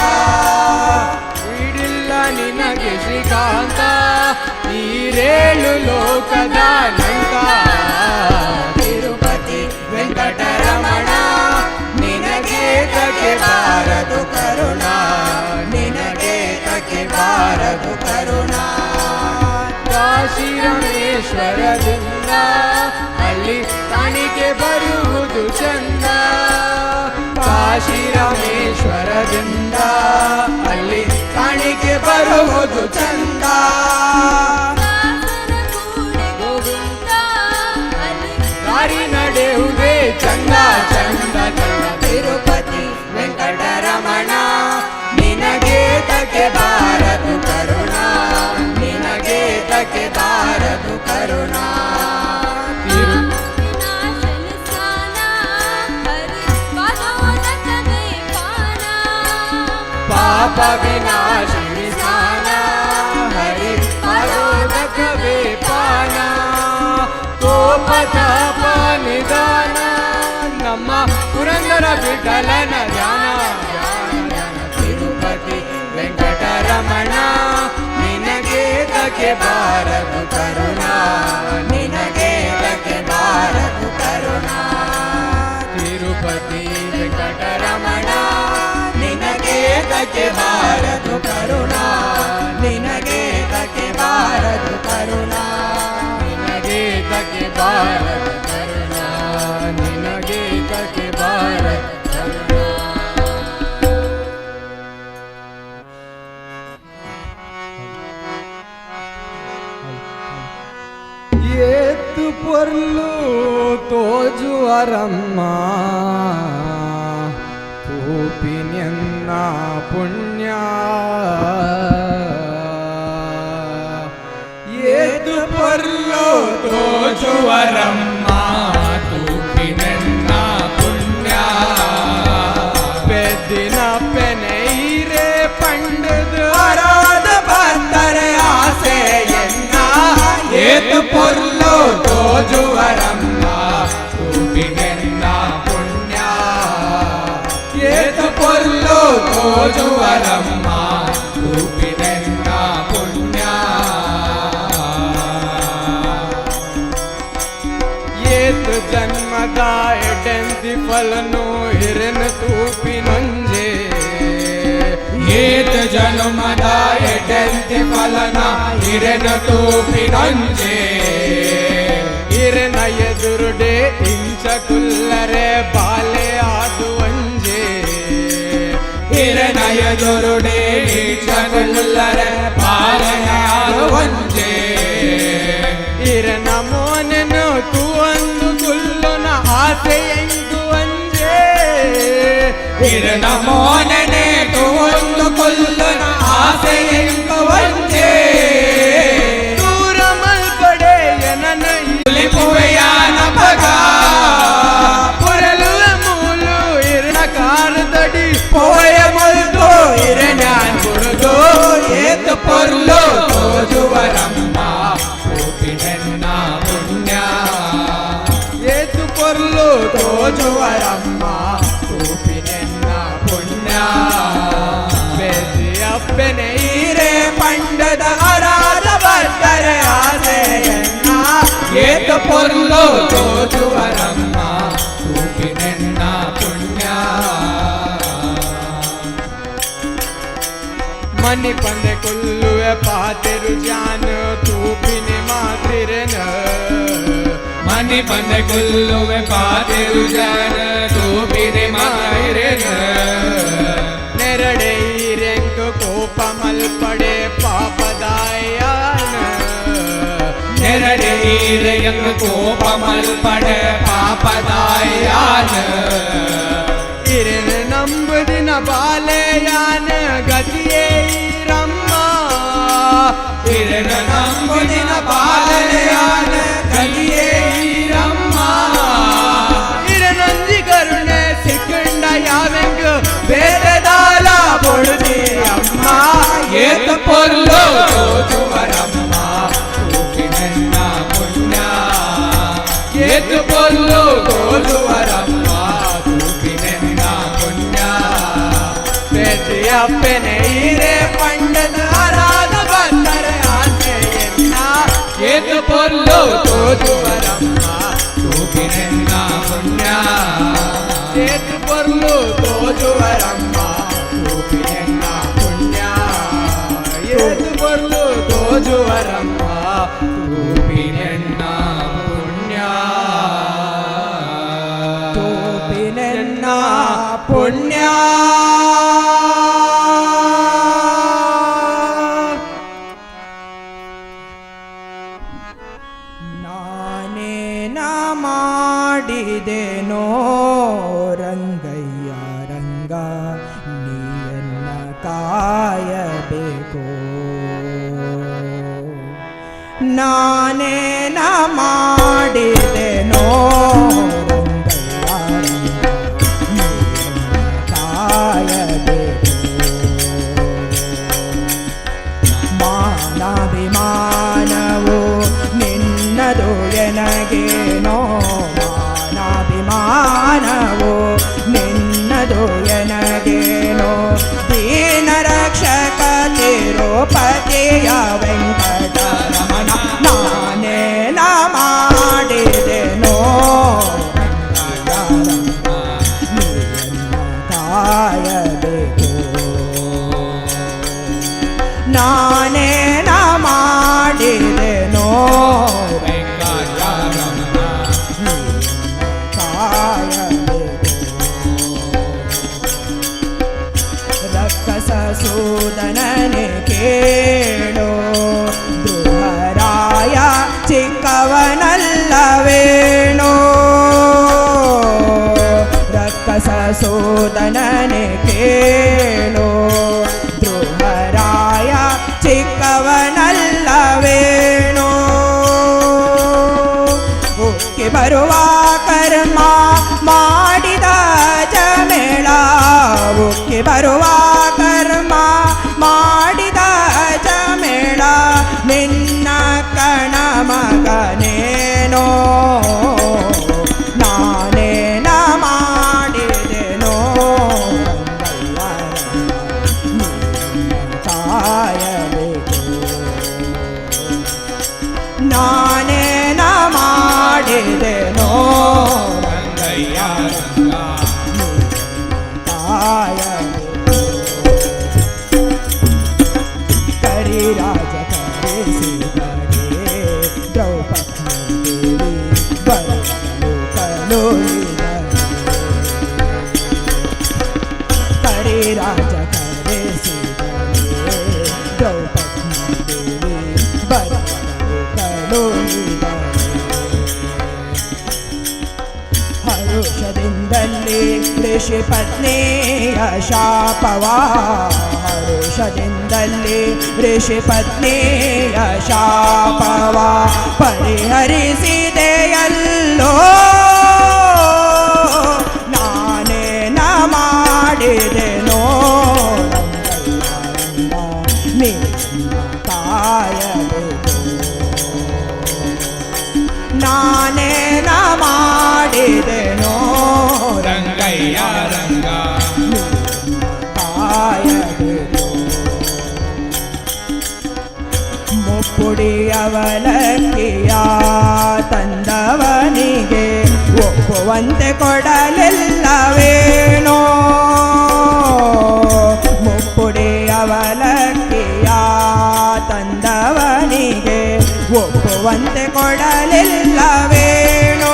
ಬಿಡಿಲ್ಲ ನಿನಗೆ ಶ್ರೀಕಾಂತ ಈರೇಳು ಲೋಕದ ನಂತ. ತಿರುಪತಿ ವೆಂಕಟರಮಣ ನಿನಗೆ ತಕ್ಕೆ ಬಾರದು ಕರುಣಾ ನಿನಗೆ ತಕ್ಕೆ ಬಾರದು ಕರುಣಾ. ಕಾಶಿ ರಮೇಶ್ವರದಿಂದ ಅಲ್ಲಿ ಕಾಣಿಕೆ ಬರುವುದು ಚಂದ. ಕಾಶಿ ರಮೇಶ್ವರದಿಂದ ಅಲ್ಲಿ ಕಾಣಿಕೆ ಬರುವುದು ಚಂದ. ಗೋವಿಂದ ಅಲ್ಲಿ ದಾರಿ ನಡೆಯುವುದೇ ಚಂದ ಚಂದ ಚಂದ. ತಿರುಪತಿ ವೆಂಕಟರಮಣ ನಿನಗೆ ತಕ್ಕೆ ಬಾರದು ಕರುಣಾ ನಿನಗೆ ತಕ್ಕೆ ಬಾರದು ಕರುಣಾ. ವಿನಾಶನ ಸ್ನಾನ ಹರಿ ಪಾದೋದಕವೇ ಪಾನ. ಪಾಪ ವಿನಾಶಿನಿ ಸ್ನಾನ ಹರಿ ಪಾದೋದಕವೇ ಪಾನ. ಕೋಪ ತಾಪ ನಿವಾರಣ ನಮ್ಮ ಪುರಂದರ ವಿಠಲನ ಧ್ಯಾನ ಧ್ಯಾನ. ತಿರುಪತಿ ವೆಂಕಟರಮಣ ನಿನಗೆ ತಕ್ಕೆ ಬಾರದು ಕರುಣಾ, ನಿನಗೆ ತಕ್ಕೆ ಬಾರದು ಕರುಣಾ. ತಿರುಪತಿ ವೆಂಕಟರಮಣ ನಿನಗೆ ತಕ್ಕೆ ಬಾರದು ಕರುಣಾ, ನಿನಗೆ ತಕ್ಕೆ ಬಾರದು ಕರುಣಾ, ನಿನಗೆ ತಕ್ಕೆ ಬಾರದು ಕರುಣಾ, ನಿನಗೆ ತಕ್ಕೆ ಬಾರದು ಕರುಣಾ. ಏತು ಪೊರ್ಲು ತೋಜುವರಮ್ಮ ತೂಪಿನೆನ್ನ ಪುಣ್ಯ, ಏತು ಪೊರ್ಲು ತೋಜುವರಮ್ಮ ತೂಪಿನೆನ್ನ ಪುಣ್ಯ. ಪೆದ್ದಿನ ಪೆನೈರೆ ಪಂಡದು ಅರಾದ ಬಂದರೆ ಆಸೆಯನ್ನ, ಏತು ಪೊರ್ಲು ತೋಜುವರಮ್ಮ ತೂಪಿನೆನ್ನ ಪುಣ್ಯ, ಏತು ಪೊರ್ಲು ತೋಜುವರಮ್ಮ ತೂಪಿನೆನ್ನ ಪುಣ್ಯ. ಏತು ಜನ್ಮದ ಎಡೆಂತಿ ಫಲನು ಹಿರನ್ ತೂಪಿನೊಂಜೆ, ಏತು ಜನ್ಮದ ಎಡೆಂತಿ ಫಲನ ಹಿರನ್ ತೂಪಿನೊಂಜೆ. ಹಿರನ ಎದುರುಡೆ ಇಂಚ ಕುಲ್ಲರೆ ಬಾಲೆ ಆದುವಂಜೆ, ಹಿರನ ಎದುರುಡೆ ಇಂಚ ಕುಲ್ಲರೆ ಬಾಲೆ ಆದುವಂಜೆ. ಹಿರನ ಮೋನನು ತೂವಂದು ಕುಲ್ಲುನ ಆಸೆ ಎಂಗುವಂಜೆ, ಹಿರನ ಮೋನನೆ ತೂವಂದು ಕುಲ್ಲುನ ಆಸೆ ಎಂಗುವಂಜೆ. ದೂರ ಮಲ್ಪಡೆ ಎನನ ಪುವೆಯಾನ ಪಗ ಪೊರಲು ಮೂಲು ಇರನ ಕಾರದಡಿ ಪೋಯ ಮುಲ್ದು ಇರನಾನ್ ಬುಡುದು. ಏತು ಪೊರ್ಲು ತೋಜುವರಮ್ಮ ತೂಪಿನೆನ್ನ ಪುಣ್ಯ, ಏತು ಪೊರ್ಲು ತೋಜುವರಮ್ಮ ತೂಪಿನೆನ್ನ ಪುಣ್ಯ. ಬೇದಿಯಪ್ಪನೆ ಈರೆ ಪಂಡದ ಅರಾದ ಬರ್ತಾರೆ ಆಸೆಯನ್ನ, ಏತು ಪೊರ್ಲು ತೋಜುವರಮ್ಮ ತೂಪಿನೆನ್ನ ಪುಣ್ಯ. ಮನಿ ಪಂದೆ ಕೊಲ್ಲುವೆ ಪಾತೆರು ಜಾನ ತೂಪಿನಿ ಮಾತಿರೆನ, ಮನಿ ಪಂದೆ ಕೊಲ್ಲುವೆ ಪಾತೆರು ಜಾನ ತೂಪಿನಿ ಮಾತಿರೆನ. ನೆರಡೆ ಈರೆಂಕು ಕೋಪ ಮಲ್ಪಡೆ ಪಾಪದಾಯಾನ, ನೆರಡೆ ಈರೆಂಕು ಕೋಪ ಮಲ್ಪಡೆ ಪಾಪದಾಯಾನ. ಇರೆನ ನಂಬುದಿನ ಬಾಲೆಯಾನ ಗತಿಯೇ ರಮ್ಮ, ಇರೆನ ನಂಬುದಿನ ಬಾಲೆಯಾನ ಗತಿಯೇ ರಮ್ಮ. ಇರನೊಂಜಿ ಕರುಣೆ ಸಿಕ್ಕಂಡ ಯಾವೆಂಗು ಬೇರೆದಾಲ ಬೊಳುದಿ ಅಮ್ಮ, ಏತು ಪೊರ್ಲು ತೋಜುವರಮ್ಮ ತೂಪಿನೆನ್ನ ಪುಣ್ಯ, ಏತು ಪೊರ್ಲು ತೋಜುವರಮ್ಮ ತೂಪಿನೆನ್ನ ಪುಣ್ಯ. ಪೆದ್ದೆಯಪ್ಪನೆ ಈರೆ ಪಂಡದ ಅರಾದ ಬಂದರೆ ಆಸೆಯನ್ನ, ಏತು ಪೊರ್ಲು ತೋಜುವರಮ್ಮ ತೂಪಿನೆನ್ನ ಪುಣ್ಯ, ಏತು ಪೊರ್ಲು ತೋಜುವರಮ್ಮ ತೂಪಿನೆನ್ನ ಪುಣ್ಯ, ಏತು ಪೊರ್ಲು ತೋಜುವರಮ್ಮ ತೂಪಿನೆನ್ನ ಪುಣ್ಯ, ತೂಪಿನೆನ್ನ ಪುಣ್ಯ. ನಾನೇನ ಮಾಡಿದೆನೋ ರಂಗಯ್ಯ ರಂಗ ನೀಯನ್ನ ಕಾಯಬೇಕು, ನಾನೇನ ಮಾಡಿದೆನೋ ರಂಗಯ್ಯ ರಂಗ ನೀಯನ್ನ ಕಾಯಬೇಕು. ಮಾನಾಭಿಮಾನವು ನಿನ್ನದು ಎನಗೇನೋ, ಮಾನಾಭಿಮಾನವು ಕೇಳೋ ಧ್ರುವರಾಯ ಚಿಕ್ಕವನಲ್ಲವೇಣೋ ರಕ್ಕಸ ಸೋದನನೆ ಕೇಳೋ ಧ್ರುವರಾಯ ಚಿಕ್ಕವನಲ್ಲವೇಣೋ ಉಕ್ಕಿ ಬರುವ ಕರ್ಮ ಮಾಡಿದ ಜಮೇಳ ಉಕ್ಕಿ ಬರುವ ಕರ್ಮ ಮಾಡಿದ ಜಮೇಳ ನಿನ್ನ ಕಣ ಮಗನೇನೋ ನಾನೇನ ಮಾಡಿದೆನೋ ಕಾಯಬೇಕು ನಾನೇನ ಮಾಡಿದೆನೋ ರಂಗಯ್ಯ ಕಾಯಬೇಕು ಕರಿರಾಜ ಕರೆಸಿದರೆ ದ್ರೌಪದಿ ದೇವಿ ಬರಲು ಕಳುಹಿದರೆ ಕರಿರಾಜ ಕರೆಸಿದರೆ ದ್ರೌಪದಿ ದೇವಿ ಬರಲು ಕಳುಹಿದರೆ ಹರುಷದಿಂದಲೇ ಋಷಿ ಪತ್ನಿಯ ಶಾಪವ ಹರುಷದಿಂದಲೇ ಋಷಿ ಪತ್ನಿಯ ಶಾಪವ ಪರಿಹರಿಸಿದೆಯಲ್ಲೋ ನಾನೇನ ಮಾಡಿದೆನೋ ನಿನ್ನ ಕಾಯಬೇಕು ನಾನೇನ ಮಾಡಿದೆನೋ ರಂಗಯ್ಯ ರಂಗ ಕಾಯಬೇಕು ಮುಪ್ಪುಡಿಯವಲಕ್ಕಿಯ ತಂದವನಿಗೆ ಒಪ್ಪುವಂತೆ ಕೊಡಲಿಲ್ಲವೇನೋ ಮುಪ್ಪುಡಿಯವಲಕ್ಕಿಯ ತಂದವನಿಗೆ ಒಪ್ಪುವಂತೆ ಕೊಡಲಿಲ್ಲವೇನೋ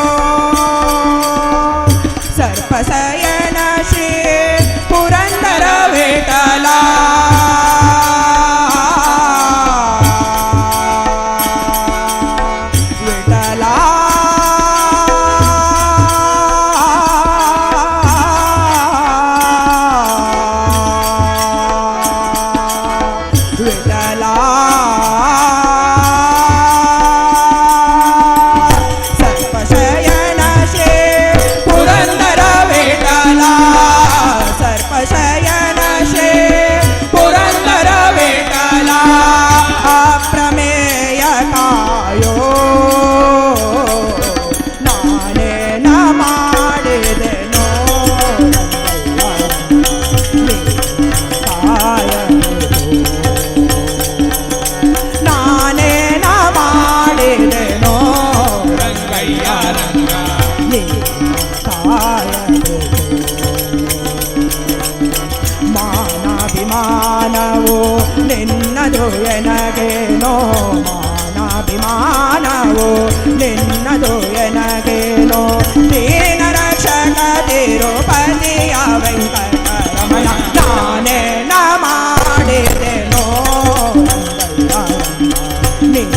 ಸರ್ಪಸಯನ ಶ್ರೀ ಪುರಂದರ ವಿಠಲ ವಿಠಲ ವಿಠಲ ಸರ್ಪಶಯನ ಶ್ರೀ ಪುರಂದರ ವಿಠಲ ಸರ್ಪಶಯನ ಶ್ರೀ ಪುರಂದರ ವಿಠಲ ಅಪ್ರಮೇಯ ಕಾಯೋ ನಾನೇನ ಮಾಡಿದೆನೋ ನಾನೇನ ಮಾಡಿದೆನೋ ರಂಗಯ್ಯ ರಂಗ ಮಾನಾಭಿಮಾನವು ನಿನ್ನದು ಎನಗೇನೋ ಮಾನಾಭಿಮಾನವು ನಿನ್ನದು ಎನಗೇನೋ ದೀನ ರಕ್ಷಕ ತಿರುಪತಿಯ ವೆಂಕಟರಮಣ ನಾನೇನ ಮಾಡಿದೆನೋ ನಿನ್ನ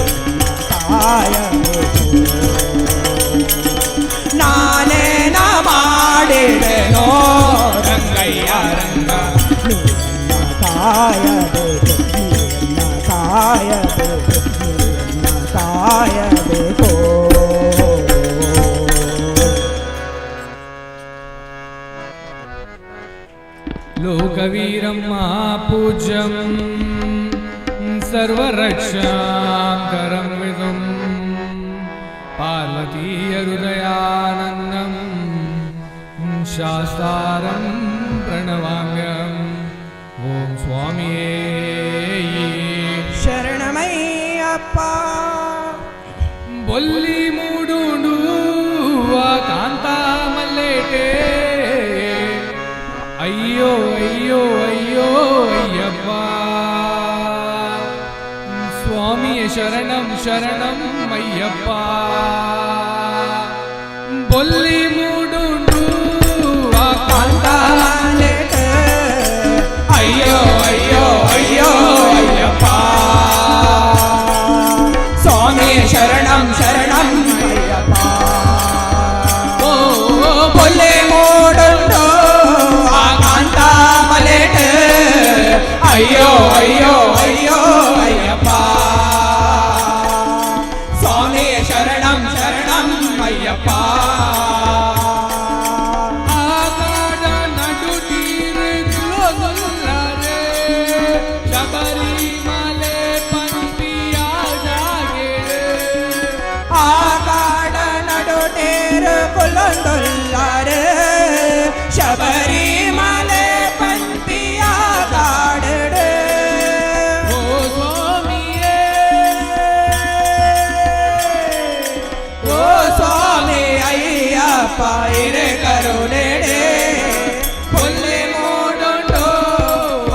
ಕಾಯಬೇಕು ನಾನೇನ ಮಾಡಿದೆನೋ ರಂಗಯ್ಯ ರಂಗ ನಿನ್ನ ಕಾಯಬೇಕು ನಿನ್ನ ಕಾಯಬೇಕು ನಿನ್ನ ಕಾಯಬೇಕು लोकवीरं महापूज्यं सर्वरक्षां करं विदुं पार्वतीयहृदयानन्दं शास्तारं प्रणमाम्यहम्। ॐ स्वामिये ಶರಣಮಯ್ಯಪ್ಪ. ಬೊಲ್ಲಿ ಮೂಡುಂಡು ಕಾಂತಾ ಮಲ್ಲೇಟೆ ಅಯ್ಯೋ ಅಯ್ಯೋ ಅಯ್ಯೋ ಅಯ್ಯಪ್ಪ ಸ್ವಾಮಿಯ ಶರಣಂ ಶರಣಂ ಅಯ್ಯಪ್ಪ ಬೊಲ್ಲಿ ಮೂಡುಂಡು ಕಾಂತಾ ಮಲ್ಲೇಟೆ ಅಯ್ಯೋ ಅಯ್ಯೋ ಅಯ್ಯೋ ಅಯ್ಯಪ್ಪ. ಅಯ್ಯೋ ಅಯ್ಯೋ ಅಯ್ಯೋ ಅಯ್ಯಪ್ಪ ಸ್ವಾಮಿ ಶರಣಂ ಶರಣಂ ಅಯ್ಯಪ್ಪ. ಆಕಾಡ ನಡು ನೀರು ಕುಲೊದುಲ್ಲರೆ ಶಬರಿಮಲೆ ಪಂಪಿಯ ಜಾಗೆಡೆ. ಆ ಕಾಡ ನಡುಟೇರು ಕುಲೊಂದುಲ್ಲಾರೆ ಶಬರಿಮಲೆ ಪಂಪಿಯ ಕಾಡಡೆ. ಓ ಸ್ವಾಮಿಯೇ, ಓ ಸ್ವಾಮಿ ಅಯ್ಯಪ್ಪ ಇರೆ ಕರುಣೆಡೆ ಪೊಲ್ಲೆ ಮೂಡುಂಡು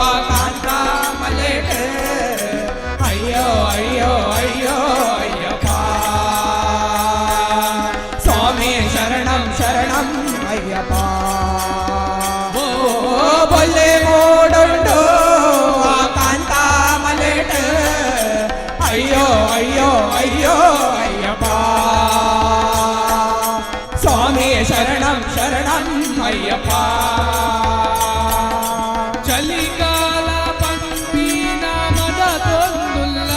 ಆ ಕಾಂತ ಮಲೆಡೆ. ಅಯ್ಯೋ ಅಯ್ಯೋ ಅಯ್ಯೋ ಅಯ್ಯಪ್ಪ ಸ್ವಾಮಿ ಶರಣಂ ಶರಣಂ ಅಯ್ಯಪ್ಪ. ಓ ಬೊಲ್ಲೆ ಮೂಡುಂಡು ಆ ಕಾಂತ ಮಲೆಡೆ. ಅಯ್ಯೋ ಅಯ್ಯೋ ಅಯ್ಯೋ ಅಯ್ಯಪ್ಪ ಸ್ವಾಮಿ ಶರಣಂ ಶರಣಂ ಅಯ್ಯಪ್ಪ. ಚಳಿಗಾಲ ಪಂಪಿನ ಮದ ತೊಂದುಲ್ಲ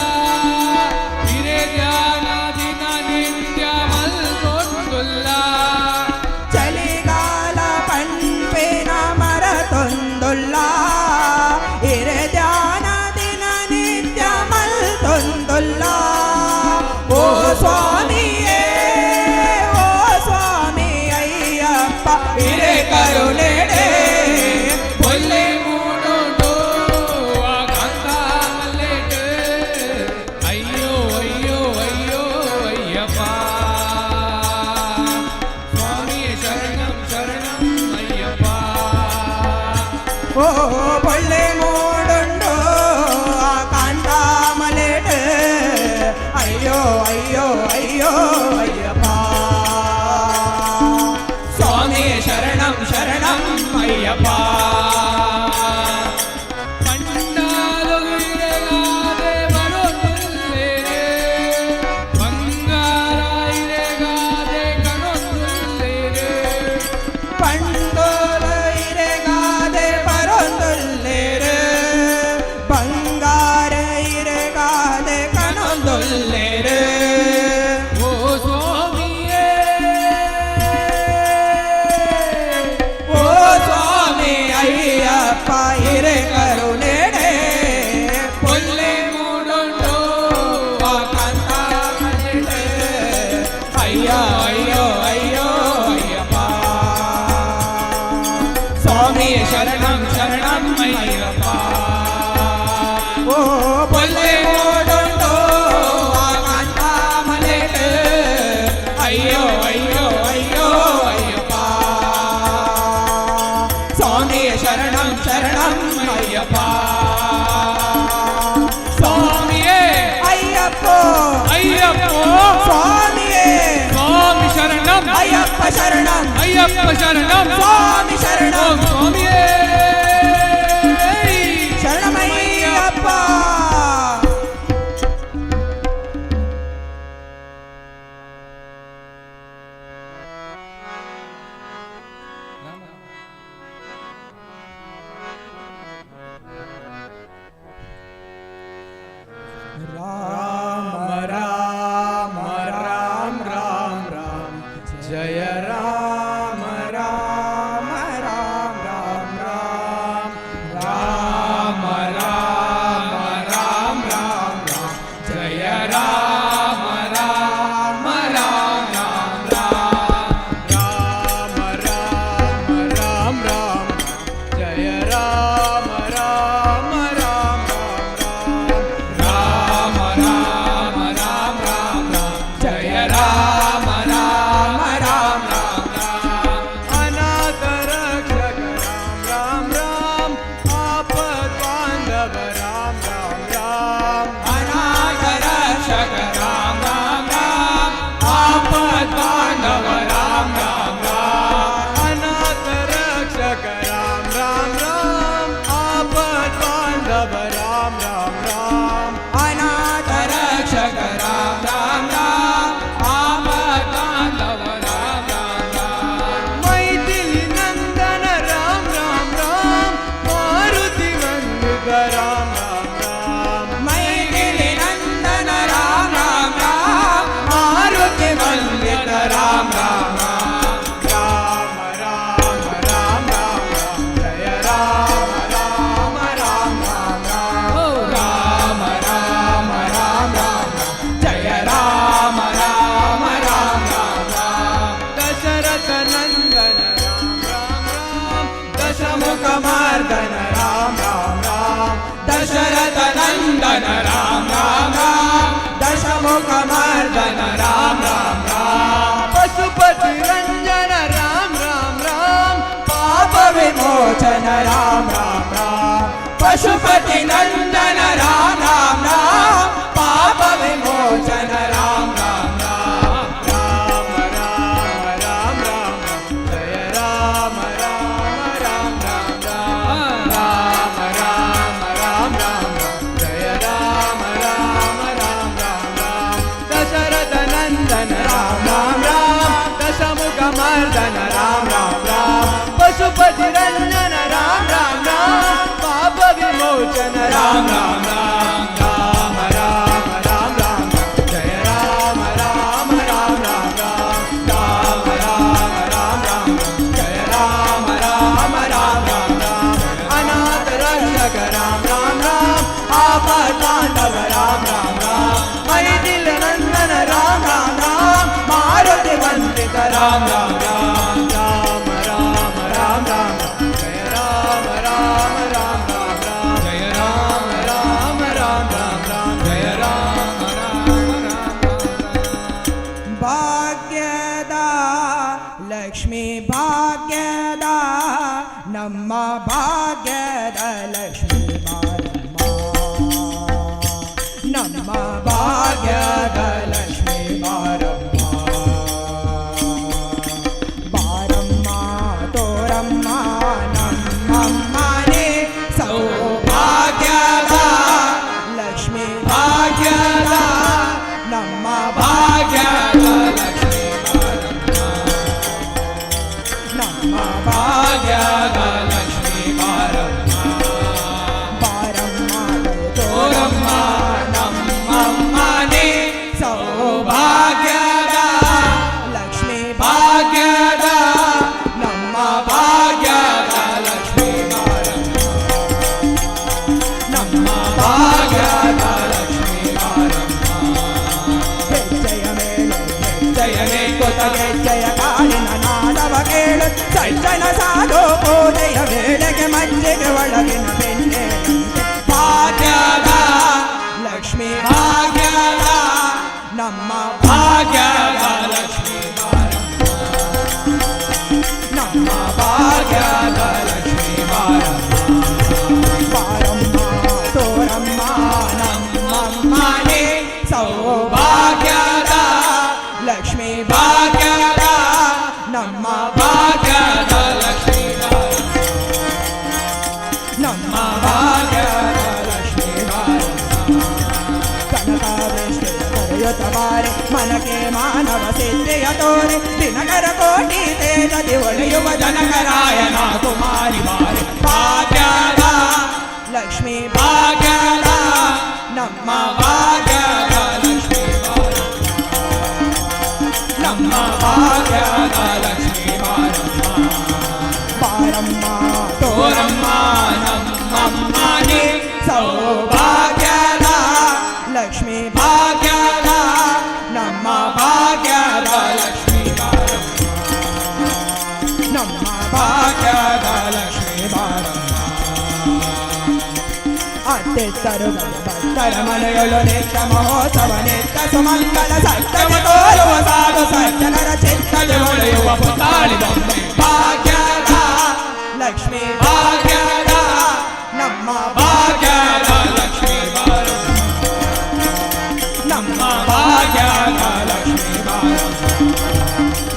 ಹಿರೇ ಧ್ಯಾನ ದಿನ ನಿತ್ಯ ಮಲ್ಕೊಂದುಲ್ಲ. ಚಳಿಗಾಲ ಪಂಪಿನ ಮರ ತೊಂದುಲ್ಲ ಇರೆ ಧ್ಯಾನ ದಿನ ನಿತ್ಯ ಮಲ್ತೊಂದುಲ್ಲ. ಓ ಸ್ವಾಮಿಯೇ, ಓ ಸ್ವಾಮಿ ಅಯ್ಯಪ್ಪ ಇರೆ ಕರುಣೆಡೆ ಪೊಲ್ಲೆ ಮೂಡುಂಡು ಆ ಕಾಂತ ಮಲ್ಲೆಡೆ. ಅಯ್ಯೋ ಅಯ್ಯೋ ಅಯ್ಯೋ ಅಯ್ಯಪ್ಪ ಸ್ವಾಮಿ ಶರಣಂ ಶರಣಂ ಅಯ್ಯಪ್ಪ. ಓ ಪೊಳ್ಳೆ ಮೂಡುಂಡು ಆ ಕಾಂತಾಮಲೆಡೆ. ಅಯ್ಯೋ ಅಯ್ಯೋ ಅಯ್ಯೋ ಅಯ್ಯಪ್ಪ ಸ್ವಾಮಿ ಶರಣಂ ಶರಣಂ ಅಯ್ಯಪ್ಪ. ಪಂಡಾಲು ಇರೆಗಾದೆ ಬರೋದುಲ್ಲೇರೆ ಬಂಗಾರ ಇರೆಗಾದೆ ಕಣೊಂದುಲ್ಲೇರೆ. ಪಂಡೋಲ ಇರೆಗಾದೆ ಬರೊಂದುಲ್ಲೇರೆ ಬಂಗಾರ ಇರೆಗಾದೆ ಕಣೊಂದುಲ್ಲೇರೆ. ಓ ಸ್ವಾಮಿಯೇ, ಓ ಸ್ವಾಮಿ ಅಯ್ಯಪ್ಪ ಇರೆ ಕರುಣೆಡೆ ಪೊಲ್ಲೆ ಮೂಡುಂಡು ಆ ಕಾಂತ ಮಲೆಡೆ. ಅಯ್ಯೋ ಅಯ್ಯೋ ಅಯ್ಯೋ ಅಯ್ಯಪ್ಪ ಸ್ವಾಮಿ ಶರಣಂ ಶರಣಂ ಅಯ್ಯಪ್ಪ. ಓ ಪೊಲ್ಲೆ ಮೂಡುಂಡು ಆ ಕಾಂತ ಮಲೆಡೆ. ಅಯ್ಯೋ ಅಯ್ಯೋ ಅಯ್ಯೋ ಅಯ್ಯಪ್ಪ ಸ್ವಾಮಿ ಶರಣಂ ಶರಣಂ ಅಯ್ಯಪ್ಪ. ಸ್ವಾಮಿಯೇ ಅಯ್ಯಪ್ಪ ಅಯ್ಯಪ್ಪ ಸ್ವಾಮಿಯೇ ಸ್ವಾಮಿ ಶರಣಂ ಅಯ್ಯಪ್ಪ ಶರಣಂ ಅಯ್ಯಪ್ಪ ಶರಣಂ ಸ್ವಾಮಿ ಶರಣಂ ಸ್ವಾಮಿಯೇ ಶರಣಮಯ್ಯಪ್ಪ. ರಾಮ ರಾಮ ರಾಮ ರಾಮ ರಾಮ ಜಯ Rama Rama. Ranjan Ram Ram Ram दशमुख मर्दन राम राम राम पशुपति रंजन राम राम राम पाप विमोचन राम राम राम पशुपति नंदन राम राम राम पाप विमोचन राम राम राम राम राम राम राम जय राम राम राम राम राम राम राम राम राम जय राम राम राम राम राम दशरथ नंदन राम राम राम दशमुख मर्दन राम राम राम पशुपति रंजन राम राम राम पाप विमोचन राम राम राम राम राम राम राम जय राम राम राम राम राम राम राम राम राम जय राम राम राम राम राम अनाथ रक्षक राम राम राम आपतांडव राम राम राम मैथिल नंदन राम राम राम मारुति वंदित राम राम राम राम राम राम राम जय राम राम राम राम राम जय राम राम राम राम राम जय राम ಭಾಗ್ಯದ ಲಕ್ಷ್ಮೀ ಭಾಗ್ಯದ ನಮ್ಮ ಭಾಗ್ಯದ ಲಕ್ಷ್ಮೀ ಬಾರಮ್ಮ ನಮ್ಮ ಭಾಗ್ಯದ ಲಕ್ಷ್ಮೀ ಬಾರಮ್ಮ ಬಾರಮ್ಮ ತೋರಮ್ಮ ನಮ್ಮಮ್ಮನೇ ಸೌಭಾಗ್ಯದ ಲಕ್ಷ್ಮೀ ಭಾಗ್ಯದ ನಮ್ಮ ಭಾಗ್ಯದ ಲಕ್ಷ್ಮೀ ನಮ್ಮ ಭಾಗ್ಯದ ಲಕ್ಷ್ಮೀ ಬಾರಮ್ಮ ಬಾರಮ್ಮ ತೋರಮ್ಮ ನಮ್ಮಮ್ಮನೇ ಸೌಭಾಗ್ಯದ ಲಕ್ಷ್ಮೀ ಭಾಗ್ಯದ ನಮ್ಮ ಭಾಗ್ಯದ ಲಕ್ಷ್ಮೀ ಬಾರಮ್ಮ ನಮ್ಮ ಭಾಗ್ಯದ ಲಕ್ಷ್ಮೀ ಬಾರಮ್ಮ ಹೆಜ್ಜೆಯ ಮೇಲೆ ಹೆಜ್ಜೆಯನೇ ಕೊತ ಹೆಜ್ಜೆಯ ಕಾಲಿನ ನಾದವ ಕೇಳು ಸಜ್ಜನ ಸಾಧು ಪೂಜೆಯ ವೇಳೆಗೆ ಮಜ್ಜಿಗೆ ಒಳಗಿನ ಬೆಣ್ಣೆ ಭಾಗ್ಯದ ಲಕ್ಷ್ಮೀ ಭಾಗ್ಯದ ನಮ್ಮ ಭಾಗ್ಯದ ಲಕ್ಷ್ಮೀ ಬಾರಮ್ಮ ನಮ್ಮ ಭಾಗ್ಯದ ಲಕ್ಷ್ಮೀ ಬಾರಮ್ಮ ಬಾರಮ್ಮ ತೋರಮ್ಮ ನಮ್ಮಮ್ಮನೇ ಸೌಭಾಗ್ಯದ ಲಕ್ಷ್ಮೀ ಭಾಗ್ಯದ ನಮ್ಮ ಭಾಗ್ಯದ ಲಕ್ಷ್ಮೀ ನಮ್ಮ ಭಾಗ್ಯದ ಲಕ್ಷ್ಮೀ ಕನಕಾವೃಷ್ಟಿ ಕರೆಯುತ್ತ ಬಾರೆ ಮನಕ್ಕೆ ಮಾನವ ಸಿದ್ಧಿಯ ತೋರೆ ದಿನಕರ ಕೋಟಿ ತೇಜದಿ ಒಳೆಯುವ ಜನಕರಾಯನ ಕುಮಾರಿ ಬಾರೆ ಭಾಗ್ಯದ ಲಕ್ಷ್ಮೀ ಭಾಗ್ಯದ ನಮ್ಮ ಭಾಗ್ಯದ ಲಕ್ಷ್ಮೀ ನಮ್ಮ ಭಾಗ್ಯದ ಲಕ್ಷ್ಮೀ ಬಾರಮ್ಮ ಬಾರಮ್ಮ ತೋರಮ್ಮ ನಮ್ಮಮ್ಮನೇ ಸೌಭಾಗ್ಯದ ಲಕ್ಷ್ಮೀ ಭಾಗ್ಯದ ನಮ್ಮ ಭಾಗ್ಯದ ಲಕ್ಷ್ಮೀ ಬಾರಮ್ಮ ನಮ್ಮ ಭಾಗ್ಯದ ಲಕ್ಷ್ಮೀ ಬಾರಮ್ಮ ಅತ್ತೆತ್ತರು ಭಕ್ತರ ಮನೆಯೊಳು ನಿತ್ಯ ಮಹೋತ್ಸವ ನಿತ್ಯ ಸುಮಂಗಲ ಸತ್ಯವ ತೋರುವ ಸಾಧು ಸಜ್ಜನರ ಚಿತ್ತದಿ ಒಳೆಯುವ ಪುತಾಳಿ ಬೊಂಬೆ ಭಾಗ್ಯದ ಲಕ್ಷ್ಮೀ ಭಾಗ್ಯದ ನಮ್ಮ ಭಾಗ್ಯದ ಲಕ್ಷ್ಮೀ ಬಾರಮ್ಮ ನಮ್ಮ ಭಾಗ್ಯದ ಲಕ್ಷ್ಮೀ ಬಾರಮ್ಮ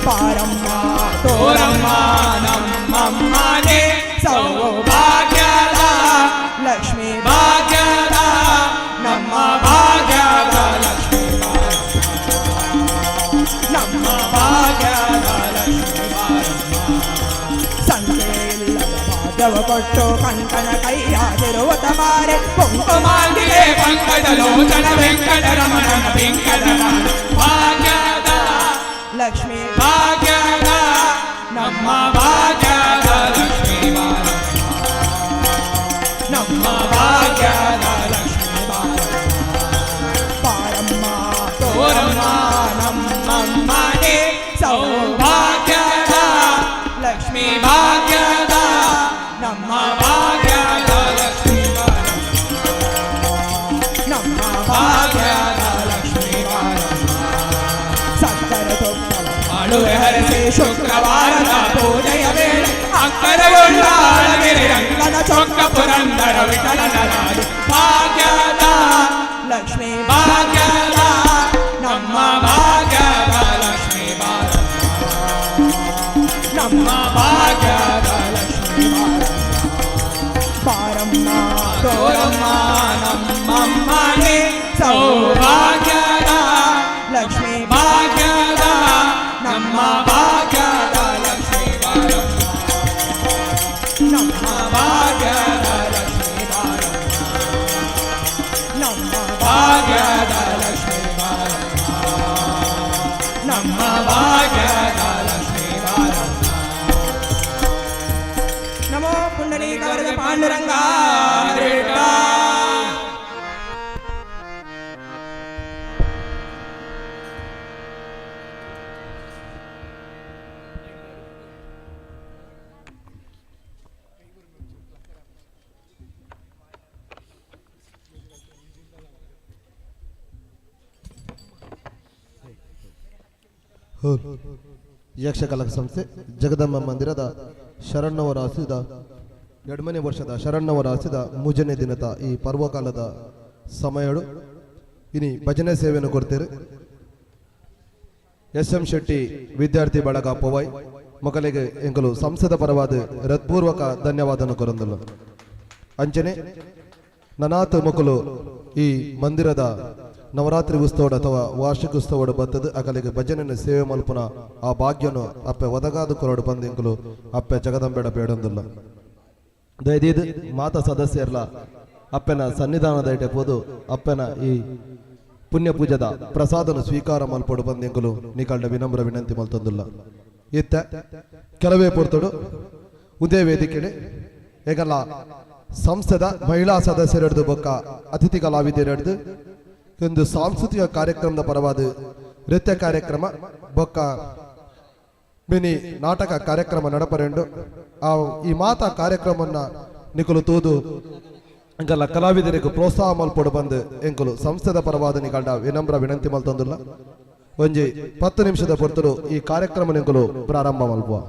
ಬಾರಮ್ಮ ತೋರಮ್ಮ ನಮ್ಮಮ್ಮನೇ ಸೌಭಾಗ್ಯದ ಲಕ್ಷ್ಮೀ ಭಾಗ್ಯದ ನಮ್ಮ ಭಾಗ್ಯದ ಲಕ್ಷ್ಮೀ ನಮ್ಮ ಭಾಗ್ಯದ ಲಕ್ಷ್ಮೀ ಸಂತೆ ಇಲ್ಲದ ಭಾಗ್ಯವ ಕೊಟ್ಟು ಕಂಕಣ ಕೈಯಾಗಿರುವ ತಮಾರೆ ಕುಂಕುಮಾಂಗಿಗೆ ಪಂಕಜ ಲೋಚನ ವೆಂಕಟರಮಣನ ವೆಂಕಟರಮಣ ಭಾಗ್ಯದ ಲಕ್ಷ್ಮೀ ಭಾಗ್ಯದ ನಮ್ಮ ಭಾಗ್ಯದ ಲಕ್ಷ್ಮೀ ಬಾರಮ್ಮ ನಮ್ಮ ಭಾಗ್ಯದ ಲಕ್ಷ್ಮೀ ಬಾರಮ್ಮ ತೋರಮ್ಮ ನಮ್ಮಮ್ಮನೇ ಸೌಭಾಗ್ಯದ ಲಕ್ಷ್ಮೀ ಭಾಗ್ಯದ ನಮ್ಮ ಭಾಗ್ಯದ ಲಕ್ಷ್ಮೀ ಬಾರಮ್ಮ ಲಕ್ಷ್ಮೀ ಭಾಗ್ಯದ ನಮ್ಮ ಭಾಗ್ಯದ ಲಕ್ಷ್ಮೀ ಬಾರಮ್ಮ ನಮ್ಮ ಭಾಗ್ಯದ ಲಕ್ಷ್ಮೀ ಬಾರಮ್ಮ ತೋರಮ್ಮ ನಮ್ಮಮ್ಮನೆ ಸೌಭಾಗ್ಯದ ಲಕ್ಷ್ಮೀ ಭಾಗ್ಯದ ನಮ್ಮ ಭಾಗ್ಯದ ಲಕ್ಷ್ಮೀ ಬಾರಮ್ಮ ನಮ್ಮ ಭಾಗ್ಯದ ಲಕ್ಷ್ಮೀ ಬಾರಮ್ಮ ನಮ್ಮ ಭಾಗ್ಯದ ಲಕ್ಷ್ಮೀ ಬಾರಮ್ಮ ನಮ್ಮ ಭಾಗ್ಯದ ಲಕ್ಷ್ಮೀ ಬಾರಮ್ಮ. ನಮೋ ಪುಂಡಲೀಕ ವರದ ಪಾಂಡುರಂಗ. ಯಕ್ಷಕಲಾ ಸಂಸ್ಥೆ ಜಗದಂಬ ಮಂದಿರದ ಶರಣ್ಣವರ ಆಸಿದ ಎರಡನೇ ವರ್ಷದ ಶರಣ್ಣವರ ಆಸಿದ ಮೂಜನೇ ದಿನದ ಈ ಪರ್ವಕಾಲದ ಸಮಯಡು ಇನಿ ಭಜನೆ ಸೇವೆಯನ್ನು ಕೊಡ್ತೀರಿ ಎಸ್ ಎಂ ಶೆಟ್ಟಿ ವಿದ್ಯಾರ್ಥಿ ಬಳಗ ಪೊವೈ ಮಕ್ಕಳಿಗೆ ಎಂಕಲು ಸಂಸದ ಪರವಾದ ಹೃತ್ಪೂರ್ವಕ ಧನ್ಯವಾದನ ಕೊರಂದಲು. ಅಂಚನೆ ನನಾತ್ ಮಕ್ಕಳು ಈ ಮಂದಿರದ ನವರಾತ್ರಿ ಉತ್ಸವಡ್ ಅಥವಾ ವಾರ್ಷಿಕ ಉತ್ಸವಡ್ ಬತ್ತದ ಅಕಲಿಗೆ ಭಜನೆಯನ್ನು ಸೇವೆ ಮಲ್ಪುನ ಆ ಭಾಗ್ಯನು ಅಪ್ಪೆ ಒದಗಾದ ಕೊರಡು ಬಂದು ಎಂಕಲು ಅಪ್ಪೆ ಜಗದಂಬೆಡ ಬೇಡೊಂದಿಲ್ಲ. ದಯದೀದ್ ಮಾತಾ ಸದಸ್ಯರ್ಲ ಅಪ್ಪೆನ ಸನ್ನಿಧಾನದ ಇಟ್ಟೆ ಪೋದು ಅಪ್ಪೆನ ಈ ಪುಣ್ಯ ಪೂಜದ ಪ್ರಸಾದನು ಸ್ವೀಕಾರ ಮಲ್ಪೊಡು ಬಂದು ಎಂಕಲು ನಿಕಲ್ಡ ವಿನಮ್ರ ವಿನಂತಿ ಮಲ್ತೊಂದಿಲ್ಲ. ಇತ್ತ ಕೆಲವೇ ಪೊರ್ತುಡು ಉದಯ ವೇದಿಕೆಡೆ ಏಕಲ್ಲ ಸಂಸ್ಥೆದ ಮಹಿಳಾ ಸದಸ್ಯರೆಡ್ದು ಬೊಕ್ಕ ಅತಿಥಿ ಕಲಾವಿದರೆಡ್ದು ಒಂದು ಸಾಂಸ್ಕೃತಿಕ ಕಾರ್ಯಕ್ರಮದ ಪರವಾದ ನೃತ್ಯ ಕಾರ್ಯಕ್ರಮ ಬೊಕ್ಕ ಮಿನಿ ನಾಟಕ ಕಾರ್ಯಕ್ರಮ ನಡಪರೆಂಡು ಆ ಈ ಮಾತಾ ಕಾರ್ಯಕ್ರಮನ್ನ ನಿಕುಲು ತೂದು ಎಂಕಲ್ಲ ಕಲಾವಿದರಿಗೆ ಪ್ರೋತ್ಸಾಹ ಮಲ್ಪೊಡು ಬಂದು ಎಂಕುಲು ಸಂಸ್ಥೆದ ಪರವಾದ ನಿಕಲ್ಡ ವಿನಮ್ರ ವಿನಂತಿ ಮಲ್ತೊಂದಿಲ್ಲ. ಒಂಜಿ 10 ನಿಮಿಷದ ಪೊರ್ತುಡು ಈ ಕಾರ್ಯಕ್ರಮ ನಿಕುಲು ಪ್ರಾರಂಭ ಮಲ್ಪುವ.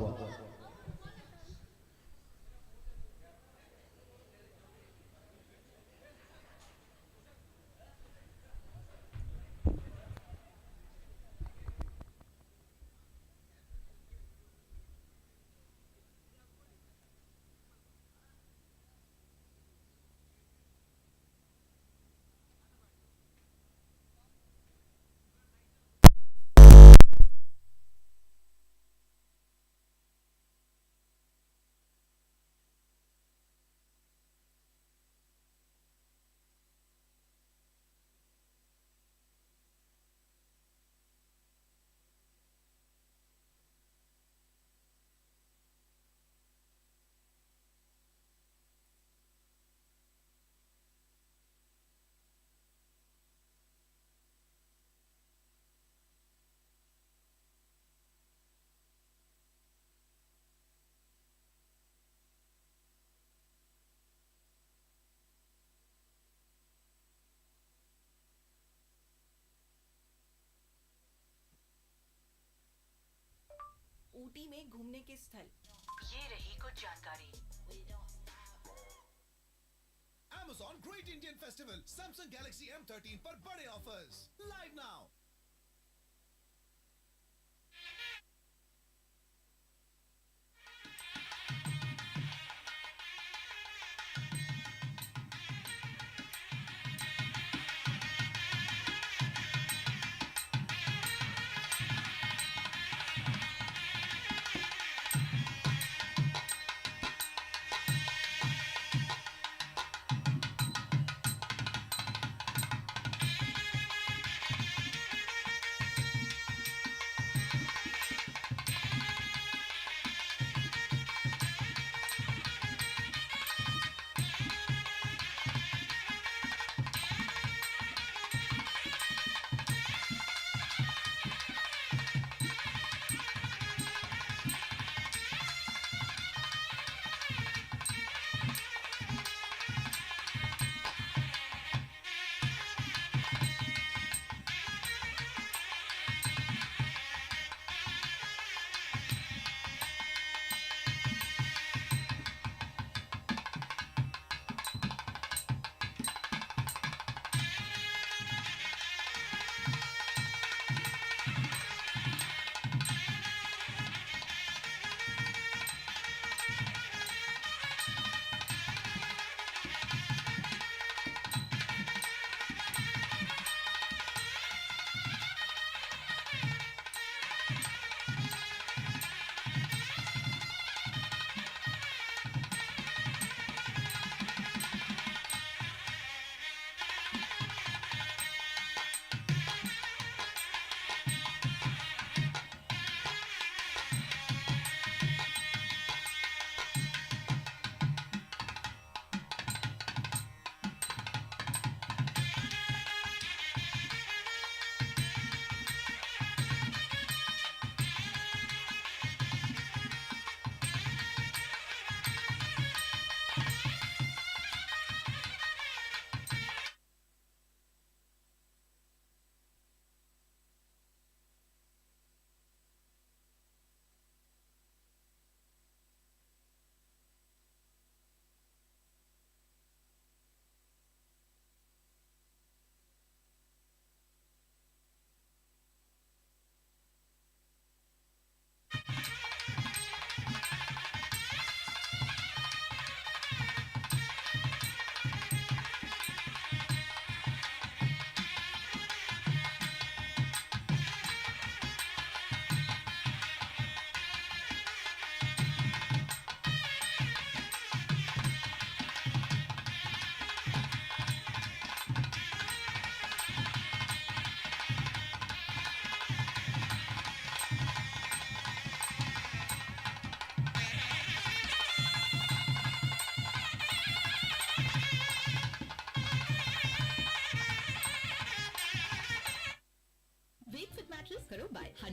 ऊटी में घूमने के स्थल, ये रही कुछ जानकारी। Amazon Great Indian Festival, Samsung Galaxy M13 पर बड़े ऑफर्स, लाइव now.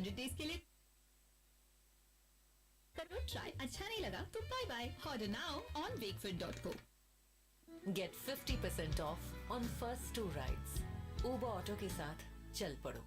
100 डेज के लिए करो ट्राई। अच्छा नहीं लगा तो bye bye. Order now on Wakefit.co. Get 50% off on first two rides. Uber Auto के साथ चल पड़ो।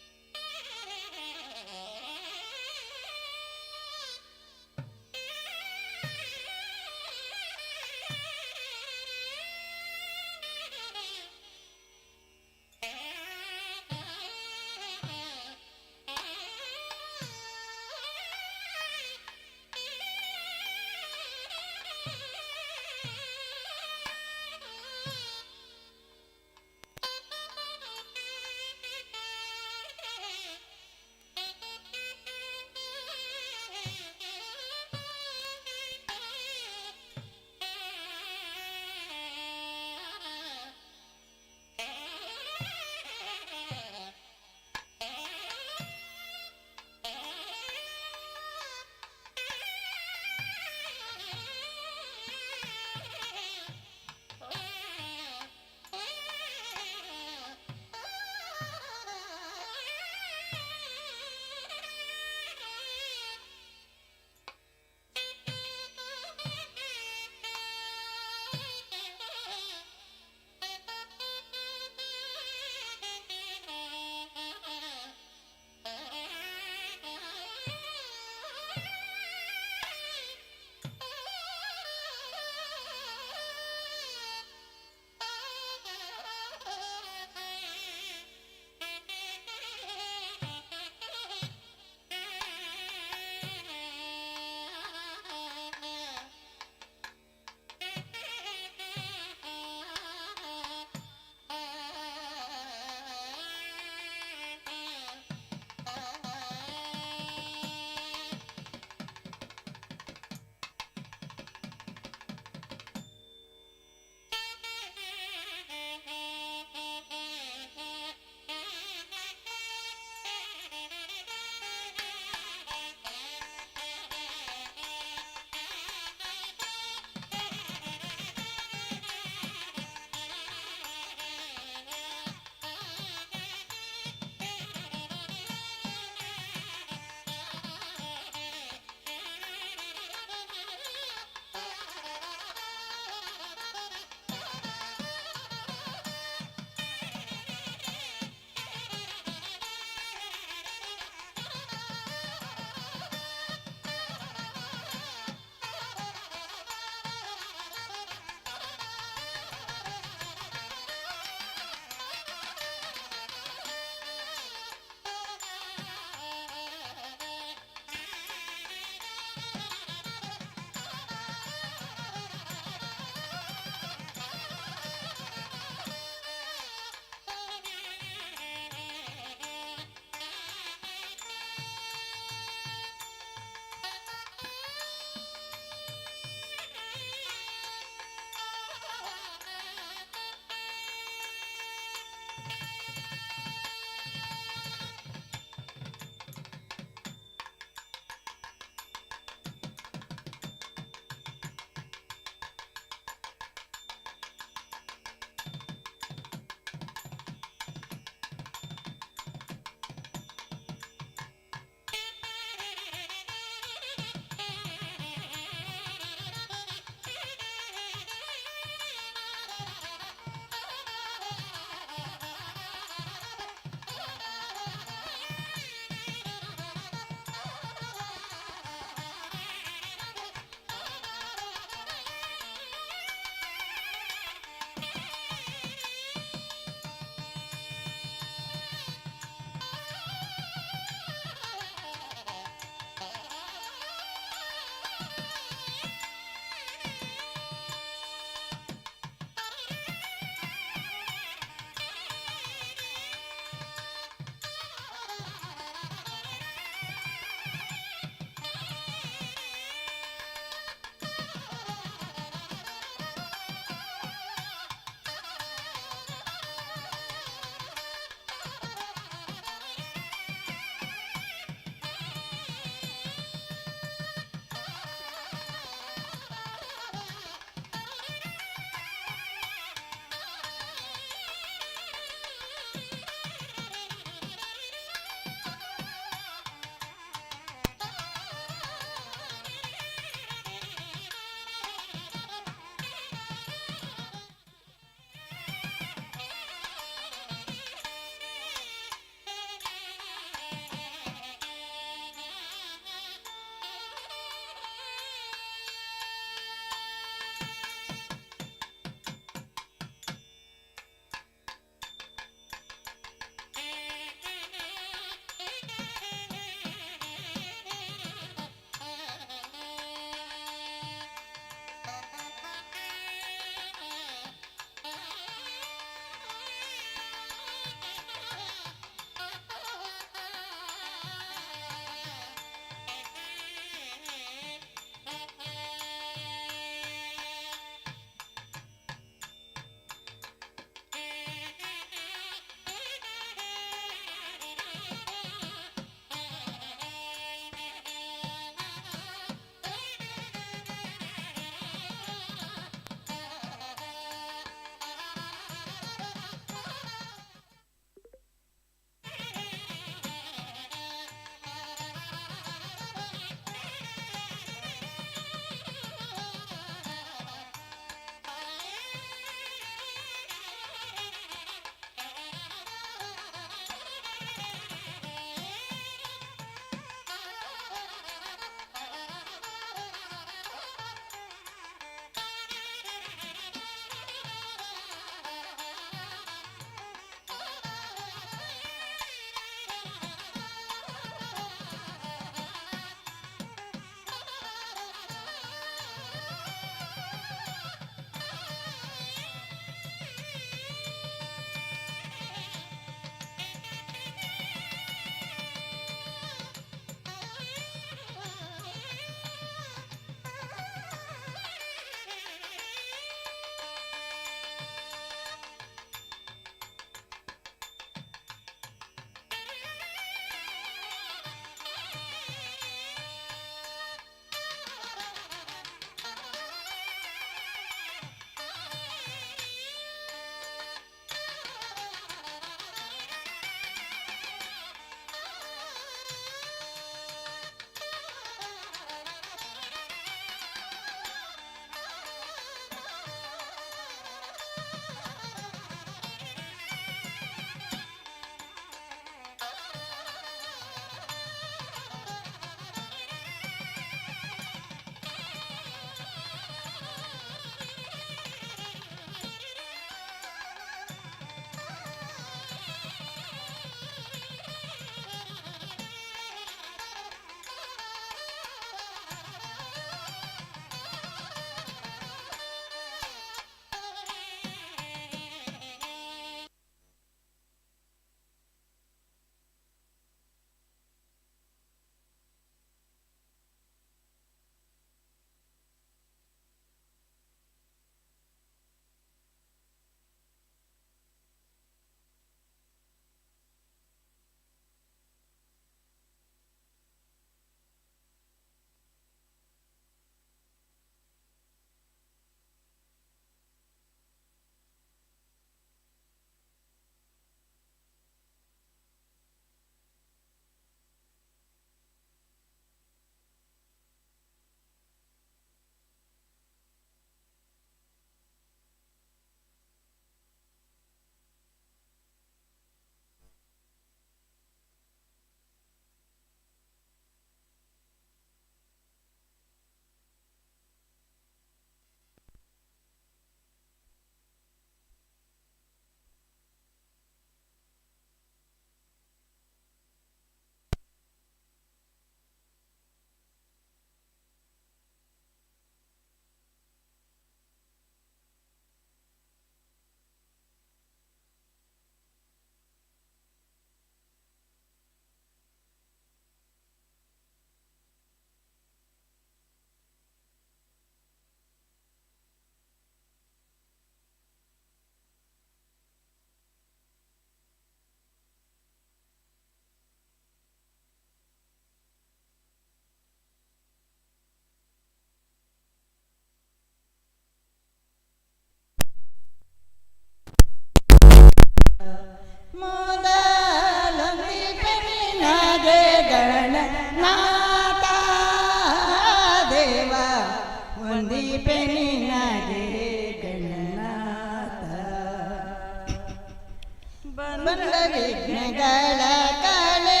ಬಂದ ವಿಘ್ನಗಳ ಕಳೆ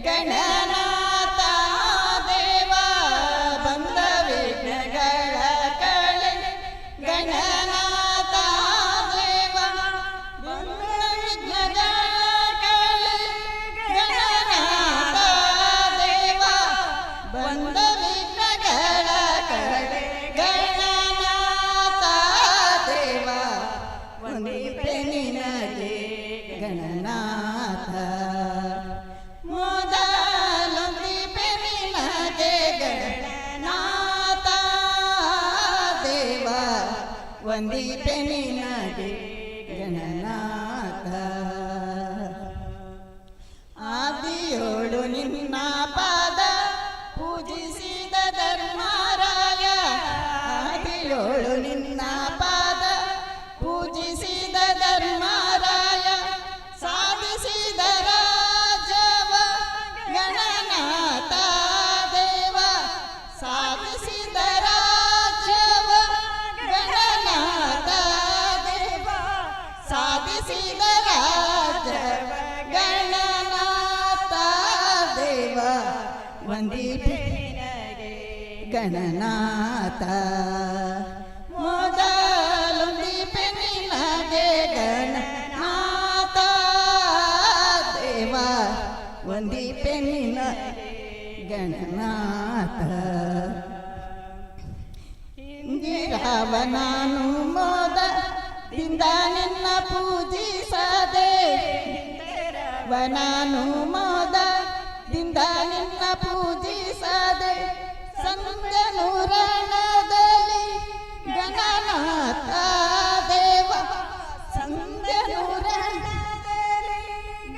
ಗಣನಾಥ ದೇವ, ಬಂದ ವಿಘ್ನಗಳ ಕಳೆ ಗಣನಾಥ ದೇವ, ಬಂದ ವಿಘ್ನಗಳ ಕಳೆ ಗಣನಾಥ ದೇವ, ಬಂದ ವಿಘ್ನಗಳ ಕಳೆ ಗಣನಾಥ ದೇವ, ವಂದಿಪೆ ನಿನಗೆ ಗಣನಾಥ, ಮೊದಲೊಂದಿಪೆ ನಿನಗೆ ಗಣನಾಥ ದೇವ, ವಂದಿಪೆ ನಿನಗೆ ಗಣನಾಥ. ಆದಿಯೋಳು ನಿನ್ನ ಪಾದ ಪೂಜಿಸಿದ ಧರ್ಮರಾಯ, ಆದಿಯೋಳು ನಿನ್ನ ಪಾದ ಪೂಜಿಸಿದ ಧರ್ಮರಾಯ, ಸಾಧಿಸಿದ ರಾಜವ ಗಣನಾಥ ದೇವ, ಸಾಧಿಸಿದ ರಾಜವ ಗಣನಾಥ ದೇವ, ಸಾಧಿಸಿದ ರಾಜವ ಗಣನಾಥ ದೇವ, ವಂದಿಪೆ ಗಣನಾಥ, ಮೊದಲೊಂದಿಪೆ ನಿನಗೆ ಗಣನಾಥ ದೇವ, ವಂದಿಪೆ ನಿನಗೆ ಗಣನಾಥ. ಇಂದಿರಾವನಾನು ಮೋದದಿಂದ ನಿನ್ನ ಪೂಜಿಸದೆ, ವನಾನು ಮೋದದಿಂದ ನಿನ್ನ ಪೂಜಿಸದೆ, ಸಂಜನೂರಣದಲ್ಲಿ ಗಣನಾಥ ದೇವ, ಸಂಜನೂರಣದಲ್ಲಿ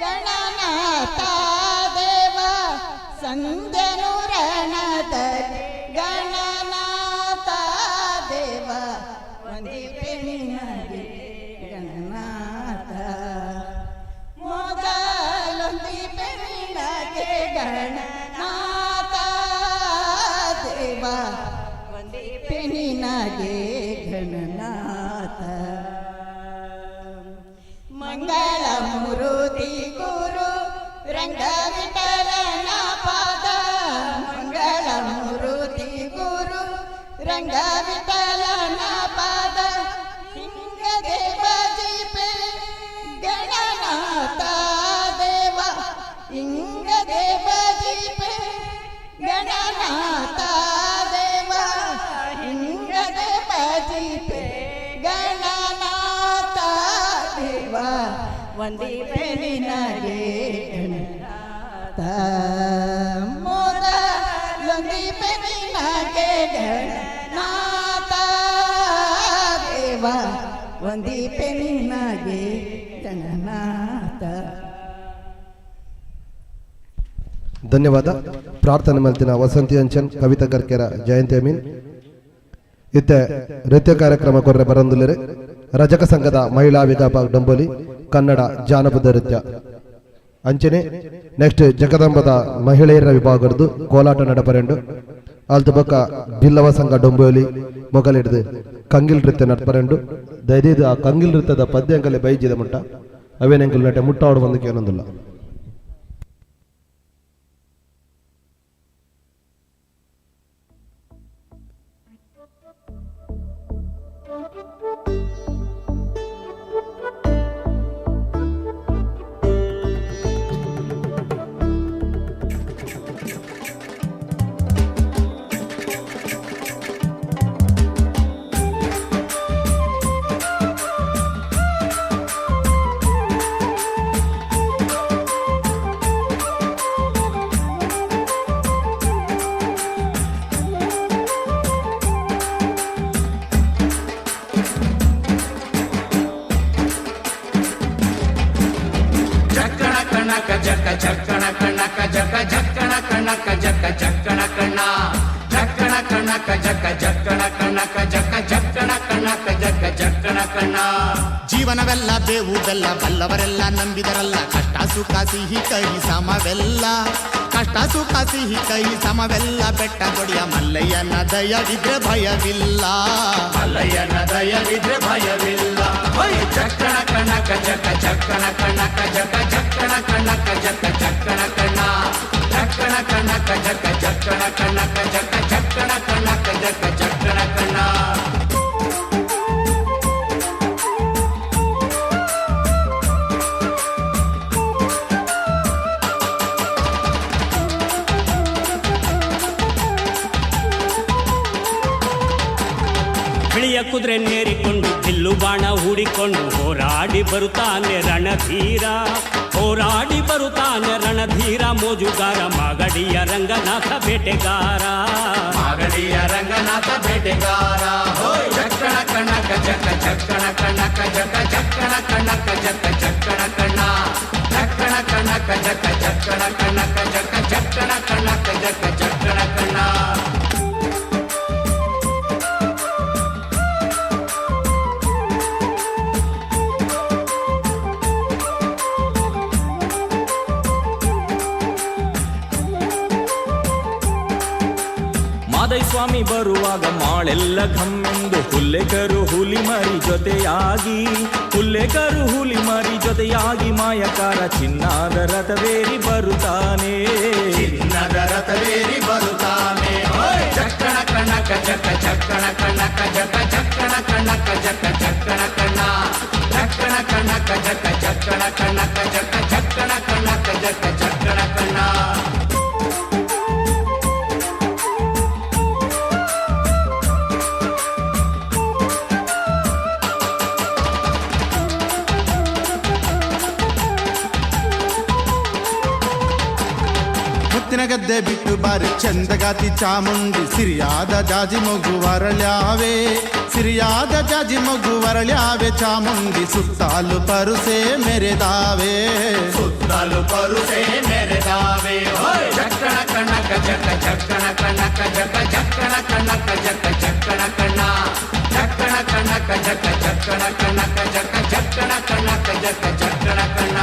ಗಣನಾಥ ದೇವ, ಸಂಜನೂರಣದಲ್ಲಿ ಗಣನಾಥ ದೇವ, ವಂದಿಪೆ ನಿನಗೆ ಗಣನಾಥ, ಮೊದಲೊಂದಿಪೆ ನಿನಗೆ ಗಣನಾಥ ದೇವ, ವಂದಿಪೆ ನಿನಗೆ ಗಣನಾಥ. ಮಂಗಳ ಮೂರುತಿ ಗುರು ರಂಗ ವಿಠಲನ ಪಾದ, ಮಂಗಳ ಮೂರುತಿ ಗುರು ರಂಗ ವಿಠಲನ ಪಾದ, ಹಿಂಗದೆ ಭಜಿಪೆ ಗಣನಾಥ ದೇವ, ಹಿಂಗದೆ ಭಜಿಪೆ ಗಣನಾಥ ದೇವ, ಹಿಂಗದೆ ಭಜಿಪೆ ಗಣನಾಥ ದೇವ, ವಂದಿಪೆ ನಿನಗೆ ಗಣನಾಥ, ಮೊದಲೊಂದಿಪೆ ನಿನಗೆ ಗಣನಾಥ ದೇವ, ವಂದಿಪೆ ನಿನಗೆ ಗಣನಾಥ. ಧನ್ಯವಾದ. ಪ್ರಾರ್ಥನೆ ಮಲ್ತಿನ ವಸಂತಿ ಅಂಚನ್, ಕವಿತಾ ಕರ್ಕೆರ, ಜಯಂತಿ ಅಮೀನ್. ಇತ್ತೆ ನೃತ್ಯ ಕಾರ್ಯಕ್ರಮ ಕೊರ್ರೆ ಬರಂದುಲೆರೆ ರಜಕ ಸಂಘದ ಮಹಿಳಾ ವಿಭಾಗ ಡಂಬೋಲಿ ಕನ್ನಡ ಜಾನಪದ ನೃತ್ಯ. ಅಂಚನೆ ನೆಕ್ಸ್ಟ್ ಜಗದಂಬದ ಮಹಿಳೆಯರ ವಿಭಾಗದ್ದು ಕೋಲಾಟ ನಡಪರೆಂಡು. ಅಲ್ತು ಬೊಕ್ಕ ಬಿಲ್ಲವ ಸಂಘ ಡೊಂಬೋಲಿ ಮೊಗಲಿಡ್ದು ಕಂಗಿಲ್ ನೃತ್ಯ ನಡ್ಪರೆಂಡು. ದಯದೀದು ಆ ಕಂಗಿಲ್ ನೃತ್ಯದ ಪದ್ಯ ಅಂಕಲೆ ಬೈಜಿದ ಮುಟ್ಟ ಅವೇನೆಂಕಲ್ ನಟೆ ಮುಟ್ಟಾಡು ಬಂದಕ್ಕೆ ಏನೊಂದಿಲ್ಲ. ಜಕ ಜಕ್ಕಣ ಕಣಕ ಜಕ ಜಕ್ಕಣ ಕಣಕ ಜಕ ಜಕ್ಕಣ ಕಣ ಜಕ್ಕಣ ಕಣಕ ಜಕ ಜಕ್ಕಣ ಕಣಕ ಜಕ ಜಕ್ಕಣ ಕಣಕ ಜಕ ಜಕ್ಕಣ ಕಣ. ಜೀವನವೆಲ್ಲ ಬೇವು ಬೆಲ್ಲ ಬಲ್ಲವರೆಲ್ಲ ನಂಬಿದರಲ್ಲ, ಕಷ್ಟ ಸುಖ ಸಿಹಿ ಕಹಿ ಸಮವೆಲ್ಲ, ಕಷ್ಟ ಸುಖ ಸಿಹಿ ಕಹಿ ಸಮವೆಲ್ಲ. ಬೆಟ್ಟ ದೊಡೆಯ ಮಲ್ಲಯ್ಯನ ದಯವಿದ್ರೆ ಭಯವಿಲ್ಲ, ಮಲ್ಲಯ್ಯನ ದಯವಿದ್ರೆ ಭಯವಿಲ್ಲ. ಜಕ್ಕಣ ಕಣಕ ಜಕ ಜಕ್ಕ ಜಕ್ಕಣ ಕಣಕ ಜಕ ಜಕ್ಕಣ ಕಣಕ ಜಕ ಜಕ್ಕಣ ಕಣ ಜಕ್ಕಣ ಕಣಕ ಜಕ ಜಕ್ಕಣ ಕಣಕ ಜಕ ಜಕ್ಕಣ ಕಣಕ ಜಕ ಜಕ್ಕಣ ಕಣ. ಬಿಳಿಯ ಕುದುರೆ ನೇರಿಕೊಂಡು ಬಿಲ್ಲು ಬಾಣ ಹೂಡಿಕೊಂಡು ಹೋರಾಡಿ ಬರುತ್ತಾನೆ ರಣಧೀರ, ಹೋರಾಡಿ ಬರುತ್ತಾನೆ ರಣಧೀರ, ಮೋಜುಗಾರ ಮಾಗಡಿಯ ರಂಗನಾಥ ಬೇಟೆಗಾರ, ಮಾಗಡಿಯ ರಂಗನಾಥ ಬೇಟೆಗಾರ. ಜಕ್ಕಣ ಕಣಕ ಜಕ ಜಕ್ಕಣ ಕಣಕ ಜಕ ಜಕ್ಕಣ ಕಣಕ ಜಕ ಜಕ್ಕಣ ಕಣ ಜಕ್ಕಣ ಕಣಕ ಜಕ ಜಕ್ಕಣ ಕಣಕ ಜಕ ಜಕ್ಕಣ ಕಣಕ ಜಕ ಜಕ್ಕಣ ಕಣ. ಮಾದೈ ಸ್ವಾಮಿ ಬರುವಾಗ ಮಾಳೆಲ್ಲ ಘಮ್ಮೆಂದು ಹುಲ್ಲೆಕರು ಹುಲಿ ಮರಿ ಜೊತೆಯಾಗಿ, ಹುಲ್ಲೆಕರು ಹುಲಿ ಮರಿ ಜೊತೆಯಾಗಿ ಮಾಯಕಾರ ಚಿನ್ನದ ರಥವೇರಿ ಬರುತ್ತಾನೆ, ಚಿನ್ನದ ರಥವೇರಿ ಬರುತ್ತಾನೆ. ಜಕ್ಕಣ ಕಣಕ ಜಕ ಜಕ್ಕಣ ಕಣಕ ಜಕ ಜಕ್ಕಣ ಕಣಕ ಜಕ ಜಕ್ಕಣ ಕಣ ಜಕ್ಕಣ ಕಣಕ ಜಕ ಜಕ್ಕಣ ಕಣಕ ಜಕ ಜಕ್ಕಣ ಕಣಕ ಜಕ ಜಕ್ಕಣ ಕಣ. ಮುತ್ತಿನ ಗದ್ದೆ ಬಿಟ್ಟು ಬಾರಿ ಚಂದಗಾತಿ ಚಾಮುಂಡಿ, ಸಿರಿಯಾದ ಜಾಜಿ ಮಗು ವರಳ್ಯಾವೆ, ಸಿರಿಯಾದ ಜಾಜಿ ಮಗು ವರಳ್ಯಾವೆ, ಚಾಮುಂಡಿ ಸುತ್ತಾಲು ಪರುಸೆ ಮೆರೆದಾವೆ, ಸುತ್ತಲು ಪರುಸೆ ಮೆರೆದಾವೆ. ಜಕ್ಕಣ ಕಣಕ ಜಕ ಜಕ್ಕಣ ಕಣಕ ಜಕ ಜಕ್ಕಣ ಕಣಕ ಜಕ ಜಕ್ಕಣ ಕಣ ಜಕ್ಕಣ ಕಣಕ ಜಕ ಜಕ್ಕಣ ಕಣಕ ಜಕ ಜಕ್ಕಣ ಕಣಕ ಜಕ ಜಕ್ಕಣ ಕಣ.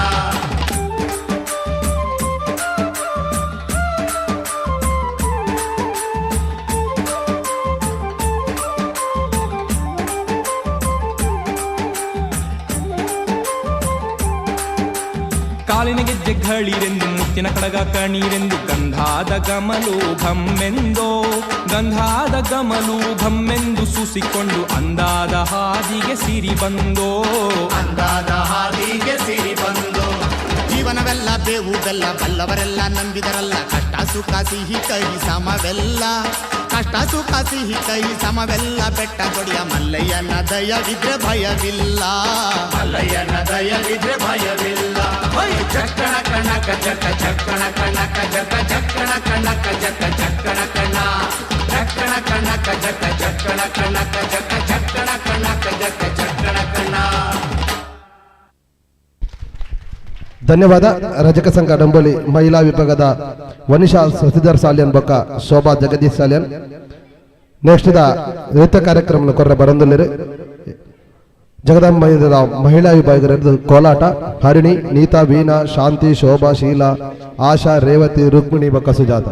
ಕಾಲಿನ ಗೆಜ್ಜೆ ಘಳಿರೆಂದು ಮುತ್ತಿನ ಕಡಗ ಕಣೀರೆಂದು ಗಂಧಾದ ಗಮಲು ಘಮ್ಮೆಂದೋ, ಗಂಧಾದ ಗಮಲು ಘಮ್ಮೆಂದು ಸೂಸಿಕೊಂಡು ಅಂದಾದ ಹಾದಿಗೆ ಸಿರಿ ಬಂದೋ, ಅಂದಾದ ಹಾದಿಗೆ ಸಿರಿ ಬಂದೋ. ಜೀವನವೆಲ್ಲ ಬೇವು ಬೆಲ್ಲ ಬಲ್ಲವರೆಲ್ಲ ನಂಬಿದರಲ್ಲ, ಕಷ್ಟ ಸುಖ ಸಿಹಿ ಕಹಿ ಸಮವೆಲ್ಲ, ಕಷ್ಟ ಸುಖ ಸಿಹಿ ಕಹಿ ಸಮವೆಲ್ಲ, ಬೆಟ್ಟ ಕೊಡಿಯ ಮಲ್ಲಯ್ಯನ ದಯವಿದ್ರೆ ಭಯವಿಲ್ಲ, ಮಲ್ಲಯ್ಯನ ದಯವಿದ್ರೆ ಭಯವಿಲ್ಲ. ಜಕ್ಕಣ ಕಣಕ ಜಕ ಜಕ್ಕಣ ಕಣಕ ಜಕ ಜಕ್ಕಣ ಕಣಕ ಜಕ ಜಕ್ಕಣ ಕಣ ಜಕ್ಕಣ ಕಣಕ ಜಕ ಜಕ್ಕಣ ಕಣಕ ಜಕ ಜಕ್ಕಣ ಕಣಕ ಜಕ ಜಕ್ಕಣ ಕಣ. ಧನ್ಯವಾದ. ರಜಕ ಸಂಘ ಡಂಬೋಲಿ ಮಹಿಳಾ ವಿಭಾಗದ ವನಿಷಾ ಸಸಿಧರ್ ಸಾಲಿಯನ್ ಬೊಕ್ಕ ಶೋಭಾ ಜಗದೀಶ್ ಸಾಲಿಯನ್. ನೆಕ್ಸ್ಟ್ the ನೃತ್ಯ ಕಾರ್ಯಕ್ರಮ ಕೊರ್ರ ಬರಂದುಲ್ಲಿರು ಜಗದಾಂಬ ಮಹಿಳಾ ವಿಭಾಗದ ಕೋಲಾಟ ಹರಿಣಿ, ನೀತಾ, ವೀಣಾ, ಶಾಂತಿ, ಶೋಭಾ, ಶೀಲಾ, ಆಶಾ, ರೇವತಿ, ರುಕ್ಮಿಣಿ ಬೊಕ್ಕ ಸುಜಾತ.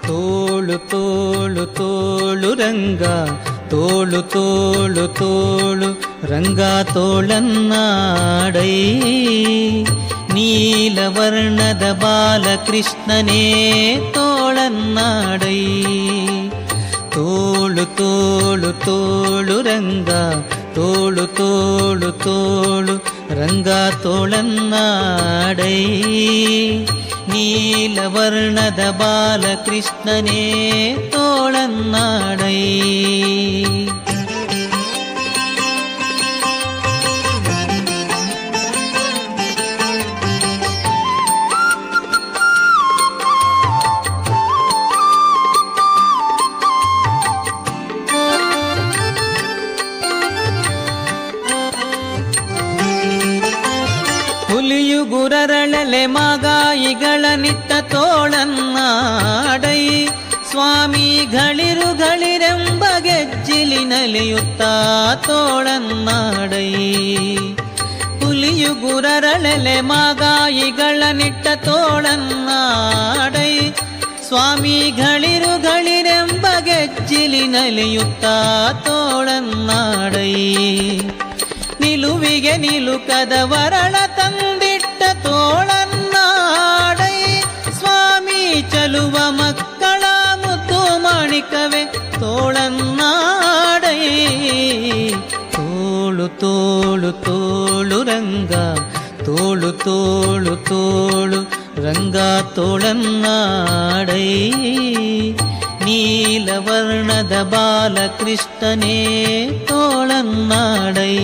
ತೋಳು ತೋಳು ತೋಳು ರಂಗ, ತೋಳು ತೋಳು ತೋಳು ರಂಗ ತೋಳನ್ನಾಡೈ, ನೀಲವರ್ಣದ ಬಾಲಕೃಷ್ಣನೇ ತೋಳನ್ನಾಡೈ. ತೋಳು ತೋಳು ತೋಳು ರಂಗ, ತೋಳು ತೋಳು ತೋಳು ರಂಗ ತೋಳನ್ನಾಡೈ, ನೀಲವರ್ಣದ ಬಾಲಕೃಷ್ಣನೇ ತೋಳನ್ನಾಡೈ. ಗುರರಳೆಲೆ ಮಾಗಾಯಿಗಳ ನಿಟ್ಟ ತೋಳನ್ನಾಡೈ ಸ್ವಾಮಿ ಘಳಿರು ಘಳಿರೆಂಬ ಗೆಜ್ಜಿಲಿ ನಲಿಯುತ್ತ ತೋಳನ್ನಾಡೈ. ಹುಲಿಯು ಗುರರಳೆಲೆ ಮಾಗಾಯಿಗಳ ನಿಟ್ಟ ತೋಳನ್ನಾಡೈ ಸ್ವಾಮಿ ಘಳಿರು ಘಳಿರೆಂಬ ಗೆಜ್ಜಿಲಿ ನಲಿಯುತ್ತ ತೋಳನ್ನಾಡೈ. ನಿಲುವಿಗೆ ನಿಲುಕದ ವರಳ ತಂದಿಟ್ಟ ತೋಳನ್ನಾಡೈ ಸ್ವಾಮಿ ಚಲುವ ಮಕ್ಕಳ ಮುದ್ದು ಮಾಣಿಕವೇ ತೋಳನ್ನಾಡೈ. ತೋಳು ತೋಳು ತೋಳು ರಂಗ ತೋಳು ತೋಳು ತೋಳು ರಂಗ ತೋಳನ್ನಾಡೈ. ನೀಲವರ್ಣದ ಬಾಲಕೃಷ್ಣನೇ ತೋಳನ್ನಾಡೈ.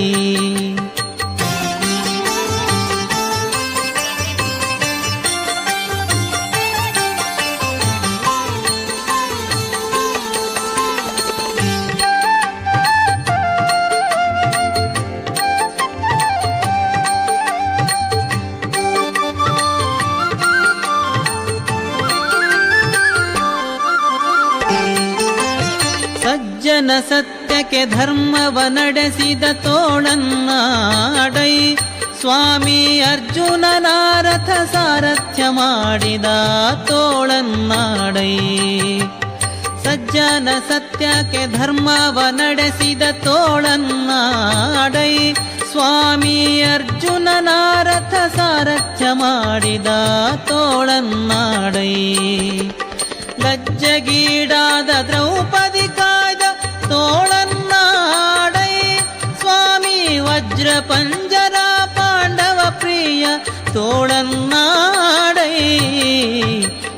ಸಜ್ಜನ ಸತ್ಯಕ್ಕೆ ಧರ್ಮವ ನಡೆಸಿದ ತೋಳನ್ನಾಡೈ ಸ್ವಾಮಿ ಅರ್ಜುನನ ರಥ ಸಾರಥ್ಯ ಮಾಡಿದ ತೋಳನ್ನಾಡೈ. ಸಜ್ಜನ ಸತ್ಯಕ್ಕೆ ಧರ್ಮವ ನಡೆಸಿದ ತೋಳನ್ನಾಡೈ ಸ್ವಾಮಿ ಅರ್ಜುನನ ರಥ ಸಾರಥ್ಯ ಮಾಡಿದ ತೋಳನ್ನಾಡೈ. ಲಜ್ಜೆಗೀಡಾದ ದ್ರೌಪದಿ ಕಾಯ್ದ ತೋಳನ್ನಾಡೈ ಸ್ವಾಮಿ ವಜ್ರ ಪಂಜರ ಪಾಂಡವ ಪ್ರಿಯ ತೋಳನ್ನಾಡೈ.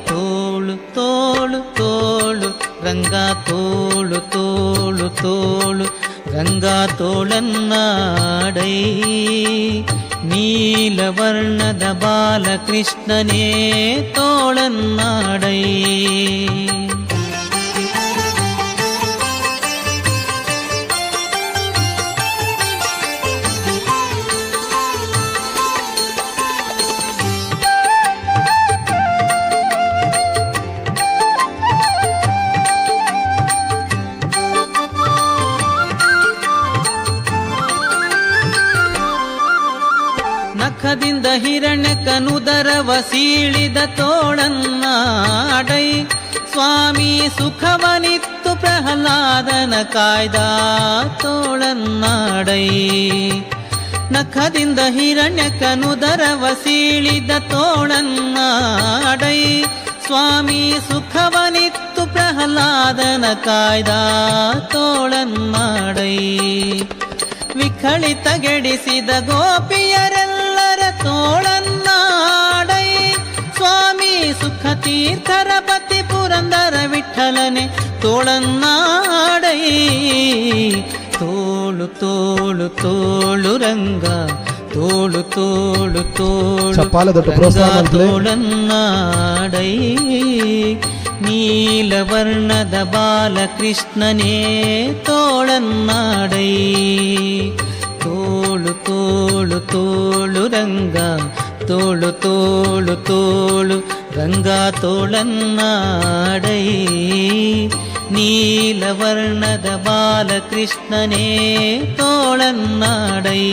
ತೋಳು ತೋಳು ತೋಳು ರಂಗ ತೋಳು ತೋಳು ತೋಳು ರಂಗ ತೋಳನ್ನಾಡೈ. ನೀಲವರ್ಣದ ಬಾಲಕೃಷ್ಣನೇ ತೋಳನ್ನಾಡೈ. ನಖದಿಂದ ಹಿರಣ್ಯಕನುದರವ ಸೀಳಿದ ತೋಳನ್ನಾಡೈ ಸ್ವಾಮಿ ಸುಖವನಿತ್ತು ಪ್ರಹ್ಲಾದನ ಕಾಯ್ದ ತೋಳನ್ನಾಡೈ. ನಖದಿಂದ ಹಿರಣ್ಯಕನುದರವ ಸೀಳಿದ ತೋಳನ್ನಾಡೈ ಸ್ವಾಮಿ ಸುಖವನಿತ್ತು ಪ್ರಹ್ಲಾದನ ಕಾಯ್ದ ತೋಳನ್ನಾಡೈ. ವಿಖಳಿತಗೆಡಿಸಿದ ಗೋಪಿಯರೆಲ್ಲರ ತೋಳನ್ನಾಡೈ ಸ್ವಾಮಿ ಸುಖ ತೀರ್ಥರ ಪತಿ ಪುರಂದರ ವಿಠಲನೆ ತೋಳನ್ನಾಡೈ. ತೋಳು ತೋಳು ತೋಳು ರಂಗ ತೋಳು ತೋಳು ತೋಳು ರಂಗ ತೋಳನ್ನಾಡೈ. ನೀಲವರ್ಣದ ಬಾಲಕೃಷ್ಣನೇ ತೋಳನ್ನಾಡೈ. ತೋಳು ತೋಳು ತೋಳು ರಂಗ ತೋಳು ತೋಳು ತೋಳು ರಂಗ ತೋಳನ್ನಾಡೈ. ನೀಲವರ್ಣದ ಬಾಲಕೃಷ್ಣನೇ ತೋಳನ್ನಾಡೈ.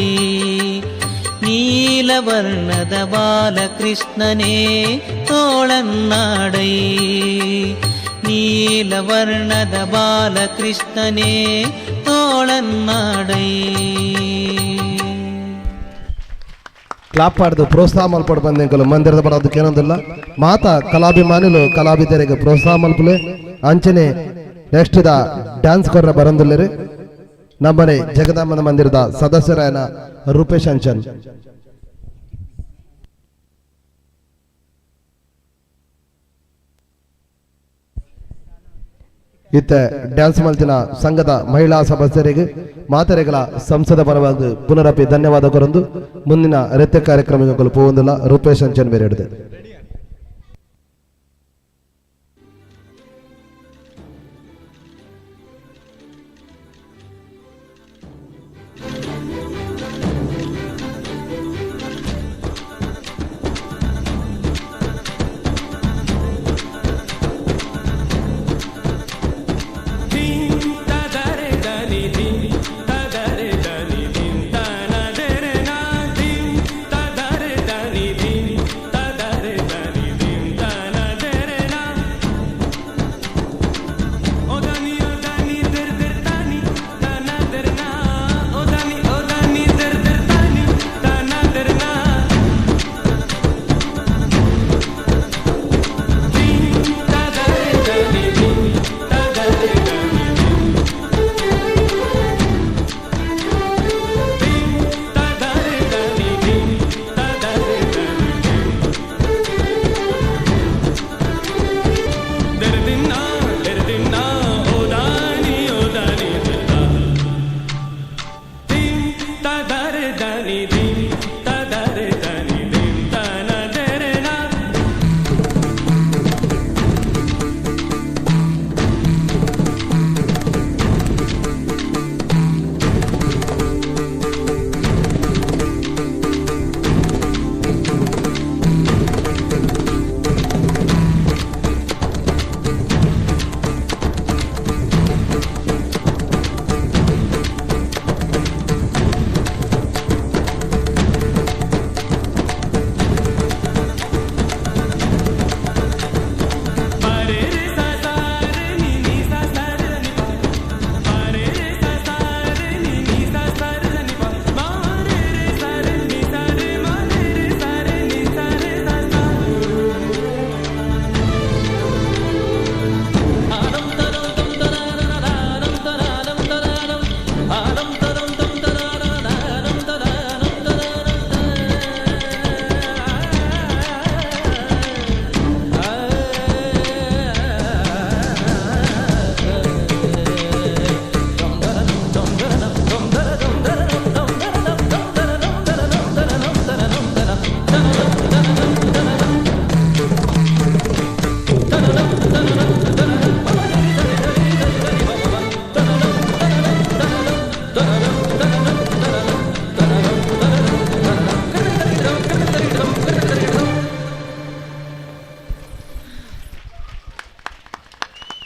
ನೀಲವರ್ಣದ ಬಾಲಕೃಷ್ಣನೇ ತೋಳನ್ನಾಡೈ. ನೀಲವರ್ಣದ ಬಾಲಕೃಷ್ಣನೇ ತೋಳನ್ನಾಡೈ. ಕ್ಲಾಪ್ ಪಾಡ್ದು ಪ್ರೋತ್ಸಾಹ ಮಲ್ಪಡು ಬಂದೆಂಕಲು ಮಂದಿರದ ಬರೋದಕ್ಕೆ ಏನೊಂದಿಲ್ಲ. ಮಾತಾ ಕಲಾಭಿಮಾನಿಲು ಕಲಾವಿದರಿಗೆ ಪ್ರೋತ್ಸಾಹ ಮಲ್ಪಲೆ ಅಂಚನೆ ನೆಕ್ಸ್ಟ್ the dance ಕೊರ್ರ ಬರಂದುಲ್ಲೇರಿ ನಮ್ಮನೆ ಜಗದಾಂಬನ ಮಂದಿರದ ಸದಸ್ಯರಾಯನ ರೂಪೇಶ್ ಅಂಚನ್. ಇತ್ತ ಡ್ಯಾನ್ಸ್ ಮಲ್ತಿನ ಸಂಘದ ಮಹಿಳಾ ಸದಸ್ಯರಿಗೆ ಮಾತರೆಗಳ ಸಂಸದ ಪರವಾಗಿ ಪುನರಪಿ ಧನ್ಯವಾದ ಕೊರಂದು ಮುಂದಿನ ನೃತ್ಯ ಕಾರ್ಯಕ್ರಮಕ್ಕೆ ಪೋವಂದಿಲ್ಲ ರೂಪೇಶ್ ಅಂಚನ್ ಬೇರೆ ಹಿಡಿದೆ.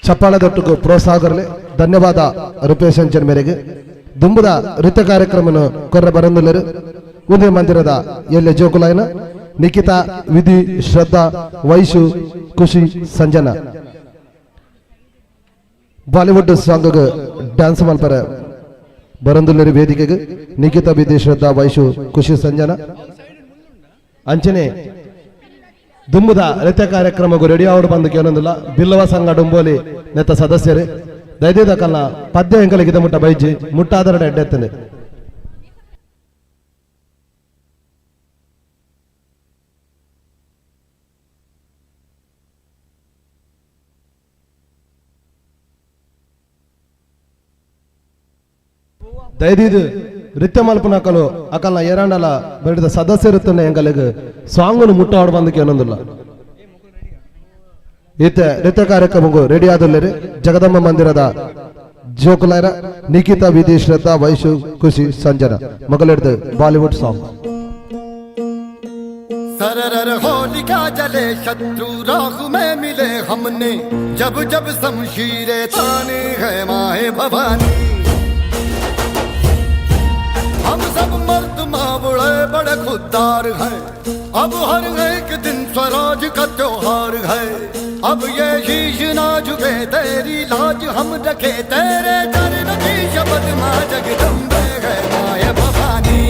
ಚಪ್ಪಾಳದೊಟ್ಟಿಗೂ ಪ್ರೋತ್ಸಾಹಗರಲಿ ಧನ್ಯವಾದ ರೂಪೇಶ್ ಅಂಚನ್ ಮೇರೆಗೆ. ದುಂಬುದ ನೃತ್ಯ ಕಾರ್ಯಕ್ರಮನ ಕೊರ್ರ ಬರಂದುಲ್ಲರು ಉದಯ ಮಂದಿರದ ಎಲ್ಲೆ ಜೋಕುಲಾಯನ ನಿಖಿತಾ, ವಿಧಿ, ಶ್ರದ್ಧಾ, ವೈಶು, ಖುಷಿ, ಸಂಜನಾ ಬಾಲಿವುಡ್ ಸಾಂಗ್ ಡ್ಯಾನ್ಸ್ ಮಲ್ಪರ ಬರಂದುಲ್ಲರಿ ವೇದಿಕೆಗೆ ನಿಖಿತಾ, ವಿಧಿ, ಶ್ರದ್ಧಾ, ವೈಶು, ಖುಷಿ, ಸಂಜನಾ. ಅಂಚನೆ ದುಂಬುದ ನೃತ್ಯ ಕಾರ್ಯಕ್ರಮಗೂ ರೆಡಿ ಆವಡು ಬಂದು ಕೇಳೊಂದಿಲ್ಲ ಬಿಲ್ಲವ ಸಂಘ ಡುಂಬೋಲಿ ನೆತ್ತ ಸದಸ್ಯರು ದೈದೇದ ಕಲ್ಲ ಪದ್ಯ ಎಂಕಲಿಗಿದ ಮುಟ್ಟ ಬೈಜಿ ಮುಟ್ಟಾದರಡೆ ಎಡ್ಡೆತ್ತನೆ. ದಯದೀದು ನೃತ್ಯ ಮಲ್ಪನಕಲು ಅಕಲ್ನ ಏರಾಂಡಲ ಬರಿದ ಸದಸ್ಯರುತ್ತನೆ ಎಂಕಲಿಗೆ ಸಾಂಗುನು ಮುಟ್ಟಾಡು ಬಂದಕ್ಕೆ ಏನೊಂದಿಲ್ಲ. ಈತ ನೃತ್ಯ ಕಾರ್ಯಕ್ರಮಕ್ಕೂ ರೆಡಿ ಆದಲ್ಲೇರಿ ಜಗದಂಬ ಮಂದಿರದ ಜೋಕುಲೈರ ನಿಖಿತಾ, ವಿಧಿ, ಶ್ರದ್ಧಾ, ವೈಶು, ಖುಷಿ, ಸಂಜನಾ ಮೊದಲೆಡ್ದು ಬಾಲಿವುಡ್ ಸಾಂಗ್. सरर होलिका जले शत्रु राह में मिले हमने जब जब शमशीरे ताने है माहे भवानी। हम सब मर्द मावड़े बड़े खुददार हैं, अब हर एक दिन स्वराज का त्योहार है। अब ये शीश ना झुके तेरी लाज हम रखे, तेरे चरण की शपथ माँ जगदम्बे है माए भवानी।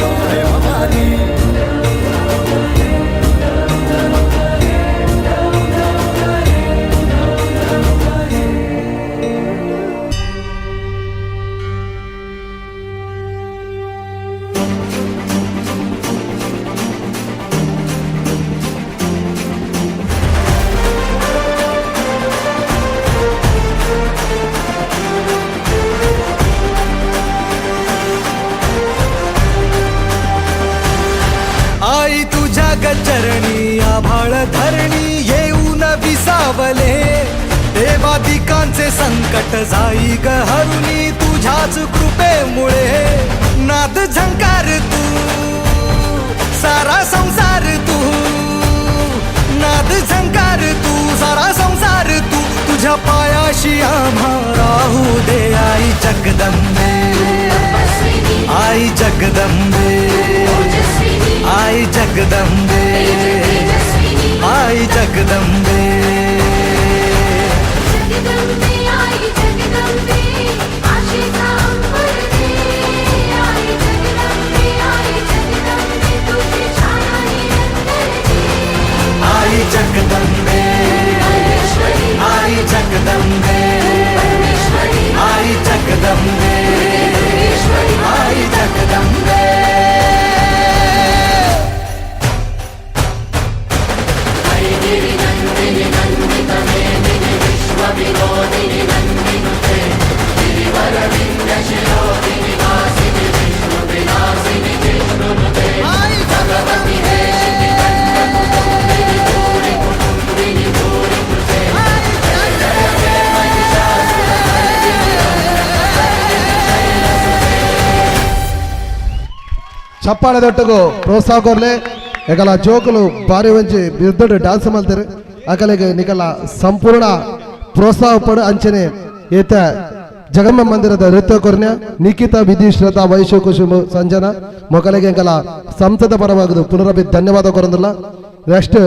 माए भवानी। आई तुझ्या गचरणी आभाळ धरणी येऊन विसावले, देवादिकांचे संकट जाई ग हरुणी तुझ्याच कृपेमुळे। नाद झंकार तू सारा संसार तू, नाद झंकार तू सारा संसार तू, तुझ्या पायाशी आम्हा राहू दे आई जगदंबे, आई जगदंबे, आई जगदंबे, आई जगदंबे। जगदंबे आई जगदंबे आशेचा अंबर दे, आई जगदंबे आई जगदंबे तुझी छाया निरंतर दे। आई जगदंबे आई जगदंबे आई जगदंबे आई जगदंबे। ಚಪ್ಪಾಳೆದೊಟ್ಟಿಗೂ ಪ್ರೋತ್ಸಾಹ ಕೊರ್ಲೆ. ಎಗಲ ಜೋಕುಲು ಬಾರಿ ಒಂಜಿ ಬಿರ್ದಡು ಡ್ಯಾನ್ಸ್ ಮಲ್ತೆರ್ ಅಕಲೆಗ್ ನಿಕಲ ಸಂಪೂರ್ಣ ಪ್ರೋತ್ಸಾಹ ಪಡು. ಅಂಚನೆ ಏತ ಜಗಮ್ಮ ಮಂದಿರದ ನೃತ್ಯ ಕೊರ್ನ್ಯ ನಿಖಿತಾ, ವಿಧಿ, ಶ್ರದ್ಧಾ, ವೈಶು, ಕುಸುಮ, ಸಂಜನಾ ಮೊಕಲೆಗೆ ಎಂಕಲ ಸಂಸದ ಪರವಾಗುದು ಪುನರಭಿ ಧನ್ಯವಾದ ಕೊರಂದಿಲ್ಲ. ನೆಕ್ಸ್ಟ್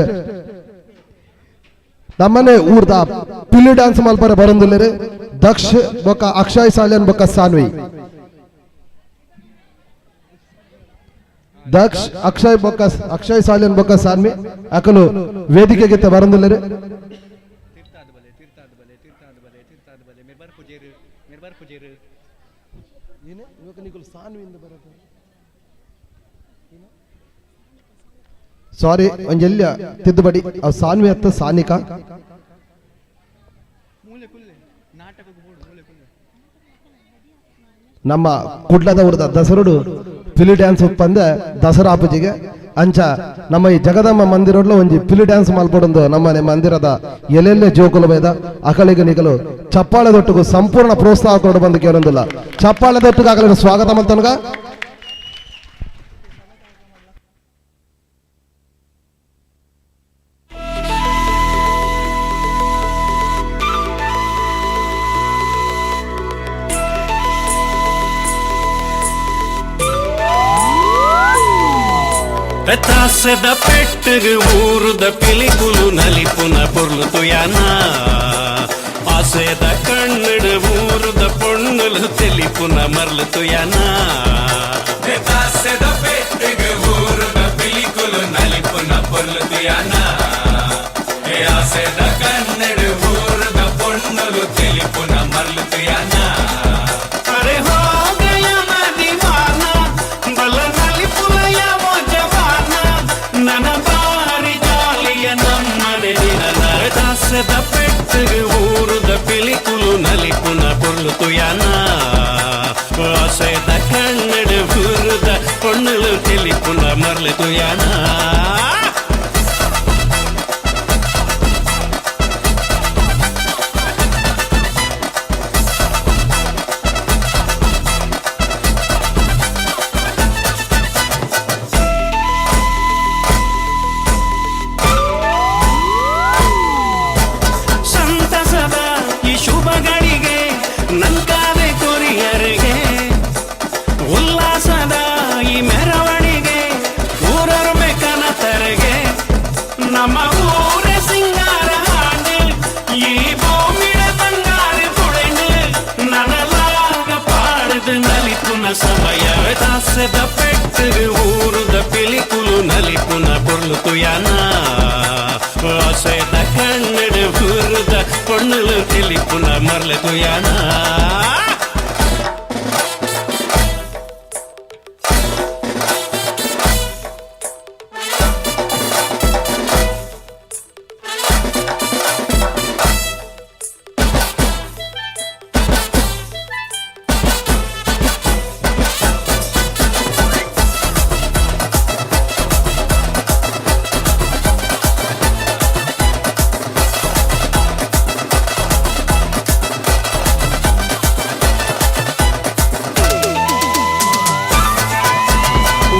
ನಮ್ಮನೆ ಊರ್ದ ಪಿಲ್ಲಿ ಡ್ಯಾನ್ಸ್ ಮಲ್ಪರ ಬರಂದಿಲ್ಲರು ದಕ್ಷ ಬೊಕ್ಕ ಅಕ್ಷಯ್ ಸಾಲಿಯನ್ ಬೊಕ್ಕ ಸಾನ್ವಿ. ದಕ್ಷ ಅಕ್ಷಯ್ ಬೊಕ್ಕ ಅಕ್ಷಯ್ ಸಾಲಿಯನ್ ಬೊಕ್ಕ ಸಾನ್ವಿ ಅಕಲು ವೇದಿಕೆಗೆ ಬರಂದಿಲ್ಲರು. ಸಾರಿ ಒಂಜೆಲ್ಲ ತಿದ್ದುಪಡಿ ಅವು ಸಾನ್ವಿ ಅತ್ತ ಸಾನಿಕಾ. ನಮ್ಮ ಕುಡ್ಲದ ಊರದ ದಸರುಡು ಪಿಲಿ ಡ್ಯಾನ್ಸ್ ಉಪ್ಪಂದ ದಸರಾ ಆಪುಜಿಗೆ ಅಂಚ ನಮ್ಮ ಈ ಜಗದಮ್ಮ ಮಂದಿರಡ್ಲು ಒಂಜಿ ಪಿಲಿ ಡ್ಯಾನ್ಸ್ ಮಲ್ಪಡೊಂದು ನಮ್ಮ ಮಂದಿರದ ಎಲ್ಲೆಲ್ಲೇ ಜೋಕುಲು ಬೈದ ಅಕಳಿಗೆ ನಿಗಲು ಚಪ್ಪಾಳೆದೊಟ್ಟಿಗೂ ಸಂಪೂರ್ಣ ಪ್ರೋತ್ಸಾಹ ಕೊಡು ಬಂದು ಕೇಳೊಂದಿಲ್ಲ. ಚಪ್ಪಾಳೆದೊಟ್ಟಿಗೆ ಅಕಲಿಗೆ ಸ್ವಾಗತ ಮಲ್ತನಗ. ತಾಸದ ಪೆಟ್ಟಗ್ ಊರುದ ಪಿಲಿಕುಲು ನಲಿಪುನ ಪೊರ್ಲು ತುಯಾನ ಆಸೆದ ಕಣ್ಣಡು ಊರುದ ಪೊಣ್ಣುಲು ತೆಲಿಪುನ ಮರ್ಲು ತುಯಾನ ತಾಸೆದ ಪೆಟ್ಟಗ್ ಊರುದ ಪಿಲಿಕುಲು ನಲಿಪುನ ಪೊರ್ಲು ತುಯಾನ ಆಸೆದ ಕಣ್ಣಡು ಊರುದ ಪೊಣ್ಣುಲು ತೆಲಿಪುನ ಮರ್ಲು ತುಯಾನ ಅರೆ ಹೋ ಗಯ ದೀವಾನ ಬಲ ನಲಿಪುಲಯ ಓ ಜವಾನ ನನ ಬಾರಿ ಜಾಲಿಯ ನಮ್ಮನೆ ನಿನನ ದಾಸದ ಪೆಟ್ಟಗ್ ಊರುದ ಪಿಲಿಕುಲು ನಲಿಪುನ ಪೊರ್ಲು ತುಯಾನ ಆಸೆದ ಕಣ್ಣಡು ಊರುದ ಪೊಣ್ಣುಲು ತೆಲಿಪುನ ಮರ್ಲು ತುಯಾನ. ಸಂತಸದ ಈ ಶುಭಗಳಿಗೆ ನಂಕಾದೆ ಕೊರಿಯರಿಗೆ ಉಲ್ಲಾಸದ ಈ ಮೆರವಣಿಗೆ ಊರರ್ಮೆ ಕನತರಿಗೆ ನಮ್ಮ ಊರ ಸಿಂಗಾರ ಹಾಡು ಈ ಭೂಮಿಡ ಬಂಗಾರ ಪುಳೆಂಡು ನನಲಾಗ ಪಾಡದು ನಲಿಪುನ ಸಮಯ ದಾಸದ ಪೆಟ್ಟಗ್ ಊರುದ ಪಿಲಿಕುಲು ನಲಿಪುನ ಪೊರ್ಲು ತುಯಾನ ಆಸೆದ ಕಣ್ಣಡು ಊರುದ ಪೊಣ್ಣುಲು ತೆಲಿಪುನ ಮರ್ಲು ತುಯಾನ.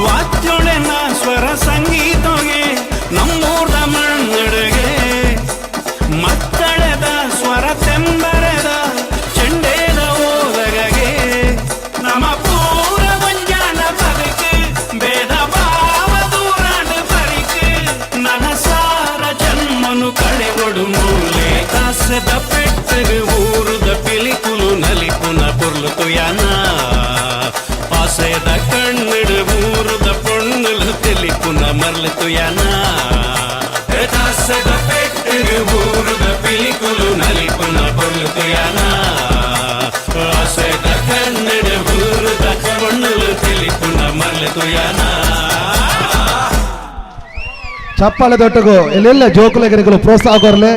ವಾದ್ಯೊಳೆನ ಸ್ವರ ಸಂಗೀತಗೆ ನಮ್ಮೂರ್ದ ಮಣ್ಣುಡುಗೆ ಮಕ್ಕಳದ ಸ್ವರ ತೆಂಬರದ ಚೆಂಡೇದ ಓಲಗಗೆ ನಮ್ಮ ಪೂರ ಒಂಜಾನ ಬದುಕು ಭೇದ ಭಾವ ದೂರಾಡು ಬರಿಕು ನನ್ನ ಸಾರ ಜನ್ಮನು ಕಳೆಗೊಡು ಮೂಲೆ ದಾಸದ ಪೆಟ್ಟಗ್ ಊರುದ ಪಿಲಿಕುಲು ನಲಿಪುನ ಪೊರ್ಲು ತುಯಾನ ಆಸೆದ ಕಣ್ಣಡು ಊರುದ ಪೊಣ್ಣುಲು ತೆಲಿಪುನ ಮರ್ಲು ತುಯಾನ ದಾಸದ ಪೆಟ್ಟಗ್ ಊರುದ ಪಿಲಿಕುಲು ನಲಿಪುನ ಪೊರ್ಲು ತುಯಾನ ಆಸೆದ ಕಣ್ಣಡು ಊರುದ ಪೊಣ್ಣುಲು ತೆಲಿಪುನ ಮರ್ಲು ತುಯಾನ. ಚಪ್ಪಾಳೆ ದೊಟ್ಟಗು ಎಲ್ಲೆಲ್ಲ ಜೋಕುಲಗರಿಗಳು ಪ್ರೋತ್ಸಾಹ ಕೊರ್ಲೆ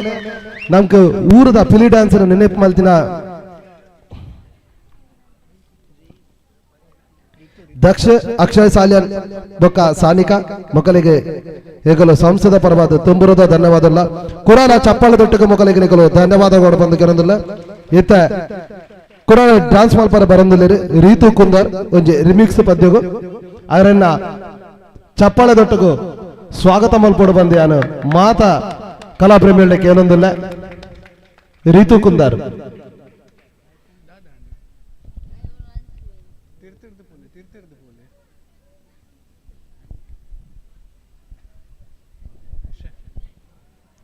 ನಮ್ಗೆ ಊರದ ಪಿಲಿ ಡ್ಯಾನ್ಸ್ ನೆನಪು ಮಲ್ತಿನ ದಕ್ಷ ಅಕ್ಷಯ್ ಸಾಲ್ಯನ್ ಬೊಕ್ಕ ಸಾನಿಕಾ ಮೊಕಲಿಗೆ ಏಕಲು ಸಂಸದ ಪರವಾದ ತುಂಬುರದ ಧನ್ಯವಾದಲ್ಲ ಕುರಾನ ಚಪ್ಪಾಳೆ ದೊಟ್ಟಗ ಮೊಕಲಿಗೆ ನಿಕಲು ಧನ್ಯವಾದ ಬಂದು ಕೆರಂದಿಲ್ಲ ಇತ್ತ ಕುರಾನ ಡ್ಯಾನ್ಸ್ ಮಲ್ಪರ ಬರಂದಿಲ್ಲ ರೀತು ಕುಂದರ್ ಒಂಜಿ ರಿಮಿಕ್ಸ್ ಪದ್ಯಗು ಅವರನ್ನ ಚಪ್ಪಾಳೆ ದೊಟ್ಟಗು ಸ್ವಾಗತ ಮಲ್ಪೋಡು ಬಂದು ಮಾತ ಕಲಾ ಪ್ರೇಮಿಗಳಿಗೆ ಏನೊಂದಿಲ್ಲ ರೀತು ಕುಂದರ್.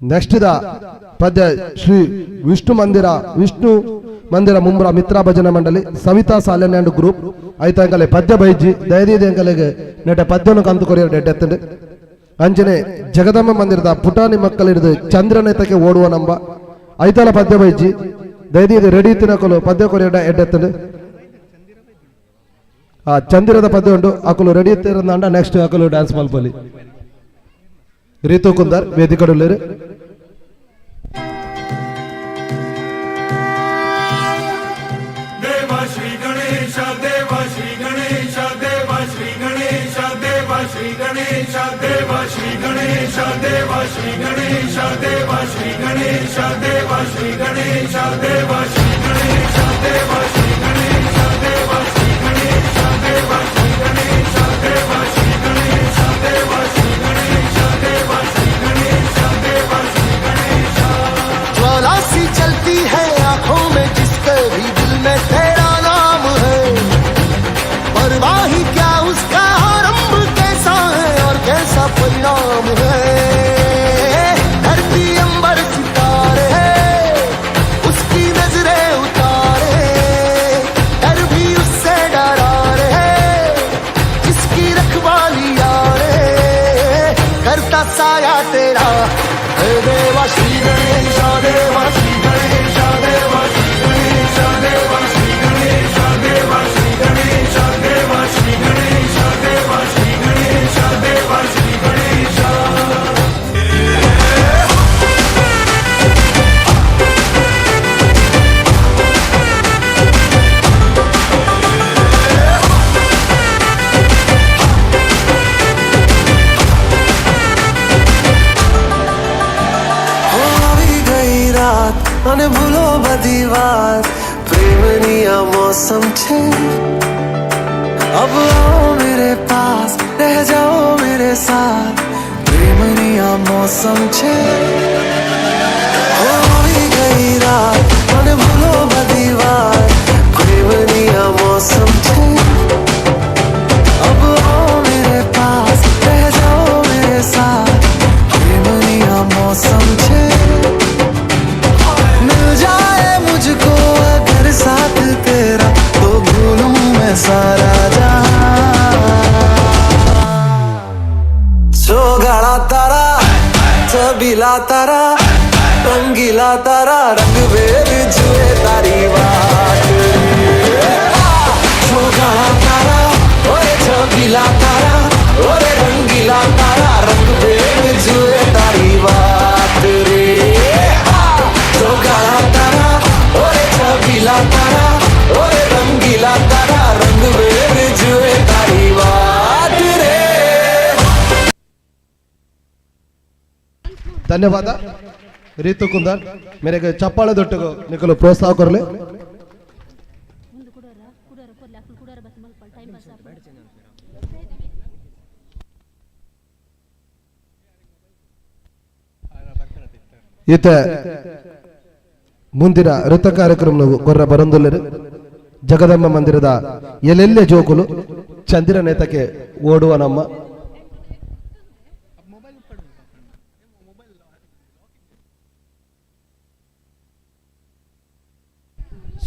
ನೆಕ್ಸ್ಟ್ the ಪದ್ಯ ಶ್ರೀ ವಿಷ್ಣು ಮಂದಿರ ಮುಂಬ್ರ ಮಿತ್ರ ಭಜನಾ ಮಂಡಳಿ ಸವಿತಾ ಸಾಲನ್ ಅಂಡ್ ಗ್ರೂಪ್ ಐತಂಕಲೆ ಪದ್ಯ ಬೈಜಿ ದಯದೀದಿ ಅಂಕಲೆಗೆ ನೆಟ ಪದ್ಯನು ಕಂತು ಕೊರಿಯರ್ ಡೆಡ್ಡೆತ್ತಂಡು ಅಂಜನೆ ಜಗದಮ್ಮ ಮಂದಿರದ ಪುಟಾಣಿ ಮಕ್ಕಳಿಡಿದು ಚಂದ್ರನೇತಕ್ಕೆ ಓಡುವ ನಂಬ ಐತಲ ಪದ್ಯ ಬೈಜಿ ದಯದೀದಿ ರೆಡಿ ತಿನ್ನಕಲು ಪದ್ಯ ಕೊರಿಯರ್ ಎಡ್ಡೆತ್ತಂಡು ಆ ಚಂದಿರದ ಪದ್ಯ ಉಂಟು ಅಕಲು ರೆಡಿ ತಿರಂದ ನೆಕ್ಸ್ಟ್ ಅಕಲು ಡ್ಯಾನ್ಸ್ ಮಲ್ಪಲಿ ರೀತು ಕುಂದರ್ ವೇದಿಕಡುಳ್ಳರು. ದೇವ ಶ್ರೀ ಗಣೇಶ ದೇವ ಶ್ರೀ ಗಣೇಶ ದೇವ ಶ್ರೀ ಗಣೇಶ ದೇವ ಶ್ರೀ ಗಣೇಶ ದೇವ ಶ್ರೀ ಗಣೇಶ ದೇವ ಶ್ರೀ ಗಣೇಶ ದೇವ ಶ್ರೀ ಗಣೇಶ ದೇವ ಶ್ರೀ ಗಣೇಶ ದೇವ ಶ್ರೀ ಗಣೇಶ ದೇವ ಶ್ರೀ ಗಣೇಶ ದೇವ ಶ್ರೀ ಗಣೇಶ ದೇವ ಶ್ರೀ ಗಣೇಶ ದೇವ ಶ್ರೀ ಗಣೇಶ ದೇವ ಶ್ರೀ ಗಣೇಶ ದೇವ ಶ್ರೀ ಗಣೇಶ ದೇವ ಶ್ರೀ ಗಣೇಶ. ज्वाला सी चलती है आंखों में जिसके भी दिल में तेरा नाम है, परवाह ही क्या उसका आरंभ कैसा है और कैसा नाम है। धरती अंबर सितारे उसकी नजरें उतारे, डर भी उससे डरा रहे जिसकी रखवाली यारे, करता साया तेरा। हे देवा श्री गणेश देवा श्री गणेश देवा श्री गणेश देवा श्री गणेश देवा श्री गणेश देवा श्री गणेश देवा श्री गणेश देवा श्री गणेश। આવી ગઈ રાત અને ભૂલો બધી વાત, પ્રેમની આ મોસમ છે। अब आओ मेरे पास, रह जाओ मेरे साथ, પ્રેમની આ મોસમ છે। આવી ગઈ રાત અને ભૂલો બધી વાત, પ્રેમની આ મોસમ છે। अब आओ मेरे पास, रह जाओ मेरे साथ, પ્રેમની આ મોસમ છે। मिल जाए मुझको अगर साथ तेरा, तो भूलूं मैं सारा जहां। चौगाड़ा तारा, छबीला तारा, रंगीला तारा, रंग बेर जुए तारी बात। चौगाड़ा तारा, ओए छबीला तारा, ओए रंगीला तारा, रंग बेर जुए तारी बात रे। चौगाड़ा तारा, ओए छबीला तारा, ओए रंगीला तारा, रंग बेर जुए तारी बात रे। ಧನ್ಯವಾದ ರೀತು ಕುಂದರ್ ಮೇರೆಗೆ ಚಪ್ಪಾಳೆ ದೊಟ್ಟುಗು ನಿಕಲು ಪ್ರೋತ್ಸಾಹ ಕೊರಲಿ. ಈತ ಮುಂದಿನ ನೃತ್ಯ ಕಾರ್ಯಕ್ರಮ ಕೊರ್ರ ಬರಂದುಲ್ಲರು ಜಗದಂಬ ಮಂದಿರದ ಎಲ್ಲೆಲ್ಲೆ ಜೋಕುಲು ಚಂದಿರ ನೇತಕ್ಕೆ ಓಡುವ ನಮ್ಮ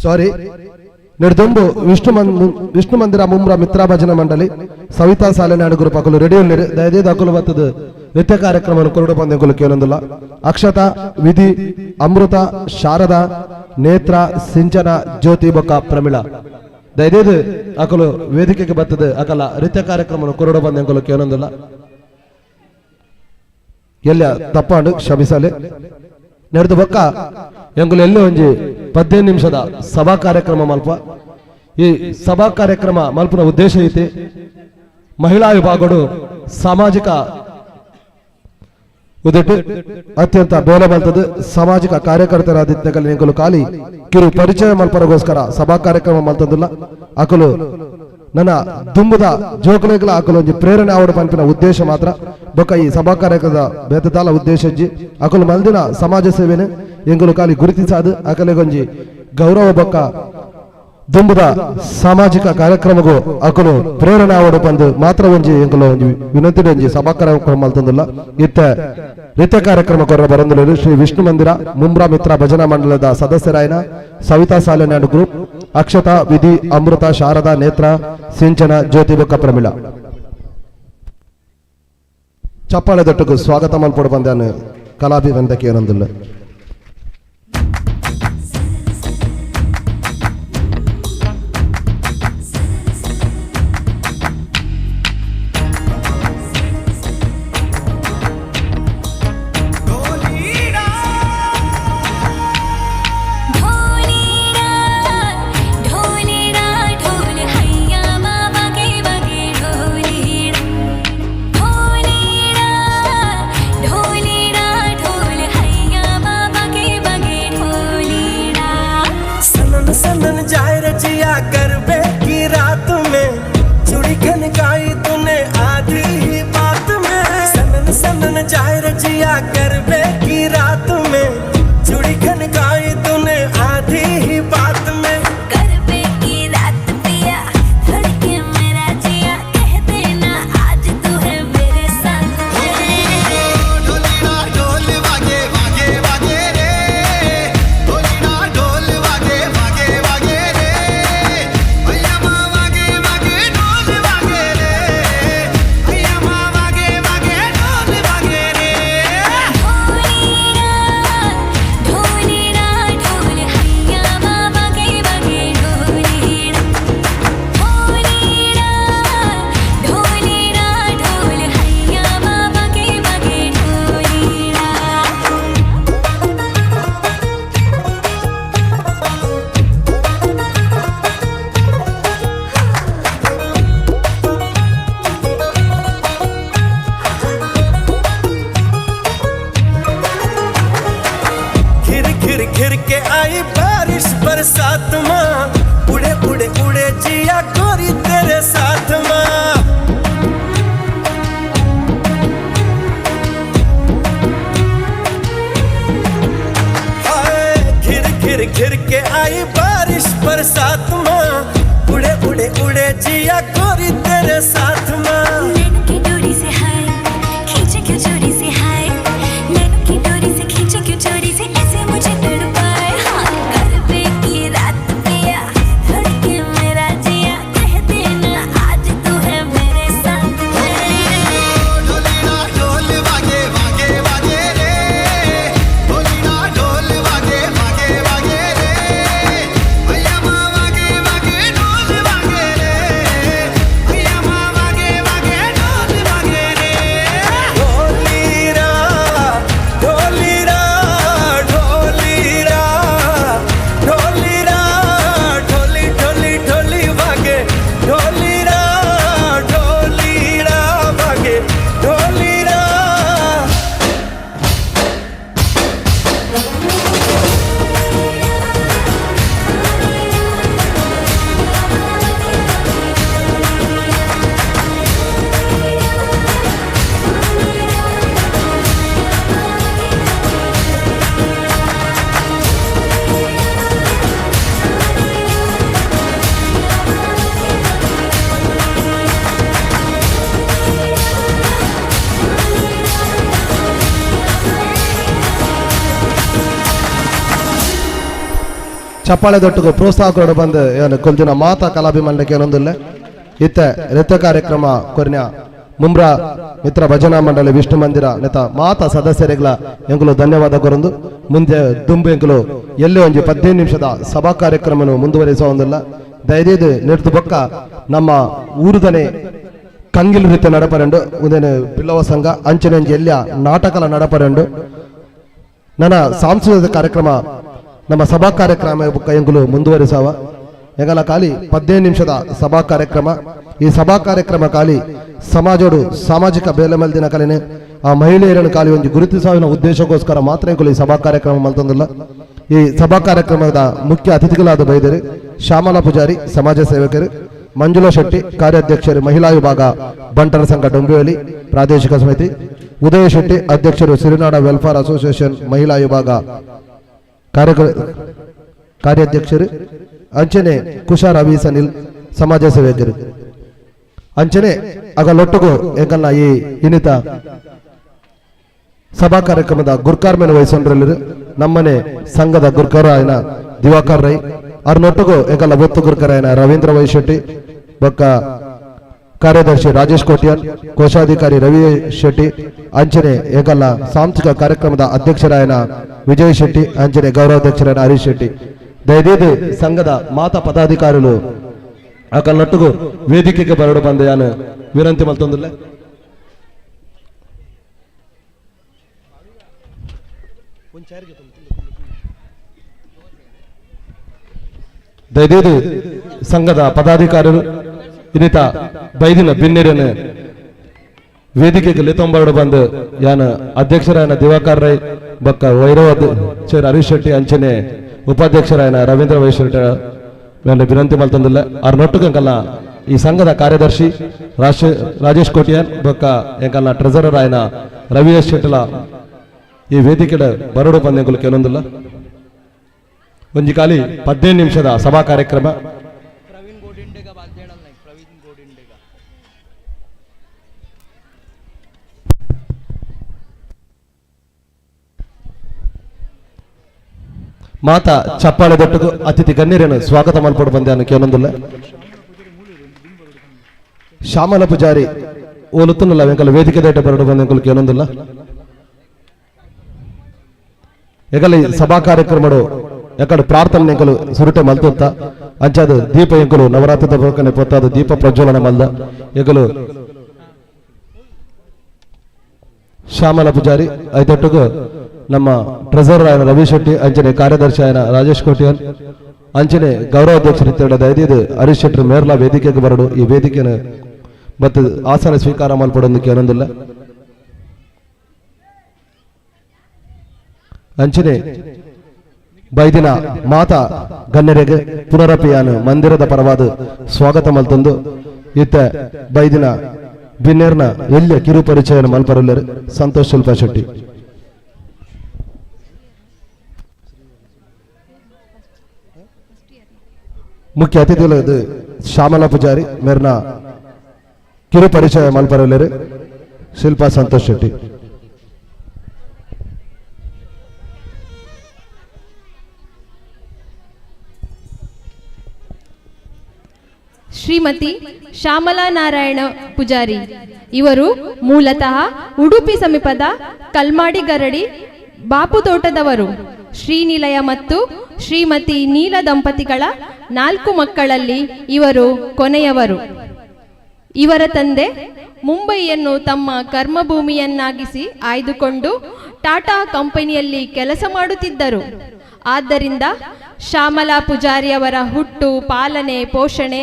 ಸಾರಿ ನಿರ್ದೊಂಬು ವಿಷ್ಣು ಮಂದಿರ ಮುಮ್ರ ಮಿತ್ರ ಭಜನ ಮಂಡಳಿ ಸವಿತಾ ಸಾಲೆನಾಡು ಗ್ರೂಪ್ ಅಕುಲು ರೆಡಿ ಉಲ್ಲೇರು. ದಯದೇದ ಅಕುಲು ಬತ್ತದ ನೃತ್ಯ ಕಾರ್ಯಕ್ರಮವನ್ನು ಕೊರಡು ಪಂದ್ಯಕುಲು ಕೇಳೊಂದಿಲ್ಲ. ಅಕ್ಷತಾ, ವಿಧಿ, ಅಮೃತ, ಶಾರದಾ, ನೇತ್ರ, ಸಿಂಚನ, ಜ್ಯೋತಿ ಬೊಕ್ಕ ಪ್ರಮಿಳ ದಯದೇದು ಅಕುಲು ವೇದಿಕೆಗೆ ಬತ್ತದ ಅಕಲ ನೃತ್ಯ ಕಾರ್ಯಕ್ರಮವನ್ನು ಕೊರಡು ಪಂದ್ಯಕುಲು ಕೇಳೊಂದಿಲ್ಲ. ಎಲ್ಲ ತಪ್ಪಾಂಡು ಕ್ಷಮಿಸಲಿ. ನಡೆದು ಬೊಕ್ಕ ಎಂಗುಲು ಎಲ್ಲೋ ಒಂಜಿ 15 ನಿಮಿಷದ ಸಭಾ ಕಾರ್ಯಕ್ರಮ ಮಲ್ಪ. ಈ ಸಭಾ ಕಾರ್ಯಕ್ರಮ ಮಲ್ಪನ ಉದ್ದೇಶ ಐತಿ ಮಹಿಳಾ ವಿಭಾಗಡು ಸಾಮಾಜಿಕ ಉದಟು ಅತ್ಯಂತ ಬೇಲೆ ಬಲ್ತದ್ದು ಸಾಮಾಜಿಕ ಕಾರ್ಯಕರ್ತರಾದಿತ್ತಗಲಿ ನಿಂಕಲು ಖಾಲಿ ಕಿರು ಪರಿಚಯ ಮಲ್ಪರಗೋಸ್ಕರ ಸಭಾ ಕಾರ್ಯಕ್ರಮ ಮಲ್ತಂದಿಲ್ಲ. ಅಕಲು ನನ್ನ ದುಂಬುದ ಜೋಕುಲೆಗಳ ಅಕಲು ಒಂಜಿ ಪ್ರೇರಣೆ ಆವಡು ಪನ್ಪಿನ ಉದ್ದೇಶ ಮಾತ್ರ. ಬೊಕ್ಕ ಈ ಸಭಾ ಕಾರ್ಯಕ್ರಮದ ಬೇತದಾಲ ಉದ್ದೇಶ ಇಜ್ಜಿ ಅಕಲು ಮಲ್ದಿನ ಸಮಾಜ ಸೇವೆನೆ ಎಂಗುಲು ಖಾಲಿ ಗುರುತಿಸಾದು ಅಕಲೆಗೊಂಜಿ ಗೌರವ ಬೊಕ್ಕ ದುಂಬುದ ಸಾಮಾಜಿಕ ಕಾರ್ಯಕ್ರಮಗೂ ಅಕಲು ಪ್ರೇರಣೆ ಆವಡು ಪಂದು ಮಾತ್ರ ಒಂಜಿ ಎಂಕುಲು ಒಂಜಿ ವಿನಂತಿ ಒಂಜಿ ಸಭಾ ಕಾರ್ಯಕ್ರಮ ಮಲ್ತಂದಿಲ್ಲ. ಇತ್ತ ನೃತ್ಯ ಕಾರ್ಯಕ್ರಮ ಕೊರ್ರ ಬರಂದುಲೇರು ಶ್ರೀ ವಿಷ್ಣು ಮಂದಿರ ಮುಮ್ರಾ ಮಿತ್ರ ಭಜನಾ ಮಂಡಲದ ಸದಸ್ಯರಾಯನ ಸವಿತಾ ಸಾಲೆನಾಡು ಗ್ರೂಪ್, ಅಕ್ಷತಾ, ವಿಧಿ, ಅಮೃತ, ಶಾರದಾ, ನೇತ್ರ, ಸಿಂಚನ, ಜ್ಯೋತಿ ಬೊಕ್ಕ ಪ್ರಮಿಳ. ಚಪ್ಪಾಳೆ ದೊಟ್ಟకు ಸ್ವಾಗತ ಮಲ್ಪೊಡು ಬಂದಾನು ಕಲಾಭಿವಂದಕ್ಕೆ ಏನೊಂದಿಲ್ಲ. धड़के मेरा जिया, कह देना आज तू है मेरे साथ में। बरसात माँ, उड़े उड़े उड़े जिया गोरी तेरे साथ माँ। हाय घिर घिर घिर के आई बारिश बरसात माँ, उड़े उड़े उड़े जिया गोरी तेरे साथ माँ। नैनों की डोरी से हाय खींचे क्यों चोरी से, हाय नैनों की डोरी से खींचे क्यों चोरी से, ऐसे मुझे तड़पाए। हाँ गरबे की रात पिया धड़के मेरा जिया, कह देना आज तू है मेरे साथ में। ढोलीना ढोल वागे वागे वागे रे, ढोलीना ढोल वागे वागे वागे रे, भैया माँ वागे वागे ढोल वागे रे, भैया माँ वागे वागे ढोल वागे रे। ढोलीरा ढोलीरा ढोलीरा ढोलीरा ढोली ढोली ढोली वागे, ढोलीरा ढोलीरा वागे ढोलीरा। ಚಪ್ಪಾಳೆದೊಟ್ಟಿಗೆ ಪ್ರೋತ್ಸಾಹ ಕೊರಡು ಬಂದು ಏನು ಕೊಲ್ದಿನ ಮಾತಾ ಕಲಾಭಿಮಾನಕ್ಕೆ ಏನೊಂದಿಲ್ಲ. ಇತ್ತ ನೃತ್ಯ ಕಾರ್ಯಕ್ರಮ ಕೊರ್ನ್ಯ ಮುಂಬ್ರಾ ಮಿತ್ರ ಭಜನಾ ಮಂಡಳಿ ವಿಷ್ಣು ಮಂದಿರ ನೆತ ಮಾತಾ ಸದಸ್ಯರಿಗಳ ಎಂಕುಲು ಧನ್ಯವಾದ ಕೊರಂದು ಮುಂದೆ ದುಂಬು ಎಂಕುಲು ಎಲ್ಲೇ ಒಂಜಿ 15 ನಿಮಿಷದ ಸಭಾ ಕಾರ್ಯಕ್ರಮವನ್ನು ಮುಂದುವರಿಸುವ ಒಂದಿಲ್ಲ. ದಯದೀದು ನಿರ್ದು ಬೊಕ್ಕ ನಮ್ಮ ಊರುದನೆ ಕಂಗಿಲು ನೃತ್ಯ ನಡಪರೆಂಡು ಉದೇನು ಬಿಲ್ಲವ ಸಂಘ ಅಂಚನೆ ಒಂಜಿ ಎಲ್ಲಿಯ ನಾಟಕಲ ನಡಪರೆಂಡು ನನ್ನ ಸಾಂಸ್ಕೃತಿಕ ಕಾರ್ಯಕ್ರಮ ನಮ್ಮ ಸಭಾ ಕಾರ್ಯಕ್ರಮ ಬೊಕ್ಕ ಎಂಕುಲು ಮುಂದುವರಿಸವ. ಎಂಗಲ ಖಾಲಿ 15 ನಿಮಿಷದ ಸಭಾ ಕಾರ್ಯಕ್ರಮ. ಈ ಸಭಾ ಕಾರ್ಯಕ್ರಮ ಖಾಲಿ ಸಮಾಜೋಡು ಸಾಮಾಜಿಕ ಬೇಲೆ ಮಲ್ದಿನ ಕಲೆನೆ ಆ ಮಹಿಳೆಯರನ್ನು ಖಾಲಿ ಒಂದು ಗುರುತಿಸುವ ಉದ್ದೇಶಕ್ಕೋಸ್ಕರ ಮಾತ್ರ ಎಂಕುಲು ಈ ಸಭಾ ಕಾರ್ಯಕ್ರಮ ಮಲ್ತೊಂದಿಲ್ಲ. ಈ ಸಭಾ ಕಾರ್ಯಕ್ರಮದ ಮುಖ್ಯ ಅತಿಥಿಗಳಾದ ಬೈದರು ಶ್ಯಾಮಲಾ ಪೂಜಾರಿ ಸಮಾಜ ಸೇವಕರು, ಮಂಜುಳಾ ಶೆಟ್ಟಿ ಕಾರ್ಯಾಧ್ಯಕ್ಷರು ಮಹಿಳಾ ವಿಭಾಗ ಬಂಟರ ಸಂಘ ಡೊಂಬಿವಲಿ ಪ್ರಾದೇಶಿಕ ಸಮಿತಿ, ಉದಯ ಶೆಟ್ಟಿ ಅಧ್ಯಕ್ಷರು ಸಿರಿನಾಡ ವೆಲ್ಫೇರ್ ಅಸೋಸಿಯೇಷನ್ ಮಹಿಳಾ ವಿಭಾಗ ಕಾರ್ಯಾಧ್ಯಕ್ಷರು, ಅಂಚನೆ ಕುಶಾ ರವಿ ಸನಿಲ್ ಸಮಾಜ ಸೇವಕರು, ಅಂಚನೆ ಅಗಲೊಟ್ಟುಗು ಎಂಕಲ್ನ ಈ ಇನ್ನಿತ ಸಭಾ ಕಾರ್ಯಕ್ರಮದ ಗುರ್ಕಾರ್ಮೆನ ವಹಿಸೊಂಡ್ರಲ್ಲಿರು ನಮ್ಮನೆ ಸಂಘದ ಗುರ್ಕರ ಆಯ್ನ ದಿವಾಕರ್ ರೈ ಅರ್ನೊಟ್ಟುಗು ಎಂಕಲ್ನ ಒತ್ತು ಗುರ್ಕರ ಆಯ್ನ ರವೀಂದ್ರ ವೈ ಶೆಟ್ಟಿ ಬೊಕ್ಕ ಕಾರ್ಯದರ್ಶಿ ರಾಜೇಶ್ ಕೋಟ್ಯಾನ್, ಕೋಶಾಧಿಕಾರಿ ರವಿ ಶೆಟ್ಟಿ, ಅಂಚನೆ ಎಂಕಲ್ನ ಸಾಂಸ್ಕೃತಿಕ ಕಾರ್ಯಕ್ರಮದ ಅಧ್ಯಕ್ಷರಾಯನ ವಿಜಯ್ ಶೆಟ್ಟಿ, ಅಂಚನೆ ಗೌರವಾಧ್ಯಕ್ಷರಾಯನ ಹರೀಶ್ ಶೆಟ್ಟಿ. ದಯದೀದು ಸಂಘದ ಮಾತಾ ಪದಾಧಿಕಾರಿಗಳು ಅಕಲ್ನೊಟ್ಟುಗು ವೇದಿಕೆಗೆ ಬರಡು ಬಂದ ಯಾನು ವಿನಂತಿ ಮಲ್ತೊಂದಿಲ್ಲ. ದಯದೀದು ಸಂಘದ ಪದಾಧಿಕಾರಿಗಳು ಇನ್ನಿತ ಬೈದಿನ ಬಿನ್ನಿರನ್ನು ವೇದಿಕೆಗೆ ಲೇತೊಂಬರಡು ಬಂದು ಯಾನ ಅಧ್ಯಕ್ಷರಾಯನ ದಿವಾಕರ್ ರೈ ಬೊಕ್ಕ ವೈರವ ಚೇರ್ ಹರೀಶ್ ಶೆಟ್ಟಿ ಅಂಚನೆ ಉಪಾಧ್ಯಕ್ಷರಾಯನ ರವೀಂದ್ರ ವೈ ಶೆಟ್ಟಿ ವಿನಂತಿ ಮಲ್ತೊಂದಿಲ್ಲ. ಅರ್ನೊಟ್ಟುಗಂಕಲ್ಲ ಈ ಸಂಘದ ಕಾರ್ಯದರ್ಶಿ ರಾಜೇಶ್ ಕೋಟ್ಯಾನ್ ಬೊಕ್ಕ ಎಂಕಲ್ನ ಟ್ರೆಸರರ್ ಆಯನ ರವಿ ಎಸ್ ಶೆಟ್ಟಿಲ ಈ ವೇದಿಕೆ ಬರಡು ಬಂದು ಕೆಲವೊಂದಿಲ್ಲ. ಒಂಜಿ ಖಾಲಿ 15 ನಿಮಿಷದ ಸಭಾ ಕಾರ್ಯಕ್ರಮ. ಮಾತಾ ಚಪ್ಪಾಳೆ ದೊಟ್ಟುಗು ಅತಿಥಿ ಗಣ್ಯರನ್ನು ಸ್ವಾಗತ ಮಲ್ಪಡು ಬಂದೆ ಕೇಳೊಂದಿಲ್ಲ. ಶ್ಯಾಮಲ ಪೂಜಾರಿ ಓಲುತ್ತನಲ್ಲ ವೆಂಕಲ ವೇದಿಕೆ ದೇಟ ಬರಡು ಬಂದ ಕೇಳೊಂದಿಲ್ಲ. ಎಗಲಿ ಸಭಾ ಕಾರ್ಯಕ್ರಮಡು ಎಕಡೆ ಪ್ರಾರ್ಥನೆ ಎಂಕಲು ಸುರುಟೆ ಮಲ್ತುತ್ತ ಅಂಚಾದ ದೀಪ ಎಂಕಲು ನವರಾತ್ರಿದ ಬೋಕನೆ ಪೊತ್ತಾದ ದೀಪ ಪ್ರಜ್ವಲನ ಮಲ್ದ ಎಗಲು ಶ್ಯಾಮಲ ಪೂಜಾರಿ ಐತೊಟ್ಟುಗು ನಮ್ಮ ಟ್ರೆಸರರ್ ಆಯನ ರವಿ ಶೆಟ್ಟಿ ಅಂಚನೆ ಕಾರ್ಯದರ್ಶಿ ಆಯನ ರಾಜೇಶ್ ಕೋಟ್ಯಾನ್ ಅಂಚನೆ ಗೌರವಾಧ್ಯಕ್ಷರು ದಯದೀದು ಹರೀಶ್ ಶೆಟ್ಟರು ಮೇರ್ಲಾ ವೇದಿಕೆಗೆ ಬರಡು ಈ ವೇದಿಕೆಯನ್ನು ಮತ್ತು ಆಸನ ಸ್ವೀಕಾರ ಮಲ್ಪಡೊಂದಕ್ಕೆ ಏನೊಂದಿಲ್ಲ. ಅಂಚನೆ ಬೈದಿನ ಮಾತಾ ಗಣ್ಯರಿಗೆ ಪುನರಪಿಯಾನು ಮಂದಿರದ ಪರವಾದ ಸ್ವಾಗತ ಮಲ್ತೊಂದು ಇತ್ತ ಬೈದಿನ ಬಿನ್ನೇರ್ನ ಎಲ್ಯ ಕಿರು ಪರಿಚಯ ಮಲ್ಪರಲ್ಲರು ಸಂತೋಷ್ ಶಿಲ್ಪಾ ಶೆಟ್ಟಿ. ಮುಖ್ಯ ಅತಿಥಿಗಳದು ಶ್ಯಾಮಲಾ ಪೂಜಾರಿ ಮೇರ್ನ ಕಿರು ಪರಿಚಯ ಮಲ್ಪರಲ್ಲರು ಶಿಲ್ಪಾ ಸಂತೋಷ್ ಶೆಟ್ಟಿ. ಶ್ರೀಮತಿ ಶ್ಯಾಮಲಾ ನಾರಾಯಣ ಪೂಜಾರಿ ಇವರು ಮೂಲತಃ ಉಡುಪಿ ಸಮೀಪದ ಕಲ್ಮಾಡಿಗರಡಿ ಬಾಪುತೋಟದವರು. ಶ್ರೀನಿಲಯ ಮತ್ತು ಶ್ರೀಮತಿ ನೀಲ ದಂಪತಿಗಳ 4 ಮಕ್ಕಳಲ್ಲಿ ಇವರು ಕೊನೆಯವರು. ಇವರ ತಂದೆ ಮುಂಬೈಯನ್ನು ತಮ್ಮ ಕರ್ಮಭೂಮಿಯನ್ನಾಗಿಸಿ ಆಯ್ದುಕೊಂಡು ಟಾಟಾ ಕಂಪನಿಯಲ್ಲಿ ಕೆಲಸ ಮಾಡುತ್ತಿದ್ದರು. ಆದ್ದರಿಂದ ಶ್ಯಾಮಲಾ ಪೂಜಾರಿಯವರ ಹುಟ್ಟು, ಪಾಲನೆ, ಪೋಷಣೆ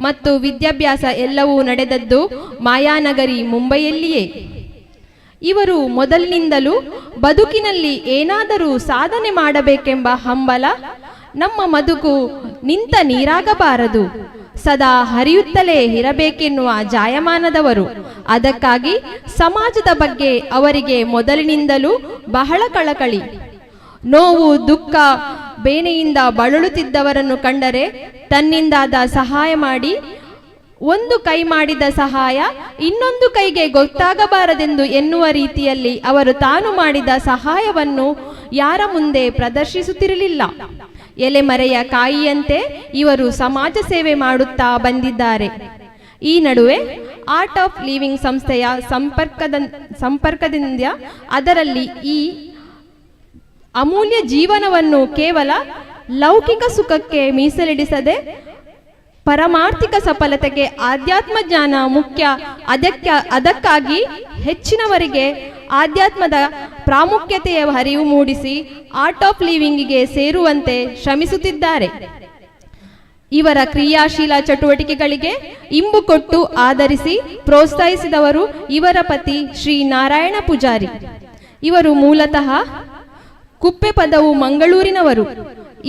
ಮತ್ತು ವಿದ್ಯಾಭ್ಯಾಸ ಎಲ್ಲವೂ ನಡೆದದ್ದು ಮಾಯಾನಗರಿ ಮುಂಬೈಯಲ್ಲಿಯೇ. ಇವರು ಮೊದಲಿನಿಂದಲೂ ಬದುಕಿನಲ್ಲಿ ಏನಾದರೂ ಸಾಧನೆ ಮಾಡಬೇಕೆಂಬ ಹಂಬಲ, ನಮ್ಮ ಬದುಕು ನಿಂತ ನೀರಾಗಬಾರದು, ಸದಾ ಹರಿಯುತ್ತಲೇ ಇರಬೇಕೆನ್ನುವ ಜಾಯಮಾನದವರು. ಅದಕ್ಕಾಗಿ ಸಮಾಜದ ಬಗ್ಗೆ ಅವರಿಗೆ ಮೊದಲಿನಿಂದಲೂ ಬಹಳ ಕಳಕಳಿ. ನೋವು, ದುಃಖ, ಬೇನೆಯಿಂದ ಬಳಲುತ್ತಿದ್ದವರನ್ನು ಕಂಡರೆ ತನ್ನಿಂದಾದ ಸಹಾಯ ಮಾಡಿ, ಒಂದು ಕೈ ಮಾಡಿದ ಸಹಾಯ ಇನ್ನೊಂದು ಕೈಗೆ ಗೊತ್ತಾಗಬಾರದೆಂದು ಎನ್ನುವ ರೀತಿಯಲ್ಲಿ ಅವರು ತಾನು ಮಾಡಿದ ಸಹಾಯವನ್ನು ಯಾರ ಮುಂದೆ ಪ್ರದರ್ಶಿಸುತ್ತಿರಲಿಲ್ಲ. ಎಲೆಮರೆಯ ಕಾಯಿಯಂತೆ ಇವರು ಸಮಾಜ ಸೇವೆ ಮಾಡುತ್ತಾ ಬಂದಿದ್ದಾರೆ. ಈ ನಡುವೆ ಆರ್ಟ್ ಆಫ್ ಲಿವಿಂಗ್ ಸಂಸ್ಥೆಯ ಸಂಪರ್ಕದಿಂದ ಅದರಲ್ಲಿ ಈ ಅಮೂಲ್ಯ ಜೀವನವನ್ನು ಕೇವಲ ಲೌಕಿಕ ಸುಖಕ್ಕೆ ಮೀಸಲಿಡಿಸದೆ ಪರಮಾರ್ಥಿಕ ಸಫಲತೆಗೆ ಆಧ್ಯಾತ್ಮ ಜ್ಞಾನ ಮುಖ್ಯ. ಅದಕ್ಕಾಗಿ ಹೆಚ್ಚಿನವರಿಗೆ ಆಧ್ಯಾತ್ಮದ ಪ್ರಾಮುಖ್ಯತೆಯ ಅರಿವು ಮೂಡಿಸಿ ಆರ್ಟ್ ಆಫ್ ಲಿವಿಂಗಿಗೆ ಸೇರುವಂತೆ ಶ್ರಮಿಸುತ್ತಿದ್ದಾರೆ. ಇವರ ಕ್ರಿಯಾಶೀಲ ಚಟುವಟಿಕೆಗಳಿಗೆ ಇಂಬು ಕೊಟ್ಟು ಆಧರಿಸಿ ಪ್ರೋತ್ಸಾಹಿಸಿದವರು ಇವರ ಪತಿ ಶ್ರೀ ನಾರಾಯಣ ಪೂಜಾರಿ. ಇವರು ಮೂಲತಃ ಕುಪ್ಪೆ ಪದವು ಮಂಗಳೂರಿನವರು.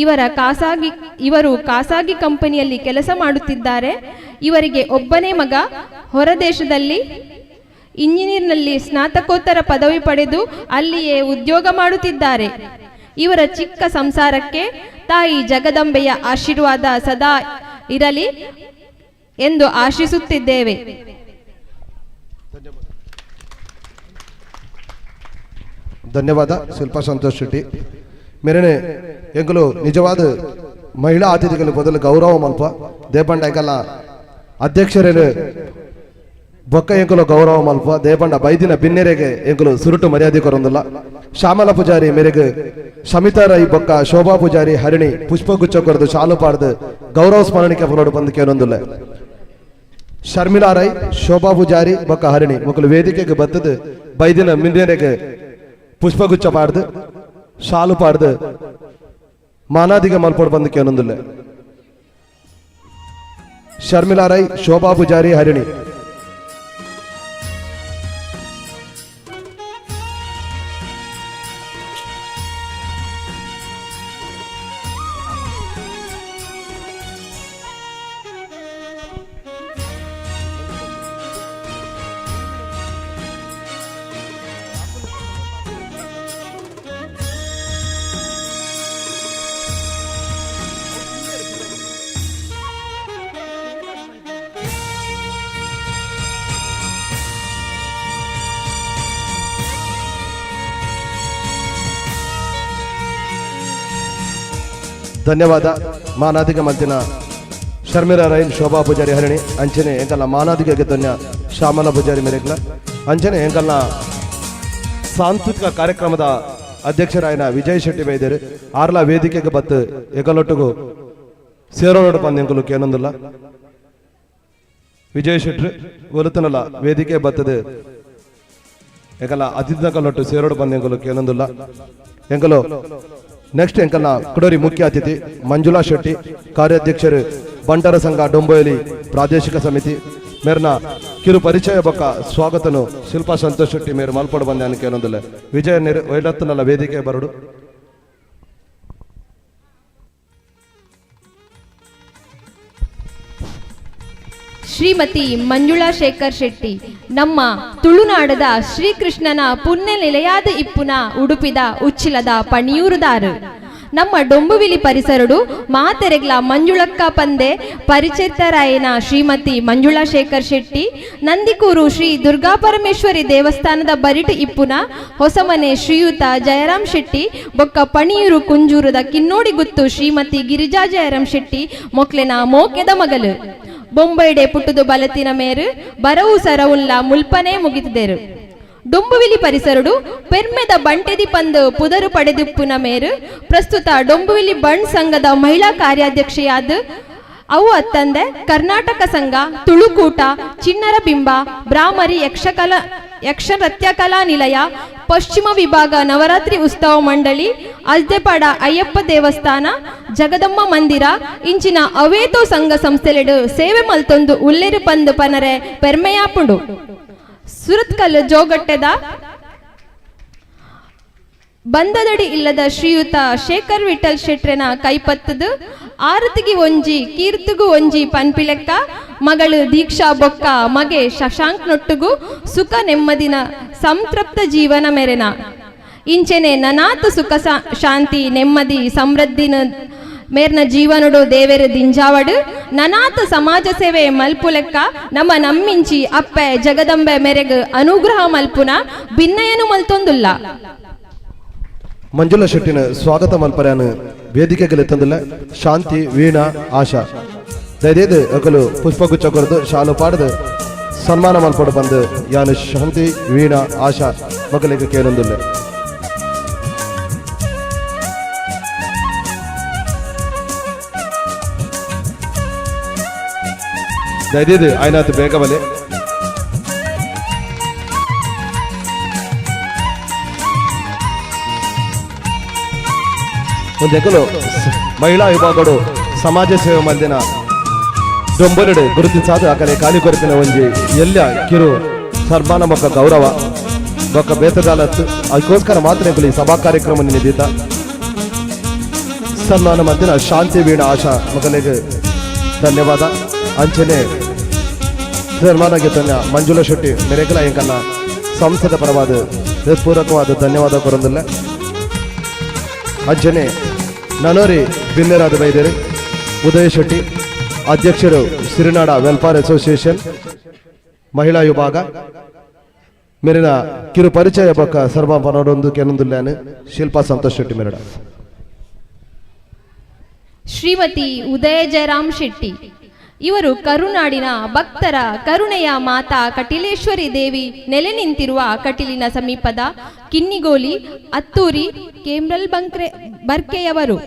ಇವರು ಖಾಸಗಿ ಕಂಪನಿಯಲ್ಲಿ ಕೆಲಸ ಮಾಡುತ್ತಿದ್ದಾರೆ. ಇವರಿಗೆ ಒಬ್ಬನೇ ಮಗ, ಹೊರದೇಶದಲ್ಲಿ ಇಂಜಿನಿಯರ್ನಲ್ಲಿ ಸ್ನಾತಕೋತ್ತರ ಪದವಿ ಪಡೆದು ಅಲ್ಲಿಯೇ ಉದ್ಯೋಗ ಮಾಡುತ್ತಿದ್ದಾರೆ. ಇವರ ಚಿಕ್ಕ ಸಂಸಾರಕ್ಕೆ ತಾಯಿ ಜಗದಂಬೆಯ ಆಶೀರ್ವಾದ ಸದಾ ಇರಲಿ ಎಂದು ಆಶಿಸುತ್ತಿದ್ದೇವೆ. ಧನ್ಯವಾದ ಶಿಲ್ಪಾ ಸಂತೋಷ್ ಶೆಟ್ಟಿ. ಮೇರೆನೆ ಎಂಕುಲು ನಿಜವಾದ ಮಹಿಳಾ ಅತಿಥಿಗಳು ಬದಲು ಗೌರವ ಮಲ್ಪ ದೇಪಂಡ ಎಂಕಲ್ಲ ಅಧ್ಯಕ್ಷರೇನು ಬೊಕ್ಕ ಎಂಕುಲು ಗೌರವ ಮಲ್ಪ ದೇಪಂಡ ಬೈದಿನ ಬಿನ್ನೆರೆಗೆ ಎಂಕುಲು ಸುರುಟು ಮರ್ಯಾದೆ ಕೊರೊಂದಿಲ್ಲ. ಶ್ಯಾಮಲ ಪೂಜಾರಿ ಮೇರೆಗೆ ಶಮಿತಾ ರೈ ಬೊಕ್ಕ ಶೋಭಾ ಪೂಜಾರಿ ಹರಿಣಿ ಪುಷ್ಪಗುಚ್ಛ ಕೊರದು ಶಾಲು ಪಾಡ್ದು ಗೌರವ ಸ್ಮರಣಿಕೆ ಪುನೋಡು ಬಂದು ಕೇನೊಂದಿಲ್ಲ. ಶರ್ಮಿಳಾ ರೈ ಶೋಭಾ ಪೂಜಾರಿ ಬೊಕ್ಕ ಹರಿಣಿ ಮೊಕಲು ವೇದಿಕೆಗೆ ಬತ್ತದು ಬೈದಿನ ಮಿನ್ನೆರೆಗೆ ಪುಷ್ಪಗುಚ್ಛ ಪಾಡ್ದು ಶಾಲು ಪಾಡ್ದು ಮಾನಾದಿಗೆ ಮಲ್ಪೋಡು ಬಂದು ಕೇನೊಂದಿಲ್ಲ. ಶರ್ಮಿಳಾ ರೈ ಶೋಭಾ ಪೂಜಾರಿ ಹರಿಣಿ. ಧನ್ಯವಾದ ಮಾನಾದಿಗ ಮಂತಿನ ಶರ್ಮಿಳಾ ರೈನ್ ಶೋಭಾ ಪೂಜಾರಿ ಹರಿಣಿ ಅಂಚನೆ ಎಂಕಲ್ನ ಮಾನಾದಿಗ ಧನ್ಯ ಶ್ಯಾಮಲ ಪೂಜಾರಿ ಮೇರೆಗ್ಲ ಅಂಚನೆ ಎಂಕಲ್ನ ಸಾಂಸ್ಕೃತಿಕ ಕಾರ್ಯಕ್ರಮದ ಅಧ್ಯಕ್ಷರಾಯನ ವಿಜಯ್ ಶೆಟ್ಟಿ ಬೈದರು ಆರ್ಲ ವೇದಿಕೆಗೆ ಬತ್ತು ಎಗಲೊಟ್ಟುಗು ಸೇರೋಡು ಬಂದ ಎಂಕುಲು ಕೇನೊಂದಿಲ್ಲ. ವಿಜಯ್ ಶೆಟ್ಟಿ ಒಲುತನಲ್ಲ ವೇದಿಕೆ ಬತ್ತದು ಎಂಕಲ್ನ ಅತಿಥಿ ಕಲ್ಲೊಟ್ಟು ಸೇರೋಡು ಬಂದ ಎಂಕುಲು ಕೇನೊಂದಿಲ್ಲ. ಎಂಕಲು ನೆಕ್ಸ್ಟ್ ಎಂಕಲ್ನ ಕುಡೋರಿ ಮುಖ್ಯ ಅತಿಥಿ ಮಂಜುಳಾ ಶೆಟ್ಟಿ ಕಾರ್ಯಾಧ್ಯಕ್ಷರು ಬಂಟರ ಸಂಘ ಡೊಂಬೋಯಲಿ ಪ್ರಾದೇಶಿಕ ಸಮಿತಿ ಮೇರ್ನ ಕಿರು ಪರಿಚಯ ಬೊಕ್ಕ ಸ್ವಾಗತನು ಶಿಲ್ಪಾ ಸಂತೋಷ್ ಶೆಟ್ಟಿ ಮೇರು ಮಲ್ಪಡು ಬಂದ ಕೇನೊಂದಿಲ್ಲ. ವಿಜಯ ವೈಲತ್ತನಲ್ಲ ವೇದಿಕೆ ಬರಡು. ಶ್ರೀಮತಿ ಮಂಜುಳಾ ಶೇಖರ್ ಶೆಟ್ಟಿ ನಮ್ಮ ತುಳುನಾಡದ ಶ್ರೀಕೃಷ್ಣನ ಪುಣ್ಯ ನಿಲೆಯಾದ ಇಪ್ಪುನ ಉಡುಪಿದ ಉಚ್ಚಿಲದ ಪಣಿಯೂರುದಾರು. ನಮ್ಮ ಡೊಂಬುವಿಲಿ ಪರಿಸರಡು ಮಾತೆರೆಗ್ಲ ಮಂಜುಳಕ್ಕ ಪಂದೆ ಪರಿಚಿತರಾಯನ ಶ್ರೀಮತಿ ಮಂಜುಳಾ ಶೇಖರ್ ಶೆಟ್ಟಿ ನಂದಿಕೂರು ಶ್ರೀ ದುರ್ಗಾ ಪರಮೇಶ್ವರಿ ದೇವಸ್ಥಾನದ ಬರಿಟು ಇಪ್ಪುನ ಹೊಸಮನೆ ಶ್ರೀಯುತ ಜಯರಾಮ್ ಶೆಟ್ಟಿ ಬೊಕ್ಕ ಪಣಿಯೂರು ಕುಂಜೂರುದ ಕಿನ್ನೋಡಿ ಗುತ್ತು ಶ್ರೀಮತಿ ಗಿರಿಜಾ ಜಯರಾಮ್ ಶೆಟ್ಟಿ ಮೊಕ್ಲೆನ ಮೋಕೆದ ಮಗಲು. ಬೊಂಬೈಡೆ ಪುಟ್ಟುದು ಬಲತಿನ ಮೇರು ಬರವು ಸರವುಲ್ಲ ಮುಲ್ಪನೆ ಮುಗಿತಿದೆರು. ಡೊಂಬುವಿಲಿ ಪರಿಸರಡು ಪೆರ್ಮೆದ ಬಂಟೆದಿ ಪಂದು ಪುದರು ಪಡೆದಿಪ್ಪುನ ಮೇರು ಪ್ರಸ್ತುತ ಡೊಂಬುವಿಲಿ ಬಂಡ್ ಸಂಘದ ಮಹಿಳಾ ಕಾರ್ಯಾಧ್ಯಕ್ಷೆಯಾದ ಅವು ಅತ್ತಂದೆ ಕರ್ನಾಟಕ ಸಂಘ, ತುಳುಕೂಟ, ಚಿನ್ನರ ಬಿಂಬ, ಬ್ರಾಹ್ಮರಿ ಯಕ್ಷನೃತ್ಯ ಕಲಾ ನಿಲಯ, ಪಶ್ಚಿಮ ವಿಭಾಗ ನವರಾತ್ರಿ ಉತ್ಸವ ಮಂಡಳಿ, ಅಜ್ದೆಪಾಡ ಅಯ್ಯಪ್ಪ ದೇವಸ್ಥಾನ, ಜಗದಮ್ಮ ಮಂದಿರ ಇಂಚಿನ ಅವೇತೋ ಸಂಘ ಸಂಸ್ಥೆಲೆಡು ಸೇವೆ ಮಲ್ತೊಂದು ಉಲ್ಲೇರು ಪಂದು ಪನರೆ ಪೆರ್ಮೆಯಾಪುಂಡು. ಸುರತ್ಕಲ್ ಜೋಗಟ್ಟೆದ ಬಂದದಡಿ ಇಲ್ಲದ ಶ್ರೀಯುತ ಶೇಖರ್ ವಿಠಲ್ ಶೆಟ್ರೆನ ಕೈಪತ್ತದು ಆರತಿಗೆ ಒಂಜಿ ಕೀರ್ತಿಗೂ ಒಂಜಿ ಪನ್ಪಿಲೆಕ್ಕ ಮಗಳು ದೀಕ್ಷಾ ಬೊಕ್ಕ ಮಗೆ ಶಶಾಂಕ್ ನೊಟ್ಟುಗು ಸುಖ ನೆಮ್ಮದಿನ ಸಂತೃಪ್ತ ಜೀವನ ಮೆರೆನ. ಇಂಚೆನೆ ನನಾತು ಸುಖ ಶಾಂತಿ ನೆಮ್ಮದಿ ಸಮೃದ್ಧಿನ ಮೇರ್ನ ಜೀವನಡು ದೇವೆರು ದಿಂಜಾವಡು ನನಾತ ಸಮಾಜ ಸೇವೆ ಮಲ್ಪುಲೆಕ್ಕ ನಮ್ಮ ನಮ್ಮಿಂಚಿ ಅಪ್ಪೆ ಜಗದಂಬೆ ಮೆರೆಗು ಅನುಗ್ರಹ ಮಲ್ಪುನ ಭಿನ್ನಯನು ಮಲ್ತೊಂದುಲ್ಲ. ಮಂಜುಳಾ ಶೆಟ್ಟಿನ ಸ್ವಾಗತ ಮಲ್ಪರ್ಯಾನು ವೇದಿಕೆಗೆ ತಂದಿಲ್ಲ ಶಾಂತಿ ವೀಣಾ ಆಶಾ ದಯದೇದು ಅಕಲು ಪುಷ್ಪಗುಚ್ಛ ಕೊರದು ಶಾಲು ಪಾಡದು ಸನ್ಮಾನ ಮಲ್ಪಡು ಬಂದು ಯಾನು ಶಾಂತಿ ವೀಣಾ ಆಶಾ ಮಕ್ಕಳಿಗೆ ಕೇಳೊಂದಿಲ್ಲ. ದಯದೇದು ಆಯ್ನಾತು ಬೇಗ ಬಲೆ. ಒಂದೆಕಲು ಮಹಿಳಾ ವಿಭಾಗಡು ಸಮಾಜ ಸೇವೆ ಮಲ್ದಿನ ಡೊಂಬಲಡು ಗುರುತಿಸಾದ ಆಕಲೆ ಕಾಲಿ ಕೊರತಿನ ಒಂಜಿ ಎಲ್ಲ ಕಿರು ಸನ್ಮಾನ ಮೊಕ್ಕ ಗೌರವ ಬೊಕ್ಕ ಬೇತದಾಲತ್ತು ಅದಕ್ಕೋಸ್ಕರ ಮಾತ್ರ ಈ ಸಭಾ ಕಾರ್ಯಕ್ರಮ ನಿಧಿತ ಸನ್ಮಾನ ಮತ್ತಿನ ಶಾಂತಿ ವೀಣಾ ಆಶಾ ಮಗನಿಗೆ ಧನ್ಯವಾದ. ಅಂಚನೆ ಸನ್ಮಾನ ಗೀತನ ಮಂಜುಳಾ ಶೆಟ್ಟಿ ಮೆರೆಗಲ ಎಂಕನ್ನ ಸಂಸ್ಥೆದ ಪರವಾದ ಹೃತ್ಪೂರ್ವಕವಾದ ಧನ್ಯವಾದ ಕೊರೊಂದಿಲ್ಲ. ಅಂಚನೆ ನನೋರಿ ಬಿನ್ನೆರಾದ ಬೈದೇರಿ ಉದಯ ಶೆಟ್ಟಿ ಅಧ್ಯಕ್ಷರು ಸಿರಿನಾಡ ವೆಲ್ಫೇರ್ ಅಸೋಸಿಯೇಷನ್ ಮಹಿಳಾ ವಿಭಾಗ ಮೇರಿನ ಕಿರು ಪರಿಚಯ ಬೊಕ್ಕ ಸರ್ವ ಪನೋಡೊಂದು ಕೆನೊಂದುಲ್ಲಾನು ಶಿಲ್ಪಾ ಸಂತೋಷ್ ಶೆಟ್ಟಿ ಮೆರಡ. ಶ್ರೀಮತಿ ಉದಯ ಜಯರಾಮ್ ಶೆಟ್ಟಿ ಇವರು ಕರುನಾಡಿನ ಭಕ್ತರ ಕರುಣೆಯ ಮಾತಾ ಕಟಿಲೇಶ್ವರಿ ದೇವಿ ನೆಲೆ ನಿಂತಿರುವ ಕಟಿಲಿನ ಸಮೀಪದ ಕಿನ್ನಿಗೋಲಿ ಅತ್ತೂರಿ ಕೇಮ್ರಲ್ ಬರ್ಕೆಯವರು.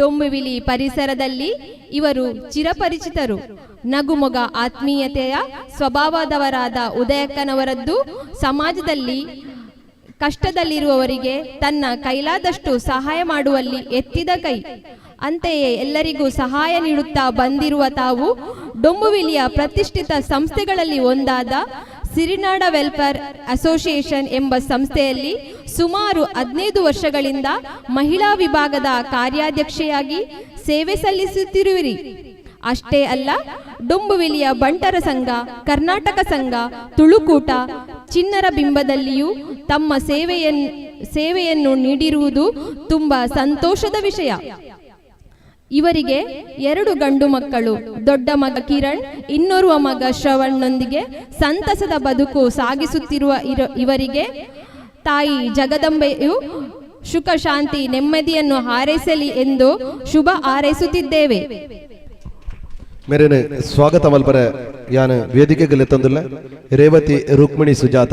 ಡೊಂಬುವಿಲಿ ಪರಿಸರದಲ್ಲಿ ಇವರು ಚಿರಪರಿಚಿತರು. ನಗುಮೊಗ ಆತ್ಮೀಯತೆಯ ಸ್ವಭಾವದವರಾದ ಉದಯಕ್ಕನವರದ್ದು ಸಮಾಜದಲ್ಲಿ ಕಷ್ಟದಲ್ಲಿರುವವರಿಗೆ ತನ್ನ ಕೈಲಾದಷ್ಟು ಸಹಾಯ ಮಾಡುವಲ್ಲಿ ಎತ್ತಿದ ಕೈ. ಅಂತೆಯೇ ಎಲ್ಲರಿಗೂ ಸಹಾಯ ನೀಡುತ್ತಾ ಬಂದಿರುವ ತಾವು ಡೊಂಬುವಿಲಿಯ ಪ್ರತಿಷ್ಠಿತ ಸಂಸ್ಥೆಗಳಲ್ಲಿ ಒಂದಾದ ಸಿರಿನಾಡ ವೆಲ್ಫೇರ್ ಅಸೋಸಿಯೇಷನ್ ಎಂಬ ಸಂಸ್ಥೆಯಲ್ಲಿ ಸುಮಾರು 15 ವರ್ಷಗಳಿಂದ ಮಹಿಳಾ ವಿಭಾಗದ ಕಾರ್ಯಾಧ್ಯಕ್ಷೆಯಾಗಿ ಸೇವೆ ಸಲ್ಲಿಸುತ್ತಿರುವಿರಿ. ಅಷ್ಟೇ ಅಲ್ಲ, ಡೊಂಬುವಿಲಿಯ ಬಂಟರ ಸಂಘ, ಕರ್ನಾಟಕ ಸಂಘ, ತುಳುಕೂಟ, ಚಿನ್ನರ ಬಿಂಬದಲ್ಲಿಯೂ ತಮ್ಮ ಸೇವೆಯನ್ನು ನೀಡಿರುವುದು ತುಂಬ ಸಂತೋಷದ ವಿಷಯ. ಇವರಿಗೆ 2 ಗಂಡು ಮಕ್ಕಳು, ದೊಡ್ಡ ಮಗ ಕಿರಣ್, ಇನ್ನೋರ್ವ ಮಗ ಶ್ರವಣ್ನೊಂದಿಗೆ ಸಂತಸದ ಬದುಕು ಸಾಗಿಸುತ್ತಿರುವ ಇವರಿಗೆ ತಾಯಿ ಜಗದಂಬೆಯು ಸುಖ ಶಾಂತಿ ನೆಮ್ಮದಿಯನ್ನು ಹಾರೈಸಲಿ ಎಂದು ಶುಭ ಹಾರೈಸುತ್ತಿದ್ದೇವೆ. ಮೇರೇನೆ ಸ್ವಾಗತ ಮಲ್ಪರೆ ಯಾನು ವೇದಿಕೆಗೆ ತಂದಿಲ್ಲ ರೇವತಿ ರುಕ್ಮಿಣಿ ಸುಜಾತ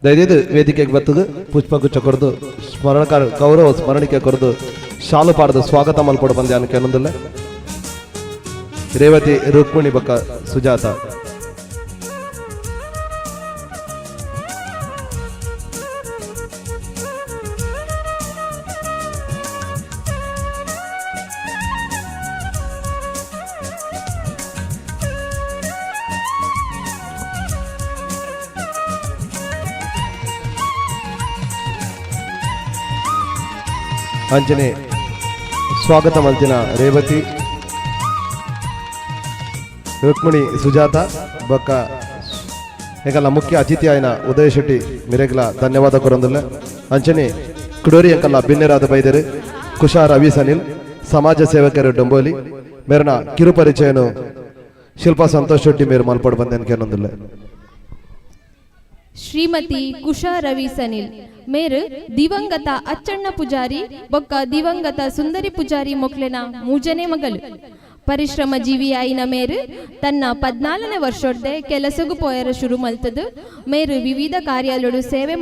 ದಯದೇದು ವೇದಿಕೆಗೆ ಬತ್ತದು ಪುಷ್ಪಗುಚ್ಛ ಕೊರದು ಸ್ಮರಣಕಾರ ಗೌರವ ಸ್ಮರಣಿಕೆ ಕೊರದು ಶಾಲು ಪಾಡದು ಸ್ವಾಗತ ಮಲ್ಪಡು ಬಂದೆ ಯಾನು ಕೆನೊಂದಿಲ್ಲ ರೇವತಿ ರುಕ್ಮಿಣಿ ಬಕ್ಕ ಸುಜಾತ. ಅಂಜನೆ ಸ್ವಾಗತ ಮಲ್ತಿನ ರೇವತಿ ರುಕ್ಮಿಣಿ ಸುಜಾತ ಬೊಕ್ಕ ಎಂಕಲ್ನ ಮುಖ್ಯ ಅತಿಥಿ ಆಯಿನ ಉದಯ ಶೆಟ್ಟಿ ಮಿರೆಗ್ಲ ಧನ್ಯವಾದ ಕೊರೊಂದುಲ್ಲ. ಅಂಚನೆ ಕುಡೋರಿ ಎಂಕಲ್ನ ಬಿನ್ನೆರಾದ ಬೈದರು ಕುಶಾ ರವಿ ಸನಿಲ್ ಸಮಾಜ ಸೇವಕರು ಡೊಂಬೋಲಿ ಮೇರನ ಕಿರುಪರಿಚಯನು ಶಿಲ್ಪಾ ಸಂತೋಷ್ ಶೆಟ್ಟಿ ಮೇರು ಮಲ್ಪಡ್ ಬಂದೇನು ಕೇನೊಂದುಲ್ಲ. ಶ್ರೀಮತಿ ಕುಶಾ ರವಿ ಸನಿಲ್ ಮೇರು ದಿವಂಗತ ಅಚ್ಚಣ್ಣ ಪೂಜಾರಿ ಬೊಕ್ಕ ದಿವಂಗತ ಸುಂದರಿ ಪೂಜಾರಿ ಮೊಕ್ಲೆನ ಮೂಜನೆ ಮಗಲು. ಪರಿಶ್ರಮ ಜೀವಿಯಾಯಿನ ಮೇರು ತನ್ನ 14ನೇ ವರ್ಷೊಡ್ದೆ ಕೆಲಸಗು ಪೋಯರ ಶುರು ಮಲ್ತದು. ಮೇರು ವಿವಿಧ ಕಾರ್ಯಾಲಯಡು ಸೇವೆ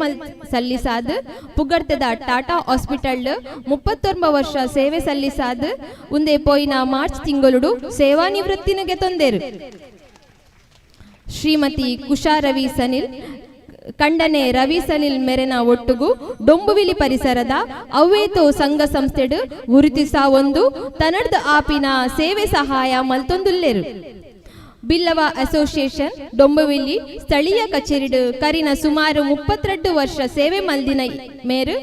ಸಲ್ಲಿಸಾದ್ ಪುಗರ್ತೆದ ಟಾಟಾ ಹಾಸ್ಪಿಟಲ್ 39 ವರ್ಷ ಸೇವೆ ಸಲ್ಲಿಸಾದ್ ಉಂದೆ ಪೋಯಿನ ಮಾರ್ಚ್ ತಿಂಗಳುಡು ಸೇವಾ ನಿವೃತ್ತಿನಿಗೆ ತೊಂದೇರು. ಶ್ರೀಮತಿ ಕುಶಾ ರವಿ ಸನಿಲ್ ಕಂಡನೆ ರವಿ ಸನಿಲ್ ಮೆರೆನ ಒಟ್ಟುಗು ಡೊಂಬುವಿಲಿ ಪರಿಸರದ ಅವ್ವೇತೋ ಸಂಘ ಸಂಸ್ಥೆಡು ಗುರುತಿಸ ಒಂದು ತನಡ್ದ ಆಪಿನ ಸೇವೆ ಸಹಾಯ ಮಲ್ತೊಂದುಲ್ಲೇರು. ಬಿಲ್ಲವ ಅಸೋಸಿಯೇಷನ್ ಡೊಂಬುವಿಲಿ ಸ್ಥಳೀಯ ಕಚೇರಿಡು ಕರಿನ ಸುಮಾರು 32 ವರ್ಷ ಸೇವೆ ಮಲ್ದಿನ ಮೇರು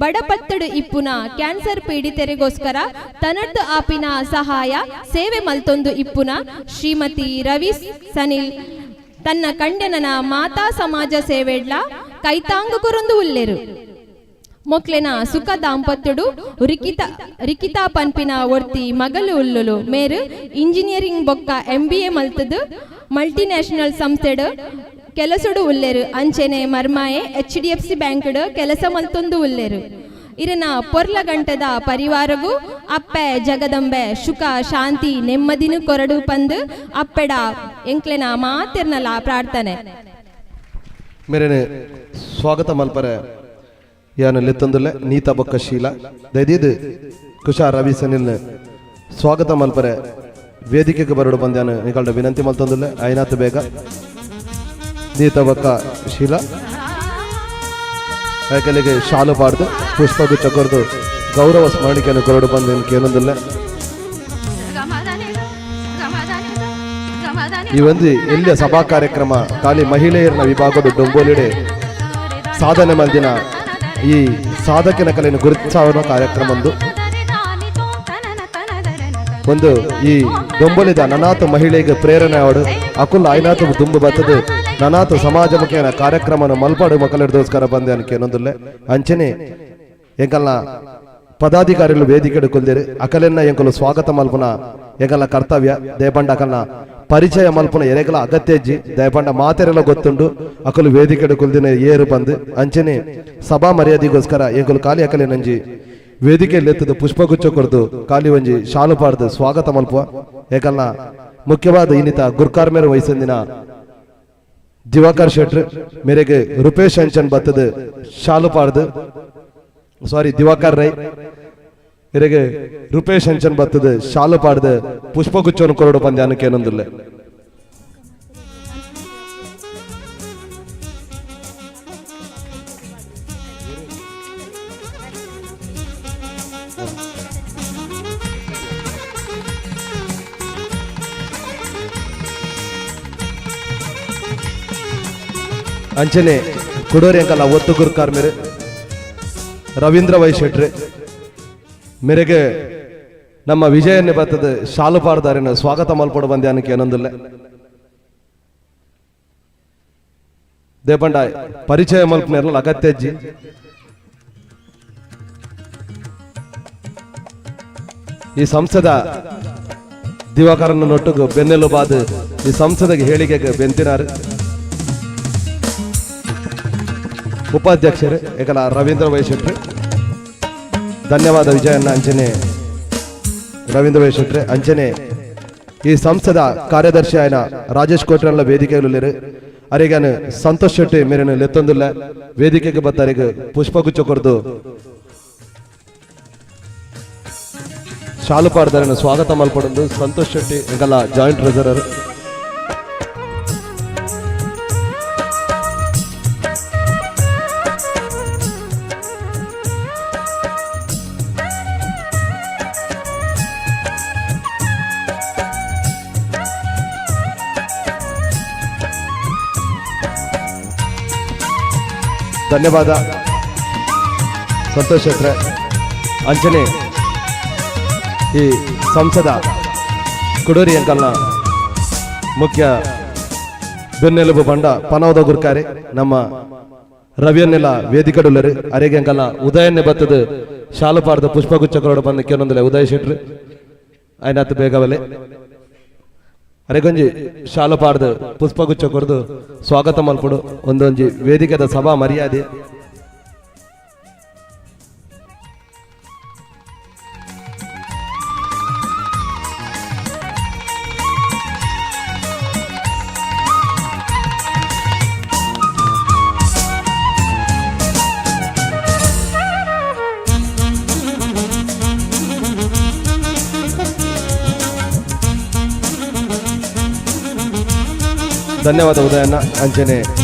ಬಡಪತ್ತಡು ಇಪ್ಪುನ ಕ್ಯಾನ್ಸರ್ ಪೀಡಿತರಿಗೋಸ್ಕರ ತನಡ್ದ ಆಪಿನ ಸಹಾಯ ಸೇವೆ ಮಲ್ತೊಂದು ಇಪ್ಪುನ ಶ್ರೀಮತಿ ರವಿ ಸನಿಲ್ ತನ್ನ ಕಂಡನನ ಮಾತಾ ಸಮಾಜ ಸೇವೆಡ್ಲ ಕೈತಾಂಗು ಕೊರೊಂದು ಉಲ್ಲೇರು. ಮೊಕ್ಲೆನ ಸುಖ ದಾಂಪತ್ಯಡು ರಿಕಿತಾ ಪನ್ಪಿನ ಒರ್ತಿ ಮಗಲು ಉಲ್ಲುಲು. ಮೇರು ಇಂಜಿನಿಯರಿಂಗ್ ಬೊಕ್ಕ MBA ಮಲ್ತದು ಮಲ್ಟಿನ್ಯಾಷನಲ್ ಸಂಸ್ಥೆಡು ಕೆಲಸಡು ಉಲ್ಲೇರು. ಅಂಚೆನೆ ಮರ್ಮಾಯೆ HDFC ಬ್ಯಾಂಕ್ಡು ಕೆಲಸ ಮಲ್ತೊಂದು ಉಲ್ಲೇರು. ಇರನ ಪೊರ್ಲ ಗಂಟದ ಪರಿವಾರಗೂ ಅಪ್ಪೆ ಜಗದಂಬೆ ಸುಖ ಶಾಂತಿ ನೆಮ್ಮದಿನು ಕೊರಡು ಪಂದು ಅಪ್ಪೆಡ ಎಂಕ್ಲೆನ ಮಾತಿರ್ನಲ ಪ್ರಾರ್ಥನೆ. ಮೇರೆನೆ ಸ್ವಾಗತ ಮಲ್ಪರೆ ಯಾನು ಲೆತ್ತೊಂದುಲ್ಲೆ ನೀತಾ ಬೊಕ್ಕ ಶೀಲ ದಯದೀದ್ ಕುಶಾ ರವಿ ಸನಿಲ್ ಸ್ವಾಗತ ಮಲ್ಪರೆ ವೇದಿಕೆಗೆ ಬರಡು ಬಂದ್ಯಾನು ನಿಕಲ್ಡ ವಿನಂತಿ ಮಲ್ತೊಂದುಲ್ಲೆ. ಐನಾತ್ ಬೇಗ ನೀತಾ ಬೊಕ್ಕ ಶೀಲ ಯಾಕಲಿಗೆ ಶಾಲು ಪಾಡ್ದು ಪುಷ್ಪಗುಚ್ಛ ಕೊರದು ಗೌರವ ಸ್ಮರಣಿಕೆಯನ್ನು ಕೊರಡು ಬಂದು ಕೇಳೊಂದಿಲ್ಲ. ಈ ಒಂದು ಎಲ್ಲಿಯ ಸಭಾ ಕಾರ್ಯಕ್ರಮ ಖಾಲಿ ಮಹಿಳೆಯರನ್ನ ವಿಭಾಗದ ಡೊಂಬೋಲಿಡೆ ಸಾಧನೆ ಮಂದಿನ ಈ ಸಾಧಕಿನ ಕಲೆಯನ್ನು ಗುರುತಿಸುವ ಕಾರ್ಯಕ್ರಮ ಒಂದು ಒಂದು ಈ ಡೊಂಬೋಲಿದ ನನಾತು ಮಹಿಳೆಗೆ ಪ್ರೇರಣೆ ಅವಡು ಅಕುಲ್ ಐನಾತು ದುಂಬು ಬರ್ತದೆ ನನಾತು ಸಮಾಜ ಮುಖೇನ ಕಾರ್ಯಕ್ರಮನ ಮಲ್ಪಾಡು ಮಕ್ಕಳಿದೋಸ್ಕರ ಬಂದೆ ಅನ್ಕೇನೊಂದುಲ್ಲೆ. ಅಂಚನೆ ಎಂಕಲ್ನ ಪದಾಧಿಕಾರಿಗಳು ವೇದಿಕೆ ಕೊಲ್ದೇರು ಅಕಲೆನ್ನ ಎಂಕಲು ಸ್ವಾಗತ ಮಲ್ಪುನ ಎಂಕಲ್ನ ಕರ್ತವ್ಯ. ದಯಪಂಡ ಅಕಲ್ನ ಪರಿಚಯ ಮಲ್ಪುನ ಎರೆಗಲ ಅಗತ್ಯಜ್ಜಿ ದಯಪಂಡ ಮಾತೆರೆಲ್ಲ ಗೊತ್ತುಂಡು ಅಕಲು ವೇದಿಕೆ ಕೊಲ್ದಿನ ಏರು ಬಂದು ಅಂಚನೆ ಸಭಾ ಮರ್ಯಾದೆಗೋಸ್ಕರ ಎಂಕಲು ಖಾಲಿ ಅಕಲೆ ನಂಜಿ ವೇದಿಕೆಯಲ್ಲಿ ಎತ್ತದು ಪುಷ್ಪಗುಚ್ಛ ಕೊರ್ದು ಖಾಲಿ ಒಂಜಿ ಶಾಲು ಪಾಡ್ದು ಸ್ವಾಗತ ಮಲ್ಪುವ. ಏಕಲ್ನ ಮುಖ್ಯವಾದ ಇನ್ನಿತ ಗುರ್ಕಾರ್ ಮೇರೆ ವಯಸ್ಸಂದಿನ ದಿವಾಕರ್ ಶೆಟ್ರ್ ಮೇರೆಗೆ ರೂಪೇಶ್ ಅಂಚನ್ ಬತ್ತದು ಶಾಲು ಪಾಡ್ದು ಸಾರಿ ದಿವಾಕರ್ ರೈ ಮೇರೆಗೆ ರೂಪೇಶ್ ಅಂಚನ್ ಬತ್ತದು ಶಾಲು ಪಾಡ್ದು ಪುಷ್ಪಗುಚ್ಛವನ್ನು ಕೊರಡು ಪಂದ್ಯಾನಕ್ಕೆ ಏನೊಂದಿಲ್ಲ. ಅಂಚನೆ ಕುಡೋರಿ ಅಂಕಲ್ ಒತ್ತು ಗುರ್ಕಾರ್ ಮೇರೆ ರವೀಂದ್ರ ವೈ ಶೆಟ್ರೆ ಮೇರೆಗೆ ನಮ್ಮ ವಿಜಯನ್ನೇ ಬರ್ತದೆ ಶಾಲು ಪಾಡ್ದಾರಿನ ಸ್ವಾಗತ ಮಲ್ಪಡು ಬಂದ್ಯಾನಕ್ಕೆ ಏನೊಂದಿಲ್ಲ. ದೇಪಂಡ ಪರಿಚಯ ಮಲ್ಪನೇರಲ್ಲ ಅಗತ್ಯಜ್ಜಿ. ಈ ಸಂಸದ ದಿವಾಕರನ ನೊಟ್ಟುಗು ಬೆನ್ನೆಲುಬಾದ ಈ ಸಂಸದ ಹೇಳಿಕೆಗೆ ಬೆಂತಿನಾರು ಉಪಾಧ್ಯಕ್ಷರು ಏಕಲ ರವೀಂದ್ರ ವೈ ಶೆಟ್ರು. ಧನ್ಯವಾದ ವಿಜಯಣ್ಣ ಅಂಚನೆ ರವೀಂದ್ರ ವೈ ಶೆಟ್ರೆ. ಅಂಚನೆ ಈ ಸಂಸ್ಥೆದ ಕಾರ್ಯದರ್ಶಿ ಆಯ್ನ ರಾಜೇಶ್ ಕೋಟ್ರಲ್ಲ ವೇದಿಕೆಯಲ್ಲಿ ಅರೆಗಾನು ಸಂತೋಷ್ ಶೆಟ್ಟಿ ಮೇರೆನ ಲೆತ್ತೊಂದಿಲ್ಲ ವೇದಿಕೆಗೆ ಬತ್ತಾರಿಗೆ ಪುಷ್ಪಗುಚ್ಛ ಕೊರದು ಶಾಲು ಪಾಡ್ದಾರನ್ನು ಸ್ವಾಗತ ಮಲ್ಪಡೊಂದು ಸಂತೋಷ್ ಶೆಟ್ಟಿ ಎಂಕಲ್ಲ ಜಾಯಿಂಟ್ ಟ್ರೆಜರರ್. ಧನ್ಯವಾದ ಸಂತೋಷ್ ಶೆಟ್ರೆ. ಅಂಚನೆ ಈ ಸಂಸದ ಕುಡೂರಿ ಅಂಕಲ್ನ ಮುಖ್ಯ ಬೆನ್ನೆಲುಬು ಬಂಡ ಪನವದ ಗುರ್ಕಾರೆ ನಮ್ಮ ರವಿಯನ್ನೆಲ್ಲ ವೇದಿಕಡುಲ್ಲರು ಅರೆಗೆಂಕಲ್ಲ ಉದಯನ್ನೇ ಬತ್ತದ ಶಾಲುಪಾರದ ಪುಷ್ಪಗುಚ್ಛಕರೋಡು ಬಂದ ಕೇನೊಂದಿಲ್ಲ ಉದಯ ಶೆಟ್ರು ಆಯ್ನಾತ್ ಬೇಗವಲೆ ಅರೆಗೊಂಜಿ ಶಾಲುಪಾರದ ಪುಷ್ಪಗುಚ್ಛ ಕೊರ್ದು ಸ್ವಾಗತ ಮಲ್ಪಡು ಒಂದೊಂಜಿ ವೇದಿಕೆದ ಸಭಾ ಮರ್ಯಾದೆ. ಧನ್ಯವಾದ ಉದಯಣ್ಣ, ಅಂಚನೆ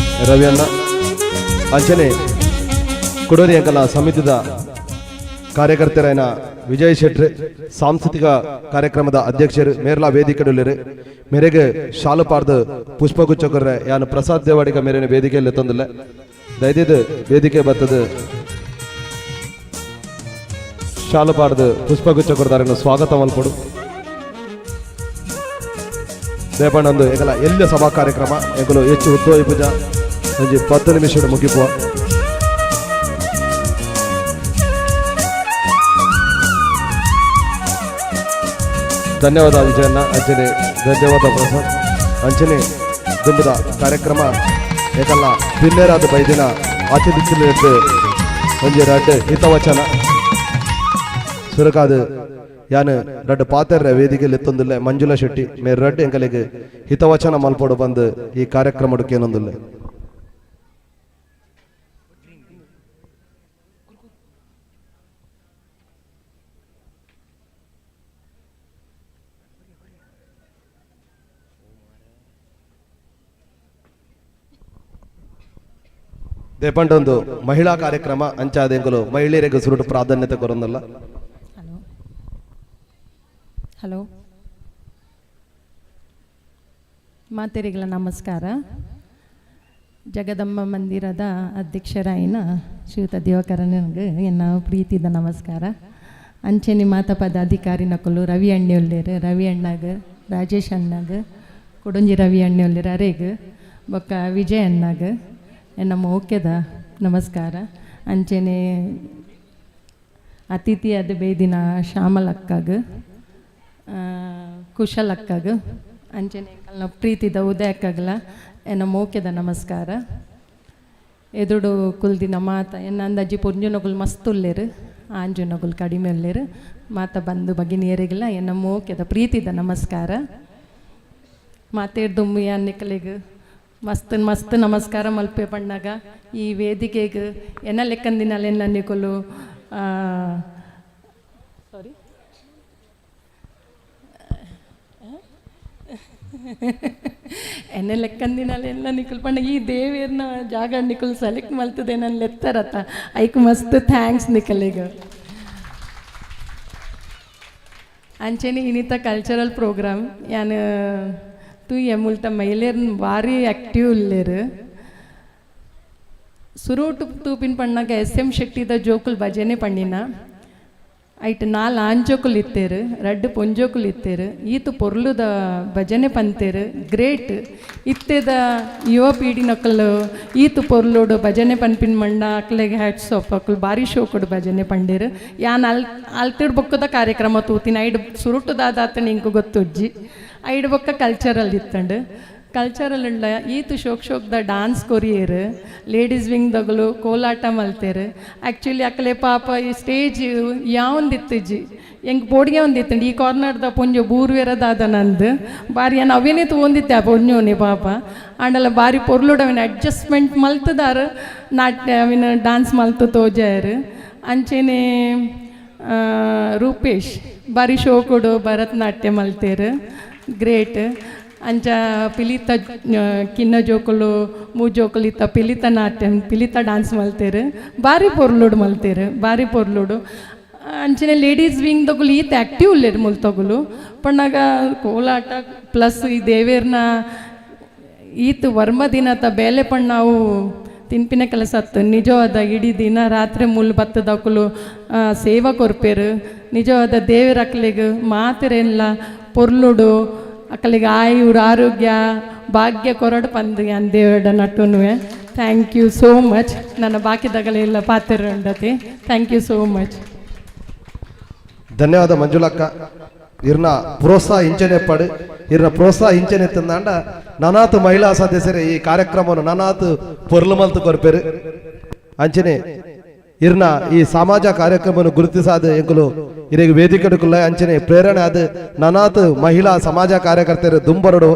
ರವಿಯಣ್ಣ, ಅಂಚನೆ ಕುಡೋರಿ ಅಂಕಲ ಸಮಿತಿದ ಕಾರ್ಯಕರ್ತರಾಯನ ವಿಜಯ್ ಶೆಟ್ರು, ಸಾಂಸ್ಕೃತಿಕ ಕಾರ್ಯಕ್ರಮದ ಅಧ್ಯಕ್ಷರು ಮೇರ್ಲಾ ವೇದಿಕೆಡುಲ್ಲಿರು ಮೇರೆಗೆ ಶಾಲುಪಾರ್ದು ಪುಷ್ಪಗುಚ್ಛಕರ್ರೆ ಯಾನು ಪ್ರಸಾದ್ ದೇವಾಡಿಗ ಮೇರೆನ ವೇದಿಕೆಯಲ್ಲಿ ತಂದಿಲ್ಲ. ದಯದಿದ್ದು ವೇದಿಕೆ ಬರ್ತದೆ ಶಾಲುಪಾರ್ದು ಪುಷ್ಪಗುಚ್ಛಕರ್ದಾರನ್ನು ಸ್ವಾಗತ ಮಲ್ಪಡು. ದೇಪಣ್ಣಂದು ಎಂಕಲ ಎಲ್ಲ ಸಭಾ ಕಾರ್ಯಕ್ರಮ ಎಂಕಲು ಹೆಚ್ಚು ಉದ್ಯೋಗ ಪೂಜಾ ಒಂಜಿ 10 ನಿಮಿಷ ಮುಗಿಪುವ. ಧನ್ಯವಾದ ವಿಜಯಣ್ಣ, ಅಂಚನೆ ಧನ್ಯವಾದ ಪ್ರಸಾದ್. ಅಂಚನೆ ದುಂಬದ ಕಾರ್ಯಕ್ರಮ ಏಕಲ್ಲ ಬಿನ್ನೇರಾದ ಬೈದಿನ ಅತಿಥಿ ಒಂಜಿ ರಡ್ಡ್ ಹಿತವಚನ ಸುರಕಾದ ಯಾನು ರಡ್ಡ್ ಪಾತೆರ್ರೆ ವೇದಿಕೆಯಲ್ಲಿ ಎತ್ತೊಂದಿಲ್ಲ ಮಂಜುಳಾ ಶೆಟ್ಟಿ ಮೇರ್ ರಡ್ಡ್ ಎಂಕಲೆಗ್ ಹಿತವಚನ ಮಲ್ಪೊಡು ಬಂದು ಈ ಕಾರ್ಯಕ್ರಮಕ್ಕೆ ಏನೊಂದಿಲ್ಲ. ದೇಪಂಡೊಂದು ಮಹಿಳಾ ಕಾರ್ಯಕ್ರಮ ಅಂಚಾದ ಎಂಕಲು ಮಹಿಳೆಯರಿಗೆ ಸುರುಟು ಪ್ರಾಧಾನ್ಯತೆ ಕೊರೊಂದಲ್ಲ. ಹಲೋ ಮಾತೆರಿಗಳ ನಮಸ್ಕಾರ. ಜಗದಂಬ ಮಂದಿರದ ಅಧ್ಯಕ್ಷರಾಯಿನ ಶ್ರೀಯುತ ದಿವಾಕರನಿಗೆ ಎನ್ನ ಪ್ರೀತಿದ ನಮಸ್ಕಾರ. ಅಂಚೆನೆ ಮಾತ ಪದಾಧಿಕಾರಿ ನಕಲು ರವಿ ಅಣ್ಣೆ ಉಲ್ಲೇರು, ರವಿ ಅಣ್ಣಗ, ರಾಜೇಶ್ ಅಣ್ಣಗ, ಕೊಡೊಂಜಿ ರವಿ ಅಣ್ಣೆ ಉಲ್ಲೇರು ಅರೇಗ್, ಬೊಕ್ಕ ವಿಜಯ್ ಅಣ್ಣಗ ಎನ್ನ ಮೋಕ್ಯದ ನಮಸ್ಕಾರ. ಅಂಚೆನೆ ಅತಿಥಿಯಾದ ಬೇದಿನ ಶ್ಯಾಮಲಕ್ಕಗ, ಕುಶಲ್ ಅಕ್ಕಗ, ಅಂಚೆನೆ ಕಲ್ನ ಪ್ರೀತಿದ ಉದಯ ಅಕ್ಕಗಲ ಎನ್ನ ಮೋಕ್ಯದ ನಮಸ್ಕಾರ. ಎದುಡು ಕುಲ್ದಿನ ಮಾತ ಎನ್ನ ಅಂದಾಜಿ ಪೊಂಜುನಗುಲ್ ಮಸ್ತ್ ಉಲ್ಲೇರು, ಆಂಜುನಗುಲ್ ಕಡಿಮೆ ಉಲ್ಲೇರು. ಮಾತ ಬಂದು ಬಗಿನಿಯರಿಗೆಲ್ಲ ಎನ್ನ ಮೋಕ್ಯದ ಪ್ರೀತಿದ ನಮಸ್ಕಾರ. ಮಾತೇರ್ದುಮ್ಮು ಯಾನ್ನಿಕಲಿಗ್ ಮಸ್ತ್ ಮಸ್ತ್ ನಮಸ್ಕಾರ ಮಲ್ಪೆ ಪಣ್ಣಾಗ ಈ ವೇದಿಕೆಗೆ ಎನ್ನ ಲೆಕ್ಕಂದಿನಲ್ಲಿ ಎನ್ನ ನಿಕುಲು ಸಾರಿ ಎನ್ನ ಲೆಕ್ಕಂದಿನಲ್ಲೆಲ್ಲ ನಿಕುಲ್ ಪಂಡ ಈ ದೇವೇರ್ನ ಜಾಗ ನಿಕುಲ್ ಸೆಲೆಕ್ಟ್ ಮಲ್ತದೆ ನನ್ನ ಲೆತ್ತರತ್ತ ಐಕ್ ಮಸ್ತ್ thanks ನಿಕಲಿಗ. ಅಂಚೆನೆ ಇನ್ನಿತ ಕಲ್ಚರಲ್ ಪ್ರೋಗ್ರಾಮ್ ಯಾನ್ ತೂಯೆ ಮುಲ್ತ ಮಹಿಳೆಯರ್ನ ಭಾರಿ ಆ್ಯಕ್ಟಿವ್ ಉಲ್ಲೇರು. ಸುರೋಟು ತೂಪಿನ ಪಣ್ಣಾಗ ಎಸ್ ಎಂ ಶೆಟ್ಟಿದ ಜೋಕುಲ್ ಭಜನೆ ಪಣ್ಣಿನ ಐಟ್ ನಾಲ್ ಆಂಜೋಕುಲ್ ಇತ್ತೇರು, ರಡ್ಡ್ ಪೊಂಜೋಕುಲ್ ಇತ್ತೇರು, ಈತು ಪೊರ್ಲುದ ಭಜನೆ ಪಂತೇರು. ಗ್ರೇಟ್ ಇತ್ತೆದ ಯುವ ಪೀಡಿನಕಲು ಈತು ಪೊರ್ಲುಡು ಭಜನೆ ಪನ್ಪಿನ ಮಂಡ ಅಕ್ಲೆಗೆ ಹ್ಯಾಟ್ಸ್ ಆಫ್. ಅಕ್ಲು ಭಾರಿ ಶೋಕುಡು ಭಜನೆ ಪಂಡೇರು. ಯಾನ್ ಅಲ್ ಅಲ್ತಿಡ್ ಬೊಕ್ಕದ ಕಾರ್ಯಕ್ರಮ ತೂತಿನ ಐಡ್ ಸುರುಟುದಾದಾತ ನಿಂಕು ಗೊತ್ತುಜ್ಜಿ. ಐಡ್ ಬೊಕ್ಕ ಕಲ್ಚರಲ್ ಇತ್ತಂಡು. ಕಲ್ಚರಲ್ ಉಂಡ ಈತು ಶೋಕ್ ಶೋಕ್ದ ಡಾನ್ಸ್ ಕೊರಿಯೇರು, ಲೇಡೀಸ್ ವಿಂಗ್ ದಗಲು ಕೋಲಾಟ ಮಲ್ತೇರು. ಆ್ಯಕ್ಚುಲಿ ಅಕಲೆ ಪಾಪ ಈ ಸ್ಟೇಜ್ ಯಾವೊಂದಿತ್ತಿಜ್ಜಿ, ಎಂಕ್ ಪೋಡಿಗೆ ಒಂದಿತ್ತಂಡು ಈ ಕಾರ್ನರ್ದ ಪೊಂಜೊ ಬೂರ್ವೆರದಾದ ನಂದು ಬಾರಿ ಏನು ಅವೇನೇ ತಗೊಂದಿತ್ತೆ ಆ ಪೊಂಜೋನೆ ಪಾಪ. ಆಂಡಲ ಬಾರಿ ಪೊರ್ಲುಡು ಅವಿನ ಅಡ್ಜಸ್ಟ್ಮೆಂಟ್ ಮಲ್ತದಾರ, ನಾಟ್ಯ ಅವಿನ ಡಾನ್ಸ್ ಮಲ್ತು ತೋಜಾರು. ಅಂಚೆನೆ ರೂಪೇಶ್ ಬಾರಿ ಶೋಕುಡು ಭರತನಾಟ್ಯ ಮಲ್ತೇರು, ಗ್ರೇಟ್. ಅಂಚ ಪಿಲಿತ ಕಿನ್ನ ಜೋಕುಲು ಮೂಜೋಕುಲು ಇತ್ತ ಪಿಲಿತ ನಾಟ್ಯ ಪಿಲಿತ ಡಾನ್ಸ್ ಮಲ್ತೇರು, ಬಾರಿ ಪೊರ್ಲುಡು ಮಲ್ತೇರು, ಬಾರಿ ಪೊರ್ಲುಡು. ಅಂಚನೆ ಲೇಡೀಸ್ ವಿಂಗ್ ದಗುಲು ಈತ ಆ್ಯಕ್ಟಿವ್ ಉಲ್ಲೇರು ಮುಲ್ತಗುಲು ಪಣ್ಣಾಗ ಕೋಲಾಟ ಪ್ಲಸ್ ಈ ದೇವೇರ್ನ ಈತ ವರ್ಮ ದಿನತ ಬೇಲೆ ಪಣ್ಣಾವು ತಿನ್ಪಿನ ಕೆಲಸ ಅತ್ತು ನಿಜವಾದ ಇಡೀ ದಿನ ರಾತ್ರಿ ಮುಲ್ ಬತ್ತದಕುಲು ಸೇವಾ ಕೊರ್ಪೇರು. ನಿಜವಾದ ದೇವರ ಅಕ್ಲೆಗ್ ಮಾತೆರೆಲ್ಲ ಪೊರ್ಲುಡು ಅಕಲಿಗೆ ಆಯುರ್ ಆರೋಗ್ಯ ಭಾಗ್ಯ ಕೊರಡು ಪಂದು ಯಾನ್ ದೇವಡ ನಟ್ಟುನುವೆ. Thank you so much. ನನ್ನ ಬಾಕಿದಗಲೆಲ್ಲ ಪಾತಿರಂಡತಿ. Thank you so much. ಧನ್ಯವಾದ ಮಂಜುಳಕ್ಕ. ಇರ್ನ ಪ್ರೋತ್ಸಾಹ ಇಂಚನೆ ಪಡು, ಇರ್ನ ಪ್ರೋತ್ಸಾಹ ಇಂಚನೆ ತಂದಾಂಡ ನನಾತು ಮಹಿಳಾ ಸದಸ್ಯರೇ ಈ ಕಾರ್ಯಕ್ರಮವನ್ನು ನನಾತು ಪೊರ್ಲು ಮಲ್ತು ಕೊರ್ಪೇರು. ಅಂಚನೆ ಇರ್ನ ಈ ಸಮಾಜ ಕಾರ್ಯಕ್ರಮವನ್ನು ಗುರುತಿಸಾದ ಎಂಕುಲು ಇರೆಗ್ ವೇದಿಕೆಡುಕುಲ್ಲ ಅಂಚನೆ ಪ್ರೇರಣೆ ಆದ ನನಾತು ಮಹಿಳಾ ಸಮಾಜ ಕಾರ್ಯಕರ್ತರು ದುಂಬರಡು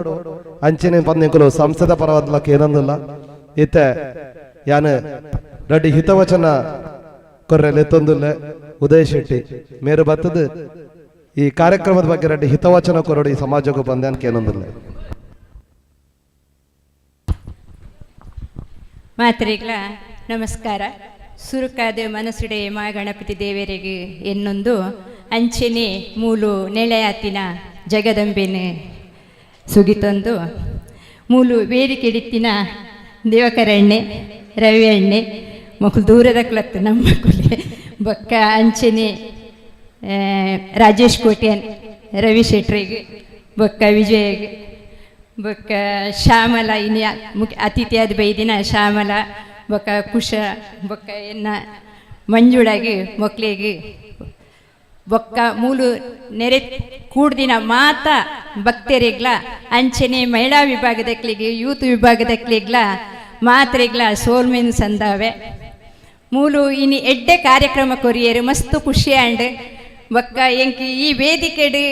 ಅಂಚನೆ ಬಂದ ಎಂಕುಲು ಸಂಸದ ಪರವಾದ್ಲಕ್ಕೆ ಏನಂದಿಲ್ಲ. ಇತ್ತೆ ಯಾನ್ ರೆಡ್ಡಿ ಹಿತವಚನ ಕೊರ್ರೆ ಲೆತ್ತೊಂದುಲ್ಲ ಉದಯ ಶೆಟ್ಟಿ ಮೇರು ಬತ್ತದ ಈ ಕಾರ್ಯಕ್ರಮದ ಬಗ್ಗೆ ರೆಡ್ಡಿ ಹಿತವಚನ ಕೊರಡು ಈ ಸಮಾಜಕ್ಕೂ ಬಂದೆ ಅಂತ ಏನೊಂದಿಲ್ಲ. ಮಾತ್ರೆಗಳ ನಮಸ್ಕಾರ. ಸುರುಕಾದ ಮನಸುಡೆ ಮಾ ಗಣಪತಿ ದೇವರಿಗೆ ಎನ್ನೊಂದು ಅಂಚೆನೆ ಮೂಲು ನೆಲೆಯಾತಿನ ಜಗದಂಬೆನ ಸುಗಿತೊಂದು ಮೂಲು ವೇದಿಕೆಡಿತ್ತಿನ ದೇವಕರಣ್ಣೆ ರವಿ ಅಣ್ಣೆ ಮಕ್ಕಳು ದೂರದ ಕ್ಲತ್ತು ನಮ್ಮ ಕುಲೆ ಬೊಕ್ಕ ಅಂಚೆನೆ ರಾಜೇಶ್ ಕೋಟ್ಯಾನ್ ರವಿ ಶೆಟ್ರಿಗೆ ಬೊಕ್ಕ ವಿಜಯಗ್ ಬೊಕ್ಕ ಶ್ಯಾಮಲ ಇನಿ ಮುಖ್ಯ ಅತಿಥಿಯಾದ ಬೈದಿನ ಶ್ಯಾಮಲ ಬೊಕ್ಕ ಕುಶ ಬೊಕ್ಕ ಎನ್ನ ಮಂಜುಳಾಗಿ ಮಕ್ಕಳಿಗೆ ಬೊಕ್ಕ ಮೂಲು ನೆರೆ ಕೂಡ್ದಿನ ಮಾತಾ ಭಕ್ತರಿಗ್ಲ ಅಂಚನೆ ಮಹಿಳಾ ವಿಭಾಗದಕ್ಲಿಗೆ ಯೂತ್ ವಿಭಾಗದಕ್ಲಿಗ್ಲ ಮಾತ್ರೆಗ್ಲ ಸೋಲ್ಮೆನ್ ಸಂದಾವೆ ಮೂಲು ಇನಿ ಎಡ್ಡೆ ಕಾರ್ಯಕ್ರಮ ಕೊರಿಯರು ಮಸ್ತ್ ಖುಷಿ ಆಂಡ್ ಬೊಕ್ಕ ಎಂಕಿ ಈ ವೇದಿಕೆಡು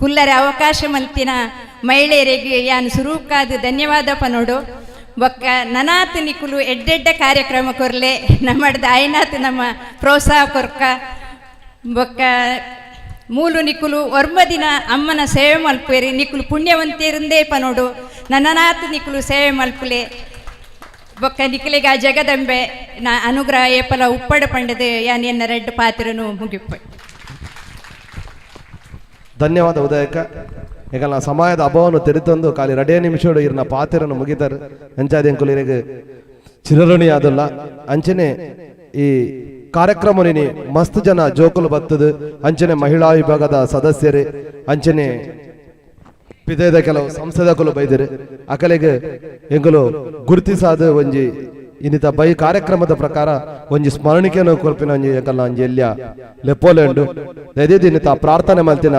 ಕುಲ್ಲರ ಅವಕಾಶ ಮಲ್ತಿನ ಮಹಿಳೆಯರಿಗೆ ಯಾನ್ ಸುರೂಕಾದ ಧನ್ಯವಾದ ಪನೋಡು. ಬೊಕ್ಕ ನನಾತ್ ನಿಕುಲು ಎಡ್ಡೆಡ್ಡೆ ಕಾರ್ಯಕ್ರಮ ಕೊರ್ಲೆ ನಮ್ಮಡ್ದ ಆಯ್ನಾತ್ ನಮ್ಮ ಪ್ರೋತ್ಸಾಹ ಕೊರ್ಕ ಬೊಕ್ಕ ಮೂಲು ನಿಕುಲು ಒರ್ಮ ದಿನ ಅಮ್ಮನ ಸೇವೆ ಮಲ್ಪೇರಿ ನಿಕುಲು ಪುಣ್ಯವಂತೇರಿಂದೇ ಪನೋಡು ನನ್ನನಾತ್ ನಿಕುಲು ಸೇವೆ ಮಲ್ಪುಲೆ ಬೊಕ್ಕ ನಿಕಲಿಗ ಜಗದಂಬೆ ನಾ ಅನುಗ್ರಹ ಏಪಲ ಉಪ್ಪಡ ಪಂಡದು ಯಾನ್ ಎನ್ನ ರೆಡ್ ಪಾತ್ರನು ಮುಗಿಪ್ಪ. ಧನ್ಯವಾದ ಉದಯಕ. ಈಗ ನಾ ಸಮಯದ ಅಭಾವವನ್ನು ತೆರೆತಂದು ಖಾಲಿ ರಡೇ ನಿಮಿಷಡು ಇರ್ನ ಪಾತ್ರನು ಮುಗಿತಾರೆ ಅಂಚಾದ ಎಂಕುಲಿರಿಗೆ ಚಿರಋಣಿ ಆದಲ್ಲ. ಅಂಚನೆ ಈ ಕಾರ್ಯಕ್ರಮ ಮಸ್ತ್ ಜನ ಜೋಕುಲು ಬತ್ತದು ಅಂಚನೆ ಮಹಿಳಾ ವಿಭಾಗದ ಸದಸ್ಯರೇ ಅಂಚನೆ ಪಿದೆದ ಕೆಲವು ಸಂಸದಕುಲು ಬೈದಿರು ಅಕಲೆಗೆ ಎಂಕುಲು ಗುರುತಿಸಾದ ಒಂಜಿ ಇನ್ನಿತ ಬೈ ಕಾರ್ಯಕ್ರಮದ ಪ್ರಕಾರ ಒಂಜಿ ಸ್ಮರಣಿಕೆಯನ್ನು ಕೊರ್ಪಿನ ಒಂಜಿ ಎಂಕಲ್ನ ಒಂಜಿ ಎಲ್ಯ ಲೆಪ್ಪೋಲೆ ಉಂಡು. ದಯದೀದು ಇನ್ನಿತ ಪ್ರಾರ್ಥನೆ ಮಲ್ತಿನ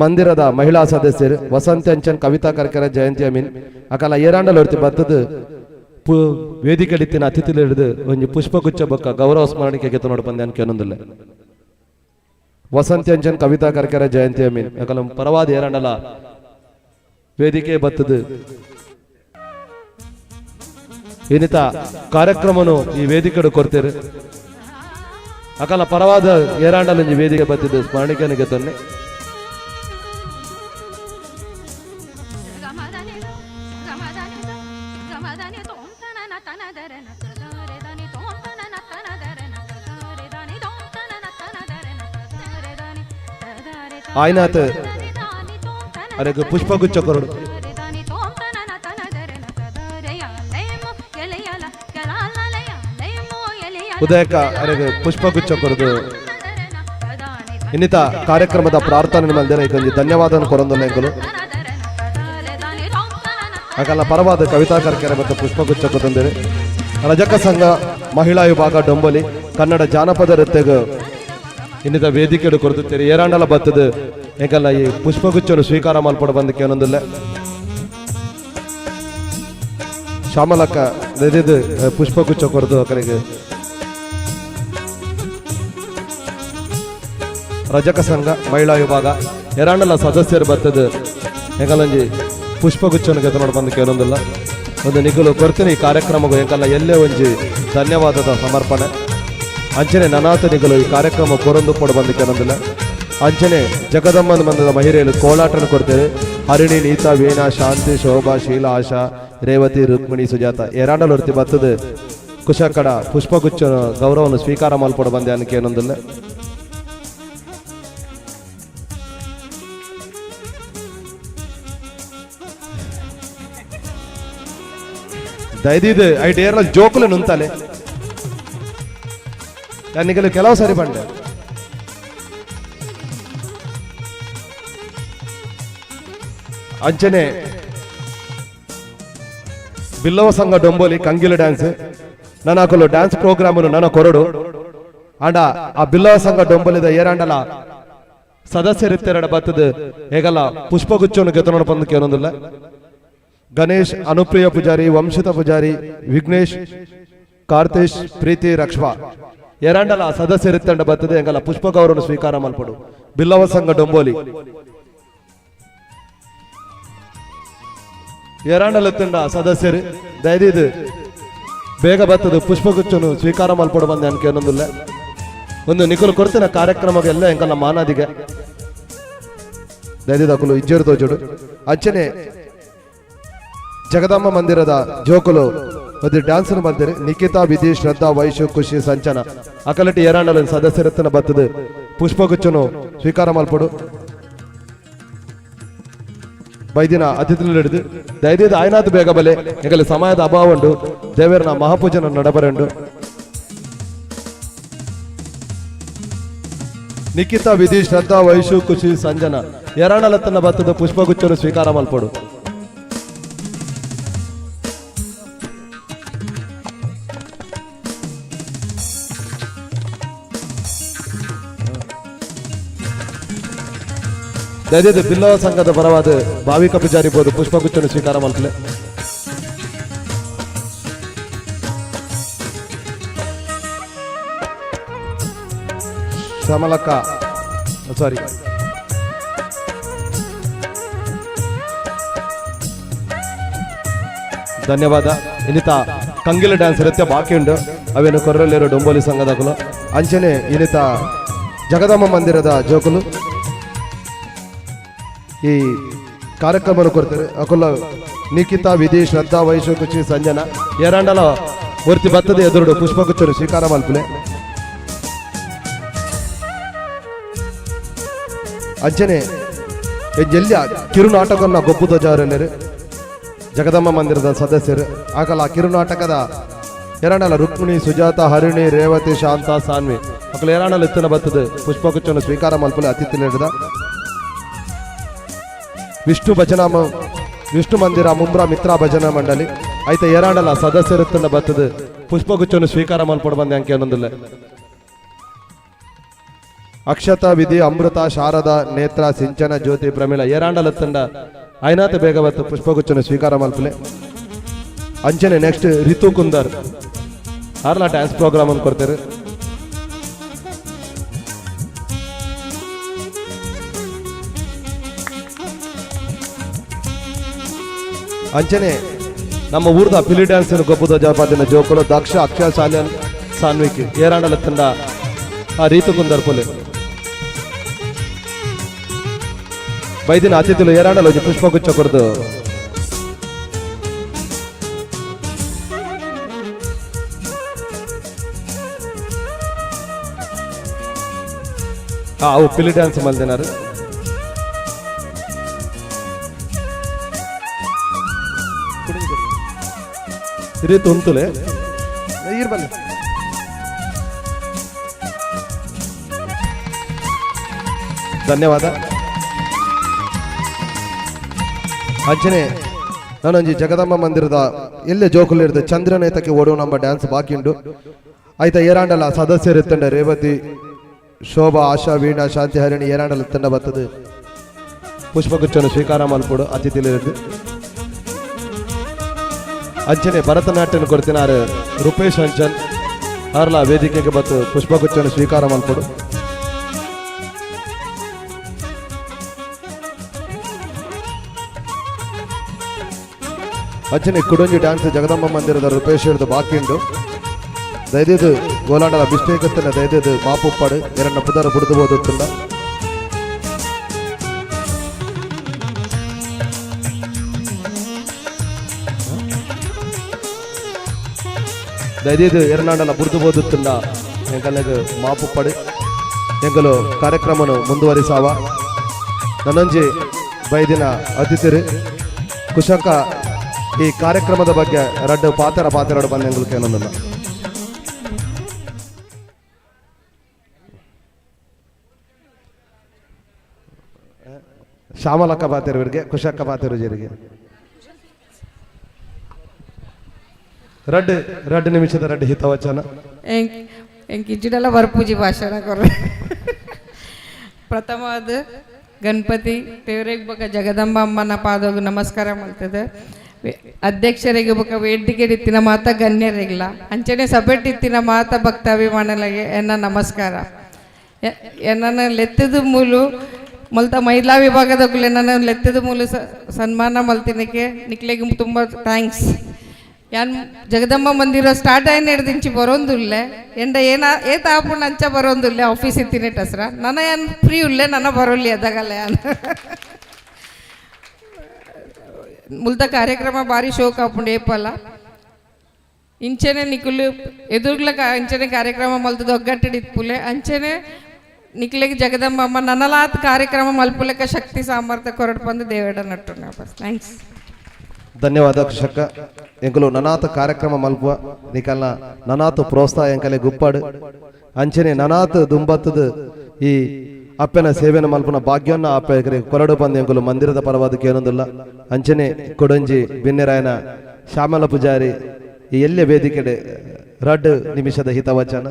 ಮಂದಿರದ ಮಹಿಳಾ ಸದಸ್ಯರು ವಸಂತ ಅಂಚನ್ ಕವಿತಾ ಕರ್ಕರ ಜಯಂತಿ ಅಮೀನ್ ಅಕಲ ಏರಾಂಡಲ್ ಹೊರ್ತಿ ಬತ್ತದು ವೇದಿಕೆ ಅತಿಥಿಲು ಹಿಡಿದು ಒಂಜಿ ಪುಷ್ಪಗುಚ್ಛ ಬೊಕ್ಕ ಗೌರವ ಸ್ಮರಣಿಕೆ ಗೆತ್ತು ನೋಡು ಬಂದೆ ಅನ್ಕೆ ವಸಂತ ಅಂಚನ್ ಕವಿತಾ ಕರ್ಕರ ಜಯಂತಿ ಅಮೀನ್ ಅಕಲ ಪರವಾದ ಏರಾಂಡಲ ವೇದಿಕೆ ಬತ್ತದು ಇನ್ನಿತ ಕಾರ್ಯಕ್ರಮನು ಈ ವೇದಿಕೆಡು ಕೊಡ್ತೀರಿ ಅಕಲ ಪರವಾದ ಏರಾಂಡಲ್ ಒಂಜಿ ವೇದಿಕೆ ಬತ್ತಿದ್ದು ಸ್ಮರಣಿಕೆಯನ್ನು ಗೆತ್ತೊನ್ನೆ. ಆಯ್ನಾತ್ ಅರೆಗ್ ಪುಷ್ಪಗುಚ್ಛ ಕೊರಡು. ಉದಯಕ ಅರೆಗ್ ಪುಷ್ಪಗುಚ್ಛ ಕೊರದು ಇನ್ನಿತ ಕಾರ್ಯಕ್ರಮದ ಪ್ರಾರ್ಥನೆ ಮಂದಿರ ಒಂಜಿ ಧನ್ಯವಾದ ಕೊರೊಂದುಲ್ಲ ಎಂಕುಲು. ಅಕಲ್ನ ಪರವಾದ ಕವಿತಾ ಕರ್ಕೆರೆ ಮತ್ತು ಪುಷ್ಪಗುಚ್ಛ ಕೊತ್ತಂದಿರಿ. ರಜಕ ಸಂಘ ಮಹಿಳಾ ವಿಭಾಗ ಡೊಂಬಲಿ ಕನ್ನಡ ಜಾನಪದ ನೃತ್ಯಗ್ ಇನ್ನಿತ ವೇದಿಕೆಡು ಕೊರದುತ್ತೀರಿ. ಏರಾಂಡಲ ಬತ್ತದು ಎಂಕಲ್ನ ಈ ಪುಷ್ಪಗುಚ್ಛನು ಸ್ವೀಕಾರ ಮಲ್ಪಡ ಬಂದಕ್ಕೆ ಏನೊಂದಿಲ್ಲ. ಶ್ಯಾಮಲಕ್ಕ ದಯದಿದ್ದು ಪುಷ್ಪಗುಚ್ಛ ಕೊರದು ಅಕಲಿಗೆ ರಜಕ ಸಂಘ ಮಹಿಳಾ ವಿಭಾಗ ಎರಾಂಡಲ ಸದಸ್ಯರು ಬತ್ತದು ಎಂಕಲ್ಲೊಂಜಿ ಪುಷ್ಪಗುಚ್ಛನು ಗೆದ್ದು ನೋಡ್ ಬಂದಕ್ಕೆ ಏನೊಂದಿಲ್ಲ. ಒಂದು ನಿಗುಲು ಕೊರ್ತೀನಿ ಈ ಕಾರ್ಯಕ್ರಮಗೂ ಎಂಕಲ್ಲ ಎಲ್ಲೇ ಒಂಜಿ ಧನ್ಯವಾದದ ಸಮರ್ಪಣೆ. ಅಂಚನೆ ನನಾತ ನಿಗಲು ಈ ಕಾರ್ಯಕ್ರಮ ಕೊರೊಂದು ಪೊಡು ಬಂದಕ್ಕೆ ಏನೊಂದಿಲ್ಲ. ಅಂಚನೆ ಜಗದಮ್ಮನ ಮಂದದ ಮಹಿಳೆಯರು ಕೋಲಾಟನ ಕೊಡ್ತೇವೆ. ಹರಿಣಿ ನೀತಾ ವೀಣಾ ಶಾಂತಿ ಶೋಭಾ ಶೀಲಾ ಆಶಾ ರೇವತಿ ರುಕ್ಮಿಣಿ ಸುಜಾತ ಎರಾಂಡಲ್ ಹೊರ್ತಿ ಬತ್ತದು ಕುಶಕಡ ಪುಷ್ಪಗುಚ್ಛ ಗೌರವವನ್ನು ಸ್ವೀಕಾರ ಮಲ್ಪೊಡು ಬಂದೆ ಅನಕ್ಕೆ ಏನೊಂದಿಲ್ಲ. ದಯದೀದು ಐಟ್ ಏರ್ಲ ಜೋಕುಲು ನುಂತಾಲೆ ನಿಗಲು ಕೆಲವು ಸಾರಿ ಬಂಡೆ. ಅಂಚನೆ ಬಿಲ್ಲವ ಸಂಘ ಡೊಂಬೋಲಿ ಕಂಗಿಲು ಡ್ಯಾನ್ಸ್ ನನ್ನ ಡ್ಯಾನ್ಸ್ ಪ್ರೋಗ್ರಾಮ್ ನನ್ನ ಕೊರಡು ಆಂಡ ಆ ಬಿಲ್ಲವ ಸಂಘ ಡೊಂಬಲಿದ ಏರಾಂಡಲ ಸದಸ್ಯರಿತ್ತೆರಡ ಬತ್ತದ ಹೇಗಲ್ಲ ಪುಷ್ಪಗುಚ್ಛವನ್ನು ಗೆತನೋಡ ಬಂದು ಕೇಳೊಂದಿಲ್ಲ. ಗಣೇಶ್, ಅನುಪ್ರಿಯ ಪೂಜಾರಿ, ವಂಶಿತ ಪೂಜಾರಿ, ವಿಘ್ನೇಶ್, ಕಾರ್ತೇಶ್, ಪ್ರೀತಿ, ರಕ್ಷ್ಮಾ ಏರಾಂಡಲ ಸದಸ್ಯರಿತ್ತಂಡ ಬತ್ತದ ಎಂಗಲ ಪುಷ್ಪ ಗೌರವ ಸ್ವೀಕಾರ ಮಲ್ಪಡು. ಬಿಲ್ಲವ ಸಂಘ ಡೊಂಬೋಲಿ ಏರಾಂಡಲತ್ತಂಡ ಸದಸ್ಯರು ದಯದಿದು ಬೇಗ ಬತ್ತದ ಪುಷ್ಪಗುಚ್ಛನು ಸ್ವೀಕಾರ ಮಲ್ಪಡು ಬಂದೆ ಅನ್ಕೇನೊಂದಿಲ್ಲ. ಒಂದು ನಿಖಲು ಕೊಡ್ತಿನ ಕಾರ್ಯಕ್ರಮಗೆಲ್ಲ ಎಂಕಲ್ಲ ಮಾನಾದಿಗೆ ದಯದಿದ ಅಕುಲು ಇಜ್ಜೇರು ತೋಜುಡು. ಅಂಚನೆ ಜಗದಾಂಬ ಮಂದಿರದ ಜೋಕುಲು ಒಂದು ಡ್ಯಾನ್ಸ್ ಬಂದಿರಿ. ನಿಖಿತಾ, ವಿಧಿ, ಶ್ರದ್ಧಾ, ವೈಶು, ಖುಷಿ, ಸಂಚನ ಅಕಲಟಿ ಏರಾಂಡಲ ಸದಸ್ಯರತ್ನ ಬತ್ತದ ಪುಷ್ಪಗುಚ್ಛನು ಸ್ವೀಕಾರ ಮಲ್ಪಡು. ಬೈದಿನ ಅತಿಥಿಗಳು ಹಿಡಿದು ದಯದಿದ ಆಯ್ನಾಥ್ ಬೇಗ ಬಲೆ ಎಂಗಲ ಸಮಯದ ಅಭಾವ ಉಂಡು. ದೇವರನ ಮಹಾಪೂಜನ ನಡಬರಂಡು. ನಿಖಿತಾ, ವಿಧಿ, ಶ್ರದ್ಧಾ, ವೈಶು, ಖುಷಿ, ಸಂಜನ ಏರಾಣಲತ್ತನ ಬತ್ತದ ಪುಷ್ಪಗುಚ್ಛನು ಸ್ವೀಕಾರ ಮಲ್ಪಡು. ದಯದಿದ್ದು ಬಿಲ್ಲವ ಸಂಘದ ಪರವಾದ ಭಾವಿಕ ಪೂಜಾರಿ ಬೋದು ಪುಷ್ಪಗುಚ್ಛನು ಸ್ವೀಕಾರ ಮಲ್ಪಲೆ. ಶ್ಯಾಮಲಕ್ಕ, ಸಾರಿ, ಧನ್ಯವಾದ. ಇನ್ನಿತ ಕಂಗಿಲ ಡ್ಯಾನ್ಸ್ ಇರುತ್ತೆ ಬಾಕಿ ಉಂಡು. ಅವೇನು ಕೊರ್ರಲ್ಲಿರೋ ಡೊಂಬೋಲಿ ಸಂಘದಕುಲು. ಅಂಚನೆ ಇನ್ನಿತ ಜಗದಾಂಬ ಮಂದಿರದ ಜೋಕುಲು ಈ ಕಾರ್ಯಕ್ರಮ ಕೊಡ್ತಾರೆ. ಅಕುಲ ನಿಖಿತಾ, ವಿಧಿ, ಶ್ರದ್ಧಾ, ವೈಶು, ಖುಷಿ, ಸಂಜನಾ ಏರಾಂಡಲ ಒರ್ತಿ ಬತ್ತದ ಎದುರುಡು ಪುಷ್ಪಗುಚ್ಛನು ಸ್ವೀಕಾರ ಮಲ್ಪಲೆ. ಅಂಚನೆ ಜಲ್ಯ ಕಿರುನಾಟಕವನ್ನು ಗೊಬ್ಬು ಧ್ವಜಾರಲ್ಲರು ಜಗದಾಂಬ ಮಂದಿರದ ಸದಸ್ಯರು. ಆಗಲ ಕಿರುನಾಟಕದ ಏರಾಂಡಲ ರುಕ್ಮಿಣಿ, ಸುಜಾತ, ಹರಿಣಿ, ರೇವತಿ, ಶಾಂತ, ಸಾನ್ವಿ ಅಕಲ ಏರಾಂಡಲ ಎತ್ತನ ಬತ್ತದ ಪುಷ್ಪಗುಚ್ಛನು ಸ್ವೀಕಾರ ಮಲ್ಪಲೆ. ಅತಿಥಿ ನೀಡಿದ ವಿಷ್ಣು ಭಜನಾ ವಿಷ್ಣು ಮಂದಿರ ಮುಂಬ್ರಾ ಮಿತ್ರ ಭಜನಾ ಮಂಡಳಿ ಐತ ಏರಾಂಡಲ ಸದಸ್ಯರತ್ತನ್ನ ಬತ್ತದ ಪುಷ್ಪಗುಚ್ಛವನ್ನು ಸ್ವೀಕಾರ ಮಲ್ಪಡು ಬಂದೆ ಅಂಕೆ ಅನ್ನೊಂದಿಲ್ಲ. ಅಕ್ಷತಾ, ವಿಧಿ, ಅಮೃತ, ಶಾರದಾ, ನೇತ್ರ, ಸಿಂಚನ, ಜ್ಯೋತಿ, ಪ್ರಮೀಳ ಏರಾಂಡಲತ್ತಂಡ ಐನಾಥ ಬೇಗ ಬತ್ತು ಪುಷ್ಪಗುಚ್ಛನ್ನು ಸ್ವೀಕಾರ ಮಲ್ಪಲೆ. ಅಂಚನೆ ನೆಕ್ಸ್ಟ್ ರಿತು ಕುಂದರ್ ಆರ್ಲಾ ಡ್ಯಾನ್ಸ್ ಪ್ರೋಗ್ರಾಮ್ ಅನ್ನು ಕೊಡ್ತಾರೆ. ಅಂಚನೆ ನಮ್ಮ ಊರ್ದ ಪಿಲಿ ಡ್ಯಾನ್ಸ್ ಗೊಬ್ಬದ ಜಪಾದಿನ ಜೋಕುಲು ದಕ್ಷ, ಅಕ್ಷಯ, ಸಾಲಿಯನ್, ಸಾನ್ವಿಕ್ ಏರಾಂಡಲತ್ತಂಡ ಆ ರೀತು ಕುಂದರ್ ಪೊಲೆ. ಬೈದಿನ ಅತಿಥಿಲು ಏರಾಂಡಲ ಒಂಜಿ ಪುಷ್ಪಗುಚ್ಛ ಕೊರ್ದು ಅವು ಪಿಲಿ ಡ್ಯಾನ್ಸ್ ಮಲ್ದಿನಾರು. ರೀತು ಉಂತುಲೆ ಈರ್ ಬನ್ನಿ. ಧನ್ಯವಾದ. ಅಂಚನೆ ನಾನೊಂಜಿ ಜಗದಾಂಬ ಮಂದಿರದ ಎಲ್ಲೆ ಜೋಕುಲು ಇರ್ತದೆ ಚಂದ್ರನೇತಕ್ಕೆ ಓಡುವ ನಮ್ಮ ಡ್ಯಾನ್ಸ್ ಬಾಕಿ ಉಂಡು. ಆಯ್ತಾ ಏರಾಂಡಲ ಸದಸ್ಯರು ಇತ್ತಂಡ ರೇವತಿ, ಶೋಭಾ, ಆಶಾ, ವೀಣಾ, ಶಾಂತಿ, ಹರಿಣಿ ಏರಾಂಡಲ ಇತ್ತಂಡ ಬರ್ತದೆ ಪುಷ್ಪಗುಚ್ಛನ್ನು ಸ್ವೀಕಾರ ಮಲ್ಪಡು ಅತಿಥಿಲಿರುದು. ಅಂಚನೆ ಭರತನಾಟ್ಯನ ಕೊಡ್ತಿನಾರು ರೂಪೇಶ್ ಅಂಚನ್ ಅರ್ಲ ವೇದಿಕೆಗೆ ಬತ್ತು ಪುಷ್ಪಗುಚ್ಛನ್ನು ಸ್ವೀಕಾರ ಮಲ್ಪಡು. ಅಂಚನೆ ಕುಡೊಂಜಿ ಡ್ಯಾನ್ಸ್ ಜಗದಾಂಬ ಮಂದಿರದ ರೂಪೇಶ್ ಹಿಡಿದು ಬಾಕಿ ಉಂಡು. ದಯದಿದ್ದು ಗೋಲಾಂಡಲ ಮಿಸ್ಟೇಕ್ ಇತ್ತಂಡ ದಯದಿದ್ದು ಮಾಪುಪ್ಪಾಡು ಎರಡನ್ನ ಪುದರ ಬುಡಿದು ಓದುತ್ತಂಡ. ದಯದಿದ್ದು ಎರನಾಂಡಲ ಬುಡಿದು ಓದುತ್ತಂಡ ಎಂಕಲ್ಲೆಗ್ ಮಾಪುಪ್ಪಾಡು. ಎಂಕಲು ಕಾರ್ಯಕ್ರಮನು ಮುಂದುವರಿಸಾವ. ನನ್ನೊಂಜಿ ಬೈದಿನ ಅತಿಥಿರು ಕುಶಕ ಈ ಕಾರ್ಯಕ್ರಮದ ಬಗ್ಗೆ ರಡ್ಡು ಪಾತ್ರ ಪಾತ್ರಡು ಬಂದ ಎಂಗಳಿಗೆ ಏನೊಂದಿಲ್ಲ. ಶ್ಯಾಮಲಕ್ಕ ಪಾತೆರುವರಿಗೆ ಕುಶಕ್ಕ ಪಾತೆರುಜರಿಗೆ ರಡ್ಡು ರಡ್ಡು ನಿಮಿಷದ ರಡ್ಡು ಹಿತವಚನ. ಎಂಕಿಜಿಡಲ ಬರ್ಪೂಜಿ ಭಾಷಣ ಕೊರ್ರೆ. ಪ್ರಥಮವಾದ ಗಣಪತಿ ದೇವರಿಗೆ ಬೊಕ ಜಗದಂಬ ಅಮ್ಮನ ಪಾದೋಗು ನಮಸ್ಕಾರ ಮಲ್ತದೆ. ಅಧ್ಯಕ್ಷರಿಗೆ ಬೊಕ ವೇದಿಕೆ ಇತ್ತಿನ ಮಾತ ಗಣ್ಯರಿಲ್ಲ ಅಂಚನೆ ಸಭೆಟ್ಟಿತ್ತಿನ ಮಾತ ಭಕ್ತಾಭಿಮಾನಲಿಗೆ ಎನ್ನ ನಮಸ್ಕಾರ. ಎನ್ನನ್ನು ಲೆತ್ತದ ಮೂಲು ಮಲ್ತ ಮಹಿಳಾ ವಿಭಾಗದ ಎನ್ನನ್ನು ಲೆತ್ತದ ಮೂಲು ಸನ್ಮಾನ ಮಲ್ತಿನಕ್ಕೆ ನಿಕ್ಲೆಗೆ ತುಂಬ thanks. ಯಾನ್ ಜಗದಂಬ ಮಂದಿರ ಸ್ಟಾರ್ಟ್ ಆಯ್ನ ಹಿಡ್ದಿಂಚಿ ಬರೋಂದುಲ್ಲೆ ಎಂಡ ಏನ ಏತ ಆಪುಂಡು ಅಂಚ ಬರೋಂದುಲ್ಲೆ ಆಫೀಸ್ ಇತ್ತಿನ ಟಸ್ರ ನನ್ನ ಯಾನ್ ಫ್ರೀ ಉಲ್ಲೆ ನನ್ನ ಬರೋಲ್ಲಿ ಅದಾಗಲ್ಲ. ಯಾನ್ ಮುಲ್ತ ಕಾರ್ಯಕ್ರಮ ಭಾರಿ ಶೋಕ್ ಆಪುಂಡು ಏಪಲ್ಲ ಇಂಚೆನೆ ನಿಕುಲು ಎದುರುಗ್ಲ ಅಂಚನೆ ಕಾರ್ಯಕ್ರಮ ಮಲ್ತದ ಒಗ್ಗಟ್ಟಡಿ ಇತ್ಪುಲೆ ಅಂಚೆನೆ ನಿಕ್ಲೆಗ್ ಜಗದಂಬ ಅಮ್ಮ ನನ್ನಲಾತ್ ಕಾರ್ಯಕ್ರಮ ಮಲ್ಪುಲೆಕ ಶಕ್ತಿ ಸಾಮರ್ಥ್ಯ ಕೊರಡು ಬಂದು ದೇವೇಡ ನಟ್ಟು. Thanks. ಧನ್ಯವಾದ ಕೃಷಕ್ಕ. ಎಂಕುಲು ನನಾತ ಕಾರ್ಯಕ್ರಮ ಮಲ್ಪುವ ನಿಕಲ್ನ ನನಾತ ಪ್ರೋತ್ಸಾಹ ಎಂಕಲೆ ಗುಪ್ಪಾಡು ಅಂಚನೆ ನನಾತ ದುಂಬತ್ತದ ಈ ಅಪ್ಪನ ಸೇವೆನ ಮಲ್ಪುನ ಭಾಗ್ಯನ್ನ ಅಪ್ಪ ಕೊರಡು ಬಂದು ಎಂಕುಲು ಮಂದಿರದ ಪರವಾದಕ್ಕೆ ಏನೊಂದಿಲ್ಲ. ಅಂಚನೆ ಕೊಡಂಜಿ ಬಿನ್ನೆರಾಯನ ಶ್ಯಾಮಲ ಪೂಜಾರಿ ಈ ಎಲ್ಲೆ ವೇದಿಕೆಡೆ ರಡ್ಡು ನಿಮಿಷದ ಹಿತವಚನ.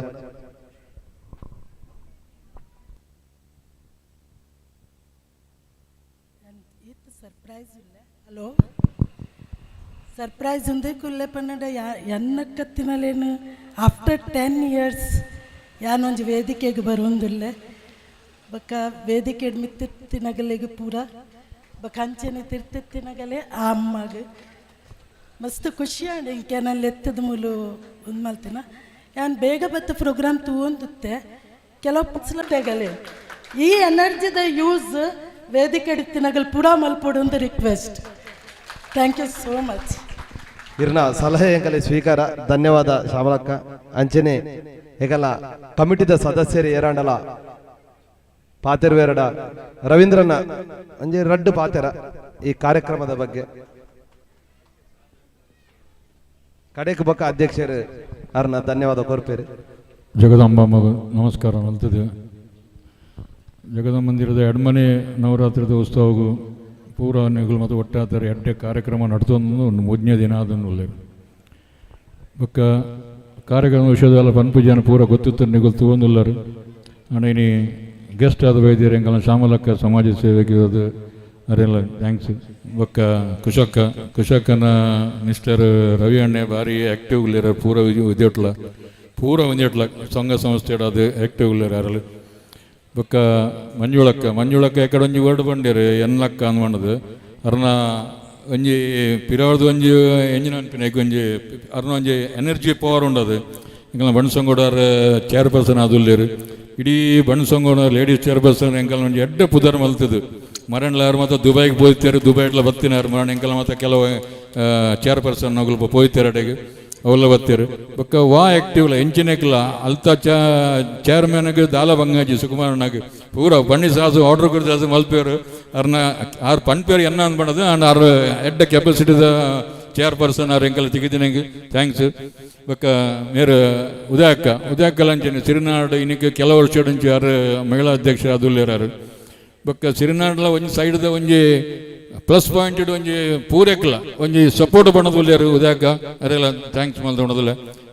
ಹಲೋ ಸರ್ಪ್ರೈಸ್ ఉందే ಕುಲ್ಲೆ ಪನ್ನಡ ಎನ್ನಕ್ಕತ್ತಿನಲೇನು ಆಫ್ಟರ್ 10 ಇಯರ್ಸ್ ಯಾನೊಂಜಿ ವೇದಿಕೆಗೆ ಬರುವಂದಿಲ್ಲ ಬಕ್ಕ ವೇದಿಕೆ ಮಿತ್ತಿನಗಲೆಗೆ ಪೂರ ಬಕ್ಕ ಅಂಚನೆ ತಿರ್ತಿನಗಲೆ ಆ ಅಮ್ಮಗ ಮಸ್ತ್ ಖುಷಿ ಆಂಡ್ ಇಂಕೆ ನಾನು ಎತ್ತದ ಮೂಲು ಒಂದು ಮಲ್ತಿನ ಯಾನ್ ಬೇಗ ಬತ್ತ ಪ್ರೋಗ್ರಾಮ್ ತೂವೊಂದುತ್ತೆ ಕೆಲವು ಪುಸ್ಲ ತೆಗಲೆ ಈ ಎನರ್ಜಿದ ಯೂಸ್ ವೇದಿಕೆ ಇತ್ತಿನಗಲ್ ಪೂರಾ ಮಲ್ಪೊಡು ಒಂದು request. Thank you so much. ಇರ್ನ ಸಲಹೆ ಎಂಕಲೆ ಸ್ವೀಕಾರ. ಧನ್ಯವಾದ ಶ್ಯಾಮಲಕ್ಕ. ಅಂಚನೆ ಏಕಲ್ಲ ಕಮಿಟಿದ ಸದಸ್ಯರು ಏರಾಂಡಲ ಪಾತೆರ್ವೇರಡ ರವೀಂದ್ರನ ಅಂಜೆ ರಡ್ಡು ಪಾತೆರ ಈ ಕಾರ್ಯಕ್ರಮದ ಬಗ್ಗೆ ಕಡೆಕ್ ಬಕ್ಕ ಅಧ್ಯಕ್ಷರು ಅರ್ನ ಧನ್ಯವಾದ ಕೊರ್ಪೇರು. ಜಗದಂಬ ಮಗು ನಮಸ್ಕಾರ ಮಲ್ತದೆ. ಜಗದಂಬ ಮಂದಿರದ ಎಡ್ಮನೆ ನವರಾತ್ರಿದ ಉತ್ಸವಗೂ ಪೂರ ನಿಗುಲು ಮತ್ತು ಒಟ್ಟಾದರೆ ಎಡ್ಡೆ ಕಾರ್ಯಕ್ರಮ ನಡ್ತೊಂದು ಒಂದು ಮೂರನೇ ದಿನ ಅದನ್ನು ಬೊಕ್ಕ ಕಾರ್ಯಕ್ರಮ ವಿಷಯದಲ್ಲ ಪನ್ಪು ಜನ ಪೂರ ಗೊತ್ತಿತ್ತು ನಿಗುಲು ತೂವೊಂದುಲ್ಲರು. ಇನಿ ಗೆಸ್ಟ್ ಆದ ವೈದ್ಯರು ಎಂಕಲ್ನ ಶ್ಯಾಮಲಕ್ಕ ಸಮಾಜ ಸೇವೆಗೆ ಅದು ಅರೆಲ್ಲ thanks. ಬೊಕ್ಕ ಕುಶಕ್ಕ ಕುಶಕ್ಕನ ಮಿಸ್ಟರ್ ರವಿ ಅಣ್ಣೆ ಭಾರಿ ಆ್ಯಕ್ಟಿವ್ ಉಲ್ಲೇರ ಪೂರ ವಿದ್ಯೊಟ್ಲ ಪೂರ ಒಂಜೆಟ್ಲ ಸಂಘ ಸಂಸ್ಥೆ ಅದು ಆ್ಯಕ್ಟಿವ್ ಉಲ್ಲೇರ ಅರಲು. ಬೊಕ್ಕ ಮಂಜುಳಕ್ಕ ಮಂಜುಳಕ್ಕ ಎಕಡೆ ಒಂಜಿ ವರ್ಡ್ ಬಂಡೇರು ಎನ್ಲಕ್ಕ ಅಂದ್ಮಣ್ಣದು ಅರ್ನ ಒಂಜಿ ಪಿರಾವರ್ದು ಒಂಜಿ ಎಂಜಿನ ಅನ್ಪಿನ ಒಂಜಿ ಅರ್ನ ಒಂಜಿ ಎನರ್ಜಿ ಪವರ್ ಉಂಡದು. ಎಂಕಲ್ನ ಬಣ್ಸಂಗೋಡಾರ್ ಚೇರ್ಪರ್ಸನ್ ಆದುಲ್ಲೇರು ಇಡೀ ಬಣ್ಸಂಗೋಡ ಲೇಡೀಸ್ ಚೇರ್ಪರ್ಸನ್ ಎಂಕಲ್ನ ಒಂಜಿ ಎಡ್ಡೆ ಪುದರ್ ಮಲ್ತದು. ಮರಣ್ಲಾರು ಮತ್ತು ದುಬೈಗೆ ಪೋಯ್ತಾರೆ ದುಬೈಟ್ಲ ಬತ್ತಿನಾರು ಮರಣ ಎಂಕಲ್ನ ಮತ್ತು ಕೆಲವು ಚೇರ್ಪರ್ಸನ್ ಅಗುಲ್ಪ ಪೋಯ್ತಾರೆ ಅಡೆಗೆ ಅವೆಲ್ಲ ಬತ್ತೀರು. ಬೊಕ್ಕ ವಾ ಆ್ಯಕ್ಟಿವ್ಲ ಎಂಚಿನೆಕ್ಲ ಅಲ್ತ ಚೇರ್ಮನ್ಗೆ ದಾಲ ಬಂಗಾಜಿ ಸುಕುಮಾರನಾಗ ಪೂರ ಬಣ್ಣಿ ಸಾಸು ಆರ್ಡರ್ ಕೊಡ್ದು ಸಾಸು ಮಲ್ಪೇರು ಅರ್ನ ಆರು ಪನ್ಪೇರು ಎನ್ನ ಅಂದ್ಬಣ್ಣದು ಆ್ಯಂಡ್ ಆರು ಎಡ್ಡ ಕೆಪಾಸಿಟಿದ ಚೇರ್ಪರ್ಸನ್ ಆರು ಎಂಕಲ್ ತಿಗಿದಿನಂಗೆ thanks. ಬೊಕ್ಕ ಮೇರು ಉದಯಕ್ಕ ಉದಯಕ್ಕ ಲಂಚನೆ ಸಿರಿನಾಡು ಇನ್ನಕ್ಕೆ ಕೆಲವು ವರ್ಷ ಆರು ಮಹಿಳಾ ಅಧ್ಯಕ್ಷರು ಅದುಲ್ಲೇರಾರು. ಬೊಕ್ಕ ಸಿರಿನಾಡ್ಲ ಒಂಜಿ ಸೈಡ್ದ ಒಂಜಿ ಪ್ಲಸ್ ಪಾಯಿಂಟ್ ಒಂಜಿ ಪೂರೆಕ್ಲ ಒಂಜಿ ಸಪೋರ್ಟ್ ಬಣ್ಣದುಲ್ಲೇರು ಉದಯಕ್ಕ ಅರೆಲ್ಲ thanks ಮಲ್ತೊಂಡದಿಲ್ಲ.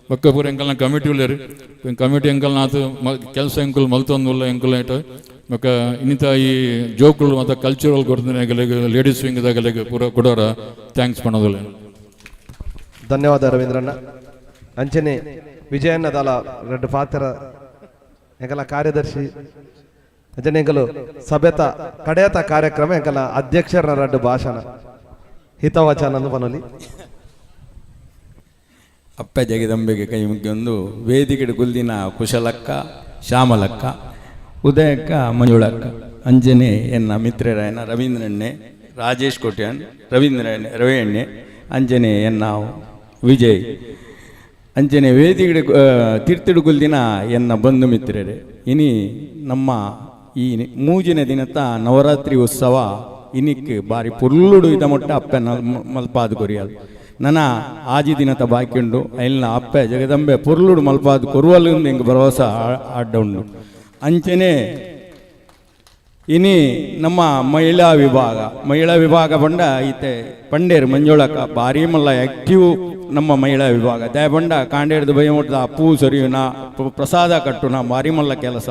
ಬೊಕ್ಕ ಪೂರ ಎಂಕಲ್ನ ಕಮಿಟಿ ಉಲ್ಲೇರು ಕಮಿಟಿ ಎಂಕಲ್ನ ಆತು ಕೆಲಸ ಎಂಕುಲು ಮಲ್ತೊಂದುಲ್ಲ ಎಂಕುಲ್ ಐಟ. ಬೊಕ್ಕ ಇನ್ನಿತ ಈ ಜೋಕುಲು ಮತ್ತು ಕಲ್ಚರಲ್ ಕೊಡ್ತೀನಿ ಲೇಡೀಸ್ ವಿಂಗ್ದಾಗಲೆಗ್ ಪೂರ ಕೊಡೋರ thanks பண்ணದಿಲ್ಲ. ಧನ್ಯವಾದ ರವೀಂದ್ರಣ್ಣ. ಅಂಚನೆ ವಿಜಯಣ್ಣ ದಾಲ ರಡ್ಡು ಪಾತ್ರ ಎಂಕಲ ಕಾರ್ಯದರ್ಶಿ ಅಂಚನೆ ಎಂಕಲು ಸಭೆತ ಕಡೆಯತ ಕಾರ್ಯಕ್ರಮ ಎಂಕಲ ಅಧ್ಯಕ್ಷರ ರಡ್ಡು ಭಾಷಣ ಹಿತವಚನ ಪನೊಲಿ. ಅಪ್ಪ ಜಗದಂಬೆಗೆ ಕೈ ಮುಗಿಯೊಂದು ವೇದಿಕೆ ಕುಲ್ದಿನ ಕುಶಲಕ್ಕ ಶ್ಯಾಮಲಕ್ಕ ಉದಯಕ್ಕ ಮಂಜುಳಕ್ಕ ಅಂಜನೆ ಎನ್ನ ಮಿತ್ರರಾಯನ ರವೀಂದ್ರಣ್ಣೆ ರಾಜೇಶ್ ಕೋಟ್ಯಾನ್ ರವೀಂದ್ರ ರವಿ ಅಣ್ಣೆ ಅಂಜನೆ ಎನ್ನ ವಿಜಯ್ ಅಂಜನೆ ವೇದಿಕೆ ತೀರ್ಥಿಡುಗುಲ್ದಿನ ಎನ್ನ ಬಂಧು ಮಿತ್ರರೇ. ಇನಿ ನಮ್ಮ ಈ ಮೂಜಿನ ದಿನತ ನವರಾತ್ರಿ ಉತ್ಸವ ಇನಿಕ್ ಬಾರಿ ಪುರ್ಲುಡು ಇದ ಮೊಟ್ಟ ಅಪ್ಪೆ ಮಲ್ಪಾದ ಕೊರಿಯಲ್ ನನ್ನ ಆಜಿ ದಿನತ ಬಾಕಿ ಉಂಡು ಐಲ್ನ ಅಪ್ಪೆ ಜಗದಂಬೆ ಪುರ್ಲುಡು ಮಲ್ಪಾದ ಕೊರುವಲ್ ಎಂಕ್ ಭರವಸೆ ಅಡ್ಡ ಉಂಡು. ಅಂಚನೆ ಇನಿ ನಮ್ಮ ಮಹಿಳಾ ವಿಭಾಗ, ಮಹಿಳಾ ವಿಭಾಗ ಬಂಡ ಈತೆ ಪಂಡೇರು ಮಂಜುಳಕ್ಕ ಭಾರಿ ಮಲ್ಲ ಆ್ಯಕ್ಟಿವ್ ನಮ್ಮ ಮಹಿಳಾ ವಿಭಾಗ. ದಯ ಬಂಡ ಕಾಂಡೇರ್ದು ಬೈಮುಟ್ಟದ ಪೂ ಸರಿಯುನ ಪ್ರಸಾದ ಕಟ್ಟುನ ಭಾರಿ ಮಲ್ಲ ಕೆಲಸ.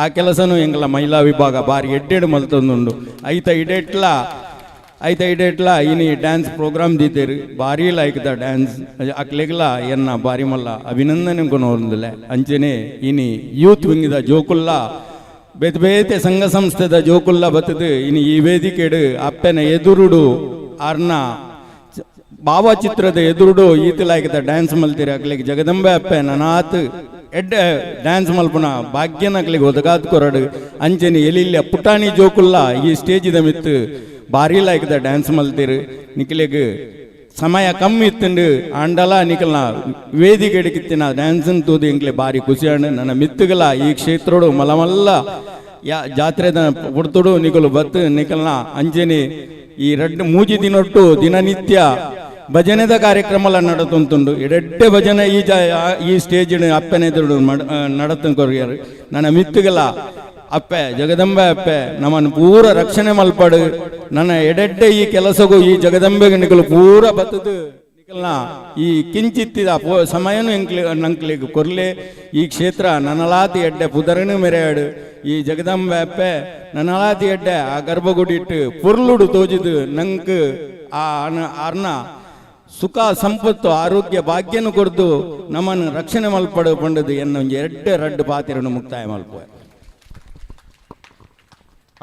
ಆ ಕೆಲಸನೂ ಎಂಗಲ ಮಹಿಳಾ ವಿಭಾಗ ಭಾರಿ ಎಡ್ಡೆಡು ಮಲ್ತೊಂದುಂಡು. ಐತ ಇಡೆಟ್ಲ ಐತ ಇಡೆಟ್ಲ ಇನಿ ಡ್ಯಾನ್ಸ್ ಪ್ರೋಗ್ರಾಮ್ ದೀತೇರು, ಭಾರಿ ಲಾಯ್ಕದ ಡ್ಯಾನ್ಸ್ ಅಕ್ಲೆಗ್ಲ ಎನ್ನ ಭಾರಿ ಮಲ್ಲ ಅಭಿನಂದನೆ ಕೊನೊಂದುಲೆ. ಅಂಚನೆ ಇನಿ ಯೂತ್ ವಿಂಗಿದ ಜೋಕುಲ್ಲ ಬೇತೆ ಬೇತೆ ಸಂಘ ಸಂಸ್ಥೆದ ಜೋಕುಲ್ಲ ಬತ್ತದು ಇನಿ ಈ ವೇದಿಕೆಡು ಅಪ್ಪೆನ ಎದುರುಡು ಆರ್ನ ಭಾವಚಿತ್ರದ ಎದುರುಡು ಈತಲಾಯ್ಕದ ಡ್ಯಾನ್ಸ್ ಮಲ್ತೀರಿ. ಅಕ್ಲೆಗ್ ಜಗದಂಬೆ ಅಪ್ಪೆ ನನಾತ್ ಎಡ್ಡೆ ಡ್ಯಾನ್ಸ್ ಮಲ್ಪುನ ಭಾಗ್ಯನ ಅಕ್ಲೆಗ್ ಒದಗಾತ್ ಕೊರಡು. ಅಂಚನೆ ಎಲಿಲ್ಲ ಪುಟಾಣಿ ಜೋಕುಲ್ಲ ಈ ಸ್ಟೇಜಿದ ಮಿತ್ತು ಭಾರಿ ಲಾಯ್ಕದ ಡ್ಯಾನ್ಸ್ ಮಲ್ತೀರು. ನಿಕ್ಲೆಗ್ ಸಮಯ ಕಮ್ಮಿ ಇತ್ತುಂಡು ಆಂಡಲ ನಿಕಲ್ನ ವೇದಿಕೆ ಎಡಕಿತ್ತಿನ ಡ್ಯಾನ್ಸನ್ ತೂದು ಎಂಕ್ಲೆ ಭಾರಿ ಖುಷಿಯಾಣ. ನನ್ನ ಮಿತ್ತುಗಳ ಈ ಕ್ಷೇತ್ರೋಡು ಮಲಮಲ್ಲ ಯಾ ಜಾತ್ರೆದ ಪುಡ್ತುಡು ನಿಕಲು ಬತ್ತು ನಿಕಲ್ನ ಅಂಚನೆ ಈ ರಡ್ಡು ಮೂಜಿ ದಿನೊಟ್ಟು ದಿನನಿತ್ಯ ಭಜನೆದ ಕಾರ್ಯಕ್ರಮ ನಡತುಂಟುಂಡು. ಎಡೆಡ್ಡೆ ಭಜನೆ ಈ ಈ ಸ್ಟೇಜ್ ಅಪ್ಪನೆದುರು ನಡತು ಕೊರಿಯರು. ನನ್ನ ಮಿತ್ತುಗಳ ಅಪ್ಪೆ ಜಗದಂಬೆ ಅಪ್ಪೆ ನಮ್ಮನ್ನು ಪೂರ ರಕ್ಷಣೆ ಮಲ್ಪಡು. ನನ್ನ ಎಡೆಡ್ಡೆ ಈ ಕೆಲಸಗೂ ಈ ಜಗದಂಬೆಗೆ ನಿಕಲು ಪೂರ ಬತ್ತದು ನಿಕಲ್ನ ಈ ಕಿಂಚಿತ್ತಿದ ಸಮಯನೂ ಎಂಕ್ಲೆ ನಂಕ್ಲೆಗ್ ಕೊರ್ಲೆ. ಈ ಕ್ಷೇತ್ರ ನನಲಾತಿ ಎಡ್ಡೆ ಪುದರನು ಮೆರೆಯಾಡು. ಈ ಜಗದಂಬೆ ಅಪ್ಪೆ ನನಲಾತಿ ಎಡ್ಡೆ ಆ ಗರ್ಭಗುಡಿ ಇಟ್ಟು ಪೊರ್ಲುಡು ತೋಜಿದು ನಂಕ್ ಆ ಅರ್ನ ಸುಖ ಸಂಪತ್ತು ಆರೋಗ್ಯ ಭಾಗ್ಯನು ಕೊರ್ದು ನಮ್ಮನ್ನು ರಕ್ಷಣೆ ಮಲ್ಪಡು ಪಂಡದು ಎನ್ನ ಒಂಜಿ ಎಡ್ಡೆ ರಡ್ಡು ಪಾತಿರನ್ನು ಮುಕ್ತಾಯ ಮಲ್ಪ.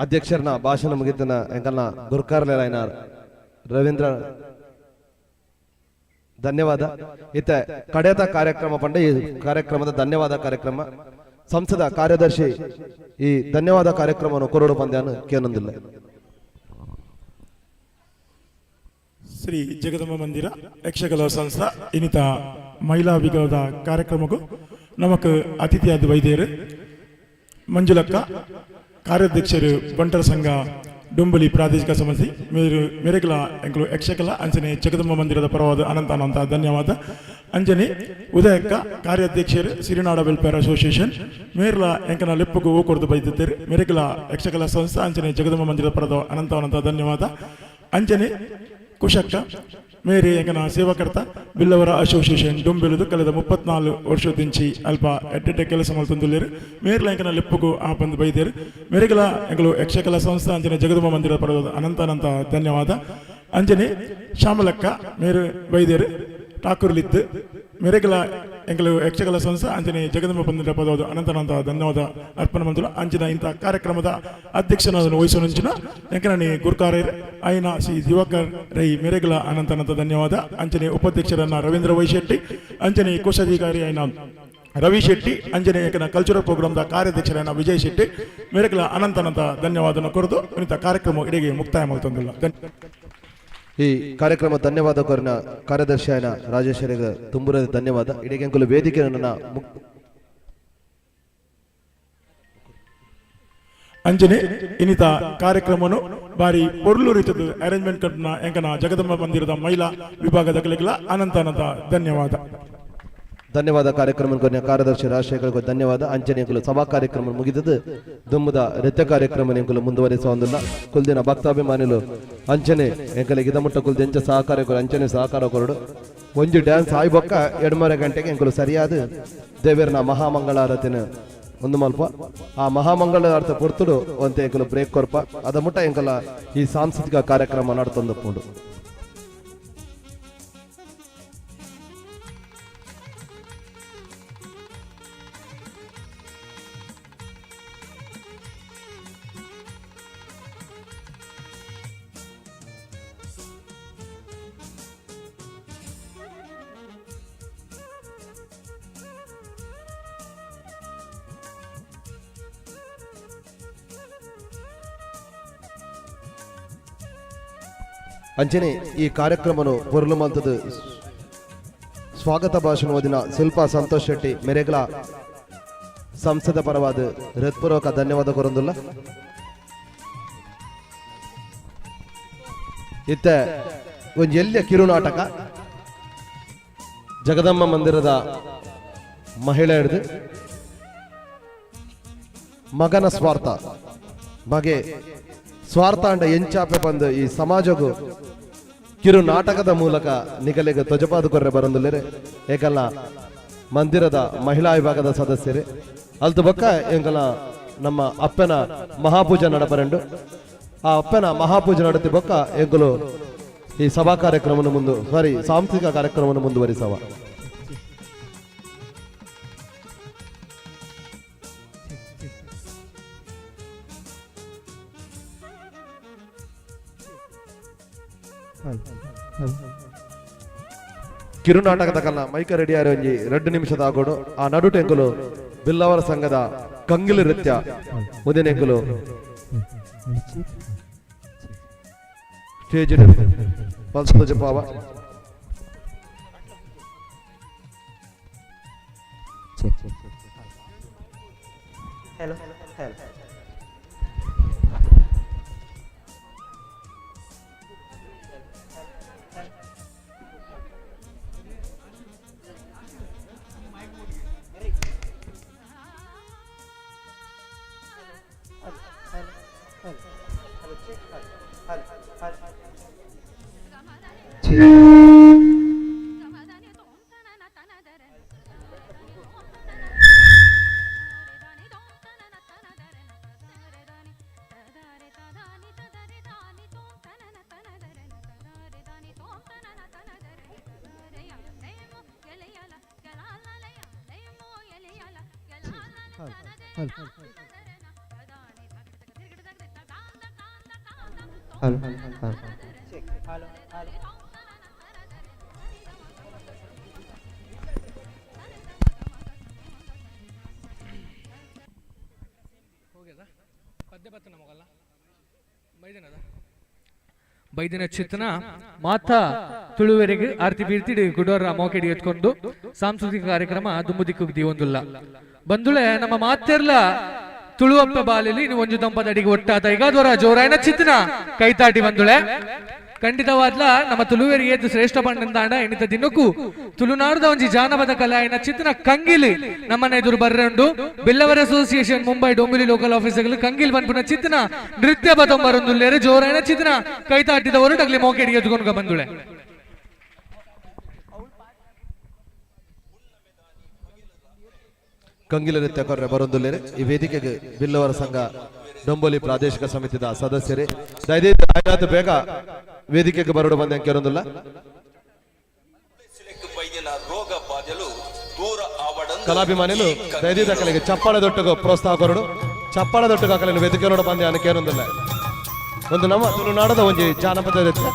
ಅಧ್ಯಕ್ಷರನ್ನ ಭಾಷಣ ಮುಗಿತನ ಎಂಕಲ್ನ ಗುರ್ಕಾರ್ಲೇರಾಯನ ರವೀಂದ್ರ ಧನ್ಯವಾದ. ಇತ್ತ ಕಡೆತ ಕಾರ್ಯಕ್ರಮ ಪಂಡ ಈ ಕಾರ್ಯಕ್ರಮದ ಧನ್ಯವಾದ ಕಾರ್ಯಕ್ರಮ ಸಂಸದ ಕಾರ್ಯದರ್ಶಿ ಈ ಧನ್ಯವಾದ ಕಾರ್ಯಕ್ರಮವನ್ನು ಕೊರಡು ಪಂದ್ಯಾನು ಕೇನೊಂದಿಲ್ಲ. ಶ್ರೀ ಜಗದಂಬ ಮಂದಿರ ಯಕ್ಷಕಲಾ ಸಂಸ್ಥಾ ಇನ್ನಿತ ಮಹಿಳಾ ವಿಭಾಗದ ಕಾರ್ಯಕ್ರಮಕ್ಕೂ ನಮಕ್ ಅತಿಥಿಯಾದ ವೈದ್ಯರು ಮಂಜುಲಕ್ಕ ಕಾರ್ಯಾಧ್ಯಕ್ಷರು ಬಂಟರ ಸಂಘ ಡೊಂಬುಲಿ ಪ್ರಾದೇಶಿಕ ಸಮಿತಿ ಮೇರು ಮೇರೆಗಲ ಎಂಕಲು ಯಕ್ಷಕಲ ಅಂಚನೆ ಜಗದಂಬ ಮಂದಿರದ ಪರವಾದ ಅನಂತ ಅನಂತ ಧನ್ಯವಾದ. ಅಂಜನೆ ಉದಯಕ್ಕ ಕಾರ್ಯಾಧ್ಯಕ್ಷರು ಸಿರಿನಾಡ ವೆಲ್ಫೇರ್ ಅಸೋಸಿಯೇಷನ್ ಮೇರ್ಲ ಎಂಕನ ಲೆಪ್ಪುಗು ಹೂ ಕೊಡ್ದು ಬೈದಿದ್ದೇರು ಮೇರೆಗಲ ಯಕ್ಷಕಲಾ ಸಂಸ್ಥಾ ಅಂಚನೆ ಜಗದಂಬ ಮಂದಿರದ ಪರದ ಅನಂತ ಅನಂತ ಧನ್ಯವಾದ. ಅಂಜನೆ ಕುಶಕ್ಕ ಮೇರಿ ಎಂಕನ ಸೇವಾಕರ್ತ ಬಿಲ್ಲವರ ಅಸೋಸಿಯೇಷನ್ ಡೊಂಬೆಲುದು ಕಳೆದ 34 ವರ್ಷದಿಂಚಿ ಅಲ್ಪ ಎಡ್ಡೆಡ್ಡೆ ಕೆಲಸ ಮಲ್ತೊಂದುಲ್ಲೆರ್ ಮೇರ್ಲ ಎಂಕನ ಲೆಪ್ಪುಗು ಆ ಬಂದು ಬೈದೇರು ಮೇರೆಗಲ ಎಂಕಲು ಯಕ್ಷಕಲಾ ಸಂಸ್ಥಾ ಅಂಜನೆ ಜಗದಂಬ ಮಂದಿರ ಪಡೆದ ಅನಂತ ಅನಂತ ಧನ್ಯವಾದ. ಅಂಜನೆ ಶ್ಯಾಮಲಕ್ಕ ಮೇರು ಬೈದೇರು ಠಾಕೂರ್ಲಿದ್ದು ಮೇರೆಗಲ ಎಂಕಲು ಯಕ್ಷಕಲಾ ಸಂಸ್ಥಾ ಅಂಜನೆ ಜಗದಂಬ ಮಂದಿರ ಪದವಾದ ಅನಂತ ಅನಂತ ಧನ್ಯವಾದ ಅರ್ಪಣೆ ಮಂಜುಳ. ಅಂಚಿನ ಇಂಥ ಕಾರ್ಯಕ್ರಮದ ಅಧ್ಯಕ್ಷನಾದನು ವಹಿಸುವಂಚಿನ ಎಂಕನನಿ ಗುರ್ಕಾರೇರ್ ಐನ ಸಿ ದಿವಾಕರ್ ರೈ ಮೇರೆಗಲ ಅನಂತ ಅನಂತ ಧನ್ಯವಾದ. ಅಂಚನೆ ಉಪಾಧ್ಯಕ್ಷರನ್ನ ರವೀಂದ್ರ ವೈಶೆಟ್ಟಿ, ಅಂಚನೆ ಕೋಶಾಧಿಕಾರಿ ಐನ ರವಿ ಶೆಟ್ಟಿ, ಅಂಜನೆ ಏಕನ ಕಲ್ಚರಲ್ ಪ್ರೋಗ್ರಾಮ್ದ ಕಾರ್ಯಾಧ್ಯಕ್ಷರನ್ನ ವಿಜಯ್ ಶೆಟ್ಟಿ ಮೇರೆಗಲ ಅನಂತ ಅನಂತ ಧನ್ಯವಾದನ ಕೊರದು ಇಂಥ ಕಾರ್ಯಕ್ರಮ ಇಡೆಗೆ ಮುಕ್ತಾಯ ಮಾಡ್ತಂದಿಲ್ಲ. ಈ ಕಾರ್ಯಕ್ರಮ ಧನ್ಯವಾದ ಕೋರಿನ ಕಾರ್ಯದರ್ಶಿ ಆಯ್ನ ರಾಜೇಶ್ವರಿಗೆ ತುಂಬುರದ ಧನ್ಯವಾದ. ಇಡೀ ವೇದಿಕೆ ನನ್ನ ಅಂಜನೆ ಇನ್ನಿತ ಕಾರ್ಯಕ್ರಮನು ಬಾರಿ ಪೊರ್ಲು ರೀತಿಯ ಅರೇಂಜ್ಮೆಂಟ್ ಕಟ್ನ ಎಂಕನ ಜಗದಂಬ ಮಂದಿರದ ಮಹಿಳಾ ವಿಭಾಗದ ಕಲೆಗಳ ಅನಂತ ಅನಂತ ಧನ್ಯವಾದ. ಧನ್ಯವಾದ ಕಾರ್ಯಕ್ರಮ ಕಾರ್ಯದರ್ಶಿ ರಾಜಶೇಖರ್ಗೂ ಧನ್ಯವಾದ. ಅಂಜನೆ ಸಭಾ ಕಾರ್ಯಕ್ರಮ ಮುಗಿದದ್ದು ದುಮ್ಮದ ನೃತ್ಯ ಕಾರ್ಯಕ್ರಮ ಎಂಕುಲು ಮುಂದುವರಿಸುವಂದಿಲ್ಲ. ಕುಲ್ದಿನ ಭಕ್ತಾಭಿಮಾನಿಲು ಅಂಚನೆ ಎಂಕಲಿಗೆ ಇದಮುಟ್ಟ ಕುಲ್ದು ಎಂಚ ಸಹಕಾರ ಕೊರು ಅಂಚನೆ ಸಹಕಾರ ಕೊರಡು. ಒಂಜಿ ಡ್ಯಾನ್ಸ್ ಆಯ್ ಬೊಕ್ಕ 2:30 ಗಂಟೆಗೆ ಎಂಕುಲು ಸರಿಯಾದ ದೇವೇರ್ನ ಮಹಾಮಂಗಳಾರತಿನ ಒಂದು ಮಲ್ಪ ಆ ಮಹಾಮಂಗಳಾರತಿ ಪೊರ್ತುಡು ಒಂತೆ ಎಂಕುಲು ಬ್ರೇಕ್ ಕೊರ್ಪ ಅದ ಮುಟ್ಟ ಎಂಕಲ ಈ ಸಾಂಸ್ಕೃತಿಕ ಕಾರ್ಯಕ್ರಮ ನಡ್ತೊಂದು. ಅಂಚನೆ ಈ ಕಾರ್ಯಕ್ರಮನು ಪೊರ್ಲು ಮಲ್ತದು ಸ್ವಾಗತ ಭಾಷಣ ಓದಿನ ಶಿಲ್ಪಾ ಸಂತೋಷ್ ಶೆಟ್ಟಿ ಮೆರೆಗ್ಲ ಸಂಸದ ಪರವಾದ ಹೃತ್ಪೂರ್ವಕ ಧನ್ಯವಾದ ಕೊರೊಂದುಲ್ಲ. ಇತ್ತ ಒಂಜಿ ಎಲ್ಯ ಕಿರುನಾಟಕ ಜಗದಂಬ ಮಂದಿರದ ಮಹಿಳೆ ಹಿಡಿದು ಮಗನ ಸ್ವಾರ್ಥ. ಮಗೆ ಸ್ವಾರ್ಥಾಂಡ ಎಂಚಾಪೆ ಬಂದು ಈ ಸಮಾಜಗೂ ಕಿರು ನಾಟಕದ ಮೂಲಕ ನಿಗಲಿಗೆ ತೊಜಪಾದು ಕೊರ್ರೆ ಬರಂದುಲ್ಲೇರೆ ಏಕಲ್ಲ ಮಂದಿರದ ಮಹಿಳಾ ವಿಭಾಗದ ಸದಸ್ಯರೇ ಅಲ್ತು ಬೊಕ್ಕ ಎಂಕಲ ನಮ್ಮ ಅಪ್ಪನ ಮಹಾಪೂಜೆ ನಡಪರೆಂಡು ಆ ಅಪ್ಪನ ಮಹಾಪೂಜೆ ನಡತಿ ಬೊಕ್ಕ ಎಂಕಲು ಈ ಸಭಾ ಕಾರ್ಯಕ್ರಮವನ್ನು ಮುಂದು ಸಾರಿ ಸಾಂಸ್ಕೃತಿಕ ಕಾರ್ಯಕ್ರಮವನ್ನು ಮುಂದುವರಿಸವ. ಕಿರುನಾಟಕದ ಕಲ್ಲ ಮೈಕ ರೆಡಿ ಆರೋ ಒಂಜಿ 2 ನಿಮಿಷದ ಆಗೋಡು ಆ ನಡುಟೆಂಕುಲು ಬಿಲ್ಲವರ ಸಂಘದ ಕಂಗಿಲು ನೃತ್ಯ ಮುದಿನೆಂಕುಲು stage ಪಲ್ಸದ ಜಪಾವ. Hello hello hello hello hello. ಬೈದಿನ ಚಿತ್ತನ ಮಾತಾ ತುಳುವೆರೆಗೆ ಆರ್ತಿ ಬೀರ್ತಿಡಿ ಗುಡೋರ ಮೋಕೆಡಿ ಎತ್ಕೊಂಡು ಸಾಂಸ್ಕೃತಿಕ ಕಾರ್ಯಕ್ರಮ ದುಂಬುದಿಕ್ಕು ದೀವೊಂದುಲ್ಲ ಬಂದುಳೆ ನಮ್ಮ ಮಾತೆರ್ಲ ತುಳುವಪ್ಪ ಬಾಲಿಲಿ ನೀವು ಒಂಜು ದಂಪದ ಅಡಿಗೆ ಒಟ್ಟಾತ ಈಗಾದ್ವರ ಜೋರಾಯನ ಚಿತ್ತನ ಕೈತಾಟಿ ಬಂದುಳೆ ಖಂಡಿತವಾದ್ಲ ನಮ್ಮ ತುಳುವೆರಿಗೆ ಏತು ಶ್ರೇಷ್ಠ ಬಣ್ಣಂದಾಂಡ ಎಣಿತ ದಿನಕ್ಕೂ ತುಳುನಾಡದ ಒಂಜಿ ಜಾನಪದ ಕಲಾಯನ ಚಿತ್ತನ ಕಂಗಿಲಿ ನಮ್ಮನ್ನ ಎದುರು ಬರ್ರಂಡು Billavar association Mumbai Dombivli local office ಕಂಗಿಲ್ ಬನ್ಪುನ ಚಿತ್ತನ ನೃತ್ಯ ಬತೊಂಬರೊಂದುಲ್ಲೇರೆ ಜೋರಾಯನ ಚಿತ್ತನ ಕೈತಾಟಿದವರು ಡಗ್ಲಿ ಮೋಕೆಡಿಗೆ ಎದುಕೊಂಡು ಬಂದುಳೆ. ಕಂಗಿಲ ನೃತ್ಯ ಕೊರ್ರೆ ಬರೊಂದುಲ್ಲೇರೆ ಈ ವೇದಿಕೆಗೆ ಬಿಲ್ಲವರ ಸಂಘ ಡೊಂಬೋಲಿ ಪ್ರಾದೇಶಿಕ ಸಮಿತಿದ ಸದಸ್ಯರೇ ದಯದೀತು ಆಯ್ತು ಬೇಗ ವೇದಿಕೆಗೆ ಬರೋಡು ಬಂದ ಕೇರೊಂದುಲ್ಲ. ಕಲಾಭಿಮಾನಿಲು ದಯದೀತ ಕಲೆಗೆ ಚಪ್ಪಾಳೆ ದೊಟ್ಟಗು ಪ್ರೋತ್ಸಾಹ ಕೊರಡು ಚಪ್ಪಾಳೆ ದೊಟ್ಟಗ ಕಲೆಯನ್ನು ವೇದಿಕೆ ನೋಡ ಬಂದ ಕೇರೊಂದುಲ್ಲ. ಒಂದು ನಮ್ಮ ತುಳುನಾಡದ ಒಂಜಿ ಜಾನಪದ ನೃತ್ಯ.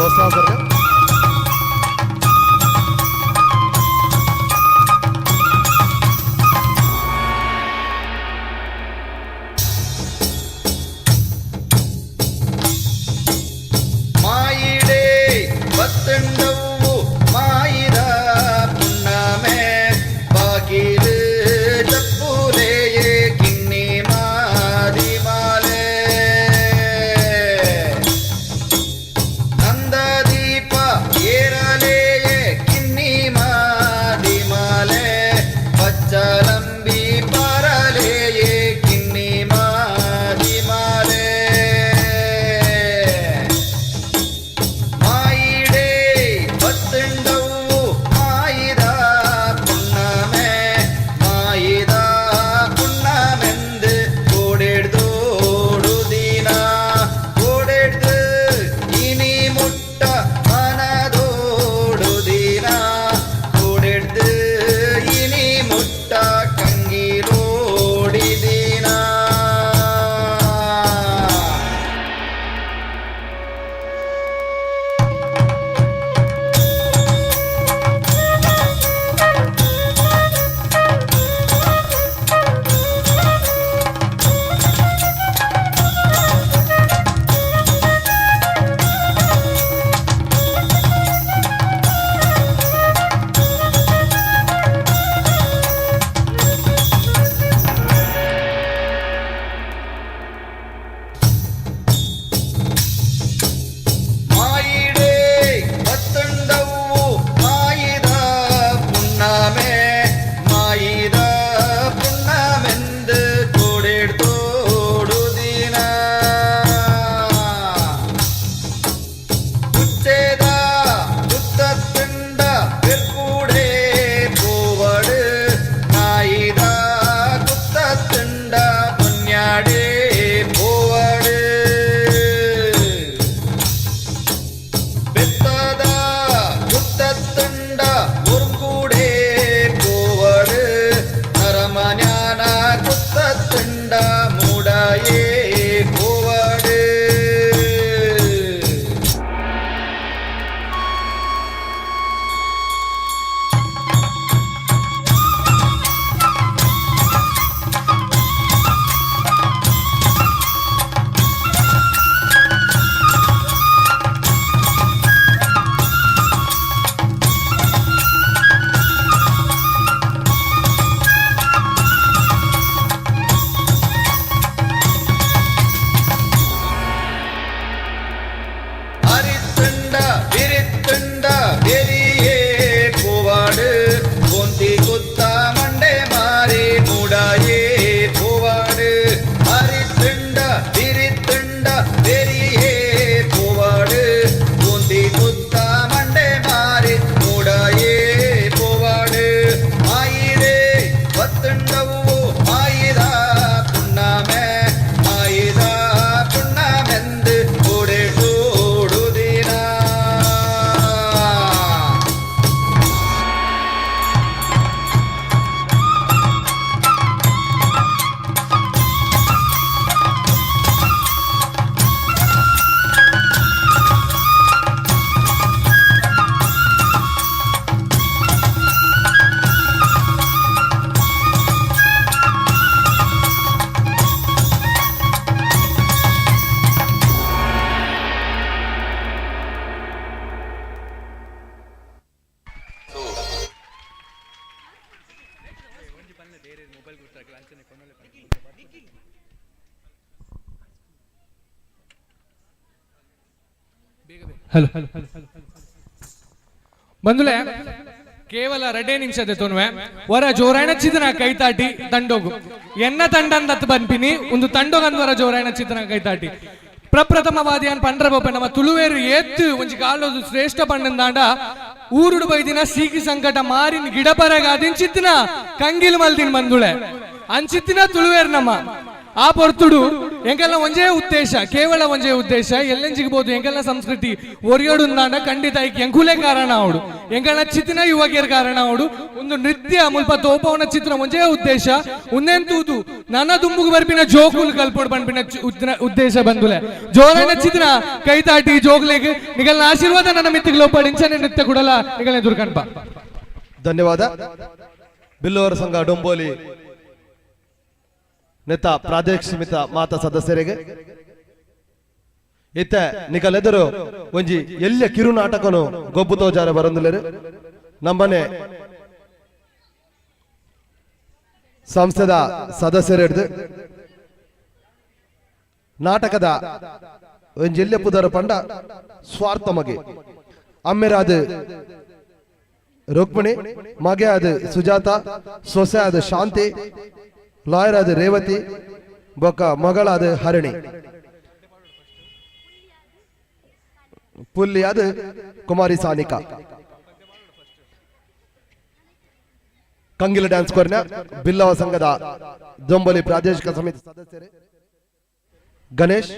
ಪ್ರೋತ್ಸಾಹ ಕೊರ್ಲೆ. ಮಾಯಿಡೇ ಬತ್ತಂಡವು ಮಾಯಿದ ಪುಣ್ಣಮೆ ಬಾಗಿಲು ಚಪ್ಪುಲೆಯೇ ಕಿನ್ನಿ ಮಾದಿ ಮಾಲೆ ನಂದದೀಪ ಏರಲೆಯೇ ಕಿನ್ನಿ ಮಾದಿ ಮಾಲೆ ಪಚ್ಚಲಂಬಿ ಪಾರಲೆಯೇ ಕಿನ್ನಿ ಮಾದಿ ಮಾಲೆ ಮಾಯಿಡೇ ಬತ್ತಂಡವು ಮಾಯಿದ ಪುಣ್ಣಮೆ ಮಾಯಿದ ಪುಣ್ಣಮೆಂದು ಕೋಡೆಡ್ದೋಡು ದಿನ ಕೋಡೆಡ್ದು ಇನಿ ಮುಟ್ಟ ಮನದೋಡು ದಿನ ಕೋಡೆಡ್ದು ಇನಿ ಮುಟ್ಟ ಕಂಗಿರೋಡಿ ದಿನ. ಮಾಯಿಡೇ ಬತ್ತಂಡವು ಮಾಯಿದ ಪುಣ್ಣಮೆ ಮಾಯಿದ ಪುಣ್ಣಮೆಂದು ಕೋಡೆಡ್ದೋಡು ದಿನ ಕುಚ್ಚೇದ ಕುತ್ತತ್ತುಂಡ ಬೆರ್ಕೂಡೆ ಪೋವಡು ನಾಯಿದ ಕುತ್ತತ್ತುಂಡ ಪುಣ್ಯಾಡೇ ಪೋವಡು ಬೆತ್ತದ ಕುತ್ತತ್ತುಂಡ ಉರ್ಗೂಡೆ ಪೋವಡು ನರಮನ್ಯಾನ ಕುತ್ತತ್ತುಂಡ ಮೂಡಯೇ ಪೋವಡು. ಅರಿತ್ತುಂಡ ಬಿರಿತ್ತುಂಡ ಬೆರಿಯೇ ಪೂವಾಡು ಗೊಂತಿ ಕುತ್ತ ಮಂಡೆ ಮಾರಿ ಮೂಡಾಯೇ ಪೂವಾಡು ಅರಿತ್ತುಂಡ ಬಿರಿತ್ತುಂಡ ಬೆರಿಯೇ ಪೂವಾಡು ಗೊಂತಿ ಕುತ್ತ ಮಂಡೆ ಮಾರಿ ಮೂಡಾಯೇ ಪೂವಾಡು ಮಾಯಿಡೇ ಬತ್ತುಂಡವು ಮಾಯಿದ ಪುಣ್ಣಮೆ ಮಾಯಿದ ಪುಣ್ಣಮೆಂದು ಕೋಡೆಡೋಡು ದಿನ. ಹಲೋ ಬಂದುಲೆ ಕೇವಲ ರಡ್ಡೇ ನಿಮಿಷದ ತೊನ್ವೆ ವರ ಜೋರಾಯಣ ಚಿದನ ಕೈತಾಟಿ ತಂಡೋಗು ಎನ್ನ ತಂಡಂದತ್ ಬನ್ಪಿನಿ ಒಂದು ತಂಡೋಗಂದ್ ವರ ಜೋರಾಯಣ ಚಿದನ ಕೈತಾಟಿ ಪ್ರಪ್ರಥಮವಾದಿಯಾನ್ ಪಂಡ್ರ ಬೊಪ್ಪೆ ನಮ್ಮ ತುಳುವೇರು ಏತ್ತು ಒಂಜಿ ಕಾಲೋದು ಶ್ರೇಷ್ಠ ಪಂಡಂದಾಂಡ ಊರುಡು ಬೈದಿನ ಸೀಕಿ ಸಂಕಟ ಮಾರಿನ ಗಿಡಪರಗಾದಿನ್ ಚಿತ್ತಿನ ಕಂಗಿಲ್ ಮಲ್ದಿನ್ ಬಂದುಳೆ ಅಂಚಿತ್ತಿನ ತುಳುವೇರು ನಮ್ಮ ಆ ಪೊರ್ತುಡು ಎಂಕಲ್ನ ಒಂಜೇ ಉದ್ದೇಶ, ಕೇವಲ ಒಂಜೇ ಉದ್ದೇಶ ಎಲ್ಲೆಂಜಿಗ್ಬೋದು ಎಂಕಲ್ನ ಸಂಸ್ಕೃತಿ ಒರಿಯೋಡುಂದಾಂಡ ಖಂಡಿತ ಎಂಕುಲೇ ಕಾರಣ ಅವಡು, ಎಂಕಲ್ನ ಚಿತ್ತಿನ ಯುವಕಿಯರ ಕಾರಣ ಅವಡು. ಒಂದು ನೃತ್ಯ ಮುಲ್ಪ ತೋಪವನ ಚಿತ್ರ ಒಂಜೇ ಉದ್ದೇಶ ಉನ್ನೆಂತೂದು ನನ್ನ ದುಂಬುಗು ಬರ್ಪಿನ ಜೋಕುಲು ಕಲ್ಪೋಡು ಪನ್ಪಿನ ಉದ್ದೇಶ ಬಂದುಲೆ ಜೋರನ ಚಿತ್ರ ಕೈತಾಟಿ ಜೋಗ್ಲೆಗ್ ನಿಗಲ್ನ ಆಶೀರ್ವಾದ ನನ್ನ ಮಿತ್ತಿಗೆ ಲೋಪಾಡಿಂಚನೆ ನೃತ್ಯ ಕೂಡಲ ನಿಗಲ್ನ ದುರ್ಕನ್ಪ. ಧನ್ಯವಾದ. ಬಿಲ್ಲುವರ ಸಂಘ ಡೊಂಬೋಲಿ ನೆತ್ತ ಪ್ರಾದೇಶಿಕ ಮಾತಾ ಸದಸ್ಯರಿಗೆ ಇತ್ತ ನಿಕಲೆದರು ಒಂಜಿ ಎಲ್ಲ ಕಿರು ನಾಟಕನು ಗೊಬ್ಬು ತೋಜಾರ ಬರಂದುಲೇರು. ನಮ್ಮನೆ ಸಂಸ್ಥೆದ ಸದಸ್ಯರು ನಾಟಕದ ಒಂಜಿ ಎಲ್ಲ ಪುದರ ಪಂಡ ಸ್ವಾರ್ಥ ಮಗೆ ಅಮ್ಮೆರಾದ ರುಕ್ಮಿಣಿ, ಮಗೆ ಆದ ಸುಜಾತ, ಸೊಸೆ ಆದ ಶಾಂತಿ, ಲಾಯರ್ ಆದ ರೇವತಿ, ಬೊಕ್ಕ ಮಗಳಾದ ಹರಿಣಿ, ಪುಲ್ಲಿ ಆದ ಕುಮಾರಿ ಸಾನಿಕಾ. ಕಂಗಿಲ ಡ್ಯಾನ್ಸ್ ಕೊರ್ನ ಬಿಲ್ಲವ ಸಂಘದ ದೊಂಬಲಿ ಪ್ರಾದೇಶಿಕ ಸಮಿತಿ ಸದಸ್ಯರೇ ಗಣೇಶ್,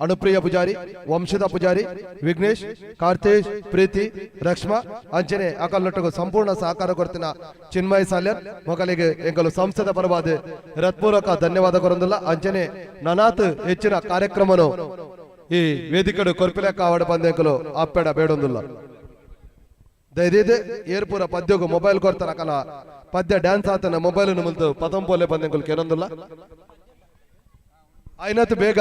ಅನುಪ್ರಿಯ ಪೂಜಾರಿ, ವಂಶದ ಪೂಜಾರಿ, ವಿಘ್ನೇಶ್, ಕಾರ್ತೇಶ್, ಪ್ರೀತಿ, ರಕ್ಷ್ಮಾ ಅಂಚನೆ ಅಕಲ್ನೊಟ್ಟಗು ಸಂಪೂರ್ಣ ಸಹಕಾರ ಕೊಡ್ತಿನ ಚಿನ್ಮಯ್ ಸಾಲ್ಯನ್ ಮೊಗಲಿಗೆ ಎಂಗಲು ಸಂಸ್ಥೆದ ಪರವಾದ ಹೃತ್ಪೂರ್ವಕ ಧನ್ಯವಾದ ಕೊರಂದಿಲ್ಲ. ಅಂಚನೆ ನನಾತ್ ಹೆಚ್ಚಿನ ಕಾರ್ಯಕ್ರಮನು ಈ ವೇದಿಕೆಡು ಕೊರ್ಪಿಲೆಕ್ಕ ಆವಡ ಬಂದೆಂಕಲು ಅಪ್ಪೆಡ ಬೇಡೊಂದಿಲ್ಲ. ದಯದೀದೆ ಏರ್ಪೂರ ಪದ್ಯಗು ಮೊಬೈಲ್ ಕೊರ್ತಾರ ಕಲ ಪದ್ಯ ಡ್ಯಾನ್ಸ್ ಆತನ ಮೊಬೈಲ್ ಮುಲ್ತು ಪದಂಪೋಲೆ ಬಂದೆಂಕಲು ಕೇನೊಂದಿಲ್ಲ. ಐನತ್ ಬೇಗ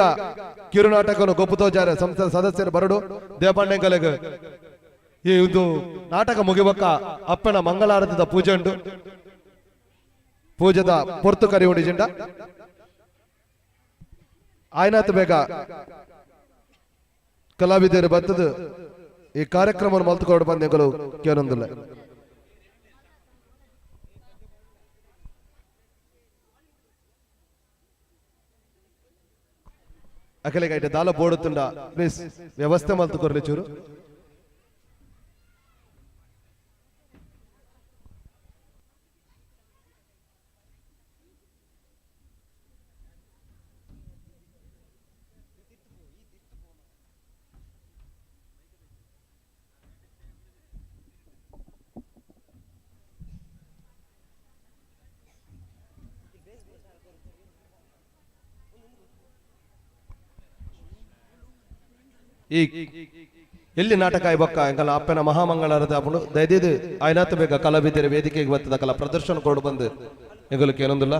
ಕಿರುನಾಟಕನು ಗೊಪ್ಪುತೋಜಾರೆ ಸಂಸ್ಥೆ ಸದಸ್ಯರು ಬರಡು ದೇಪಾಂಡೆಂಕಲೆಗ್ ಈ ಒಂದು ನಾಟಕ ಮುಗಿಬಕ್ಕ ಅಪ್ಪನ ಮಂಗಳಾರತಿದ ಪೂಜೆ ಉಂಟು. ಪೂಜೆದ ಪೊರ್ತು ಕರಿ ಉಂಡಿಜಿಂಡ ಆಯ್ನಾತ್ ಬೇಗ ಕಲಾವಿದರು ಬತ್ತದು ಈ ಕಾರ್ಯಕ್ರಮ ಮಲ್ತುಕೊಡು ಬಂದೆಂಕಲು ಕೇನೊಂದಿಲ್ಲ. ಅಕಲಿಗೆ ಐಟೆ ದಾಲ ಬೋಡುತ್ತುಂಡ ಪ್ಲೀಸ್ ವ್ಯವಸ್ಥೆ ಮಲ್ತುಕೊರ್ಲಿ ಚೂರು. ಈ ಎಲ್ಲಿ ನಾಟಕ ಆಯ್ಬಕ್ಕ ಎಂಕಲ್ಲ ಅಪ್ಪನ ಮಹಾಮಂಗಳಾರತಿ ಆಪುಂಡು. ದಯದೀದು ಆಯ್ನಾತ್ ಬೇಗ ಕಲಾವಿದರ ವೇದಿಕೆಗೆ ಬರ್ತದ ಕಲಾ ಪ್ರದರ್ಶನ ಕೊಡು ಬಂದು ಎಂಗಲಕ್ಕೆ ಏನೊಂದಿಲ್ಲ.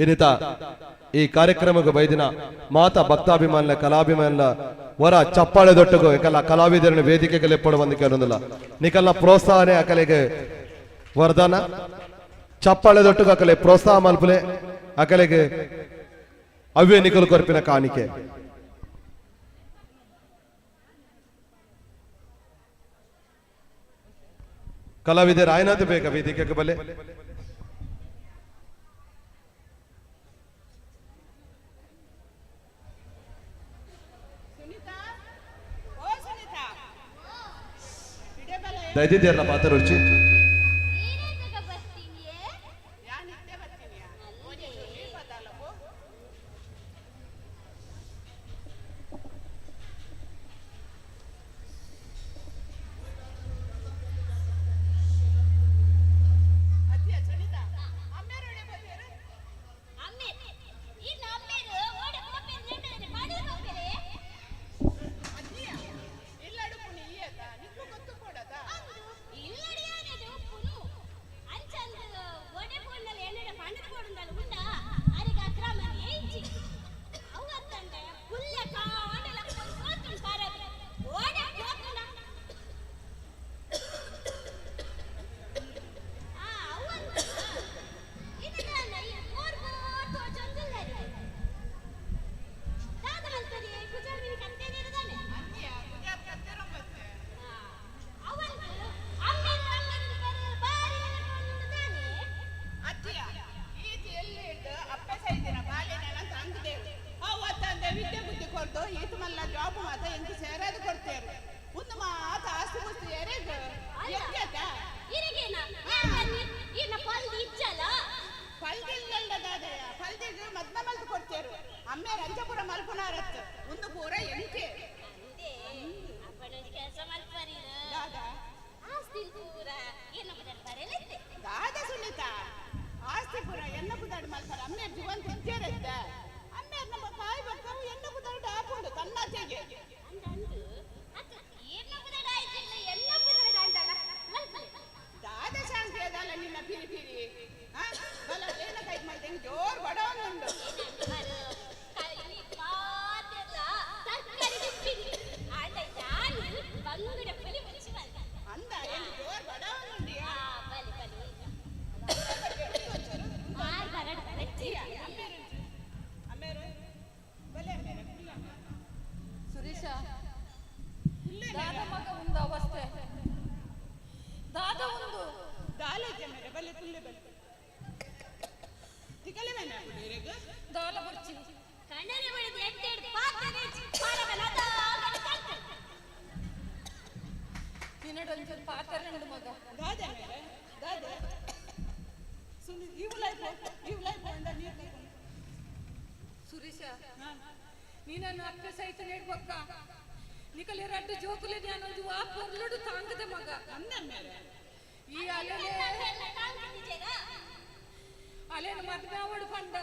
ಏನಿತ ಈ ಕಾರ್ಯಕ್ರಮಕ್ಕೆ ಬೈದಿನ ಮಾತಾ ಭಕ್ತಾಭಿಮಾನ ಕಲಾಭಿಮಾನ ವರ ಚಪ್ಪಾಳೆ ದೊಟ್ಟಗು ಎಂಕಲ್ಲ ಕಲಾವಿದರನ್ನು ವೇದಿಕೆಗೆ ಲೆಪ್ಪಡು ಬಂದು ಕೇಳೊಂದಿಲ್ಲ. ನಿಕಲ್ಲ ಪ್ರೋತ್ಸಾಹನೆ ಅಕಲೆಗೆ ವರದಾನ. ಚಪ್ಪಾಳೆ ದೊಟ್ಟಗು ಅಕಲೆ ಪ್ರೋತ್ಸಾಹ ಮಲ್ಪುಲೆ ಅಕಲೆಗೆ ಅವ್ವೇ ನಿಕಲು ಕೊರ್ಪಿನ ಕಾಣಿಕೆ. ಕಲಾವಿದರು ಆಯ್ನಾತು ಬೇಕ ವೇದಿಕೆಗೆ ಬಲೆ. ದಯದಿದ್ದೀರಲ್ಲ ಪಾತ್ರ ರುಚಿ ಕೆಲಸ ಮಲ್ಪರಿರು ಆಸ್ತಿ ಪೂರ ಎನ್ನ ಪುದರ್ ಬರೆಲೆತ್ತೆ ದಾದ ಸುನೀತಾ ಆಸ್ತಿ ಪೂರ ಎನ್ನ ಪುದಾಡ್ ಮಲ್ಪರ ಅಮ್ಮೇರ್ ಜೀವಂತ ಇಜ್ಜೇರೆತ್ತ ಅಮ್ಮೇರ್ ನಮ್ಮ ಕಾಯಿ ಬಕ್ಕವು ಎನ್ನ ಪುದಾಡ್ ಹಾಕೊಂಡು ತನ್ನಾಚೆಗೆ ಅಂದಂದು ಅಕ್ಕ ಏರ್ನ ಪುದರ್ ಆಯ್ತಿಲ್ಲ ಎಲ್ಲ ಪುದರ್ ಅಂದಲ್ಲ ಮಲ್ಪಲೆ ದಾದ ಶಾಂತಿ ಅದಲ್ಲ ನಿನ್ನ ಪಿರಿ ಪಿರಿ ಆ ಬಲ ಏನ ಕೈ ಮಲ್ತೆ ಜೋರ್ ಬಡವನುಂಡು ಅಂದ ಎಂಗ್ ಜೋರ್ ಬಡವನುಂಡಿ ಸುರೇಶ ದಾದ ಮಗ ಒಂದು ಅವಸ್ಥೆ ದಾದ ಒಂದು ದಾಲೇಜ ಮೇರೆ ಬಲೆ ಪುಲ್ಲೆ ಬಲೆ ತಿಕಲೆ ಮೇನೆ ನೀರೆಗ್ ದಾಲ ಬರ್ಚಿ ಕಣ್ಣನೆ ಬಳಿದ ಎಂಟೆರಡು ಪಾತ್ರೆ ಪಾರಬಲ ನಿನ್ನಡೊಂಚೂರು ಪಾತ್ರೆ ನಡು ಮಗ ದಾದೆ ಮೇರೆ ದಾದೆ ಸುನಿ ಇವುಲೈ ಪೋ ಇವುಲೈ ಪೋ ಅಂದ ನೀರು ತಗೊಂಡು ಸುರೇಶ ನೀನನ್ನು ಅಕ್ಕ ಸಹಿತ ನೆಡ್ಬಕ್ಕ ನಿಕಲೆ ರಡ್ಡು ಜೋಕುಲೆ ಜ್ಞಾನೊಂದು ವಾ ಪೊರ್ಲುಡು ತಾಂಗದೆ ಮಗ ಅಂದ ಮೇರೆ ಈ ಅಲೆಲೆ ಅಲೆನ ಮದ್ವೆ ಅವಡು ಪಂಡ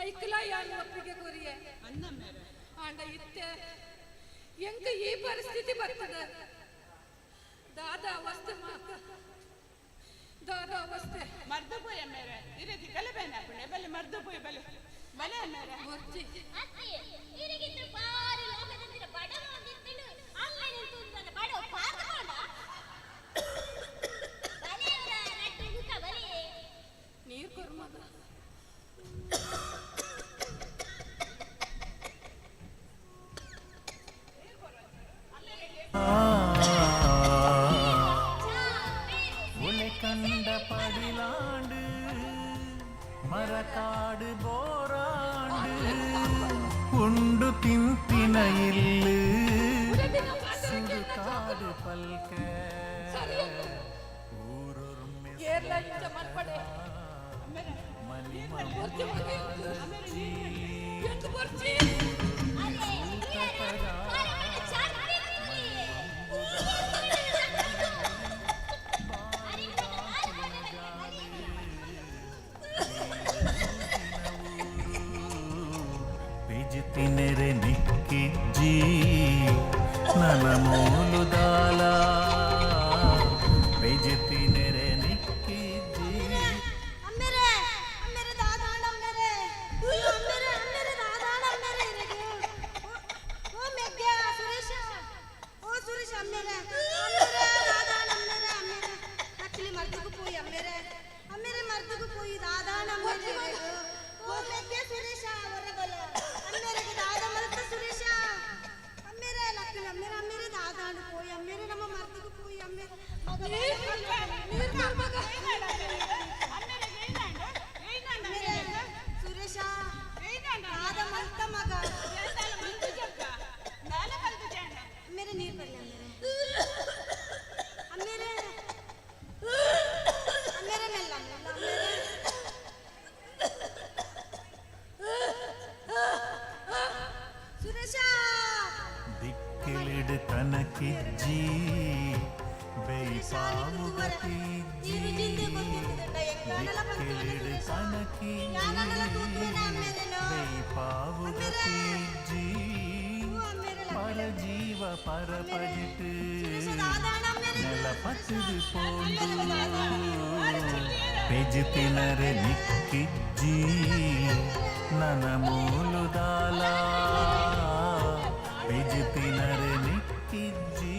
ಐಕ್ಲ ಯಾನ್ ಒಪ್ಪಿಗೆ ಕೊರಿಯೆ ಅಂದ ಮೇರೆ ಆಂಡ ಇತ್ತೆ ಎಂಕ ಈ ಪರಿಸ್ಥಿತಿ ಬರ್ತದೆ ದಾದ ಅವಸ್ಥೆ ಮಾಕ ದಾದ ಅವಸ್ಥೆ ಮರ್ದು ಪೋಯ ಮೇರೆ ಇರೆ ತಿಕಲೆ ಬೇನೆ ಅಪ್ಪಣೆ ಬಲೆ ಮರ್ದು ಪೋಯ ಬಲೆ ಬಲೆ ಮೇರೆ ಮೊರ್ಚಿ ಅತ್ತೆ ಇರಿಗಿದ್ರು ಬಾರಿ ಲೋಕದಂತಿರ ಬಡವ ಒಂದಿತ್ತಿಡು ಅಲ್ಲೇ ನಿಂತು ಉಂದನ ಬಡವ ಪಾರ್ಕೊಂಡ ಬಲೆಯವರ ನಟ್ಟು ಮುಖ ಬಲೆ ನೀರ್ ಕೊರು ಮಗ உன்னை கண்ட படிலாண்டு மரக்காடு போராண்டு உண்டு தின்தின இல்லு சுடுகாடு பல்க ಕೇರಳ ಇಂಚ ಮಲ್ಪಡೆ ಬೊರ್ಚಿ ಮಗ ಎಂಕ್ ಬೊರ್ಚಿ ಬಿಜುತಿನೆರೆ ನಿಕ್ಕಿಜ್ಜಿ ನನ ಮೂಲುದಾಲ ಬಿಜುತಿನೆರೆ ನಿಕ್ಕಿಜ್ಜಿ ಅಮ್ಮೆರೆ ಅಮ್ಮೆರೆ ದಾದಾಣ ಅಮ್ಮೆರೆ ಅಯ್ಯೋ ಅಮ್ಮೆರೆ ಅಮ್ಮೆರೆ ದಾದಾಣ ಅಮ್ಮೆರೆ ಇರಗೆ ಓ ಮೆಗ್ಗ ಸುರೇಶ ಓ ಸುರೇಶ ಅಮ್ಮೆರೆ ಅಮ್ಮೆರೆ ದಾದಾಣ ಅಮ್ಮೆರೆ ಅಮ್ಮೆರೆ ನಕ್ಲಿ ಮರ್ದಗು ಪೋಯಿ ಅಮ್ಮೆರೆ ಅಮ್ಮೆರೆ ಮರ್ದಗು ಪೋಯಿ ದಾದಾಣ ಅಮ್ಮೆರೆ ಇರಗೆ ಓ ಮೆಗ್ಗ ಸುರೇಶ ಹೊರಬಲ ಅಮ್ಮೆರೆಗೆ ದಾದ ಮಲ್ತ ಸುರೇಶ ಅಮ್ಮೆರೆ ಲಕ್ಲಿ ಅಮ್ಮೆರೆ ಅಮ್ಮೆರೆ ದಾದಾಣ ಪೋಯಿ ಅಮ್ಮೆರೆ ನಮ್ಮ ಮರ್ದಗು ಪೋಯಿ ಅಮ್ಮೆರೆ ಮಗ ನೀರ್ ಕೊರು ಮಗ ಅಮ್ಮೆರೆ ಸುರೇಶ ದಾದ ಮಲ್ತ ಮಗ ಅಮ್ಮೆರೆ ನೀರು ಬರಲಿ ಅಮ್ಮೆರೆ ಅಮ್ಮೆರೆ ಅಮ್ಮೆರೆ ಮೆಲ್ಲ ಮೆಲ್ಲ ಅಮ್ಮೆರೆ ಸುರೇಶ ದಿಕ್ಕಿಲಿಡು ತನಕಿಜ್ಜಿ ಬೇಯ್ಪಾವುಗತಿಜ್ಜಿ ದಿಕ್ಕಿಲಿಡು ತನಕಿಜ್ಜಿ ಬೇಯ್ಪಾವುಗತಿಜ್ಜಿ ಪರಜೀವ ಪರಪಜಿಟ್ಟು ನೆಲಪತ್ತದು ಪೋಂಡು ಪೆಜುತಿನರೆ ನಿಕ್ಕಿಜ್ಜಿ ನನ ಮೂಲುದಾಲ ಪೆಜುತಿನರೆ ನಿಕ್ಕಿಜ್ಜಿ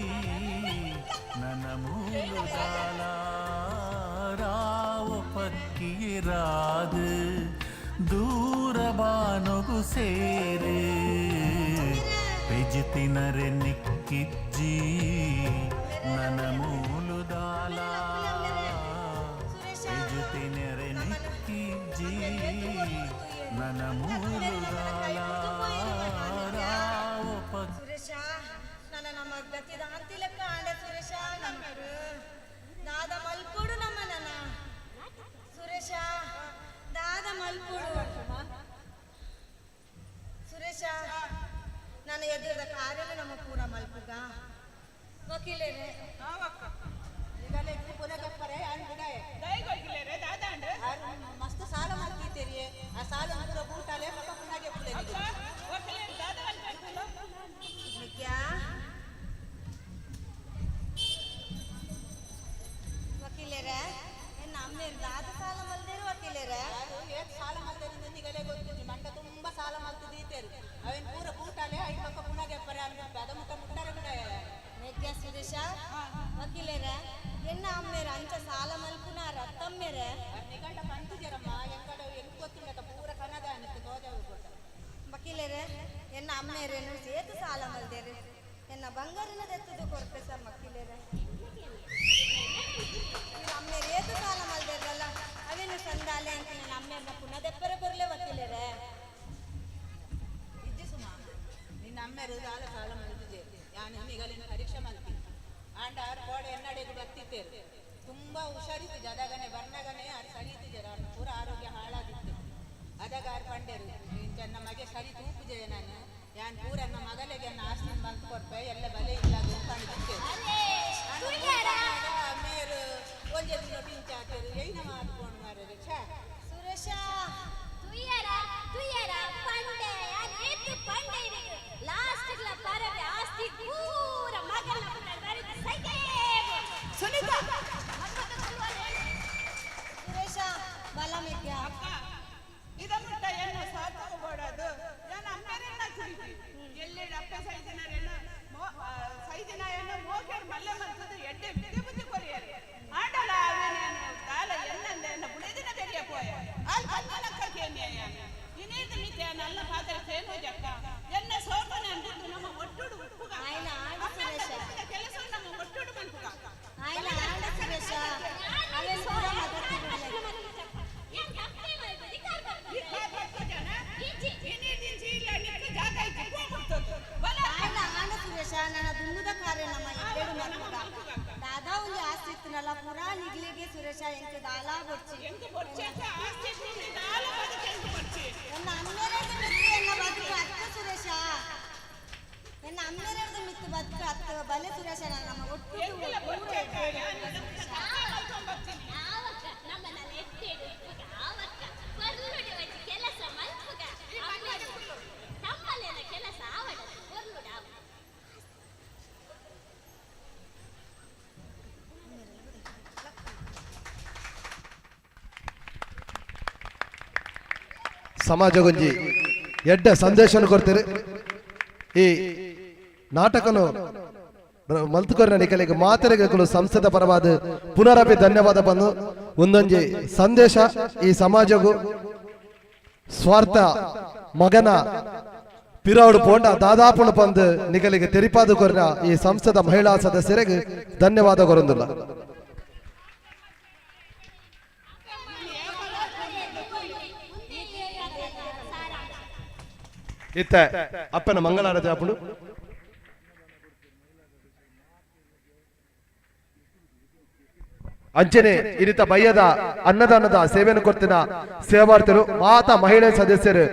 ನನ ಮೂಲುದಾಲ ರಾವ ಪಕ್ಕಿಯರಾದು ದೂರ ಬಾನೊಗು ಸೇರು ಪೆಜುತಿನರೆ ನಿಕ್ಕಿಜ್ಜಿ ನನ ಮೂಲುದಾಲ ಪೆಜುತಿನರೆ ನಿಕ್ಕಿಜ್ಜಿ ನನ ಮೂಲುದಾಲ ರಾವ ಪಕ್ಕಿ ಸುರೇಶ ನನ್ನ ನಮ್ಮ ಗತಿ ದಾಂತಿಲಕ್ಕ ಆಂಡೆ ಸುರೇಶ ನಮ್ಮರು ದಾದ ಮಲ್ಪುಡು ನಮ್ಮ ನನ್ನ ಸುರೇಶ ದಾದ ಮಲ್ಪುಡು ಸುರೇಶ ನನ್ನ ಎದುರದ ಕಾರ್ಯನ ನಮ್ಮ ಪೂರ ಮಲ್ಪುಗ ವಕೀಲರೇ. ಮಸ್ತ್ ಸಾಲ ಮಲ್ತೀತೇರಿ. ಆ ಸಾಲ ಪೂರ ಬೂಟಾಲೆ ಪಕ್ಕ ಪುನಾಗೆ. ಮೆಗ್ಯಾ, ವಕೀಲರೇ, ಎನ್ನ ಅಮ್ಮೇರ್ ದಾದ ಸಾಲ ಮಲ್ದೇರು ವಕೀಲರೇ? ಏತ್ ಸಾಲ ಮಲ್ತೇರಿ ನಿಗಲೇ ಗೊತ್ತಿಜ್ಜಿ. ಮಂಡ ತುಂಬಾ ಸಾಲ ಮಲ್ತಿದ್ದೀತೇರಿ. ಅವೇನ್ ಪೂರ ಬೂಟಾಲೆ ಐದು ಪಕ್ಕ ಪುನಾಗೆ ಪರ ಅದ ಮುಟ್ಟ ಮುಟ್ಟಾರೆ ಬಿಡ. ಮೆಗ್ಯ, ಸುರೇಶ, ವಕೀಲರೇ, ಎನ್ನ ಅಮ್ಮೇರ್ ಅಂಚ ಸಾಲ ಮಲ್ಪುನಾರ ಅತ್ತಮ್ಮೇರೆ? ನಿಗಂಟ ಪಂತಿಜರಮ್ಮ, ಎಂಕಡ ಎಂಕ್ ಗೊತ್ತಿಲ್ಲ, ಪೂರ ಕನದ ಅನಿತ್ತು ತೋಜವು ಕೊಟ್ಟ. ವಕೀಲರೇ, ಎನ್ನ ಅಮ್ಮೇರೇನು ಸೇತು ಸಾಲ ಮಲ್ದೇರು? ಎನ್ನ ಬಂಗಾರನ ದೆತ್ತದು ಕೊರ್ಪೆ ಸರ್. ವಕೀಲರೇ, ಇವ್ರ ಅಮ್ಮೇರ್ ಏತು ಸಾಲ ಮಲ್ದೇರಲ್ಲ, ಅವೇನು ಸಂದಾಲೆ ಅಂತ ನನ್ನ ಅಮ್ಮೇರ್ನ ಪುನಃ ದೆಪ್ಪರೆ ಕೊರ್ಲೆ ವಕೀಲರೇ. ಇಜ್ಜಿ ಸುಮಾ, ನಿನ್ನ ಅಮ್ಮೇರು ದಾಲ ಸಾಲ ಮಲ್ತಿಜೆ. ಯಾನು ನಿಗಲಿನ ಪರೀಕ್ಷೆ ಮಲ್ತಿ. ಆಂಡ ಆರು ಕೋಡೆ ಎನ್ನಡೆಗೆ ಬರ್ತಿತ್ತೇರು. ತುಂಬಾ ಹುಷಾರಿತ್ತಿಜ. ಅದಾಗನೆ ಬರ್ನಗನೆ ಆರು ಸರಿ ಇತ್ತಿಜರ. ಅವ್ರ ಪೂರ ಆರೋಗ್ಯ ಹಾಳಾಗಿತ್ತು. ಅದಾಗ ಆರು ಪಂಡೇರು, ಇಂಚ ಮಗೆ ಸರಿ ತೂಪುಜೆ ನಾನು, ಯಾನ್ ಪೂರ ನನ್ನ ಮಗಲಿಗೆ ನನ್ನ ಆಸ್ತಿ ಬಂತು ಕೊರ್ಪೆ, ಎಲ್ಲ ಬಲೆ ಇಲ್ಲ ಪಂಡಿತ್ತೇರು. ಮೇರು ಒಂಜೆ ದಿನ ಪಿಂಚ ಹಾಕೇರು. ಏನ ಮಾತ್ಕೊಂಡು ಮಾರ್ರೆ, ಛೇ. ಸುರೇಶ. ತುಯ್ಯರ ತುಯ್ಯರ ಪಂಡೆ, ಯಾನ್ ಏತ್ ಪಂಡೆ ಇರೆಗ್. ಲಾಸ್ಟ್ ಗ್ಲ ಪರವೆ ಆಸ್ತಿ ಪೂರ ಮಗನ ಬರಿದ ಸೈಕೆ. ಸುನೀತಾ. ಸುರೇಶ, ಬಲ ಮೆಗ್ಯ. ಇದ ಮುಟ್ಟ ಎನ್ನ ಸಾಕೋಬೋಡದು ನಾನು ಅಮ್ಮರೆನ್ನ ಕುಡಿತಿ. ಎಲ್ಲೆಡೆ ಅಪ್ಪ ಸೈದಿನರೇನು ಸೈದಿನ ಮೋಕೆರ್ ಮಲ್ಲೆ ಮಲ್ತದು ಎಡ್ಡೆ ವಿದ್ಯೆ ಬುದ್ಧಿ ಕೊರಿಯರು. ಆಂಡಲ ಅವೇನೇನು ದಾಲ ಎನ್ನಂದ ಎನ್ನ ಬುಳೆದಿನ ಬೆರಿಯ ಪೋಯ ಅಲ್ ಪನ್ನಲಕ್ಕ ಕೇನ್ಯ. ಇನೇದು ಮಿತಿ ನಲ್ಲ ಪಾತ್ರ ಕೇನು ಜಕ್ಕ. ಎನ್ನ ಸೋಪನ ಅಂದಿದ್ದು ನಮ್ಮ ಒಟ್ಟುಡು ಉಪ್ಪುಗ. ಆಯ್ನ ಆಂಡ ಸುರೇಶ. ಕೆಲಸ ನಮ್ಮ ಒಟ್ಟುಡು ಮನ್ಪುಗ. ಆಯ್ನ ಆಂಡ ಸುರೇಶ, ಅವೇನು ಪೂರ ಮದರ್ತಿ ಬಿಡ್ಲೆ. ಆಯ್ನ ಆಂಡ ಸುರೇಶ, ನನ್ನ ದುಂಬುದ ಕಾರ್ಯ ನಮ್ಮ ಎಡ್ಡೆಡು ಮಲ್ಪುಗ. ದಾದಾ ಒಂಜಿ ಆಸ್ತಿ ಇತ್ತನಲ್ಲ ಪೂರಾ ನಿಗ್ಲಿಗೆ ಸುರೇಶ, ಎಂಕ್ ದಾಲಾ ಬೊಡ್ಚಿ. ಎನ್ನ ಅಮ್ಮೇರೆರ್ದ ಮಿತ್ತು ಎನ್ನ ಬದುಕು ಅತ್ತ ಸುರೇಶ. ಎನ್ನ ಅಮ್ಮೇರೆರ್ದ ಮಿತ್ತು ಬದುಕು ಅತ್ತ. ಬಲೆ ಸುರೇಶ, ನಮ್ಮ ಒಟ್ಟು ಪೂರ ಎಡ್ಡೆಡು ಸುರೇಶ. ಆವಕ್ಕ ನಮ್ಮನ ಎಡ್ಡೆಡು ಉಪ್ಪುಗ. ಆವಕ್ಕ ಪೊರ್ಲುಡೆ ಒಂಜಿ ಕೆಲಸ ಮಲ್ಪುಗ. ತಮ್ಮಲೆನ ಕೆಲಸ ಆವಡ ಪೊರ್ಲುಡ ಆವ. ಸಮಾಜಗೊಂಜಿ ಎಡ್ಡೆ ಸಂದೇಶನ ಕೊಡ್ತೀರಿ. ಈ ನಾಟಕನು ಮಲ್ತುಕೊರಿನ ನಿಕಲಿಗೆ ಮಾತೆರೆಗೆ ಸಂಸ್ಥೆದ ಪರವಾದ ಪುನರಪಿ ಧನ್ಯವಾದ ಬಂದು ಒಂದೊಂಜಿ ಸಂದೇಶ ಈ ಸಮಾಜಗೂ, ಸ್ವಾರ್ಥ ಮಗನ ಪಿರಾವುಡು ಪೋಂಡ ದಾದಾಪುಣ ಪಂದು ನಿಕಲಿಗೆ ತೆರಿಪಾದು ಕೊರಿನ ಈ ಸಂಸ್ಥೆದ ಮಹಿಳಾ ಸದಸ್ಯರಿಗೆ ಧನ್ಯವಾದ ಕೊರೊಂದಿಲ್ಲ. ಇತ್ತ ಅಪ್ಪನ ಮಂಗಳಾರತಿ ಆಪುಂಡು. ಅಂಚನೆ ಇರಿತ ಬಯ್ಯದ ಅನ್ನದಾನದ ಸೇವೆಯನ್ನು ಕೊಡ್ತಿನ ಸೇವಾರ್ಥಿರು ಮಾತಾ ಮಹಿಳೆ ಸದಸ್ಯರು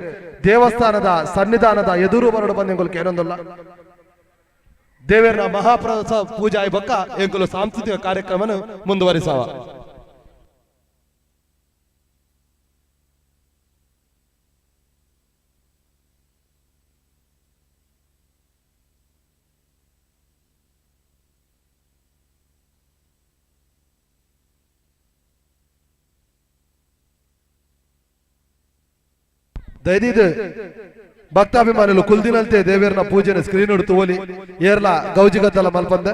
ದೇವಸ್ಥಾನದ ಸನ್ನಿಧಾನದ ಎದುರು ಬರಡು ಬಂದ ಎಂಗುಲು ಏನೊಂದಲ್ಲ. ದೇವರ ಮಹಾಪ್ರಸಾದ ಪೂಜಾ ಬೊಕ್ಕ ಎಂಕುಲು ಸಾಂಸ್ಕೃತಿಕ ಕಾರ್ಯಕ್ರಮವನ್ನು ಮುಂದುವರಿಸವ. ದಯದಿದು ಭಕ್ತಾಭಿಮಾನುಲು ಕುಲ್ದಿನಲ್ತೆ ದೇವೇರ್ನ ಪೂಜೆನ ಸ್ಕ್ರೀನ್ ತೋಲಿ ಏರ್ಲ ಗೌಜಿಗದ್ದಲ ಮಲ್ಪಂದ.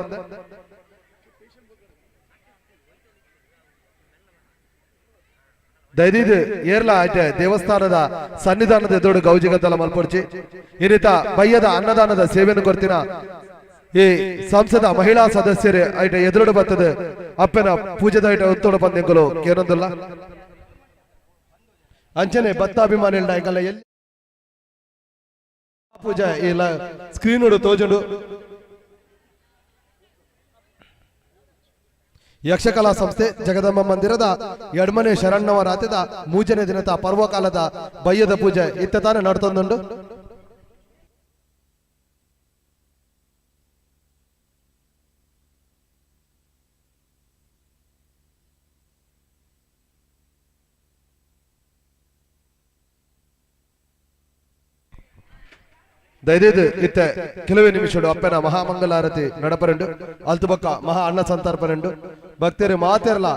ದಯದಿದು ಏರ್ಲ ಆಯ್ತೆ ದೇವಸ್ಥಾನದ ಸನ್ನಿಧಾನದ ಎದುರು ಗೌಜಿಗದ್ದಲ ಮಲ್ಪೊಡ್ಚಿ. ಈ ರೀತ ಬಯ್ಯದ ಅನ್ನದಾನದ ಸೇವೆಯನ್ನು ಕೊಡ್ತಿನ ಈ ಸಂಸದ ಮಹಿಳಾ ಸದಸ್ಯರೇ ಐಟ ಎದುರುಡು ಬರ್ತದೆ ಅಪ್ಪನ ಪೂಜೆದ ಐಟ ಒತ್ತೋಡು ಬಂದೆಂಗುಲು ಕೇನೊಂದಿಲ್ಲ. ಅಂಚನೆ ಭಕ್ತಾಭಿಮಾನಿಗಳ ಎಂಕಲ್ಲ ಎಲ್ಲಿ ಪೂಜೆ ಇಲ್ಲ ಸ್ಕ್ರೀನ್ ತೋಜುಂಡು. ಯಕ್ಷಕಲಾ ಸಂಸ್ಥೆ ಜಗದಂಬ ಮಂದಿರದ ಎಡ್ಮನೆ ಶರಣ್ಣವರಾತದ ಮೂಜನೇ ದಿನದ ಪರ್ವಕಾಲದ ಬಯ್ಯದ ಪೂಜೆ ಇತ್ತ ತಾನೇ ನಡ್ತೊಂದುಂಡು. ದಯದೀದು ಇತ್ತೆ ಕೆಲವೇ ನಿಮಿಷಡು ಅಪ್ಪನ ಮಹಾಮಂಗಲಾರತಿ ನಡಪರೆಂಡು ಅಲ್ತುಬಕ್ಕ ಮಹಾ ಅನ್ನ ಸಂತರ್ಪರೆಂಡು ಭಕ್ತರು ಮಾತೆರ್ಲ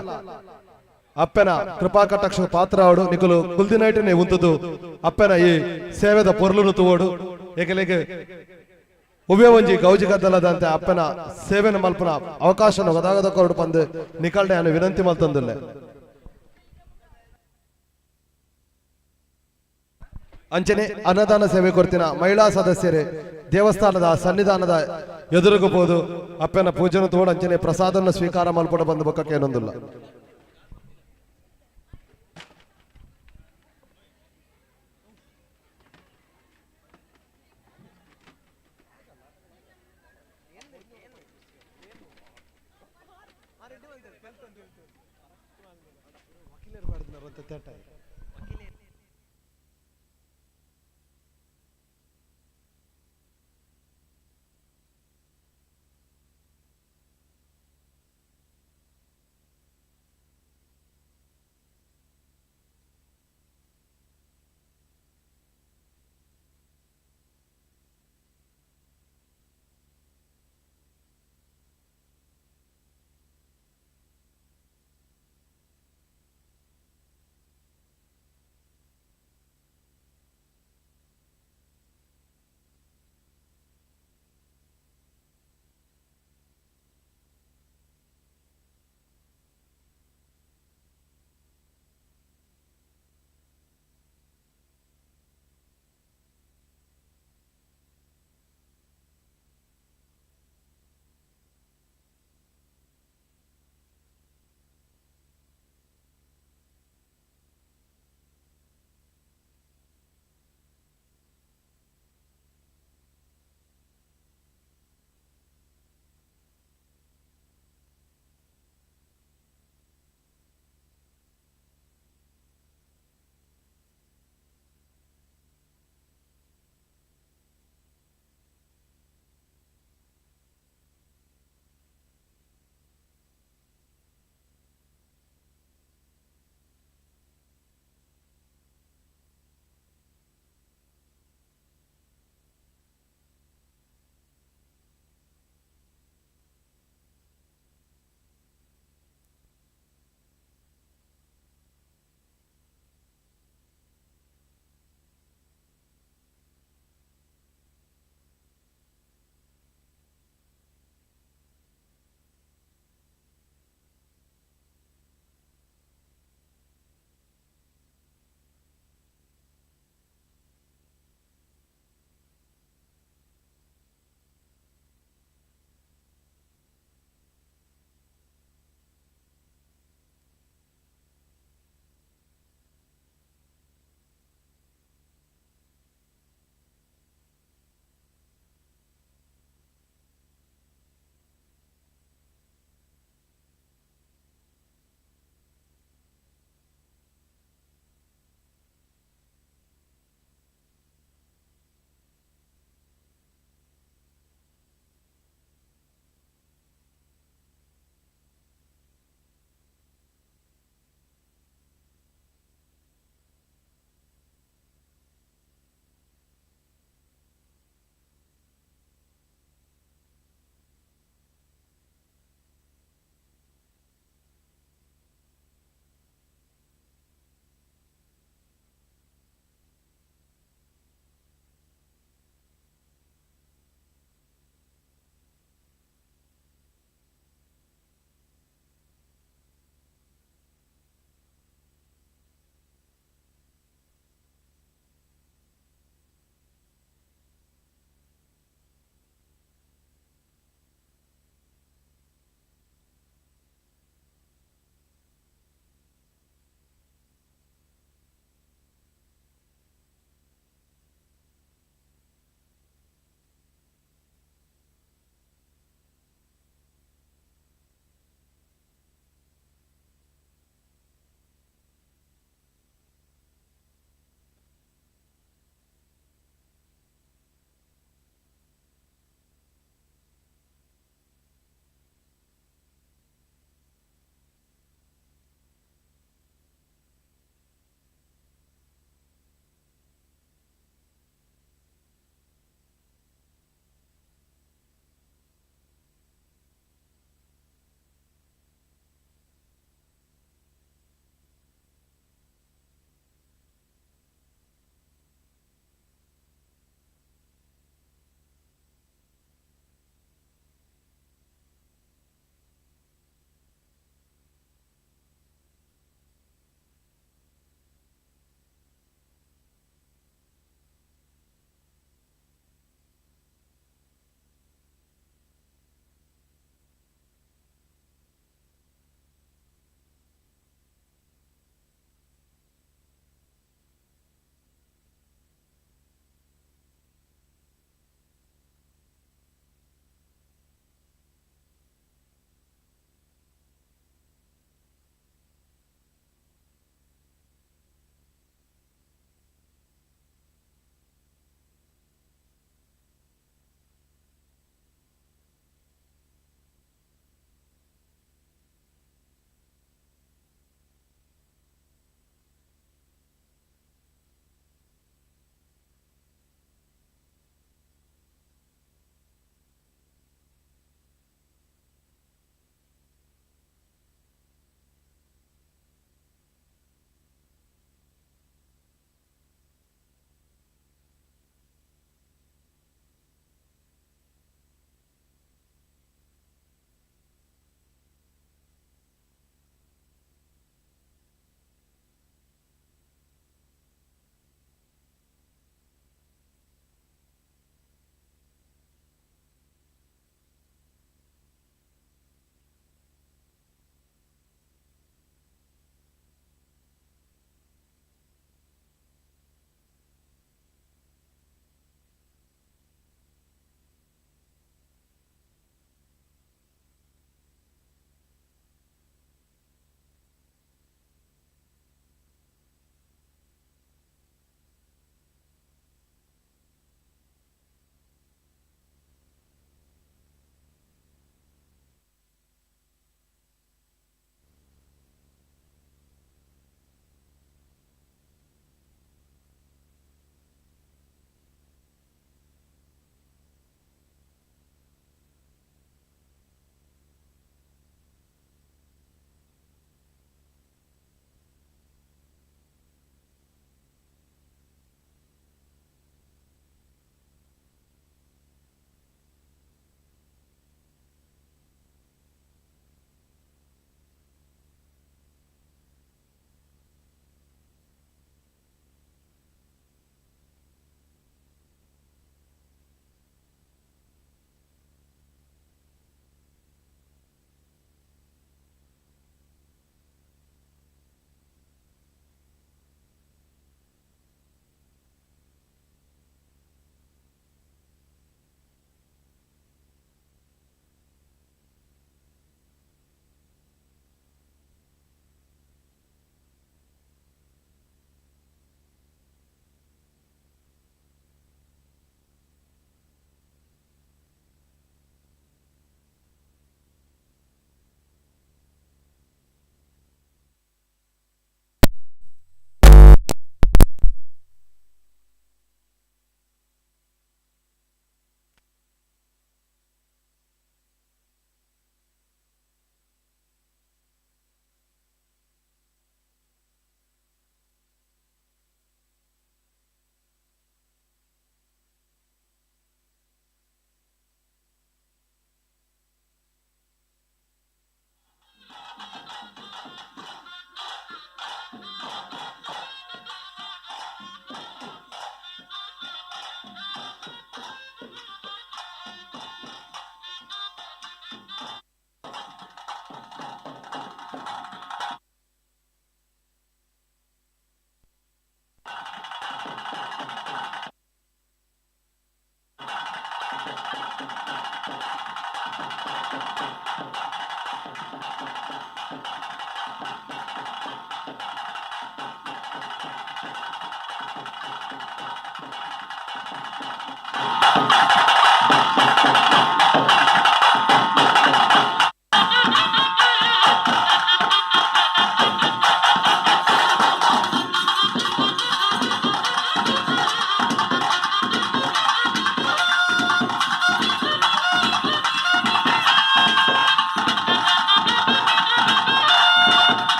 ಅಪ್ಪನ ಕೃಪಾ ಕಟಾಕ್ಷ ಪಾತ್ರ ಅವಡು ನಿಕುಲು ಕುಲ್ದಿನೈಟನೆ ಉಂತುದು ಅಪ್ಪನ ಈ ಸೇವೆದ ಪೊರ್ಲುನು ತೂವೋಡು ಏಕಲೇಗೆ ಉಭಯ ಒಂಜಿ ಗೌಜಿ ಗದ್ದಲದಂತೆ ಅಪ್ಪನ ಸೇವೆನ ಮಲ್ಪನ ಅವಕಾಶನ ಒದಾಗದ ಕೊರಡು ಪಂದು ನಿಕಲ್ಡೆ ಅನ್ನು ವಿನಂತಿ ಮಲ್ತಂದುಲ್ಲೆ. ಅಂಚನೆ ಅನ್ನದಾನ ಸೇವೆ ಕೊರ್ತಿನ ಮಹಿಳಾ ಸದಸ್ಯರೇ ದೇವಸ್ಥಾನದ ಸನ್ನಿಧಾನದ ಎದುರುಗು ಪೋದು ಅಪ್ಪನ ಪೂಜೆನ ತೋಡು ಅಂಚನೆ ಪ್ರಸಾದನ ಸ್ವೀಕಾರ ಮಲ್ಪಡ ಬಂದು ಬೊಕ್ಕಕ್ಕೆ ಏನೊಂದಿಲ್ಲ.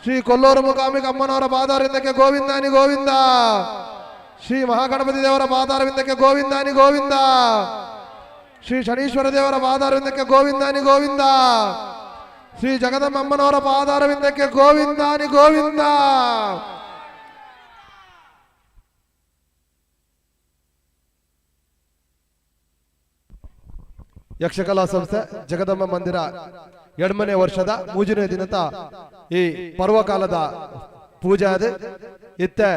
ಶ್ರೀ ಕೊಲ್ಲೂರು ಮೂಕಾಂಬಿಕ ಅಮ್ಮನವರ ಪಾದಾರವಿಂದಕ್ಕೆ ಗೋವಿಂದಾನಿ ಗೋವಿಂದ. ಶ್ರೀ ಮಹಾಗಣಪತಿ ದೇವರ ಪಾದಾರವಿಂದಕ್ಕೆ ಗೋವಿಂದಾನಿ ಗೋವಿಂದ. ಶ್ರೀ ಶನೀಶ್ವರ ದೇವರ ಪಾದಾರವಿಂದಕ್ಕೆ ಗೋವಿಂದಾನಿ ಗೋವಿಂದ. ಶ್ರೀ ಜಗದಂಬಮ್ಮನವರ ಪಾದಾರವಿಂದಕ್ಕೆ ಗೋವಿಂದಾನಿ ಗೋವಿಂದ. ಯಕ್ಷಕಲಾ ಸಂಸ್ಥೆ ಜಗದಂಬ ಮಂದಿರ ಎಡ್ಮನೆ ವರ್ಷದ ಮೂಜನೇ ದಿನದ ಈ ಪರ್ವಕಾಲದ ಪೂಜೆ ಅದು ಇತ್ತೆ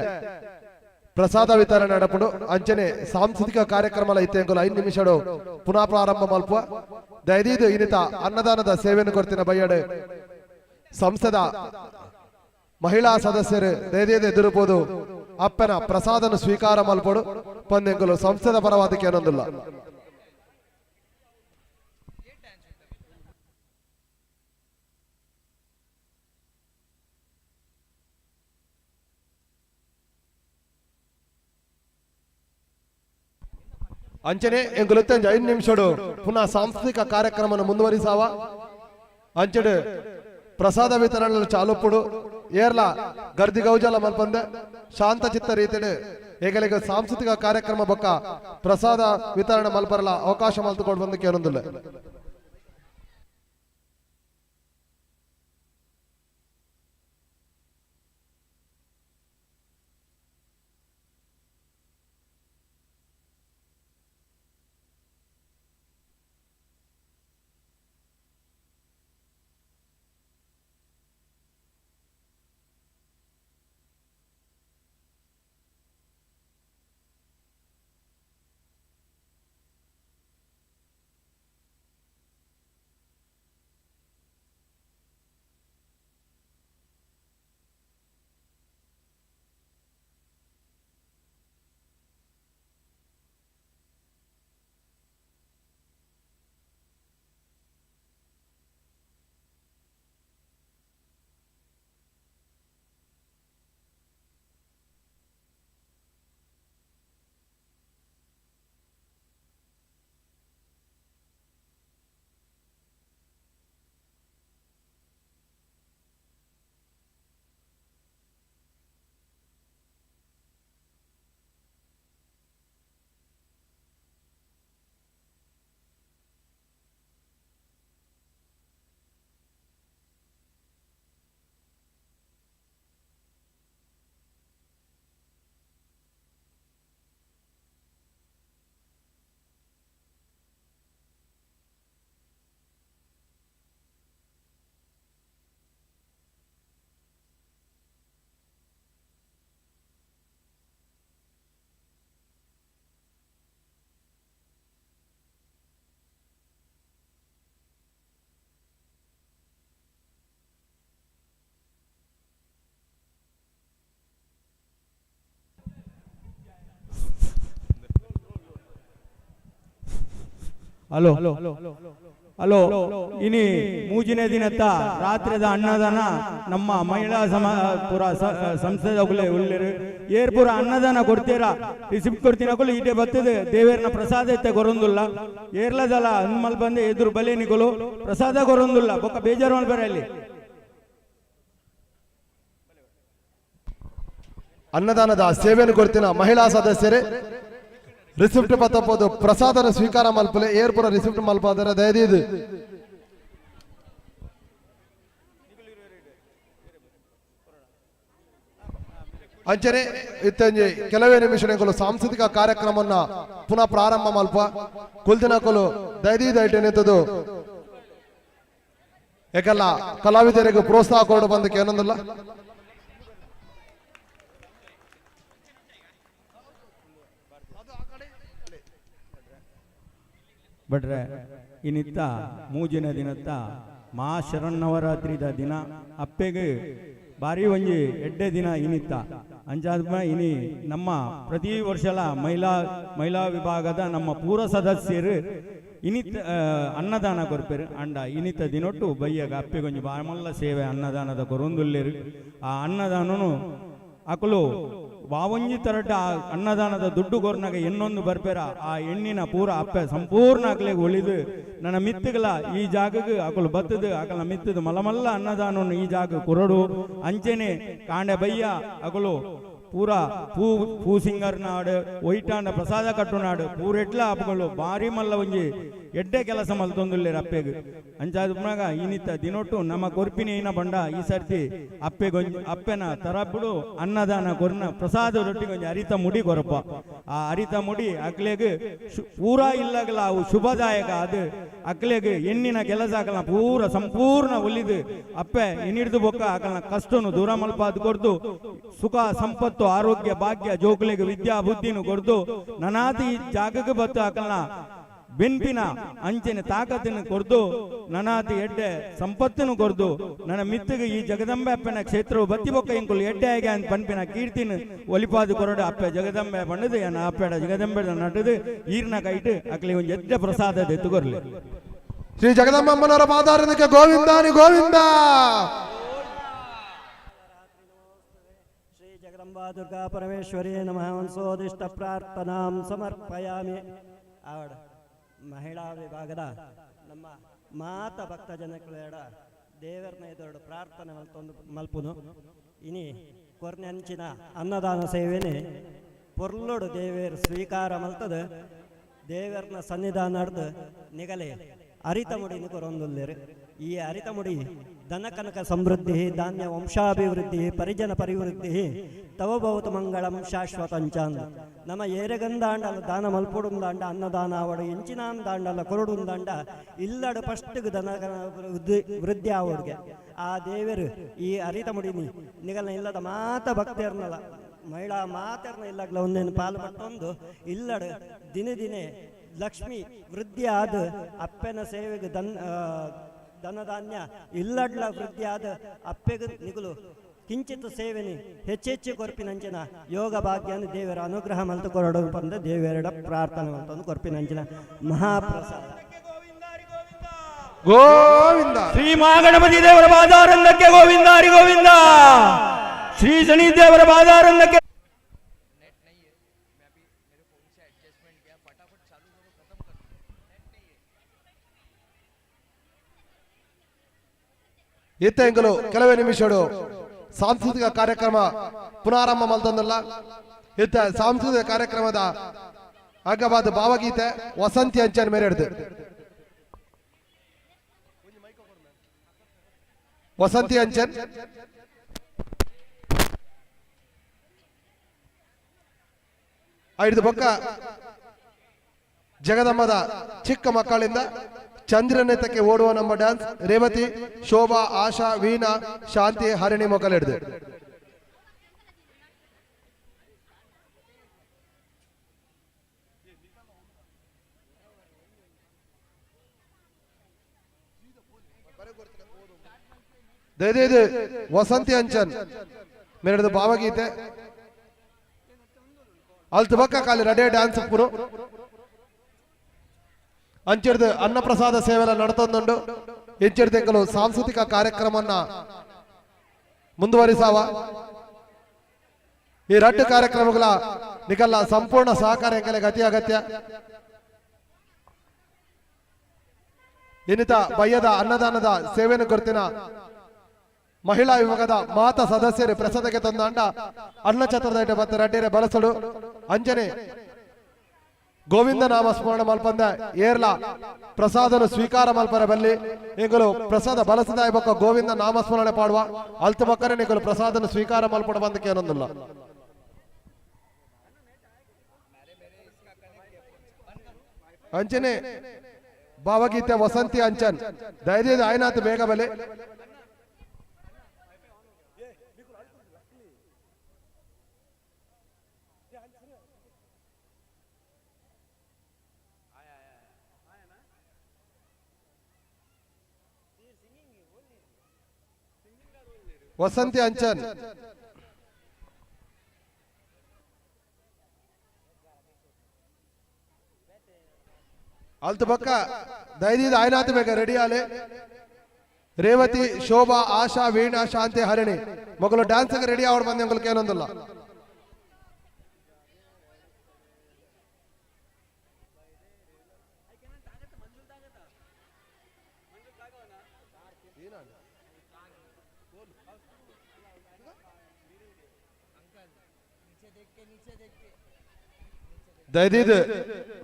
ಪ್ರಸಾದ ವಿತರಣೆ ನಡಪುಡು ಅಂಚನೆ ಸಾಂಸ್ಕೃತಿಕ ಕಾರ್ಯಕ್ರಮ ಇತ್ತೆ ಎಂಕುಲು 5 ನಿಮಿಷಡು ಪುನಃ ಪ್ರಾರಂಭ ಮಲ್ಪುವ ದಯದೀದು ಇನ್ನಿತ ಅನ್ನದಾನದ ಸೇವೆಯನ್ನು ಕೊಡ್ತಿನ ಬಯ್ಯಡು ಸಂಸ್ಥೆದ ಮಹಿಳಾ ಸದಸ್ಯರು ದಯದೀದು ಎದುರುಪೋದು ಅಪ್ಪನ ಪ್ರಸಾದನ ಸ್ವೀಕಾರ ಮಲ್ಪಡು ಪಂದೆಂಕುಲು ಸಂಸ್ಥೆದ ಪರವಾದಕ್ಕೆ ಏನೊಂದಿಲ್ಲ. ಅಂಚನೆ ಎಂಕುಲತ್ತಂಜ 5 ನಿಮಿಷಡು ಪುನಃ ಸಾಂಸ್ಕೃತಿಕ ಕಾರ್ಯಕ್ರಮವನ್ನು ಮುಂದುವರಿಸಾವ. ಅಂಚೆಡು ಪ್ರಸಾದ ವಿತರಣೆ ಚಾಲುಪುಡು ಏರ್ಲ ಗರ್ದಿ ಗೌಜಲ ಮಲ್ಪಂದೆ ಶಾಂತ ಚಿತ್ತ ರೀತಿಡು ಏಕಲಿಗ ಸಾಂಸ್ಕೃತಿಕ ಕಾರ್ಯಕ್ರಮ ಬೊಕ್ಕ ಪ್ರಸಾದ ವಿತರಣೆ ಮಲ್ಪರಲ ಅವಕಾಶ ಮಲ್ತುಕೊಂಡು ಬಂದಕ್ಕೆ ಏನೊಂದಿಲ್ಲ. ಹಲೋ ಹಲೋ ಇನಿ ಮೂಜಿನೇ ದಿನತ್ತ ರಾತ್ರಿದ ಅನ್ನದಾನ ನಮ್ಮ ಮಹಿಳಾ ಸಮ ಪುರ ಸಂಸ್ಥೆದಗುಲೆ ಉಳ್ಳೇರು ಏರ್ ಪೂರ ಅನ್ನದಾನ ಕೊಡ್ತೀರಾ ರಿಸಿಪ್ಟ್ ಕೊಡ್ತೀನಕುಲು ಈಟೆ ಬರ್ತದೆ ದೇವೇರ್ನ ಪ್ರಸಾದ ಇತ್ತೆ ಕೊರೊಂದುಲ್ಲ ಏರ್ಲದಲ್ಲ ಹನ್ಮಲ್ ಬಂದೆ ಎದುರು ಬಲೆ ನಿಕುಲು ಪ್ರಸಾದ ಕೊರೊಂದುಲ್ಲ ಬೊಕ್ಕ ಬೇಜಾರು ಮಲ್ಪರ ಅಲ್ಲಿ. ಅನ್ನದಾನದ ಸೇವೆಯನ್ನು ಕೊಡ್ತೀನ ಮಹಿಳಾ ಸದಸ್ಯರೇ ರಿಸಿಪ್ಟ್ ಪತ್ತಪೋದು ಪ್ರಸಾದನ ಸ್ವೀಕಾರ ಮಲ್ಪಲೆ ಏರ್ಪುರ ರಿಸಿಪ್ಟ್ ಮಲ್ಪಾದರೆ ದಯದೀದು. ಅಂಚನೆ ಇತ್ತಂಜಿ ಕೆಲವೇ ನಿಮಿಷಗಳು ಸಾಂಸ್ಕೃತಿಕ ಕಾರ್ಯಕ್ರಮವನ್ನ ಪುನಃ ಪ್ರಾರಂಭ ಮಲ್ಪ ಕುಲ್ದಿನಕುಲು ದಯದೀದು ಐಟೇನಿತ್ತದು ಯಾಕಲ್ಲ ಕಲಾವಿದರಿಗೆ ಪ್ರೋತ್ಸಾಹ ಕೊಡು ಬಂದಕ್ಕೆ ಏನೊಂದಿಲ್ಲ. ಬಟ್ರೆ ಇನ್ನಿತ್ತ ಮೂಜಿನ ದಿನತ್ತ ಮಾ ಶರನ್ನವರಾತ್ರಿದ ದಿನ ಅಪ್ಪೆಗೆ ಭಾರಿ ಒಂಜಿ ಎಡ್ಡೆ ದಿನ ಇನ್ನಿತ್ತ ಅಂಚಾದ್ಮ ಇನಿ ನಮ್ಮ ಪ್ರತಿ ವರ್ಷಲ ಮಹಿಳಾ ಮಹಿಳಾ ವಿಭಾಗದ ನಮ್ಮ ಪೂರ ಸದಸ್ಯರು ಇನ್ನಿತ್ತ ಅನ್ನದಾನ ಕೊರ್ಪೆರು ಅಂಡ ಇನ್ನಿತ್ತ ದಿನೊಟ್ಟು ಬಯ್ಯಗ ಅಪ್ಪೆಗೊಂಜಿ ಬಾಮಲ್ಲ ಸೇವೆ ಅನ್ನದಾನದ ಕೊರೊಂದುಲ್ಲೇರು. ಆ ಅನ್ನದಾನನು ಅಕುಲು ವಾವಂಜಿ ತರಟ ಅನ್ನದಾನದ ದುಡ್ಡು ಕೊರ್ನಾಗ ಎಣ್ಣೊಂದು ಬರ್ಪೇರ ಆ ಎಣ್ಣಿನ ಪೂರ ಅಪ್ಪೆ ಸಂಪೂರ್ಣ ಅಕ್ಲೆಗ್ ಒಳಿದು ನನ್ನ ಮಿತ್ತುಗಳ ಈ ಜಾಗಕ್ಕೆ ಅಕಲು ಬತ್ತದು ಅಕಲ ಮಿತ್ತದು ಮಲಮಲ್ಲ ಅನ್ನದಾನವನ್ನು ಈ ಜಾಗ ಕೊರಡು ಅಂಚೆನೆ ಕಾಂಡೆ ಬಯ್ಯ ಅಕಲು ಪೂರ ಪೂ ಪೂ ಸಿಂಗರ್ ನಾಡು ಒಯ್ಟಾಂಡ ಪ್ರಸಾದ ಕಟ್ಟುನಾಡು ಪೂರೆಟ್ಲ ಅಪ್ಪಗಳು ಭಾರಿ ಮಲ್ಲ ಒಂಜಿ ಎಡ್ಡೆ ಕೆಲಸ ಮಲ್ತೊಂದುಲ್ಲೇರು ಅಪ್ಪೆಗ್ ಅಂಚಾದ ಪುನಗ ಇನಿತ ದಿನೊಟ್ಟು ನಮ್ಮ ಕೊರ್ಪಿನ ಏನ ಬಂಡ ಈ ಸರ್ತಿ ಅಪ್ಪೆಗೊಂಜಿ ಅಪ್ಪೆನ ತರಪುಡು ಅನ್ನದಾನ ಕೊರ್ನ ಪ್ರಸಾದ ರೊಟ್ಟಿಗೊಂಜಿ ಅರಿತ ಮುಡಿ ಕೊರಪ ಆ ಅರಿತ ಮುಡಿ ಅಕ್ಲೆಗ್ ಪೂರಾ ಇಲ್ಲಗಲ ಅವು ಶುಭದಾಯಕ ಅದು ಅಕ್ಲೆಗ್ ಎಣ್ಣಿನ ಕೆಲಸ ಆಕಲ್ನ ಪೂರ ಸಂಪೂರ್ಣ ಒಲಿದು ಅಪ್ಪೆ ಎಣ್ಣಿಡ್ದು ಬೊಕ್ಕ ಅಕಲ್ನ ಕಷ್ಟನು ದೂರ ಮಲ್ಪಾದ್ ಕೊರ್ದು ಸುಖ ಸಂಪತ್ತು ಆರೋಗ್ಯ ಭಾಗ್ಯ ಜೋಕುಲೆಗ್ ವಿದ್ಯಾ ಬುದ್ಧಿನು ಕೊರ್ದು ನನಾತಿ ಈ ಜಾಗಕ್ಕೆ ಬತ್ತು ಅಕಲ್ನ ಬೆನ್ಪಿನ ಅಂಚನೆ ತಾಕತ್ತನ್ನು ಕೊರ್ದು ನನಾತಿ ಎಡ್ಡೆ ಸಂಪತ್ತನ್ನು ಕೊರ್ದು ನನ್ನ ಮಿತ್ತಿಗೆ ಈ ಜಗದಂಬೆ ಅಪ್ಪನ ಕ್ಷೇತ್ರವು ಬತ್ತಿ ಬೊಕ್ಕ ಇಂಕುಲು ಎಡ್ಡೆ ಆಗಿ ಅಂತ ಪನ್ಪಿನ ಕೀರ್ತಿನ ಒಲಿಪಾದು ಕೊರಡು ಅಪ್ಪೆ ಜಗದಂಬೆ ಬಣ್ಣದು ಎನ್ನ ಅಪ್ಪೆಡ ಜಗದಂಬೆ ನಟದು ಈರ್ನ ಕೈಟು ಅಕ್ಲಿ ಒಂಜಿ ಎಡ್ಡೆ ಪ್ರಸಾದ ಎತ್ತುಕೊರ್ಲಿ. ಶ್ರೀ ಜಗದಂಬಮ್ಮನವರ ಪಾದಾರನಕ್ಕೆ ಗೋವಿಂದಾನಿ ಗೋವಿಂದ. ಶ್ರೀ ಜಗದಂಬಾ ದುರ್ಗಾ ಪರಮೇಶ್ವರಿ ನಮಃ. ವಂಶೋದಿಷ್ಟ ಪ್ರಾರ್ಥನಾಂ ಸಮರ್ಪಯಾಮಿ. ಆವಡ ಮಹಿಳಾ ವಿಭಾಗದ ನಮ್ಮ ಮಾತ ಭಕ್ತ ಜನಕ್ಲೆಡ ದೇವರನ್ನ ಎದುರು ಪ್ರಾರ್ಥನೆ ಮಲ್ತೊಂದು ಮಲ್ಪುನು ಇನಿ ಕೊರ್ನೆಂಚಿನ ಅನ್ನದಾನ ಸೇವೆನೆ ಪೊರ್ಲೊಡು ದೇವೇರ್ ಸ್ವೀಕಾರ ಮಲ್ತದ ದೇವರನ್ನ ಸನ್ನಿಧಾನ ನಡ್ದು ನಿಗಲೆ ಅರಿತ ಮುಡಿನ ಕೊರೊಂದುಲ್ಲೇರು. ಈ ಅರಿತ ಮುಡಿ ಧನ ಕನಕ ಸಮೃದ್ಧಿ ಧಾನ್ಯ ವಂಶಾಭಿವೃದ್ಧಿ ಪರಿಜನ ಪರಿವೃದ್ಧಿ ತವ ಭವತು ಮಂಗಳಂ ಶಾಶ್ವತಂಚಾಂದ. ನಮ್ಮ ಏರೆಗಂದಾಂಡಲ ದಾನ ಮಲ್ಪೊಡುಂದಾಂಡ ಅನ್ನದಾನ ಆವಡು ಎಂಚಿನಾಂದಾಂಡಲ ಕೊರಡುಂದಾಂಡ ಇಲ್ಲಡು ಫಸ್ಟ್ಗೆ ಧನ ವೃದ್ಧಿ ಆವಡ್ಗೆ ಆ ದೇವರು ಈ ಅರಿತ ಮುಡಿನಿ ನಿಗಲ್ನ ಇಲ್ಲದ ಮಾತ ಭಕ್ತರ್ನಲ ಮಹಿಳಾ ಮಾತರ್ನ ಇಲ್ಲಗ್ಲ ಒಂದೇನು ಪಾಲು ಪಟ್ಟೊಂದು ಇಲ್ಲಡು ದಿನೇ ದಿನೇ ಲಕ್ಷ್ಮಿ ವೃದ್ಧಿ ಆದ ಅಪ್ಪನ ಸೇವೆಗೆ ಧನಧಾನ್ಯ ಇಲ್ಲಡ್ಲ ವೃದ್ಧಿ ಆದ ಅಪ್ಪೆಗೆ ನಿಗುಲು ಕಿಂಚಿತ್ ಸೇವೆನಿ ಹೆಚ್ಚೆಚ್ಚು ಕೊರ್ಪಿನಂಚಿನ ಯೋಗ ಭಾಗ್ಯನ ದೇವರ ಅನುಗ್ರಹ ಮಲ್ತು ಕೊರಡು ಬಂದ ದೇವರ ಪ್ರಾರ್ಥನೆ ಮಲ್ತೊಂದು ಕೊರ್ಪಿನಂಚಿನ ಮಹಾಪ್ರಸಾದ. ಗೋವಿಂದ. ಶ್ರೀ ಮಹಾಗಣಪತಿ ದೇವರ ಪಾದಾರಂದಕ್ಕೆ ಗೋವಿಂದ ಹರಿ ಗೋವಿಂದ. ಶ್ರೀ ಶನಿ ದೇವರ ಪಾದಾರಂದಕ್ಕೆ. ಇತ್ತೆಂಗಲು ಕೆಲವೇ ನಿಮಿಷಗಳು ಸಾಂಸ್ಕೃತಿಕ ಕಾರ್ಯಕ್ರಮ ಪುನಾರಂಭ ಮಲ್ತಂದಲ್ಲ. ಇತ್ತ ಸಾಂಸ್ಕೃತಿಕ ಕಾರ್ಯಕ್ರಮದ ಅಂಗವಾದ ಭಾವಗೀತೆ ವಸಂತಿ ಅಂಚನ್ ಮೇರೆ ಹಿಡಿದು ವಸಂತಿ ಅಂಚನ್ ಐದು ಬೊಕ್ಕ ಜಗದಂಬದ ಚಿಕ್ಕ ಮಕ್ಕಳಿಂದ ಚಂದ್ರನೇತಕ್ಕೆ ಓಡುವ ನಮ್ಮ ಡ್ಯಾನ್ಸ್ ರೇವತಿ ಶೋಭಾ ಆಶಾ ವೀಣಾ ಶಾಂತಿ ಹರಿಣಿ ಮೊಕಲ್ ಹಿಡಿದು. ದಯದೈದು ವಸಂತಿ ಅಂಚನ್ ಮೇರೆದು ಭಾವಗೀತೆ ಅಲ್ತು ಬಕ್ಕ ಖಾಲಿ ರಡೆ ಡ್ಯಾನ್ಸ್ ಪುರು ಅಂಚಿಡ್ದು ಅನ್ನಪ್ರಸಾದ ಸೇವೆಲ ನಡತೊಂದುಂಡು. ಇಂಚಿಡ್ದು ಸಾಂಸ್ಕೃತಿಕ ಕಾರ್ಯಕ್ರಮನ್ನ ಮುಂದುವರಿಸಾವ. ಈ ರಡ್ಡು ಕಾರ್ಯಕ್ರಮಗಳ ನಿಕಲ್ಲ ಸಂಪೂರ್ಣ ಸಹಕಾರ ಎಂಕಲೆಗೆ ಅತಿ ಅಗತ್ಯ. ಇನ್ನಿತ ಬಯ್ಯದ ಅನ್ನದಾನದ ಸೇವೆಯನ್ನು ಕೊರ್ತಿನ ಮಹಿಳಾ ವಿಭಾಗದ ಮಾತಾ ಸದಸ್ಯರು ಪ್ರಸಾದಕ್ಕೆ ತಂದಾಂಡ ಅನ್ನ ಛತ್ರದ ಬತ್ತ ರಡ್ಡೇರೆ ಬಳಸಡು. ಅಂಜನೆ ಗೋವಿಂದ ನಾಮ ಸ್ಮರಣ ಮಲ್ಪಂದ ಏರ್ಲ ಪ್ರಸಾದನು ಸ್ವೀಕಾರ ಮಲ್ಪರ ಬಲ್ಲಿ ಎಂಗಳು ಪ್ರಸಾದ ಬಲಸದ ಬೊಕ್ಕ ಗೋವಿಂದ ನಾಮಸ್ಮರಣೆ ಪಾಡುವ ಅಲ್ತ ಬಕ್ಕರೆ ನಿಗಲು ಪ್ರಸಾದನು ಸ್ವೀಕಾರ ಮಲ್ಪಡ ಬಂದಕ್ಕೆ ಏನೊಂದಿಲ್ಲ. ಅಂಚನೆ ಭಾವಗೀತೆ ವಸಂತಿ ಅಂಚನ್ ದಯದೇದು ಆಯ್ನಾಥ್ ಬೇಗ ಬಲೆ. ವಸಂತಿ ಅಂಚನ್ ಅಲ್ತ ಬಕ್ಕ ದಯದೀದ ಆಯ್ನಾಥ್ ಬೇಗ ರೆಡಿ ಆಲೆ. ರೇವತಿ ಶೋಭಾ ಆಶಾ ವೀಣಾ ಶಾಂತಿ ಹರಿಣಿ ಮಗಳು ಡ್ಯಾನ್ಸ್ ರೆಡಿ ಆವಡ್ ಬಂದ ಎಂಕುಲ್ಗೆ ಏನೊಂದಿಲ್ಲ. ದಯದೀದ್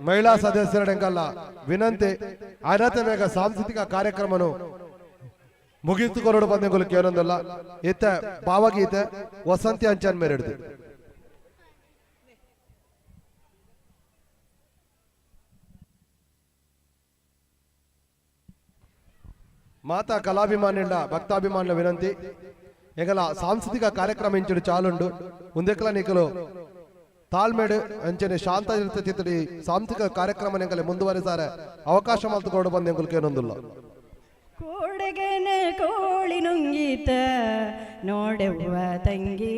ಮಹಿಳಾ ಸದಸ್ಯರಡೆಂಕಲ್ಲ ವಿನಂತಿ ಆಯ್ನತ ಬೇಗ ಸಾಂಸ್ಕೃತಿಕ ಕಾರ್ಯಕ್ರಮನು ಮುಗಿತುಕೊರಡು ಬಂದೆಂಗುಲು ಕೇಳೊಂದಲ್ಲ. ಇತ್ತ ಭಾವಗೀತೆ ವಸಂತಿ ಅಂಚನ್ ಮೇರೆಡ್ದು. ಮಾತಾ ಕಲಾಭಿಮಾನಿಂಡ ಭಕ್ತಾಭಿಮಾನ ವಿನಂತಿ ಎಂಗಲ ಸಾಂಸ್ಕೃತಿಕ ಕಾರ್ಯಕ್ರಮ ಇಂಚುಡು ಚಾಲುಂಡು ಉಂದೆಕ್ಲ ನಿಕಲು ತಾಳ್ಮೆಡು ಅಂಚನೆ ಶಾಂತ ಚಿತ್ತಡಿ ಸಾಂಸ್ಕೃತಿಕ ಕಾರ್ಯಕ್ರಮ ಎಂಗಲೆ ಮುಂದುವರಿಸಾರೆ ಅವಕಾಶ ಮಲ್ತುಕೊಂಡು ಬಂದ ಎಂಗುಲು ಕೇನೊಂದುಲ್ಲ. ಕೋಡಗನ ಕೋಳಿ ನುಂಗಿತ ನೋಡೆವ್ವ ತಂಗಿ,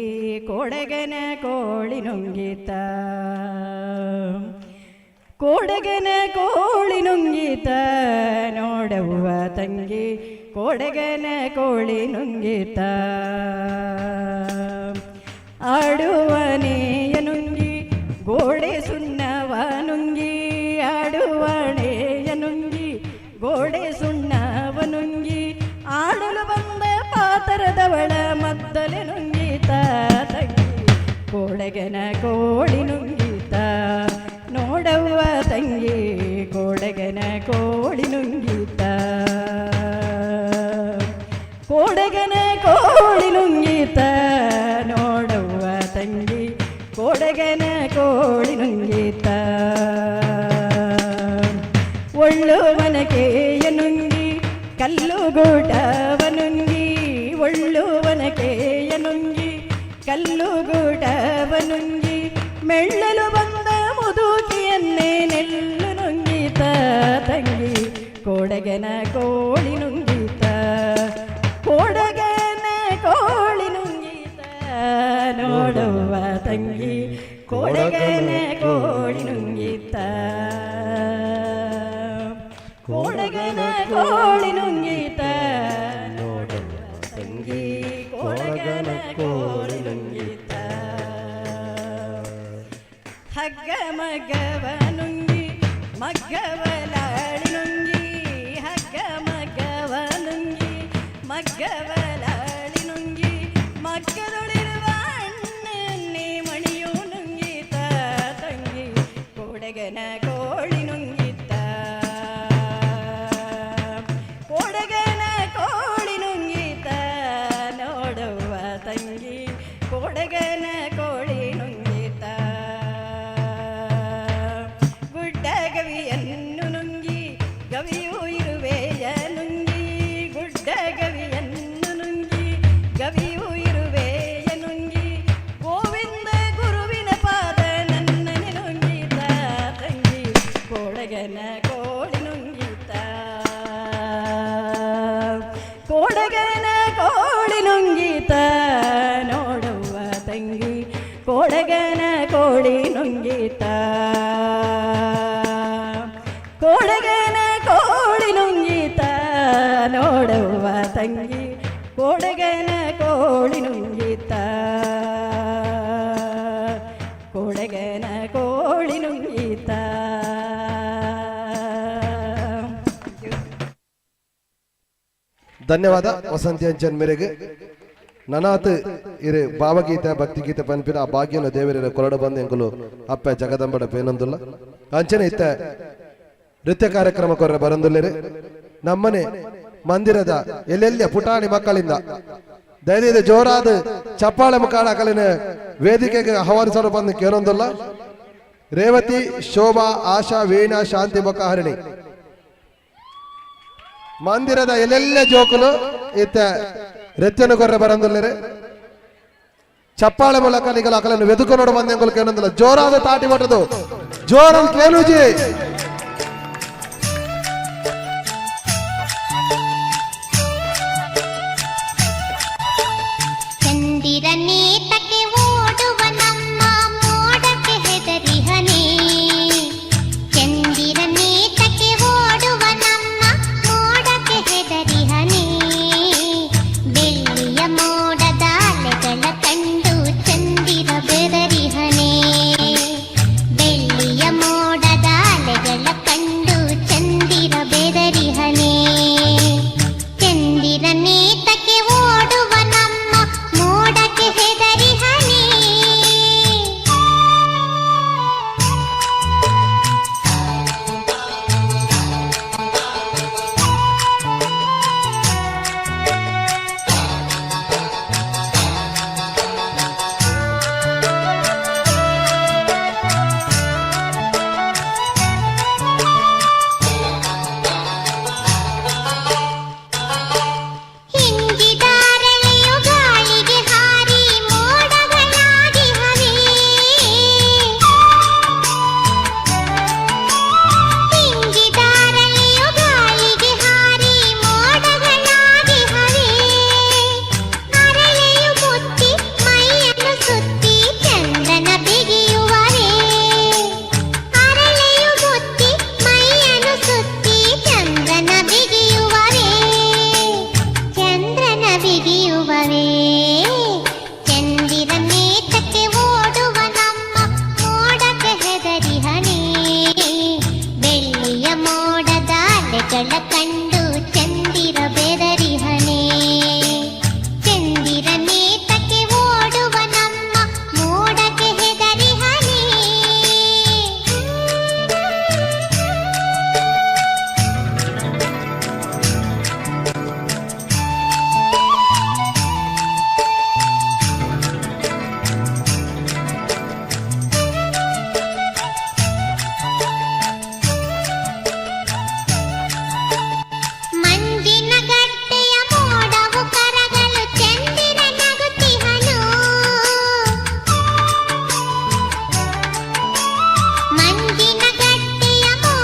ಕೋಡಗನ ಕೋಳಿ ನುಂಗಿತ, ಕೋಡಗನ ಕೋಳಿ ನುಂಗಿತ ನೋಡವ್ವ ತಂಗಿ, ಕೋಡಗನ ಕೋಳಿ ನುಂಗಿತ. ಆಡುವನೆಯ ನುಂಗಿ ಗೋಡೆ ಸುಣ್ಣವ ನುಂಗಿ, ಆಡುವಣೆಯ ನುಂಗಿ ಗೋಡೆ ಸುಣ್ಣವ ನುಂಗಿ, ಆಡಲು ಬಂದ ಪಾತರದವಳ ಮದ್ದಲೆ ನುಂಗಿತ ತಂಗಿ, ಕೋಡಗನ ಕೋಳಿ ನುಂಗಿತ ನೋಡವ್ವ ತಂಗಿ, ಕೋಡಗನ ಕೋಳಿ ನುಂಗಿತ, ಕೋಡಗನ ಕೋಳಿ ನುಂಗಿತ ನೋಡವ್ವ ತಂಗಿ, ಕೋಡಗನ ಕೋಳಿ ನುಂಗಿತ. ಒಳ್ಳುವನಕೆಯ ನುಂಗಿ ಕಲ್ಲುಗೂಟವ ನುಂಗಿ, ಒಳ್ಳುವನಕೆಯ ನುಂಗಿ ಕಲ್ಲುಗೂಟವ ನುಂಗಿ, ಮೆಳ್ಳಲು ಬಂದ ಮುದುಕಿಯನ್ನೇ ನೆಲ್ಲು ನುಂಗಿತ ತಂಗಿ, ಕೋಡಗನ ಕೋಳಿ ನುಂಗಿತ, ಕೋಡಗನ ಕೋಳಿ ನುಂಗಿತ ನೋಡುವ ತಂಗಿ, ಕೋಡಗನ ಕೋಳಿ ನುಂಗಿತ, ಕೋಡಗನ ಕೋಳಿ ನುಂಗಿತ ನೋಡುವ ತಂಗಿ, ಕೋಡಗನ ಕೋಳಿ ನುಂಗಿತ. ಹಗ್ಗ ಮಗ್ಗವ ನುಂಗಿ ಮಗ್ಗವಲಾಳಿ ನುಂಗಿ, ಹಗ್ಗ ಮಗ್ಗವ ನುಂಗಿ ಮಗ್ಗವಲಾಳಿ ನುಂಗಿ, ಮಗ್ಗದೊಳಿರುವ ಅಣ್ಣನ್ನೇ ಮಣಿಯು ನುಂಗಿತ ತಂಗಿ, ಕೋಡಗನ ಕೋಳಿ ನುಂಗಿತ, ಕೋಡಗನ ಕೋಳಿ ನುಂಗಿತ ನೋಡುವ ತಂಗಿ, ಕೋಡಗನ ಕೋಳಿ ನುಂಗಿತ. ಗುಡ್ಡ ಗವಿಯನ್ನು ನುಂಗಿ ಗವಿಯು ಇರುವೆಯ ನುಂಗಿ, ಗುಡ್ಡ ಗವಿಯನ್ನು ನುಂಗಿ ಗವಿಯು ಇರುವೆಯ ನುಂಗಿ, ಗೋವಿಂದ ಗುರುವಿನ ಪಾದ ನನ್ನನೆ ನುಂಗಿತ ತಂಗಿ, ಕೋಡಗನ ಕೋಳಿ ನುಂಗಿತ, ಕೋಡಗನ ಕೋಳಿ ನುಂಗಿತ ನೋಡುವ ತಂಗಿ, ಕೋಡಗನ ಕೋಳಿ ನುಂಗಿತ, ಕೋಡಗನ ಕೋಳಿ ನುಂಗಿತ ನೋಡುವ ತಂಗಿ, ಕೋಡಗನ ಕೋಳಿ ನುಂಗಿತ, ಕೋಡಗನ ಕೋಳಿ ನುಂಗಿತ. ಧನ್ಯವಾದ ವಸಂತಿ ಅಂಚನ್ ಮೇರೆಗೆ. ನನಾತ್ ಇರು ಭಾವಗೀತೆ ಭಕ್ತಿಗೀತೆ ಪನ್ಪಿನ ಆ ಭಾಗ್ಯನ ದೇವರ ಕೊರಡು ಬಂದ ಎಂಕುಲು ಅಪ್ಪ ಜಗದಂಬಡ ಪೇನೊಂದುಲ್ಲ. ಅಂಚನೆ ಇತ್ತ ನೃತ್ಯ ಕಾರ್ಯಕ್ರಮ ಕೊರ್ರೆ ಬರಂದುಲ್ಲೇರು ನಮ್ಮನೆ ಮಂದಿರದ ಎಲ್ಲೆಲ್ಲ ಪುಟಾಣಿ ಮಕ್ಕಳಿಂದ ದಯವಿಟ್ಟು ಜೋರಾದ ಚಪ್ಪಾಳೆ ಮುಖಾಡ ಅಕಲಿನ ವೇದಿಕೆಗೆ ಆಹ್ವಾನಿಸಲು ಬಂದು ಕೇಳೊಂದುಲ್ಲ. ರೇವತಿ, ಶೋಭಾ, ಆಶಾ, ವೀಣಾ, ಶಾಂತಿ ಬೊಕ್ಕ ಹರಿಣಿ ಮಂದಿರದ ಎಲ್ಲೆಲ್ಲ ಜೋಕುಲು ಇತ್ತ రెత్తెను ಕೊರ್ರೆ ಬರಂದುಲ್ಲೇರೆ ಚಪ್ಪಾಳೆ ಮೂಲಕ ನಿಗಲ ಅಕಲನ್ನು ವೆದುಕು ನೋಡು ಬಂದೆಂಗುಲು ಕೇಳೊಂದಿಲ್ಲ. ಜೋರಾದ ತಾಟಿ ಮಟ್ಟದು ಜೋರಲ್ಲಿ ಕೇಳುಜಿ.